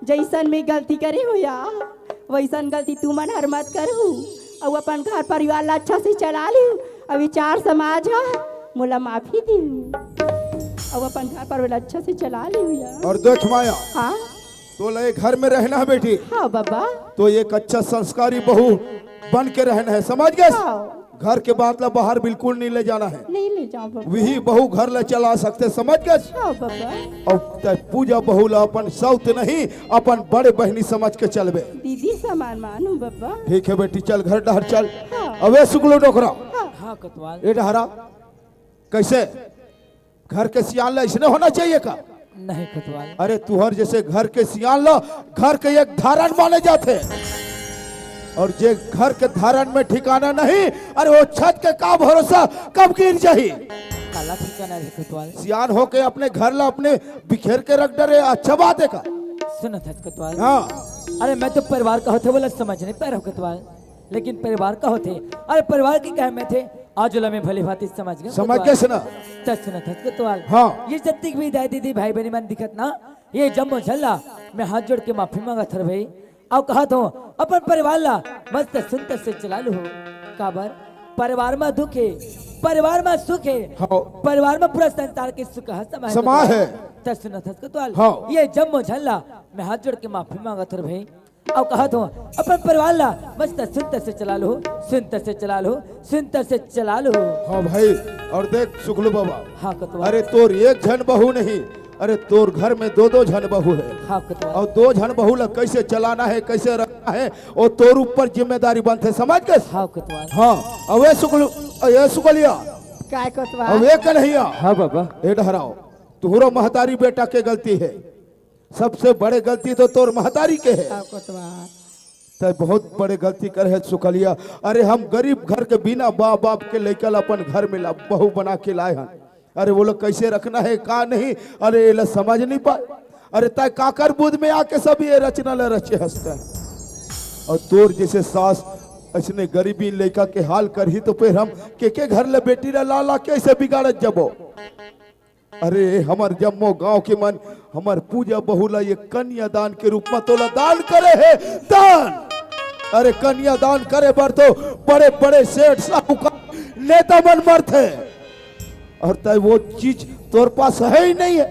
जैसन मैं गलती करे हो या, वैसन गलती तुमन हर मत करहू। अउ अपन घर परिवार ला अच्छा से चला लिहू। अउ विचार समाज हा मोला माफी दिहू। अउ अपन घर परिवार ला अच्छा से चला लिहू या। और देख माया, हाँ? तोला ये घर में रहना है बेटी। हाँ बाबा। तो एक अच्छा संस्कारी बहू बन के रहना है, समझ गए? हाँ। घर के बात ला बाहर बिल्कुल नहीं ले जाना है। नहीं ले जाओ बाबा। वही बहू घर ला चला सकते, समझ गए? हाँ बाबा। और तै पूजा बहू ला अपन सौत नहीं, अपन बड़े बहनी समझ के चलबे। दीदी समान मानू बाबा। ठीक है बेटी, चल घर डहर चल। हाँ। अबे सुकलो डोकरा। हाँ। हाँ कोतवाल। ए डहरा, कैसे? घर के सियान ला ऐसने होना चाहिए का? नहीं कोतवाल। अरे तुहर जैसे घर के सियान ला घर के एक धारण माने जाथे। और जे घर के धारण में ठिकाना नहीं, अरे वो छत के का भरोसा कब गिर जाही। काला ठिकाना रे कोतवाल। सियान होके अपने घर ला अपने बिखेर के रख डरे, अच्छा बात है का? सुनत हस कोतवाल। हाँ। अरे मैं तो परिवार का होथे बोला समझ नहीं पा रहा हूँ कोतवाल, लेकिन परिवार का होथे। अरे परिवार की कहे में थे, आज ला मैं भली भांति समझ गेंव समझ कोतवाल। गेस ना? तस न थस कोतवाल। हाँ। ये जतिक भी दाई दीदी भाई बहिनी मन दिखत ना, ये जम्मो झन ला मैं हाथ जोड़ के माफी मांगत हंव भाई। अउ कहत हंव अपन परिवार ला मस्त सुंदर से चला लूहू। काबर परिवार म दुख हे, परिवार म सुख हे, हाँ। परिवार म पूरा संसार के सुख ह समा हे समा कोतवाल। हे। तस न थस कोतवाल। हाँ। ये जम्मो झन ला मैं हाथ जोड़ के माफी मांगत हंव भाई। अउ कहत हंव अपन परिवार ला मस्त सुंदर से चला लूहू, सुंदर से चला लूहू, सुंदर से चला लूहू। हाँ भाई, अउ देख सुकलू बाबा। हाँ कोतवाल। अरे तोर एक झन बहू नहीं, अरे तोर घर में दो दो झन बहू हे। हाँ कोतवाल। अउ दो झन बहू ला कइसे चलाना हे, कइसे रखना हे, ओ तोर ऊपर जिम्मेदारी बनथे, समझ गेस? हाँ कोतवाल। हाँ, अउ ए सुकलू, ए सुकलिया। काय कोतवाल? अउ ए कन्हैया। हाँ बाबा। ए डहराव, तुहरो महतारी बेटा के गलती हे। सबसे बड़े गलती तो तोर महतारी के हे। हाँ कोतवाल। तैं बहुत बड़े गलती करे हस सुकलिया। अरे हम गरीब घर के बिना बाप, बाप के लइका ला अपन घर में ला बहू बना के लाए हन। अरे वो लोग कइसे रखना हे का नहीं, अरे एला समझ नहीं पाए। अरे तैं काकर बुध में आके सब ये रचना ला रचे हस तैं। अउ तोर जइसे सास अइसने गरीबी लइका के हाल करही तो फेर हम के के घर ले बेटी ला ला ला के अइसे बिगाड़त जबो। अरे हमर जम्मो गांव के मन हमर पूजा बहू ला ये कन्यादान के रूप म तोला दान करे हे, दान। अरे कन्यादान करे बर तो बड़े-बड़े सेठ साहूकार नेता मन मरथे, अउ तैं वो चीज तोर पास हे ही नहीं हे।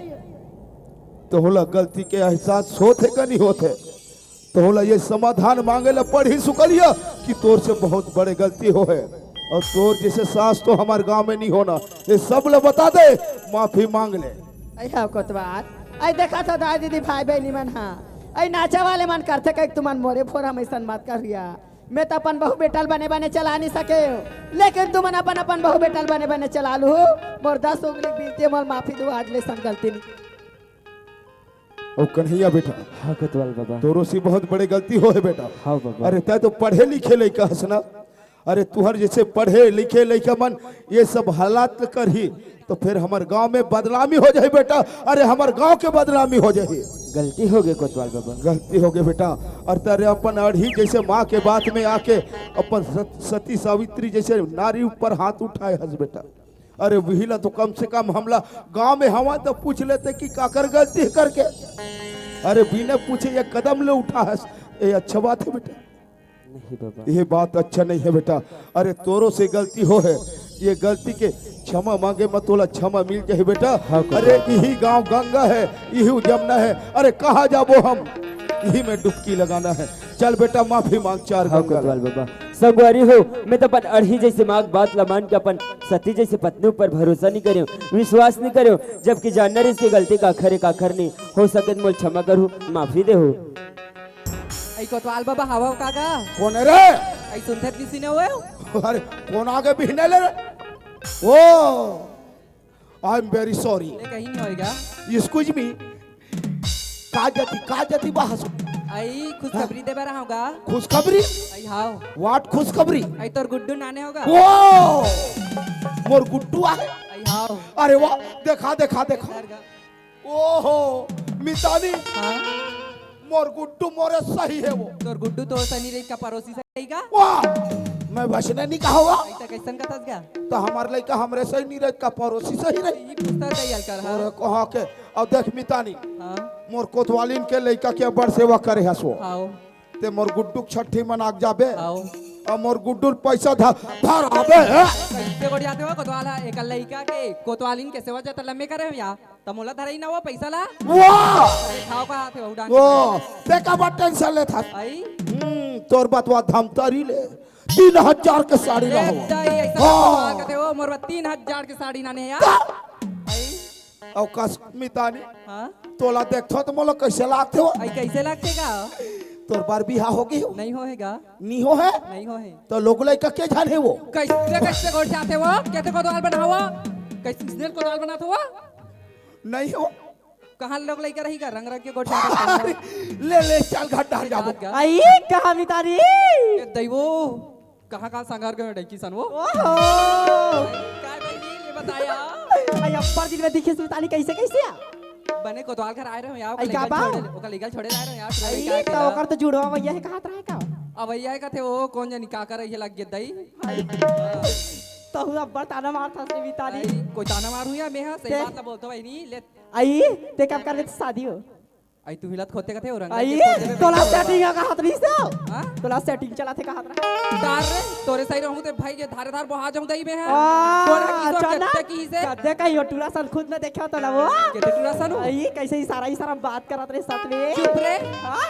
तोला गलती के एहसास होथे का नहीं होथे? तोला ये समाधान मांगे ला पड़ही सुकलिया कि तोर से बहुत बड़े गलती होहे। अउ तोर जइसे सास तो हमर गांव में नहीं होना। ये सब ला बता दे, माफी मांग ले। अइ हाँ कोतवाल, अइ देखत हव दाई दीदी भाई बहिनी मन हा, अइ नाचा वाले मन करथे कहिके तुमन मोरे फोरा में अइसन मत करिहा। मैं तो अपन बहू बेटा ल बने बने चला नहीं सकेंव, लेकिन तुमन अपन अपन बहू बेटा ल बने बने चला लूहू। मोर दस उंगली के बीच हे, मोला माफी दू, आज ले अइसन गलती नहीं। ओ कन्हैया बेटा, हाँ कोतवाल बाबा। तोरो से बहुत बड़े गलती होहे बेटा। हाँ बाबा। अरे तैं तो पढ़े लिखे लइका हस ना, अरे तुहर जइसे पढ़े लिखे लइका मन ये सब हालात करही तो फेर हमर गांव में बदनामी हो जाही बेटा। अरे हमर गांव के बदनामी हो जाही। गलती होगे कोतवाल बाबा। गलती होगे बेटा। अउ तैं अपन अड़ही जइसे माँ के बात में आके अपन सत-, सती सावित्री जइसे नारी ऊपर हाथ उठाए हस बेटा। अरे उही ला तो कम से कम हमला गांव में हवा तो पूछ लेते कि काकर गलती हे करके। अरे बिना पूछे ये कदम ले उठा हस, ये अच्छा बात हे बेटा? नहीं बाबा। ये बात अच्छा नहीं हे बेटा। अरे तोरो से गलती होहे, ये गलती के क्षमा मांगे म तोला क्षमा मिल जाही बेटा। हाँ, कोई अरे बात नहीं। इही गांव गंगा हे, इही जमुना हे, अरे कहाँ जाबो हम? इही में डुबकी लगाना हे। चल बेटा, माफी मांग चार हाँ, गंगा कोतवाल बाबा। संगवारी हो, मैं तो अपन अड़ही जइसे माँ के बात ला मान के अपन सती जइसे पत्नी ऊपर भरोसा नहीं करेंव, विश्वास नहीं करेंव, जबकि जानना रहिस के गलती काखर हे काखर नहीं। हो सके त मोला क्षमा करहू, माफी देहू। अइ कोतवाल बाबा, हवा का गा? कोन हे रे? अइ सुनथे त नहीं सुने होए? अरे कोन आगे बिहने ले रे? ओ, I am very sorry। ले कहीं नहीं होएगा। Excuse me। का जती, का जती बहस? अइ खुशखबरी दे बर आए हंव गा। खुशखबरी? अइ हाव। What खुशखबरी? अइ तोर गुड्डू नाने होगा। वो! मोर गुड्डू आहे? अइ हाव। अरे वाह, देखा, देखा, देखा। इधर गा। ओहो, मितानी। हाँ? मोर गुड्डू मोरे सही हे वो। तोर गुड्डू तोर सही नहीं रही का, पड़ोसी सही रही का? वाह! मैं वइसने नहीं कहा हुआ। अइ त कइसन कथस गा? त हमर लइका हमरे सही नहीं रही का, पड़ोसी सही रही। ई पूछता जाई हल्का रहा। अरे कहाँ के? अब देख मितानी, हाँ। मोर कोतवालिन के लइका के बड़ सेवा करे हस वो। हाँ। तैं मोर गुड्डू के छट्ठी मना के जाबे। हाँ। अउ मोर गुड्डू ल पैसा ध-, धराबे, हैं? कइसे गोठियाथे वो कोतवाल हा? एकर लइका के कोतवालिन के सेवा जतन ल मैं करे हंव या। त मोला धरही ना वो पैसा ला। वाह! अरे खाव का हाथे वो डांग। वो, तैं काबर tension लेथस? अइ? हम्म, तोर बतवा धमतरी ले। तीन हजार के साड़ी ए, लावा। दाई, अइसन हाँ। बात कथे वो, मोर बर तीन हजार के साड़ी नाने हे यार। का? अइ? अउ कस मितानी। हाँ? तोला देखथंव त मोला कइसे लागथे वो? अइ, कइसे लागथे गा? तोर बर बिहा होगे हे? नहीं होहे गा। नहीं होहे? नहीं होहे। त लोग लइका के झन हे वो? कइसे, कइसे गोठियाथे वो? कइसे कोतवाल बनाथे वो? कइसे कोतवाल बनाथे वो? नहीं हो। कहाँ लोग लइका रही का? रंग रंग के गोठियाथे। ले, ले, चल घर डहर जाबो। अइ, कहाँ मितानी? ए, दइवो। कहाँ, कहाँ संघार के डइकी सन वो? ओहो। काय भाई, ये बताया। अइ, अब्बड़ दिन में दिखिस मितानी, कइसे, कइसे आ? बने कोतवाल घर आए रहे हो यार, अइ, का बा? ओकर लइका छोड़े लाए रहे हो यार, अइ, लइका त अकेला। ओकर त जुड़वा भैया हे, कहाँ त रहे का? अब भैया हे कथे, वो कोन जनी का करे, ये लग गे दई। अइ। तहू अब्बड़ ताना मारथस रे मितारी। आई, कोई ताना मारू या मैं हा? सही ते बात ला बोलथों बहिनी, ले। आई, ते कब कर लेथस शादी हो? आई, तू हिलत खोते कथे, औरंगाबाद आई, के खोते में तोला बैठे हो। सेटिंग का हाथ नहीं से? हाँ? तोला सेटिंग चलाथे का हाथ रहा? डार रे, तोरे सही रहूं ते भाई के धारे धार बोहा जाऊं दई मैं हा। आ, तोला की सोच चल ना। के की से? कदे कही हो टूरा सन खुद में देखे हो तोला वो? केते टूरा सन हो? आई, कैसे इशारा, इशारा में बात करत रहे साथ में। चुप रे। हाँ?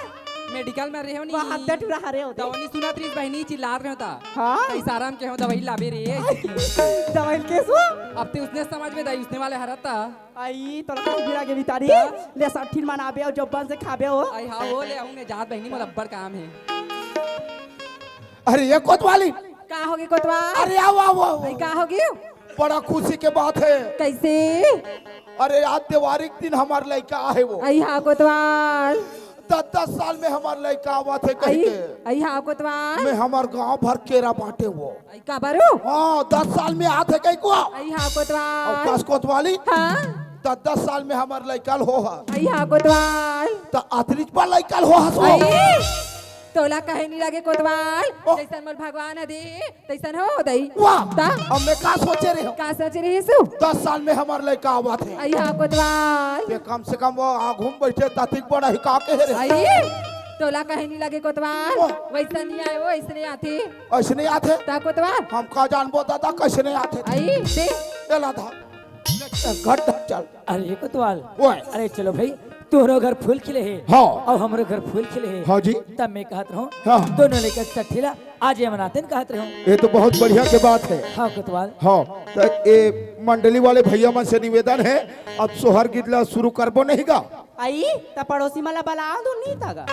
मेडिकल में रहे हो नी। वो हद्दे टूरा हरे होते। दवाई सुनत रहिस बहिनी चिल्लात रहे होता। हाँ? तो इशारा में कहे हो दवाई लाबे रे। दवाई केसु? अब ते उसने समझ में दई, उसने वाले हरत था। आई, तोला कहीं गिरा के बितारी। हाँ? ले सब ठिन मनाबे अउ जब्बन से खाबे हो। आई, हाँ, हो ले, आऊं मैं जात बहिनी, मोला अब्बड़ काम हे। अरे, ये कोतवाली। का होगे कोतवाल? अरे, आओ, आओ, आओ। आई, का होगे? बड़ा खुशी के बात हे। कैसे? अरे, आज देवारी के दिन हमर लइका आहे वो। आई, हाँ, कोतवाल। दस दस साल में हमर लइका आवत हे कहि आई, के। आई, हाँ, कोतवाल। मैं हमर गांव भर केरा बांटे वो। आई, काबर हो? हाँ, दस साल में आत हे कहि को। आई, हाँ, कोतवाल। अउ कस कोतवाली? हाँ। दस दस साल में हमर लइका ल हो हा। आई, हाँ, कोतवाल। त अतरीच बड़ लइका ल हो हस वो। आई, तोला कहे नहीं लगे कोतवाल। ओ। जैसन मोल भगवान ह दे, तैसन हो दई। वाह। ता? अब मैं का सोचे रहे हूँ? का सोचे रहे सु? दस साल में हमर लइका आवत हे। आई, हाँ, कोतवाल। ते कम से कम वो आगू में बैठे तातिक बड़ा ही का कहे रहे। आई, तोला कहे नहीं लगे कोतवाल। ओ। वैसा नहीं आए, वो ऐसने आथे। ऐसने आथे? ता कोतवाल। हम का जानबो दादा, कैसने आथे? आई, दे। एला धा। घट घट चल। अरे कोतवाल। ओए। अरे चलो भाई, तोहरो घर फूल खिले हे। हाँ। अउ हमरो घर फूल खिले हे। हाँ जी। तब मैं कहत रहूं, हाँ। दोनों लइका सट्ठी ला आज ये मनाते न कहत रहूं। ये तो बहुत बढ़िया के बात हे। हाँ कोतवाल। हाँ, तो ये मंडली वाले भैया मन से निवेदन हे, अब सोहर गीत ला शुरू करबो नहीं गा। आई, त पड़ोसी मन ला बला दो नहीं तगा।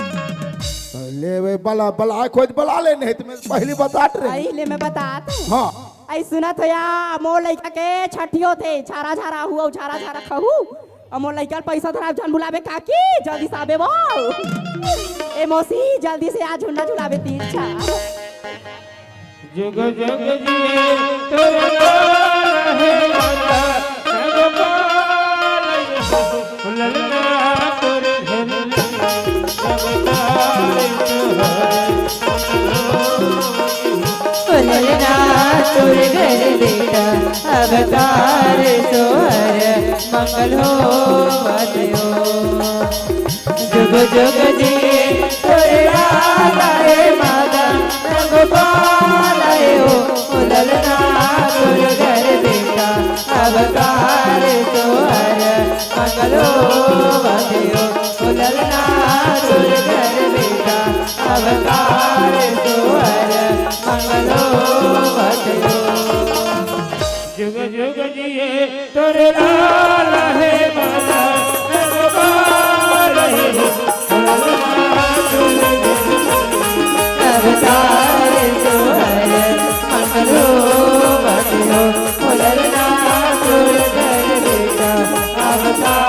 ले वे बला, बला खोज बला ले, नहीं तो मैं पहली बतात रहे। आई, ले मैं बतात हूँ। हाँ। आई सुनत हो या, मोर लइका के छट्ठी होथे, झारा झारा हू अउ झारा झारा खहू। अउ मोर लइका ल पइसा धराब झन भुलाबे काकी, जल्दी से आबे वो। ए मौसी, जल्दी से आ, झुंडा झुलाबे तीर छा। जुग जुग जिए तोर लाल हे माता, जगपाल हो, ललना तोर घर में, जगपाल हो। ओ ललना तोर घर बेटा, अवतार तोहर मंगल होवत हो। जुग जुग जिए तोर लाल हे माता, रघुपाल हो। ओ ललना तोर घर बेटा, अवतार तोहर मंगल होवत हो। ओ ललना तोर घर बेटा, अवतार तोहर मंगल होवत हो। जुग जुग जिए तोर लाल हे माता, रघुपाल हो। अवतार तोहर मंगल होवत हो। ओ ललना तोर घर बेटा, अवतार